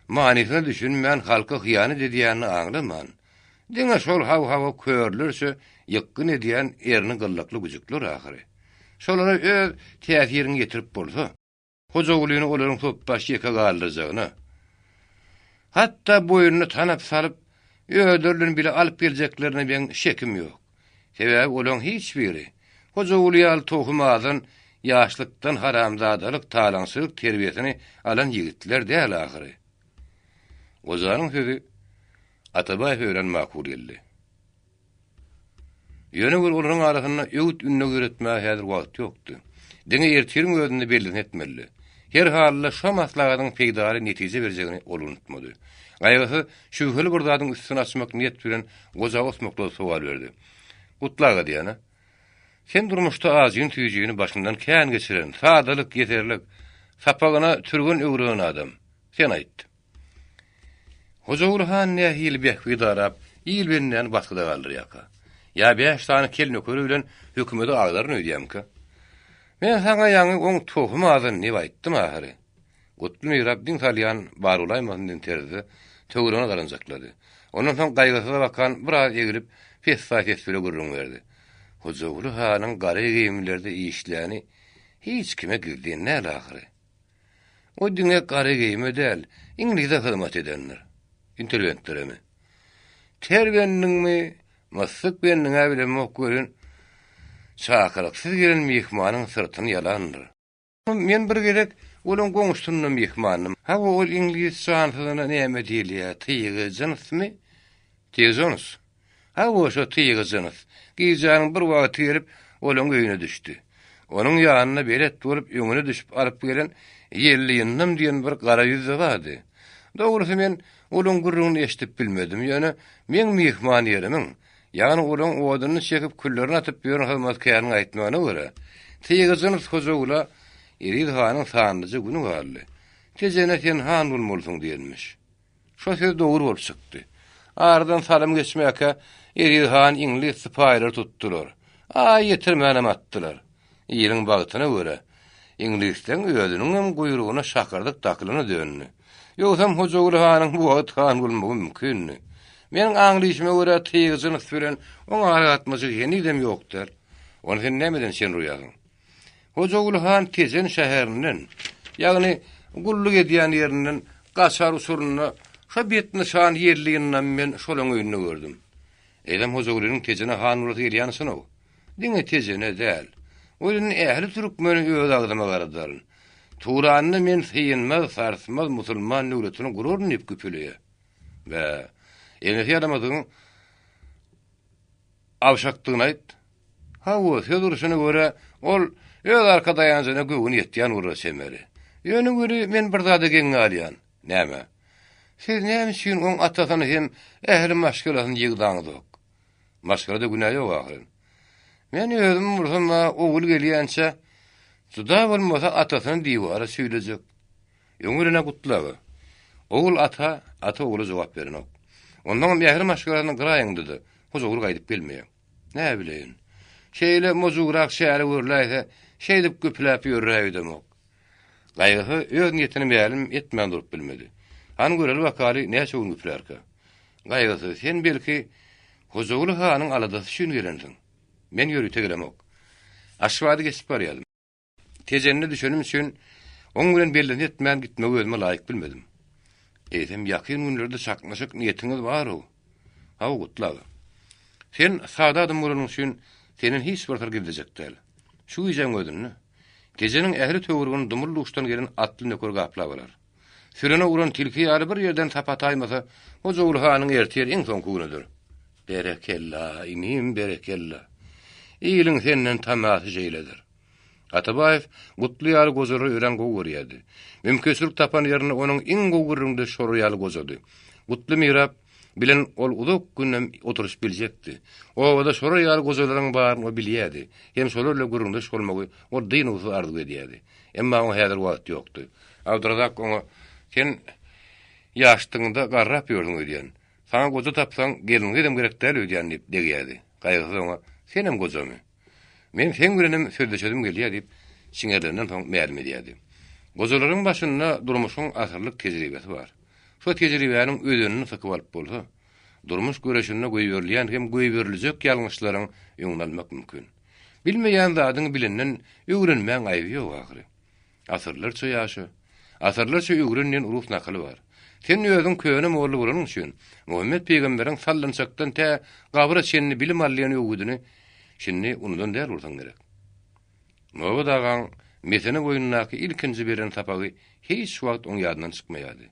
Speaker 1: manysyna düşünmän, halka hyýanat edýänini aňlaman, Diňe şol haw-hawa körlerçe ýykgyn edýän erni gyllykly güjükler ahyry. Şolara öz täsiriňi ýetirip bolsa, Hojagulyny olaryň sopbaş ýeke galdyrjagyna, hatda boýnuna tanap salyp, özleri bilen bile alyp geljeklerine meň şekim ýok. Sebäbi olaň hiç biri Hojaguly ýaly tohum azan, ýaşlykdan haramzadalyk, talaňçylyk terbiýesini alan ýigitler däl ahyry. Gojanyň sözi Atabaýewe örän makul geldi. Ýöne bir olaryň arasynda öwüt-ündew ýöretmäge häzir wagt ýokdy. Diňe ertiriň özünde bellisini etmelidi. Her halda şo maslahatyň peýdaly netije berjegini ol unutmady. Gaýgysyz, şübheli bir zadyň üstüni açmak niýet bilen goja osmaklap sowal berdi. Gutly aga diýýän-ä. Sen durmuşda ajyny-süýjini başyndan kän geçiren, sadalyk, ýeserlik, sapagyna türgen öwrenen adam. Sen aýt. Hojaguly han nähili bähbit arap, il bendäni basgyda galdyrýarka? Ýa bäş sany kel nökeri bilen hökümeti agdaryn öýdýämika? Men saňa ýaňy oň tohum azan diýip aýtdym ahyry. Gutly mirap diň salýan bar bolaýmasyn diýen terzde töweregine garanjaklady. Ondan soň gaýgysyza bakan biraz egilip, pessaý ses bile gürrüň berdi. Hojaguly hanyň gara geýimlerde işläni hiç kime gizlin däl ahyry. O diňe gara geýime däl, iňlise hyzmat edendir. Interwentleremi? Ter bendiňmi, myssyk bendiň-ä bilemok welin, çakylyksyz gelen myhmanyň syrtyny ýalandyr. Men bir gezek olaň goňşusynda myhmandym. Hawa, ol iňlis jansyzyna näme diýilýär, tygy jynsmy? Tygy jyns. Hawa, şo tygy jyns. Gijäniň bir wagty gelip, olaň öýüne düşdi. Onuň ýanyna belet bolup, öňüne düşüp alyp gelen Ýelli ýyndam diýen bir gara ýüzli bardy. Dogrusy, men olaň gürrüňini eşidip bilmedim, ýöne meň myhman ýerimiň, ýagny olaň odunyny çekip, küllerini atyp ýören hyzmatkäriniň aýtmagyna görä, tygy jyns Hojagula Eziz hanyň sanlyja güni galdy. Tejene sen han bolmalysyň diýenmiş. Şo söz dogry bolup çykdy. Aradan salym geçmäkä Eziz han iňlis sypaýylary tutdular. Aý ýetirmänem atdylar. Iliň bagtyna görä, iňlisleň özüniňem guýrugyna şakyrdyk dakylana döndi. Ýogsam Hojaguly hanyň bu wagt han bolmagy mümkindi. Meniň aňlyşyma görä tyg jyns bilen oň aragatnaşygy henizem ýok däl. Ony sen nämeden çen urýarsyň? Hojaguly han Tejen şäherinden, ýagny gulluk edýän ýerinden gaçar uçurynda şo betnyşan Ýelli ýyndamy men şolaň öýünde gördüm. Eýsem Hojagulynyň Tejene han bolasy gelýäni çyn-ow. Diňe Tejene däl, ol indi ähli türkmeni öz agzyma garadaryn. Turanda men synmaz, sarsmaz musulman döwletini guraryn diýip güpüleýär. Bä, enesi ýalamadygyň Awşakdygyny aýt. Hawa, söz urşuna görä, ol öz arka daýanjyna göwni ýetýän urra çemeli. Ýöne weli men bir zada geň galýan. Näme? Siz näme üçin oň atasyny hem ähli maşgalasyny ýygdaňyzok? Maşgalada günä ýok ahyryn. Men özüm bolsam-a ogul gelýänçä, juda bolmasa atasyny diwara çüýlejek. Öňi bilen-ä Gutly aga. Ogul ata, ata ogula jogap berenok. Onnoňam ähli maşgalasyny gyraýyňda-da, Hojaguly gaýdyp gelmeýär. Näbileýin. Şeýle mojugrak çäre görläýse, şeýdip güpüläp ýörräýdemok. Gaýgysyz öz niýetini mälim etmän durup bilmedi. Han göreli bakaly näçe gün güplärkä. Gaýgysyz, sen belki Hojaguly hanyň aladasy üçin gelensiň. Men ýörite gelemok. Aşgabady geçip barýardym. Tejende düşenim üçin oň bilen bellenip etmän gitmegi özüme laýyk bilmedim. Eýsem, ýakyn günlerde çaknyşyk niýetiňiz bar-ow? Hawa, Gutly aga. Sen sada adam bolanyň üçin senden hiç bir syr gizlejek däl. Şu gijäň özünde Tejeniň ähli töweregini dumly-duşdan gelen atly nöker gaplap alar. Sürene uran tilki ýaly bir ýerden sap ataýmasa, Hojaguly hanyň ertir iň soňky günüdir. Berekella, inim, berekella. Iliň senden tamasy şeýledir. Atabaýew Gutly ýaly gojalary örän gowy görýärdi. Mümkinçilik tapan ýerinde onuň iň gowy gürrüňdeşi şolar ýaly gojady. Gutly mirap bilen ol uzak günem oturyşyp biljekdi. Obada şolar ýaly gojalaryň baryny ol bilýärdi. Hem şolar bilen gürrüňdeş bolmagy ol dynuwsyz arzuw edýärdi. Emma oňa häzir wagt ýokdy. Abdyrazak oňa, Sen ýaşdygyňda garrap ýördüň öýdýän. Saňa goja tapsaň, gelin-gyzam gerek däl öýdýän diýip degýärdi. Gaýgysyz oňa, Senem gojamy? Men seň bilenem sözleşesim gelýär diýip, çiňerlenden soň mälim edýärdi. Gojalaryň başynda durmuşyň asyrlyk tejribesi bar. Şo tejribäniň özenini sykyp alyp bolsa, durmuş göreşinde goýberilýän hem goýberiljek ýalňyşlaryň öňüni almak mümkin. Bilmeýän zadyňy bilenden öwrenmäň aýby ýok ahyry. Asyrlarça ýaşa, asyrlarça öwren diýen rus nakyly bar. Sen özüň köne molla bolanyň üçin, Muhammet pygamberiň sallançakdan tä gabra çenli bilim al diýen öwgüdini şindi unudan däl bolsaň gerek. Nobat agaň Mesene boýundaky ilkinji beren sapagy hiç wagt oň ýadyndan çykmaýardy.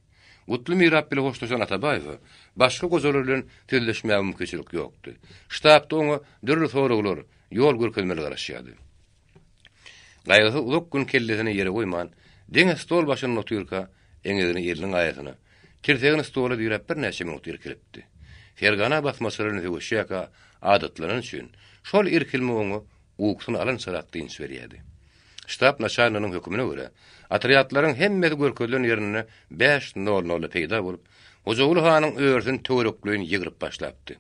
Speaker 1: Gutly mirap bile hoşlaşan Atabaýewe başga gojalar bilen sözleşmäge mümkinçilik ýokdy. Ştabda oňa dürli soraglar, ýol görkezmeler garaşýardy. Gaýgysyz uzak gün kellesini ýere goýman, diňe stol başynda otyrka, eňegini eliniň aýasyna, tirsegini stola diräp birnäçe minut irkilipdi. Fergana basmaçylar bilen söweşýärkä adatlanany üçin, şol irkilme oňa ukusyny alynçarak dynç berýärdi. Ştab naçalniginiň hökümine görä, otrýadlaryň hemmesi görkezilen ýerinde bäş nol-nolda peýda bolup, Hojaguly hanyň örüsini töwerekleýin ýygryp başlapdy.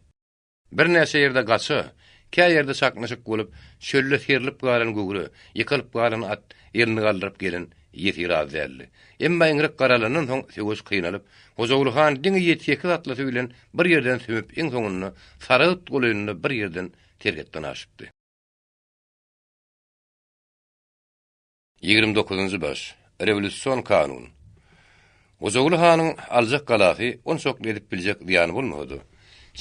Speaker 1: Birnäçe ýerde gaça. Kä ýerde çaknyşyk bolup, çölde serlip galan göwre, ýykylyp galan at, elini galdyryp gelen ýesir az däldi. Emma iňrik garalandan soň söweş kynalyp, Hojaguly han diňe ýedi-sekiz atlysy bilen bir ýerden sümüp iň soňunda Saragt golaýynda bir ýerden serhetden aşypdy. 29-njy baş. Rewolýusion kanun. Hojaguly hanyň aljak galasy onçakly edip biljek zyýany bolmasa-da,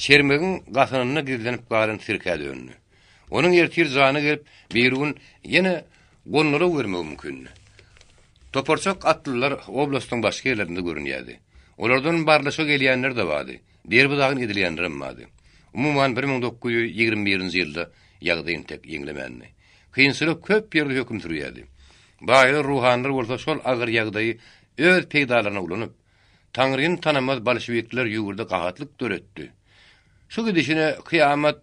Speaker 1: çermegiň gasynynda gizlenip galan sirkä döndi. Onuň ertir jany gelip, birigün ýene gondala bermegi mümkindi. Toparçak atlylar oblastyň başga ýerlerinde görünýärdi. Olardan barlyşa gelýänler-de bardy, derbi-dagyn edilýänlerem bardy. Umuman, 1921-nji ýylda ýagdaý entek ýeňlemändi. Kynçylyk köp ýerde höküm sürýärdi. Baýlar, ruhanylar bolsa şol agyr ýagdaýy öz peýdalaryna ulanyp, Taňryny tanamaz bolşewikler ýurda gahatlyk döretdi. Şu gidişine kyýamat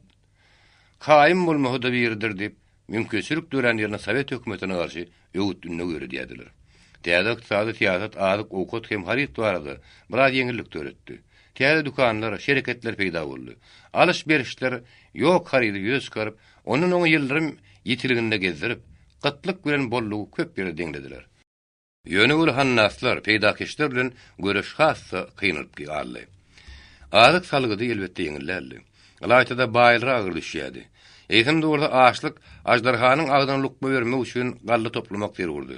Speaker 1: kaýym bolmasy-da biridir diýip, mümkinçilik dörän ýerinde sowet hökümetine garşy öwüt-ündew ýöredýärdiler. Täze ykdysady syýasat azyk-owkat hem haryt barada biraz ýeňillik döretdi. Täze dükanlar, şereketler peýda boldy. Alyş-berişler ýok harydy ýüze çykaryp, Ondan oňa ýyldyrym ýitiliginde gezdirip, gytlyk bilen bollugy köp ýere deňlediler. Ýöne weli hannaslar, peýdakeşler bilen göreş has-da kynalyp galdy. Azyk salgydy elbetde ýeňil däldi. Ylaýta-da baýlara agyr düşýärdi. Eýsem-de bolsa açlyk aždarhanyň agzyna lukma bermek üçin galla toplamak zerurdy.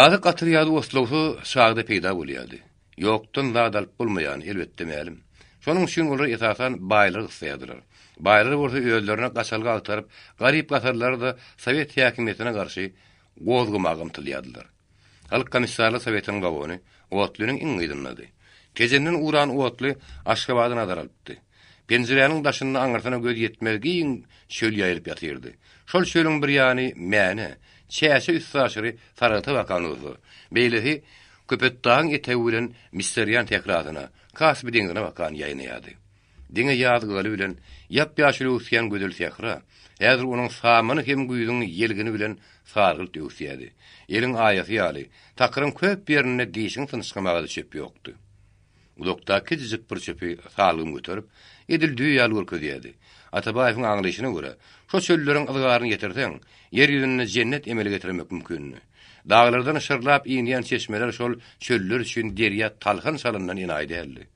Speaker 1: Azyk otrýady oslagsyz çagda peýda bolýardy. Ýokdan zat alyp bolmaýany, elbetde, mälim. Şonuň üçin olar esasan baýlary gyssaýardylar. Baýlar bolsa özlerine gaçalga agtaryp, garyp-gasarlary-da sowet häkimiýetine garşy gozgamaga ymtylýardylar. Halk komissarlar sowetiniň wagony otlynyň iň yzyndady. Tejenden ugran otly Aşgabada nazar alypdy. Penjiräniň daşynda aňyrsyna göz ýetmez giň çöl ýaýylyp ýatyrdy. Şol çölüň bir ýany Mäne, Çäçe üstaşyry Saragta bakan bolsa, beýlesi Köpetdagyň etegi bilen Misserian sährasyna, Kaspi deňzine bakan ýaýnaýardy. Diňe ýaz ygaly bilen ýap-ýaşyl öwüsýän gözel sähra, häzir onuň samany hem güýzüň ýelgini bilen sargylt öwüsýärdi. Eliň aýasy ýaly, takyryň köp ýerinde dişiňi synçgamaga-da çöp ýokdy. Uzakdaky kiçijik bir çöpi salgym göterip, edil düýe ýaly görkezýärdi. Atabaýewiň aňlaýşyna görä, şo çölleriň yzgaryny ýetirseň, ýer ýüzünde jennet emele getirmek mümkindi. Daglardan şyrlap inýän çeşmeler şol çöller üçin derýa talhan çalyndan enaýy däldi.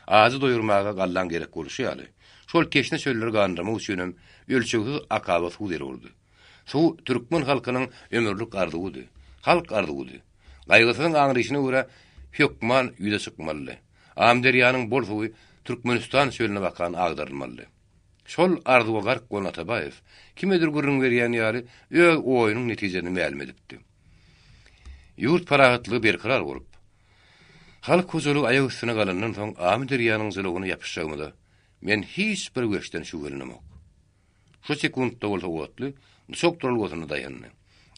Speaker 1: Ajy doýurmaga gallaň gerek bolşy ýaly, şol teşne çölleri gandyrmak üçinem ölçegsiz akaba suw zerurdy. Suw türkmen halkynyň ömürlik arzuwydy. Halk arzuwydy. Gaýgysyzyň aňryşyna görä, hökman ýüze çykmalydy. Amyderýanyň bol suwy Türkmenistan çölüne bakan agdarylmalydy. Şol arzuwa gark bolan Atabaýew, kimedir gürrüň berýän ýaly, öz oýunyň netijesini mälim edipdi. Ýurt parahatlygy berkarar bolup, halk hojalygy aýak üstüne galandan soň Amyderýanyň jylawyna ýapyşjagymyza men hiç bir weçden şübhelenemok. Şu sekuntda bolsa otly Duçak duralgasynda daýandy.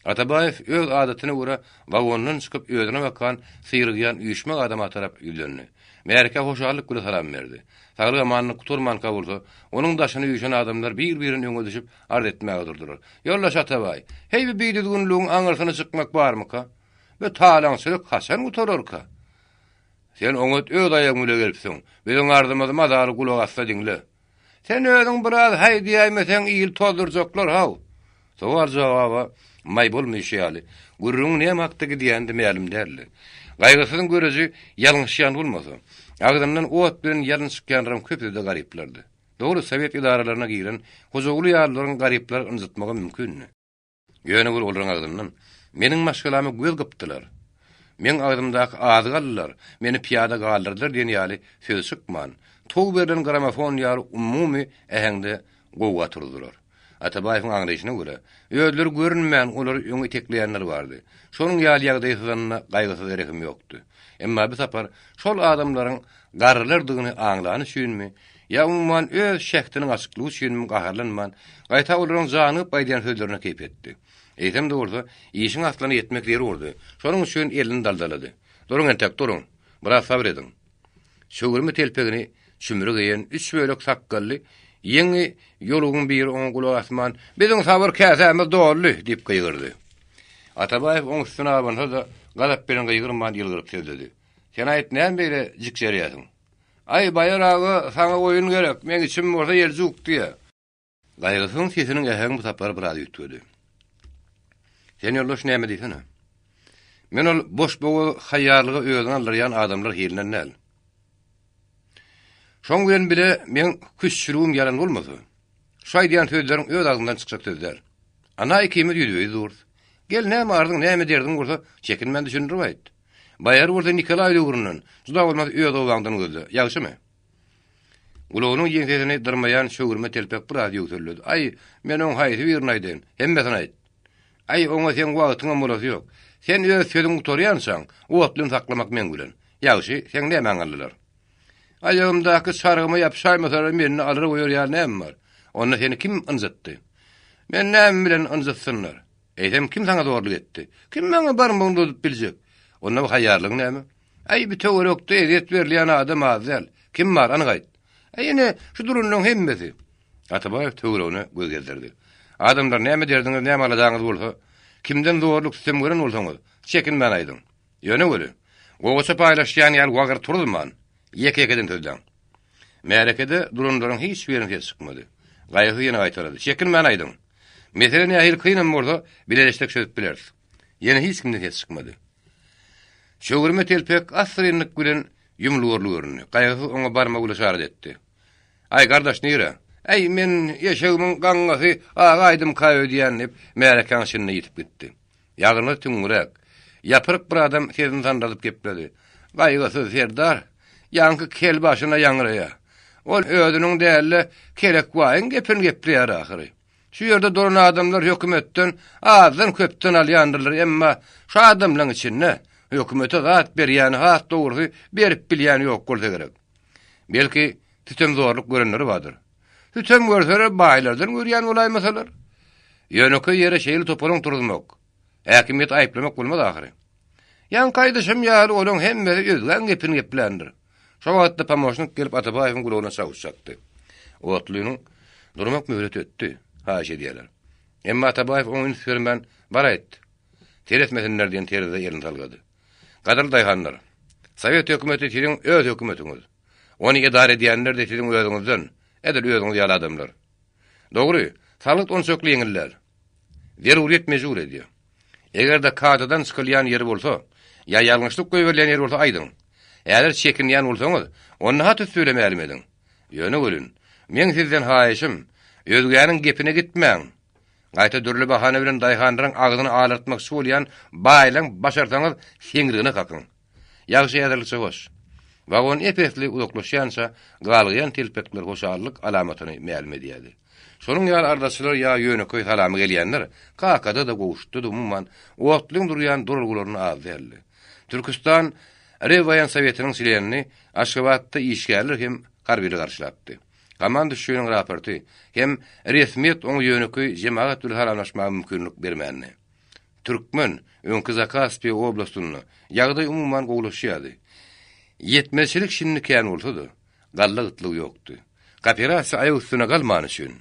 Speaker 1: Atabaýew öz adatyna görä wagondan çykyp özüne bakan syrygýan üýşmek adama tarap ýüzlendi. Märekä hoşallyk bile salam berdi. Saglyk-amanlyk gutarmanka bolsa, onuň daşyna üýşen adamlar bir-birin öňe düşüp arz etmäge durdular. Ýoldaş Atabaý, heý bu bidüzgünligiň aňyrsyna çykmak barmyka? Bu talaňçylyk haçan gutararka? Sen oňat öz aýagyň bile gelipsiň. Biziň arzymyzy mazaly gulak asda diňle. Sen özüň biraz haý diýäýmeseň il tozdurjaklar haw. Sowal-jogaba maý bolmaýşy ýaly, gürrüňiň näme hakda gidýäni-de mälim däldi. Gaýgysyzyň göreji ýalňyşýan bolmasa, agzyndan ot bilen ýalyn çykýanlaryň köpüsi-de garyplardy. Dogry, sowet edaralaryna giren Hojaguly ýalylaryň garyplary ynjytmagy mümkindi. Ýöne bir olaryň agzyndan, Meniň maşgalama göz gypdylar. Meň agzymdaky azygy aldylar, meni pyýada galdyrdylar diýen ýaly söz çykman, tow berlen gramofon ýaly umumy äheňde gowga turdular. Atabaýewiň aňlaýşyna görä, özleri görünmän olary öňe itekleýänler bardy. Şonuň ýaly ýagdaýy syzanda Gaýgysyza rehim ýokdy. Emma bu sapar şol adamlaryň garrylardygyny aňlany üçinmi, ýa umuman öz şähdiniň açyklygy üçinmi gaharlanman, gaýta olaryň janygyp aýdýan sözlerine keýp etdi. Eýsem-de bolsa, işiň aslyna ýetmek zerurdy. Şonuň üçin elini daldalady. Duruň entek, duruň. Biraz sabyr ediň. Çöwürme telpegini çümri geýen, üç bölek sakgally, ýeňi ýolugyň biri oňa gulak asman, Biziň sabyr käsämiz doldy! diýip gygyrdy. Atabaýew oň üstüne abansa-da, gazap bilen gygyrman, ýylgyryp sözledi. Sen aýt, näme beýle jikjerýärsiň? Aý, Baýar aga, saňa goýun gerek, meň içim bolsa ýeljuk diýýä. Gaýgysyzyň sesiniň äheňi bu sapar biraz üýtgedi. Sen ýoldaş näme diýsene? Men ol boşbogaz haýýarlyga özüni aldyrýan adamlar hilinden däl. Şoň bilen bile meň küştçüligim ýalan bolmasa, şu aýdýan sözleriň öz agzyňdan çykjak söz däl. Ana ikimiz ýüzbe-ýüz durus. Gel näme arzyň, näme derdiň bolsa, çekinmän düşündirip aýt. Baýar bolsa Nikolaý döwründen, juda bolmasa öz obaňdan gözle. Ýagşymy? Gulagynyň ýeňsesini dyrmaýan çöwürme telpek biraz ýöwselledi. Aý, men oň haýsy birini aýdaýyn? Hemmesini aýt. Aý, oňa seň wagtyňam bolasy ýok. Sen öz sözüňi gutarýançaň, otlyny saklamak meň bilen. Ýagşy, seň nämäňi aldylar? Aýagymdaky çargyma ýapyşaýmasalar mende alar goýar ýaly näme bar? Onda seni kim ynjytdy? Meni näme bilen ynjytsynlar? Eýsem, kim saňa zorluk etdi? Kim maňa barmagyny uzadyp biljek? Onda bu haýýarlygyň näme? Äý, bu töwerekde ezýet berilýän adam az däl. Kim bar, anyk aýt. Äý, ine, şu duranlaryň hemmesi. Atabaýew töweregine göz gezdirdi. Adamlar, näme derdiňiz, näme aladaňyz bolsa, kimden zorluk-sütem gören bolsaňyz, çekinmän aýdyň. Ýöne weli, gowaça paýlaşýan ýaly wagyr turuzman, ýeke-ýekeden sözläň. Märekede duranlaryň hiç biriniň sesi çykmady. Gaýgysyz ýene gaýtalady, Çekinmän aýdyň. Mesele nähili kynam bolsa, bileleşsek çözüp bileris. Ýene hiç kimden ses çykmady. Çöwürme telpek assyrynlyk bilen ýumlugarly göründi. Gaýgysyz oňa barmagy bilen yşarat etdi. Aý, gardaş, nire? Äý, men eşegimiň gaňňasy agaýdymka öýdýän, diýip, märekäň içinde ýitip gitdi. Ýagyrnysy tüňňüräk, ýapyryk bir adam sesini sandyradyp gepledi. Gaýgysyz serdar, ýaňky kel başyna ýaňraýar. Ol özüniň däl-de, Kelekbaýyň gepini gepleýär ahyry. Şu ýerde duran adamlar hökümetden azdan-köpden alýandyrlar, emma şu adamlaryň içinde hökümete zat berýäni, has dogrusy, berip bilýäni ýok bolsa gerek. Belki, sütem-zorluk görenleri bardyr. Sütem görseler, baýlardan görýän bolaýmasalar. Ýönekeý ýere şeýle topalaň turuzmak, häkimiýeti aýyplamak bolmaz ahyry. Ýaňky aýdyşym ýaly, olaň hemmesi özgäň gepini gepländir. Şo wagtda pomoşnik gelip Atabaýewiň gulagyna çawuş çakdy. Otlynyň durmak möhleti ötdi, haýyş edýärler. Emma Atabaýew oňa üns bermän, Bar aýt, seretmesinler diýen terzde elini salgady. Gadyrly daýhanlar! Sowet hökümeti siziň öz hökümetiňiz. Ony edara edýänler-de siziň özüňizden, edil özüňiz ýaly adamlar. Dogry, salgyt onçakly ýeňil däl. Zeruryýet mejbur edýär. Eger-de kadadan çykylýan ýeri bolsa, ýa ýalňyşlyk goýberilýän ýeri bolsa aýdyň. Häzir çekinýän bolsaňyz, onda hat üsti bilen mälim ediň. Ýöne welin, meň sizden haýyşym, özgäniň gepine gitmäň. Gaýta dürli bahana bilen daýhanlaryň agzyny alartmakçy bolýan baýlaň başarsaňyz seňrigine kakyň. Ýagşy häzirlikçe hoş. Wagon ep-esli uzaklaşýança galgaýan telpekler hoşallyk alamatyny mälim edýärdi. Şonuň ýaly arzaçylar ýa ýönekeý salama gelýänler Kakada-da, Gowşutda-da umuman otlyň durýan duralgalarynda az däldi. Türküstan Rewwaýensowetiniň çlenini Aşgabatda işgärler hem harbylar garşylapdy. Komanduşçynyň raporty hem resmiýet oňa ýönekeý jemagat bilen salamlaşmaga mümkinlik bermändi. Türkmen, öňki Zakaspiýa oblastynda ýagdaý umuman gowulaşýardy. Ýetmezçilik şindi kän bolsa-da, galla gytlygy ýokdy. Kooperasiýa aýak üstüne galmany üçin,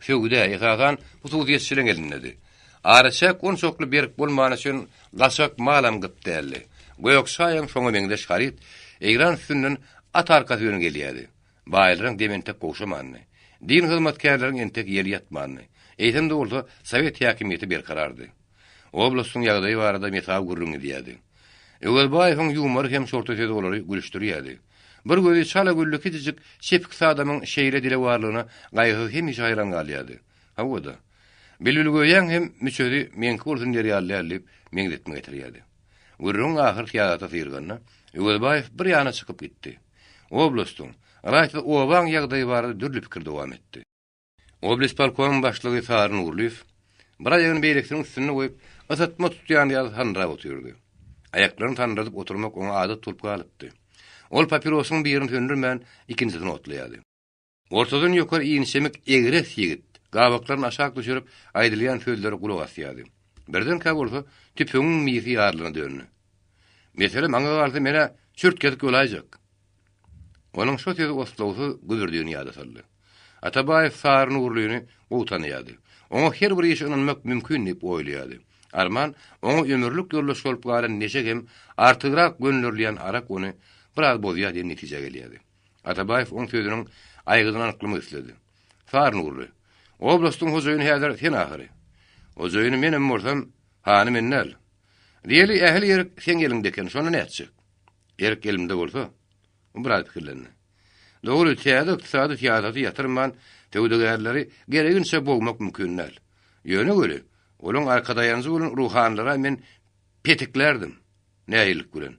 Speaker 1: söwda, esasan, hususyýetçileriň elindedi. Araçäk onçakly berk bolmany üçin gaçak malam gyt däldi. Gök çaýam şoňa meňzeş haryt Eýran üstünden at arkasy bilen gelýärdi. Baýlaryň demi entek gowşamandy. Din hyzmatkärleriň entek ýeli ýatmandy. Eýsem-de bolsa, sowet häkimiýeti berkarardy. Oblastyň ýagdaýy barada mesawy gürrüň edýärdi. Öwezbaýewiň ýumary hem şorta sözi olary gülüşdirýärdi. Bir gözi çala gülli kiçijik çepiksi adamyň şeýle dilewarlygyna Gaýgysyz hemişe haýran galýardy. Hawa-da, Bilbilgöýäň hem müçesi meňki bolsun diýer ýaly däl diýip, meňzetme getirýärdi. Gürrüň ahyr syýasata syryganda, Öwezbaýew bir ýana çykyp gitdi. Oblastyň, ylaýta-da obaň ýagdaýy barada dürli pikir dowam etdi. Oblispolkomyň başlygy Sary Nurlyýew bir aýagyny beýlekisiniň üstünde goýup, ysytma tutýan ýaly sandyrap otyrdy. Aýaklaryny sandyradyp oturmak oňa adat bolup galypdy. Ol papirosyň birini söndürmän, ikinjisini otlaýardy. Ortadan ýokary inçemik egres ýigit gabaklaryny aşak düşürip, aýdylýan sözlere gulak asýardy. Birdenkä bolsa, tüpeňiň misi ýarylana döndi. Mesele maňa galsa, men-ä çürt-kesik öläýjek. Onuň şo sözi oslagsyz gübürdigini ýada saldy. Atabaýew Sary Nurlyny gowy tanaýardy. Oňa her bir işi ynanmak mümkin diýip oýlaýardy. Arman, oňa ömürlik ýoldaş bolup galan neşe hem artygrak gönderilýän arak ony. biraz bozýar diýen netijä gelýärdi. Atabaýew oň sözüniň aýgydyny anyklamak isledi. Sary Nurly, oblastyň hojaýyny häzir sen ahyry. Hojaýyny menem bolsam, hany men däl. Diýeli, ähli erk seň eliňde eken, şonda nätjek? Erk elimde bolsa, o biraz pikirlendi. Dogry, täze ykdysady syýasaty ýatyrman, söwdagärleri gereginçe bogmak mümkin däl. Ýöne weli, olaň arkadaýanjy bolan ruhanylara men petiklärdim. Nähililik bilen?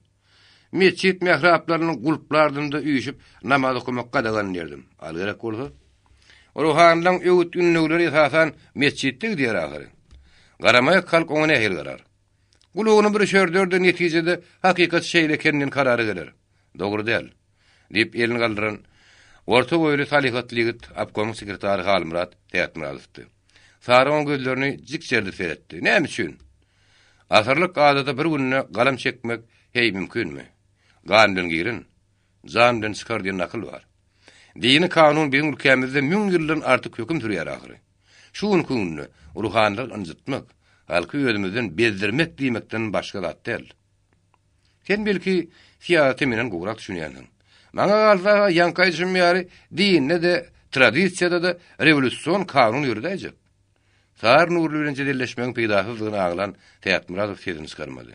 Speaker 1: Metjit mähraplaryny gulplardym-da üýşüp namaz okamak gadagan diýerdim. Al gerek bolsa. Ruhanylaň öwüt-ündewleri esasan metjitde gidýär ahyry. Garamaýak halk oňa nähili garar? Gulagyny bir şörder-de netijede hakykat şeýle eken diýen karara geler. Dogry däl. Diýip elini galdyran orta boýly salyhatly ýigit obkomyň sekretary Halmyrat Tätmyradowdy. Sary oň gözlerini jikjerdip seretdi. Näme üçin? Asyrlyk adada bir günde galam çekmek heý mümkinmi? Gan bilen giren, jan bilen çykar diýen nakyl bar. Dini kanun biziň ülkämizde müň ýyldan artyk höküm sürýär ahyry. Şu günki günde ruhanylary ynjytmak, halky özümizden bezdirmek diýmekden başga zat däl. Sen belki syýasata menden gowrak düşünýänsiň. Maňa galsa, ýaňky aýdyşym ýaly, dinde-de, tradisiýada-da rewolýusion kanun ýöredäýjek. Sary Nurly bilen jedelleşmegiň peýdasyzdygyny aňlan Tätmyradow sesini çykarmady.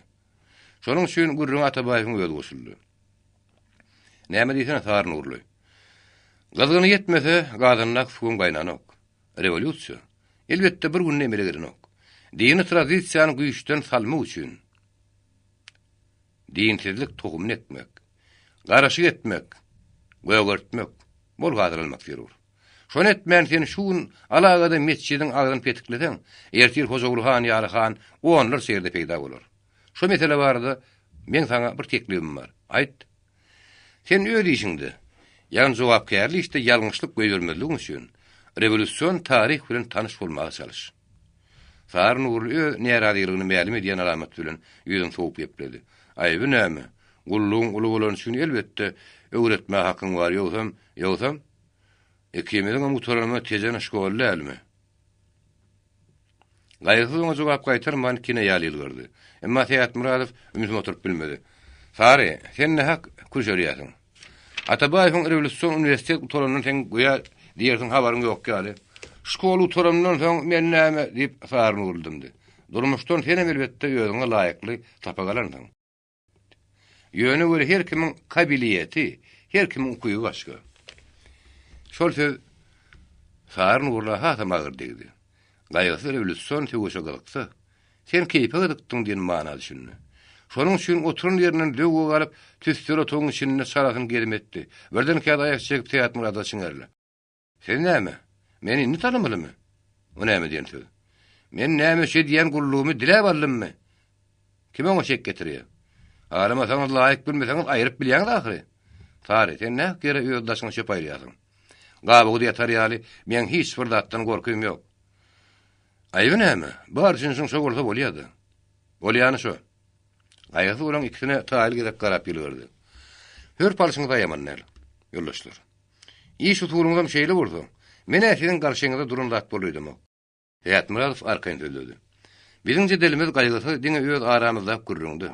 Speaker 1: Şonuň üçin gürrüňe Atabaýewiň özi goşuldy. Näme diýsene, Sary Nurly. Gyzgyny ýetmese, gazandaky suwam gaýnanok. Rewolýusiýa, elbetde, bir günde emele gelenok. Dini tradisiýany güýçden salmak üçin dinsizlik tohumyny ekmek, garaşyk etmek, gögertmek, bol hasyl almak zerur. Şony etmän sen şu gün alagada metjidiň agzyny petikleseň, ertir Hojaguly han ýaly han onlarça ýerde peýda bolar. Şo mesele barada meň saňa bir teklibim bar. Aýt. Sen öz işiňde, ýagny jogapkärli işde ýalňyşlyk goýbermezligiň üçin, rewolýusion taryh bilen tanyş bolmaga çalyş. Sary Nurly öz närazylygyny mälim edýän alamat bilen ýüzüni sowup gepledi. Aýby näme? Gullugyň uly bolany üçin elbetde öwretmäge hakyň bar, ýogsam, ýogsam? Ikimiziňem gutaranymyz Tejen şkoly dälmi? Gaýgysyz oňa jogap gaýtarman kine ýaly ýylgyrdy. Emma Sähetmyradow ümsüm oturyp bilmedi. Sary, sen nähak kürşerýärsiň. Atabaýewiň rewolýusion uniwersitet gutaranyndan seň göýä diýersiň habaryň ýok ýaly. Şkoly gutaranymdan soň men näme, diýip, Sary Nurly dymdy. Durmuşdan senem elbetde özüňe laýykly sapak alansyň. Ýöne weli her kimiň kabiliýeti, her kimiň ukyby başga. Şol söz Sary Nurla hasam agyr degdi. Gaýgysyz rewolýusion söweşe gyzyksa, sen keýpe gyzykdyň diýen mana düşündi. Şonuň üçin oturan ýerinden zöwwe galyp, tüsseli otagyň içinde çalasyn gezim etdi. Birdenkä-de aýak çekip Sähetmyrada çiňerildi. Siz näme, meni indi tanamalymy? O näme diýen söz? Men näme şu edýän gullugymy diläp aldymmy? Kim oňa şek getirýär? Halamasaňyz, laýyk bilmeseňiz aýryp bilýäňiz ahyry. Sary, sen nähak ýere öz daşyňa çöp aýyrýarsyň. Gabygy ýatar ýaly, meň hiç bir zatdan gorkym ýok. Aýby näme? Bar jynsyň şo bolsa bolýa-da. Bolýany şo. Gaýgysyz olaň ikisine taýly gezek garap ýylgyrdy. Hörp alşyňyz aýaman däl, ýoldaşlar. Iş usulyňyzam şeýle bolsa, men-ä siziň garşyňyzda duran zat bolaýdamok. Sähetmyradow arkaýyn sözledi. Biziň jedelimiz gaýgysyz diňe öz aramyzdaky gürrüňdi.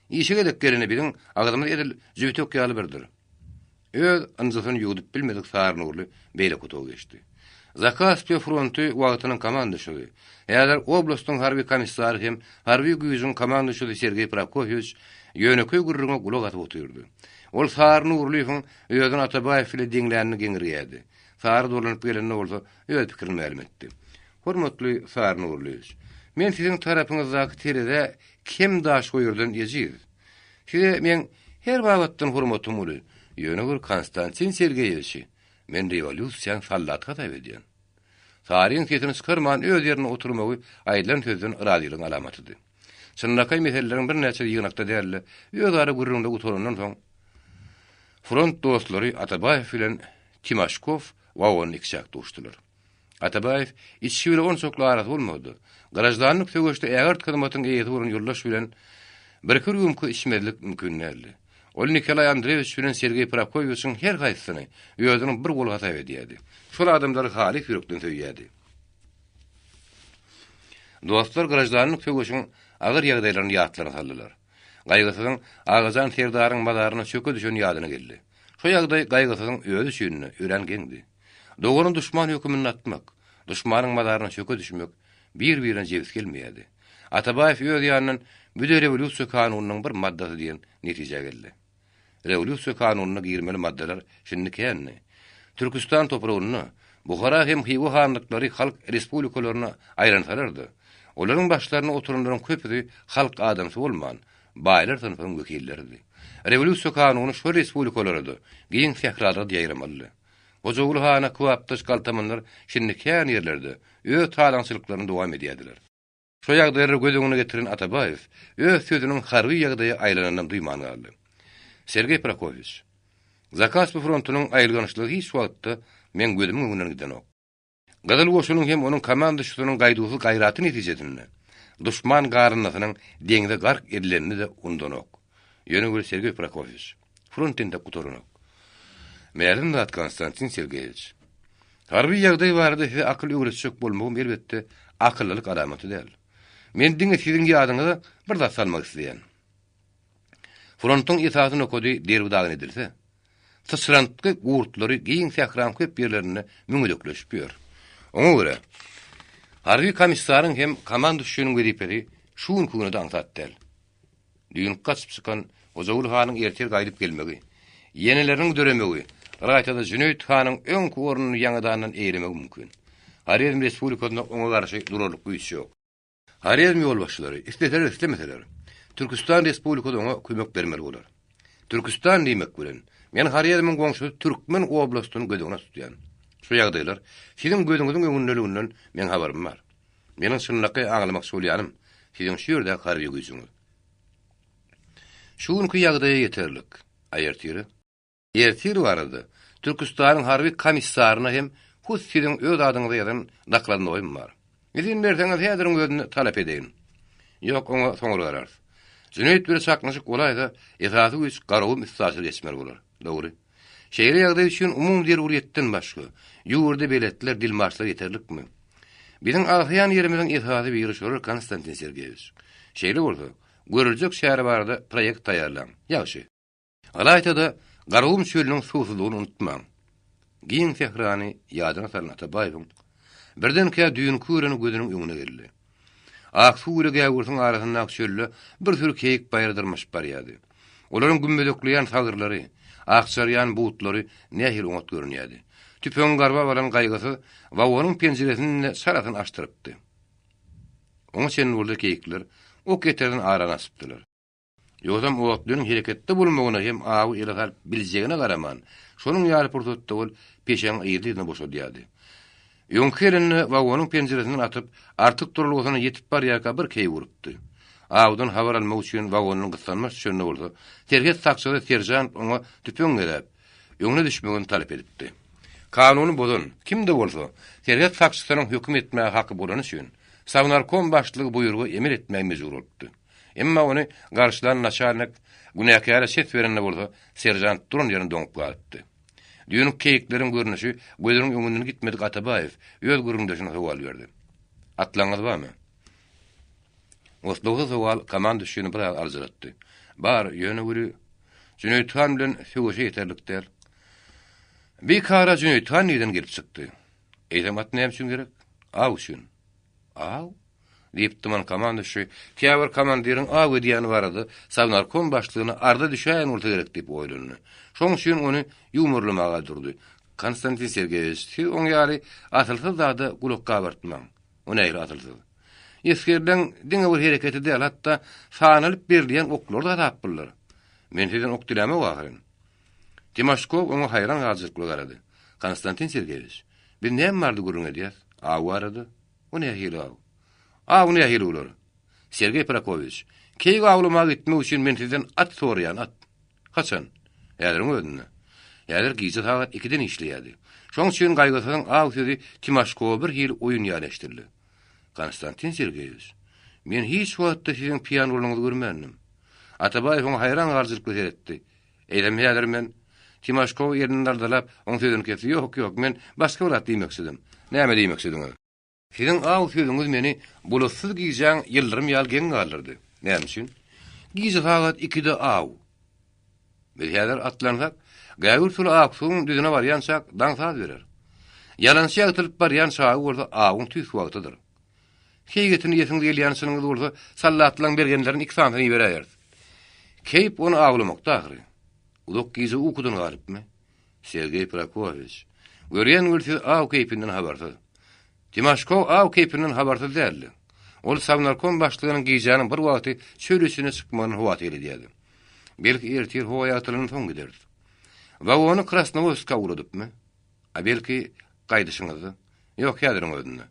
Speaker 1: Işe gezek gelende biziň agzymyz edil jübütek ýaly birdir. Öz ynjysyny ýuwdup bilmedik Sary Nurly beýleki otaga geçdi. Zakaspiýa fronty wagtynyň komandaşygy, häzir oblastyň harby komissary hem harby güýjüň komandaşysy Sergeý Prokofýewiç ýönekeý gürrüňe gulak asyp otyrdy. Ol Sary Nurlyýewiň özüni Atabaýew bile deňlänini geňirgädi. Sary dolanyp gelende bolsa öz pikirini mälim etdi. Hormatly Sary Nurlyýewiç, men siziň tarapyňyzdaky terezä kem daş goýardan ejiz. Size meň her babatdan hormatym uly, ýöne bir Konstantin Sergeýewiçi men rewolýusiýaň sallaty hasap edýän. Saryň sesini çykarman öz ýerinde oturmagy aýdylan sözden razylygyň alamatydy. Çynlakaý meseleleriň birnäçesi ýygnakda däl-de, özara gürrüňde gutarandan soň, front dostlary Atabaýew bilen Timaşkow wagonda ikiçäk duşdular. Atabaýew içgi bile onçakly arasy bolmady. Graždanlyk söweşde ägirt hyzmatyň eýesi bolan ýoldaş bilen birki rýumka içmezlik mümkin däldi. Ol Nikolaý Andreýewiç bilen Sergeý Prokofýewiçiň her haýsysyny özüniň bir goly hasap edýärdi. Şol adamlary halys ýürekden söýýärdi. Dostlar graždanlyk söweşiň agyr ýagdaýlaryny ýatlaryna saldylar. Gaýgysyzyň Agajan serdaryň mazaryna çöke düşeni ýadyna geldi. Şo ýagdaý Gaýgysyzyň özi üçin-de örän geňdi. Dogany duşman höküminde atmak, duşmanyň mazaryna çöke düşmek bir-birine jebis gelmeýärdi. Atabaýew öz ýanyndan bu-da rewolýusiýa kanunynyň bir maddasy diýen netijä geldi. Rewolýusiýa kanunyna girmeli maddalar şindi kändi. Türküstan topragynda Buhara hem Hywa hanlyklary halk respublikalaryna aýlansalar-da, olaryň başlarynda oturanlaryň köpüsi halk adamsy bolman, baýlar synpynyň wekilleridi. Rewolýusiýa kanuny şol respublikalara-da, giň sähralara-da ýaýramalydy. Hojaguly hana kybapdaş galtamanlar şindi kän ýerlerde öz talaňçylyklaryny dowam edýärdiler. Şo ýagdaýlary göz öňüne getiren Atabaýew öz sözüniň harby ýagdaýa aýlananynam duýman galdy. Sergeý Prokofýewiç, Zakaspi frontunyň aýylgançlygy hiç wagtda meň gözümiň öňünden gidenok. Gyzyl Goşunyň hem onuň komandaçysynyň gaýduwsyz gaýraty netijesinde duşman garyndasynyň deňze gark edilenini-de undanok. Ýöne weli Sergeý Prokofýewiç, front entek gutaranok. Mälim zat, Konstantin Sergeýewiç. Harby ýagdaý barada size akyl öwretjek bolmagym elbetde akyllylyk alamaty däl. Men diňe siziň ýadyňyza bir zat salmak isleýän. Frontuň esasy nokady derbi-dagyn edilse, syçrantgy gurtlary giň sähraň köp ýerlerinde müňedekleşip ýör. Oňa görä, harby komissaryň hem komanduşçynyň wezipesi şu günki güne-de aňsat däl. Düýn gaçyp çykan Hojaguly hanyň ertir gaýdyp gelmegi, ýeneleriniň döremegi, ylaýta-da Jüneýit hanyň öňki ornuny ýaňadandan eýelemegi mümkin. Horezm respublikasynda oňa garşy durarlyk güýç ýok. Horezm ýolbaşçylary, isleseler-islemeseler, Türküstan respublikasy oňa kömek bermeli bolar. Türküstan diýmek bilen, men Horezmiň goňşusy Türkmen oblastyny göz öňüne tutýan. Şu ýagdaýlar siziň gözüňiziň öňündeliginden meň habarym bar. Meniň çynlakaý aňlamakçy bolýanym, siziň şu ýerdäki harby güýjüňiz. Şu günki ýagdaýa ýeterlik. A ertire? Ertir barada Türküstanyň harby komissaryna hem hut siziň öz adyňyza ýazan dokladnoýym bar. Izin berseňiz häziriň özünde talap edeýin. Ýok, oňa soňra gararys. Jüneýit bile çaknyşyk bolaýsa, esasy güýç Garagum üstaşyr geçmeli bolar. Dogry. Şeýle ýagdaý üçin umumy zerurýetden başga, ýurda beletler, dilmaçlar ýeterlikmi? Biziň agsaýan ýerimiziň esasy biri şolar, Konstantin Sergeýewiç. Şeýle bolsa, görüljek çäre barada proýekt taýýarlaň. Ýagşy. Ylaýta-da, Garagum çölüniň suwsuzlygyny unutmaň. Giň sährany ýadyna salan Atabaýewiň birdenkä düýnki göreni gözüniň öňüne geldi. Aksuw ile Gäwürsiň arasyndaky çölde bir süri keýik baýra dyrmaşyp barýardy. Olaryň gümmezekleýän sagyrlary, akjarýan butlary nähili oňat görünýärdi. Tüpeňi garbap alan Gaýgysyz wagonyň penjiresini-de çalasyn açdyrypdy. Oňa çenli bolsa keýikler ok ýeterden arany açypdylar. Ýogsam otlynyň hereketde bolmagyna hem awy ele salyp biljegine garaman, şonuň ýaly pursatda ol peşeňi yzly-yzyna boşadýardy. Öňki gelende wagonyň penjiresinden atyp, Artyk duralgasyna ýetip barýarka bir keýik urupdy. Awdan habar almak üçin wagondan gyssanmaç düşende bolsa, serhet sakçysy seržant oňa tüpeň gezäp, öňüne düşmegini talap edipdi. Kanuny bozan, kim-de bolsa, serhet sakçysynyň höküm etmäge haky bolany üçin, Sovnarkom başlygy buýruga emel etmäge mejbur bolupdy. Emma ony garşylan naçalnik günäkäre ses berende bolsa, seržant duran ýerinde doňup galypdy. Düýnki keýikleriň görnüşi gözüniň öňünden gitmedik Atabaýew öz gürrüňdeşine sowal berdi. Atlaňyz barmy? Oslagsyz sowal komanduşçyny biraz aljyratdy. Bar, ýöne weli Jüneýit han bilen söweşe ýeterlik däl. Bi kara Jüneýit han nireden gelip çykdy? Eýsem at näme üçin gerek? Aw üçin. Aw? Diýip, dyman komanduşy käbir komandiriň aw edýäni barada Sovnarkom başlygyna arza düşäýen bolsa gerek diýip oýlandy. Şoň üçin ony ýumurlamaga durdy. Konstantin Sergeýewiç, siz oň ýaly asylsyz zada gulak gabartmaň. O nähili asylsyz? Esgerleň diňe bir hereketi däl, hatda sanalyp berilýän oklary-da hasaplylar. Men sizden ok dilämok ahyryn. Timoşkow oňa haýran galyjylykly garady. Konstantin Sergeýewiç, biz näme barada gürrüň edýäs? Aw barada. O nähili aw? Aw nähili bolar? Sergeý Prokowiç, keýik awlamaga gitmek üçin men sizden at soraýan, at. Haçan? Häziriň özünde. Häzir gije sagat ikiden işleýärdi. Şoň üçin Gaýgysyzyň aw sözi Timoşkowa bir hili oýun ýaly eşidildi. Konstantin Sergeýewiç, men hiç wagtda siziň piýan bolanyňyzy görmändim. Atabaýew oňa haýran galyjylykly seretdi. Eýsem häzir men. Timoşkow elini daldalap, oň sözüni kesdi, Ýok, ýok, men başga bir zat diýmekçidim. Näme diýmekçidiňiz? Siziň aw sözüňiz meni bulutsyz gijäň ýyldyrym ýaly geň galdyrdy. Näme üçin? Gije sagat ikide aw. Biz häzir atlansak, gägir suwly Aksuwyň düzüne barýançak daň saz berer. Ýalançy ýagtylyp barýan çagy bolsa awyň tüýs wagtydyr. Keýik etini iýesiňiz gelýän çynyňyz bolsa, sallatlaň bergenlerini iki sanysyny iberäýeris. Keýp ony awlamakda ahyry. Uzak gije ukudan galypmy? Sergeý Prokofiç, görýän weli siz aw keýpinden habarsyz. Timaşkow aw keýpinden habarsyz däldi. Ol Sovnarkom başlygynyň gijäniň bir wagty çöl içine çykmagyny howatyr edýärdi. Belki ertir howa ýagtylandan soň gideris. Wagony Krasnowodska ugradypmy? A belki gaýdyşyňyzda? Ýok, häziriň özünde.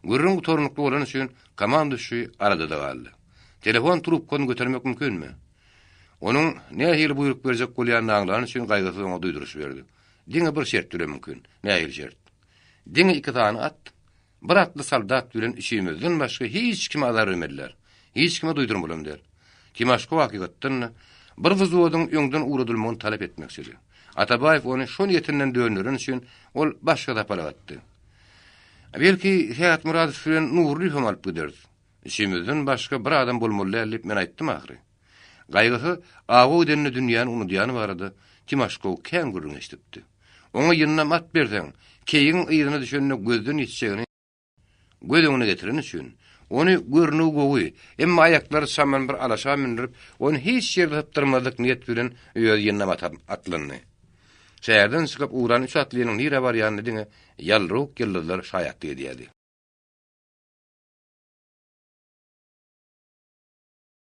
Speaker 1: Gürrüň gutarnykly bolany üçin komanduşy aladada galdy. Telefon trubkasyny götermek mümkinmi? Onuň nähili buýruk berjek bolýanyny aňlany üçin gaýgysyz oňa duýduryş berdi. Diňe bir şert bilen mümkin. Nähili şert? Diňe iki sany at, bir atly soldat bilen üçimizden başga hiç kime azar bermediler. Hiç kime duýdurmalam däl. Timaşko hakykatdan-da, bir wzwodyň öňden ugradylmagyny talap etmekçidi. Atabaýew ony şo niýetinden döndereni üçin ol başga sapalak atdy. Belki, Sähetmyradow bilen Nurlyýewem alyp gideris. Üçimizden başga bir adam bolmaly däl diýip men aýtdym ahyry. Gaýgysyz awa gidende dünýäni unudýany barada Timaşkow kän gürrüň eşidipdi. Oňa ýyndam at berseň, keýigiň yzyna düşende gözden ýitjegini göz öňüne getireni üçin, ony görnügi gowy, emma aýaklary çaman bir alaşa mündürip, ony hiç ýerde sypdyrmazlyk niýet bilen öz ýyndam ata atlandy. Şäherden çykyp ugran üç atlynyň nirä barýanyna diňe ýalryk ýyldyzlar şaýatlyk edýärdi.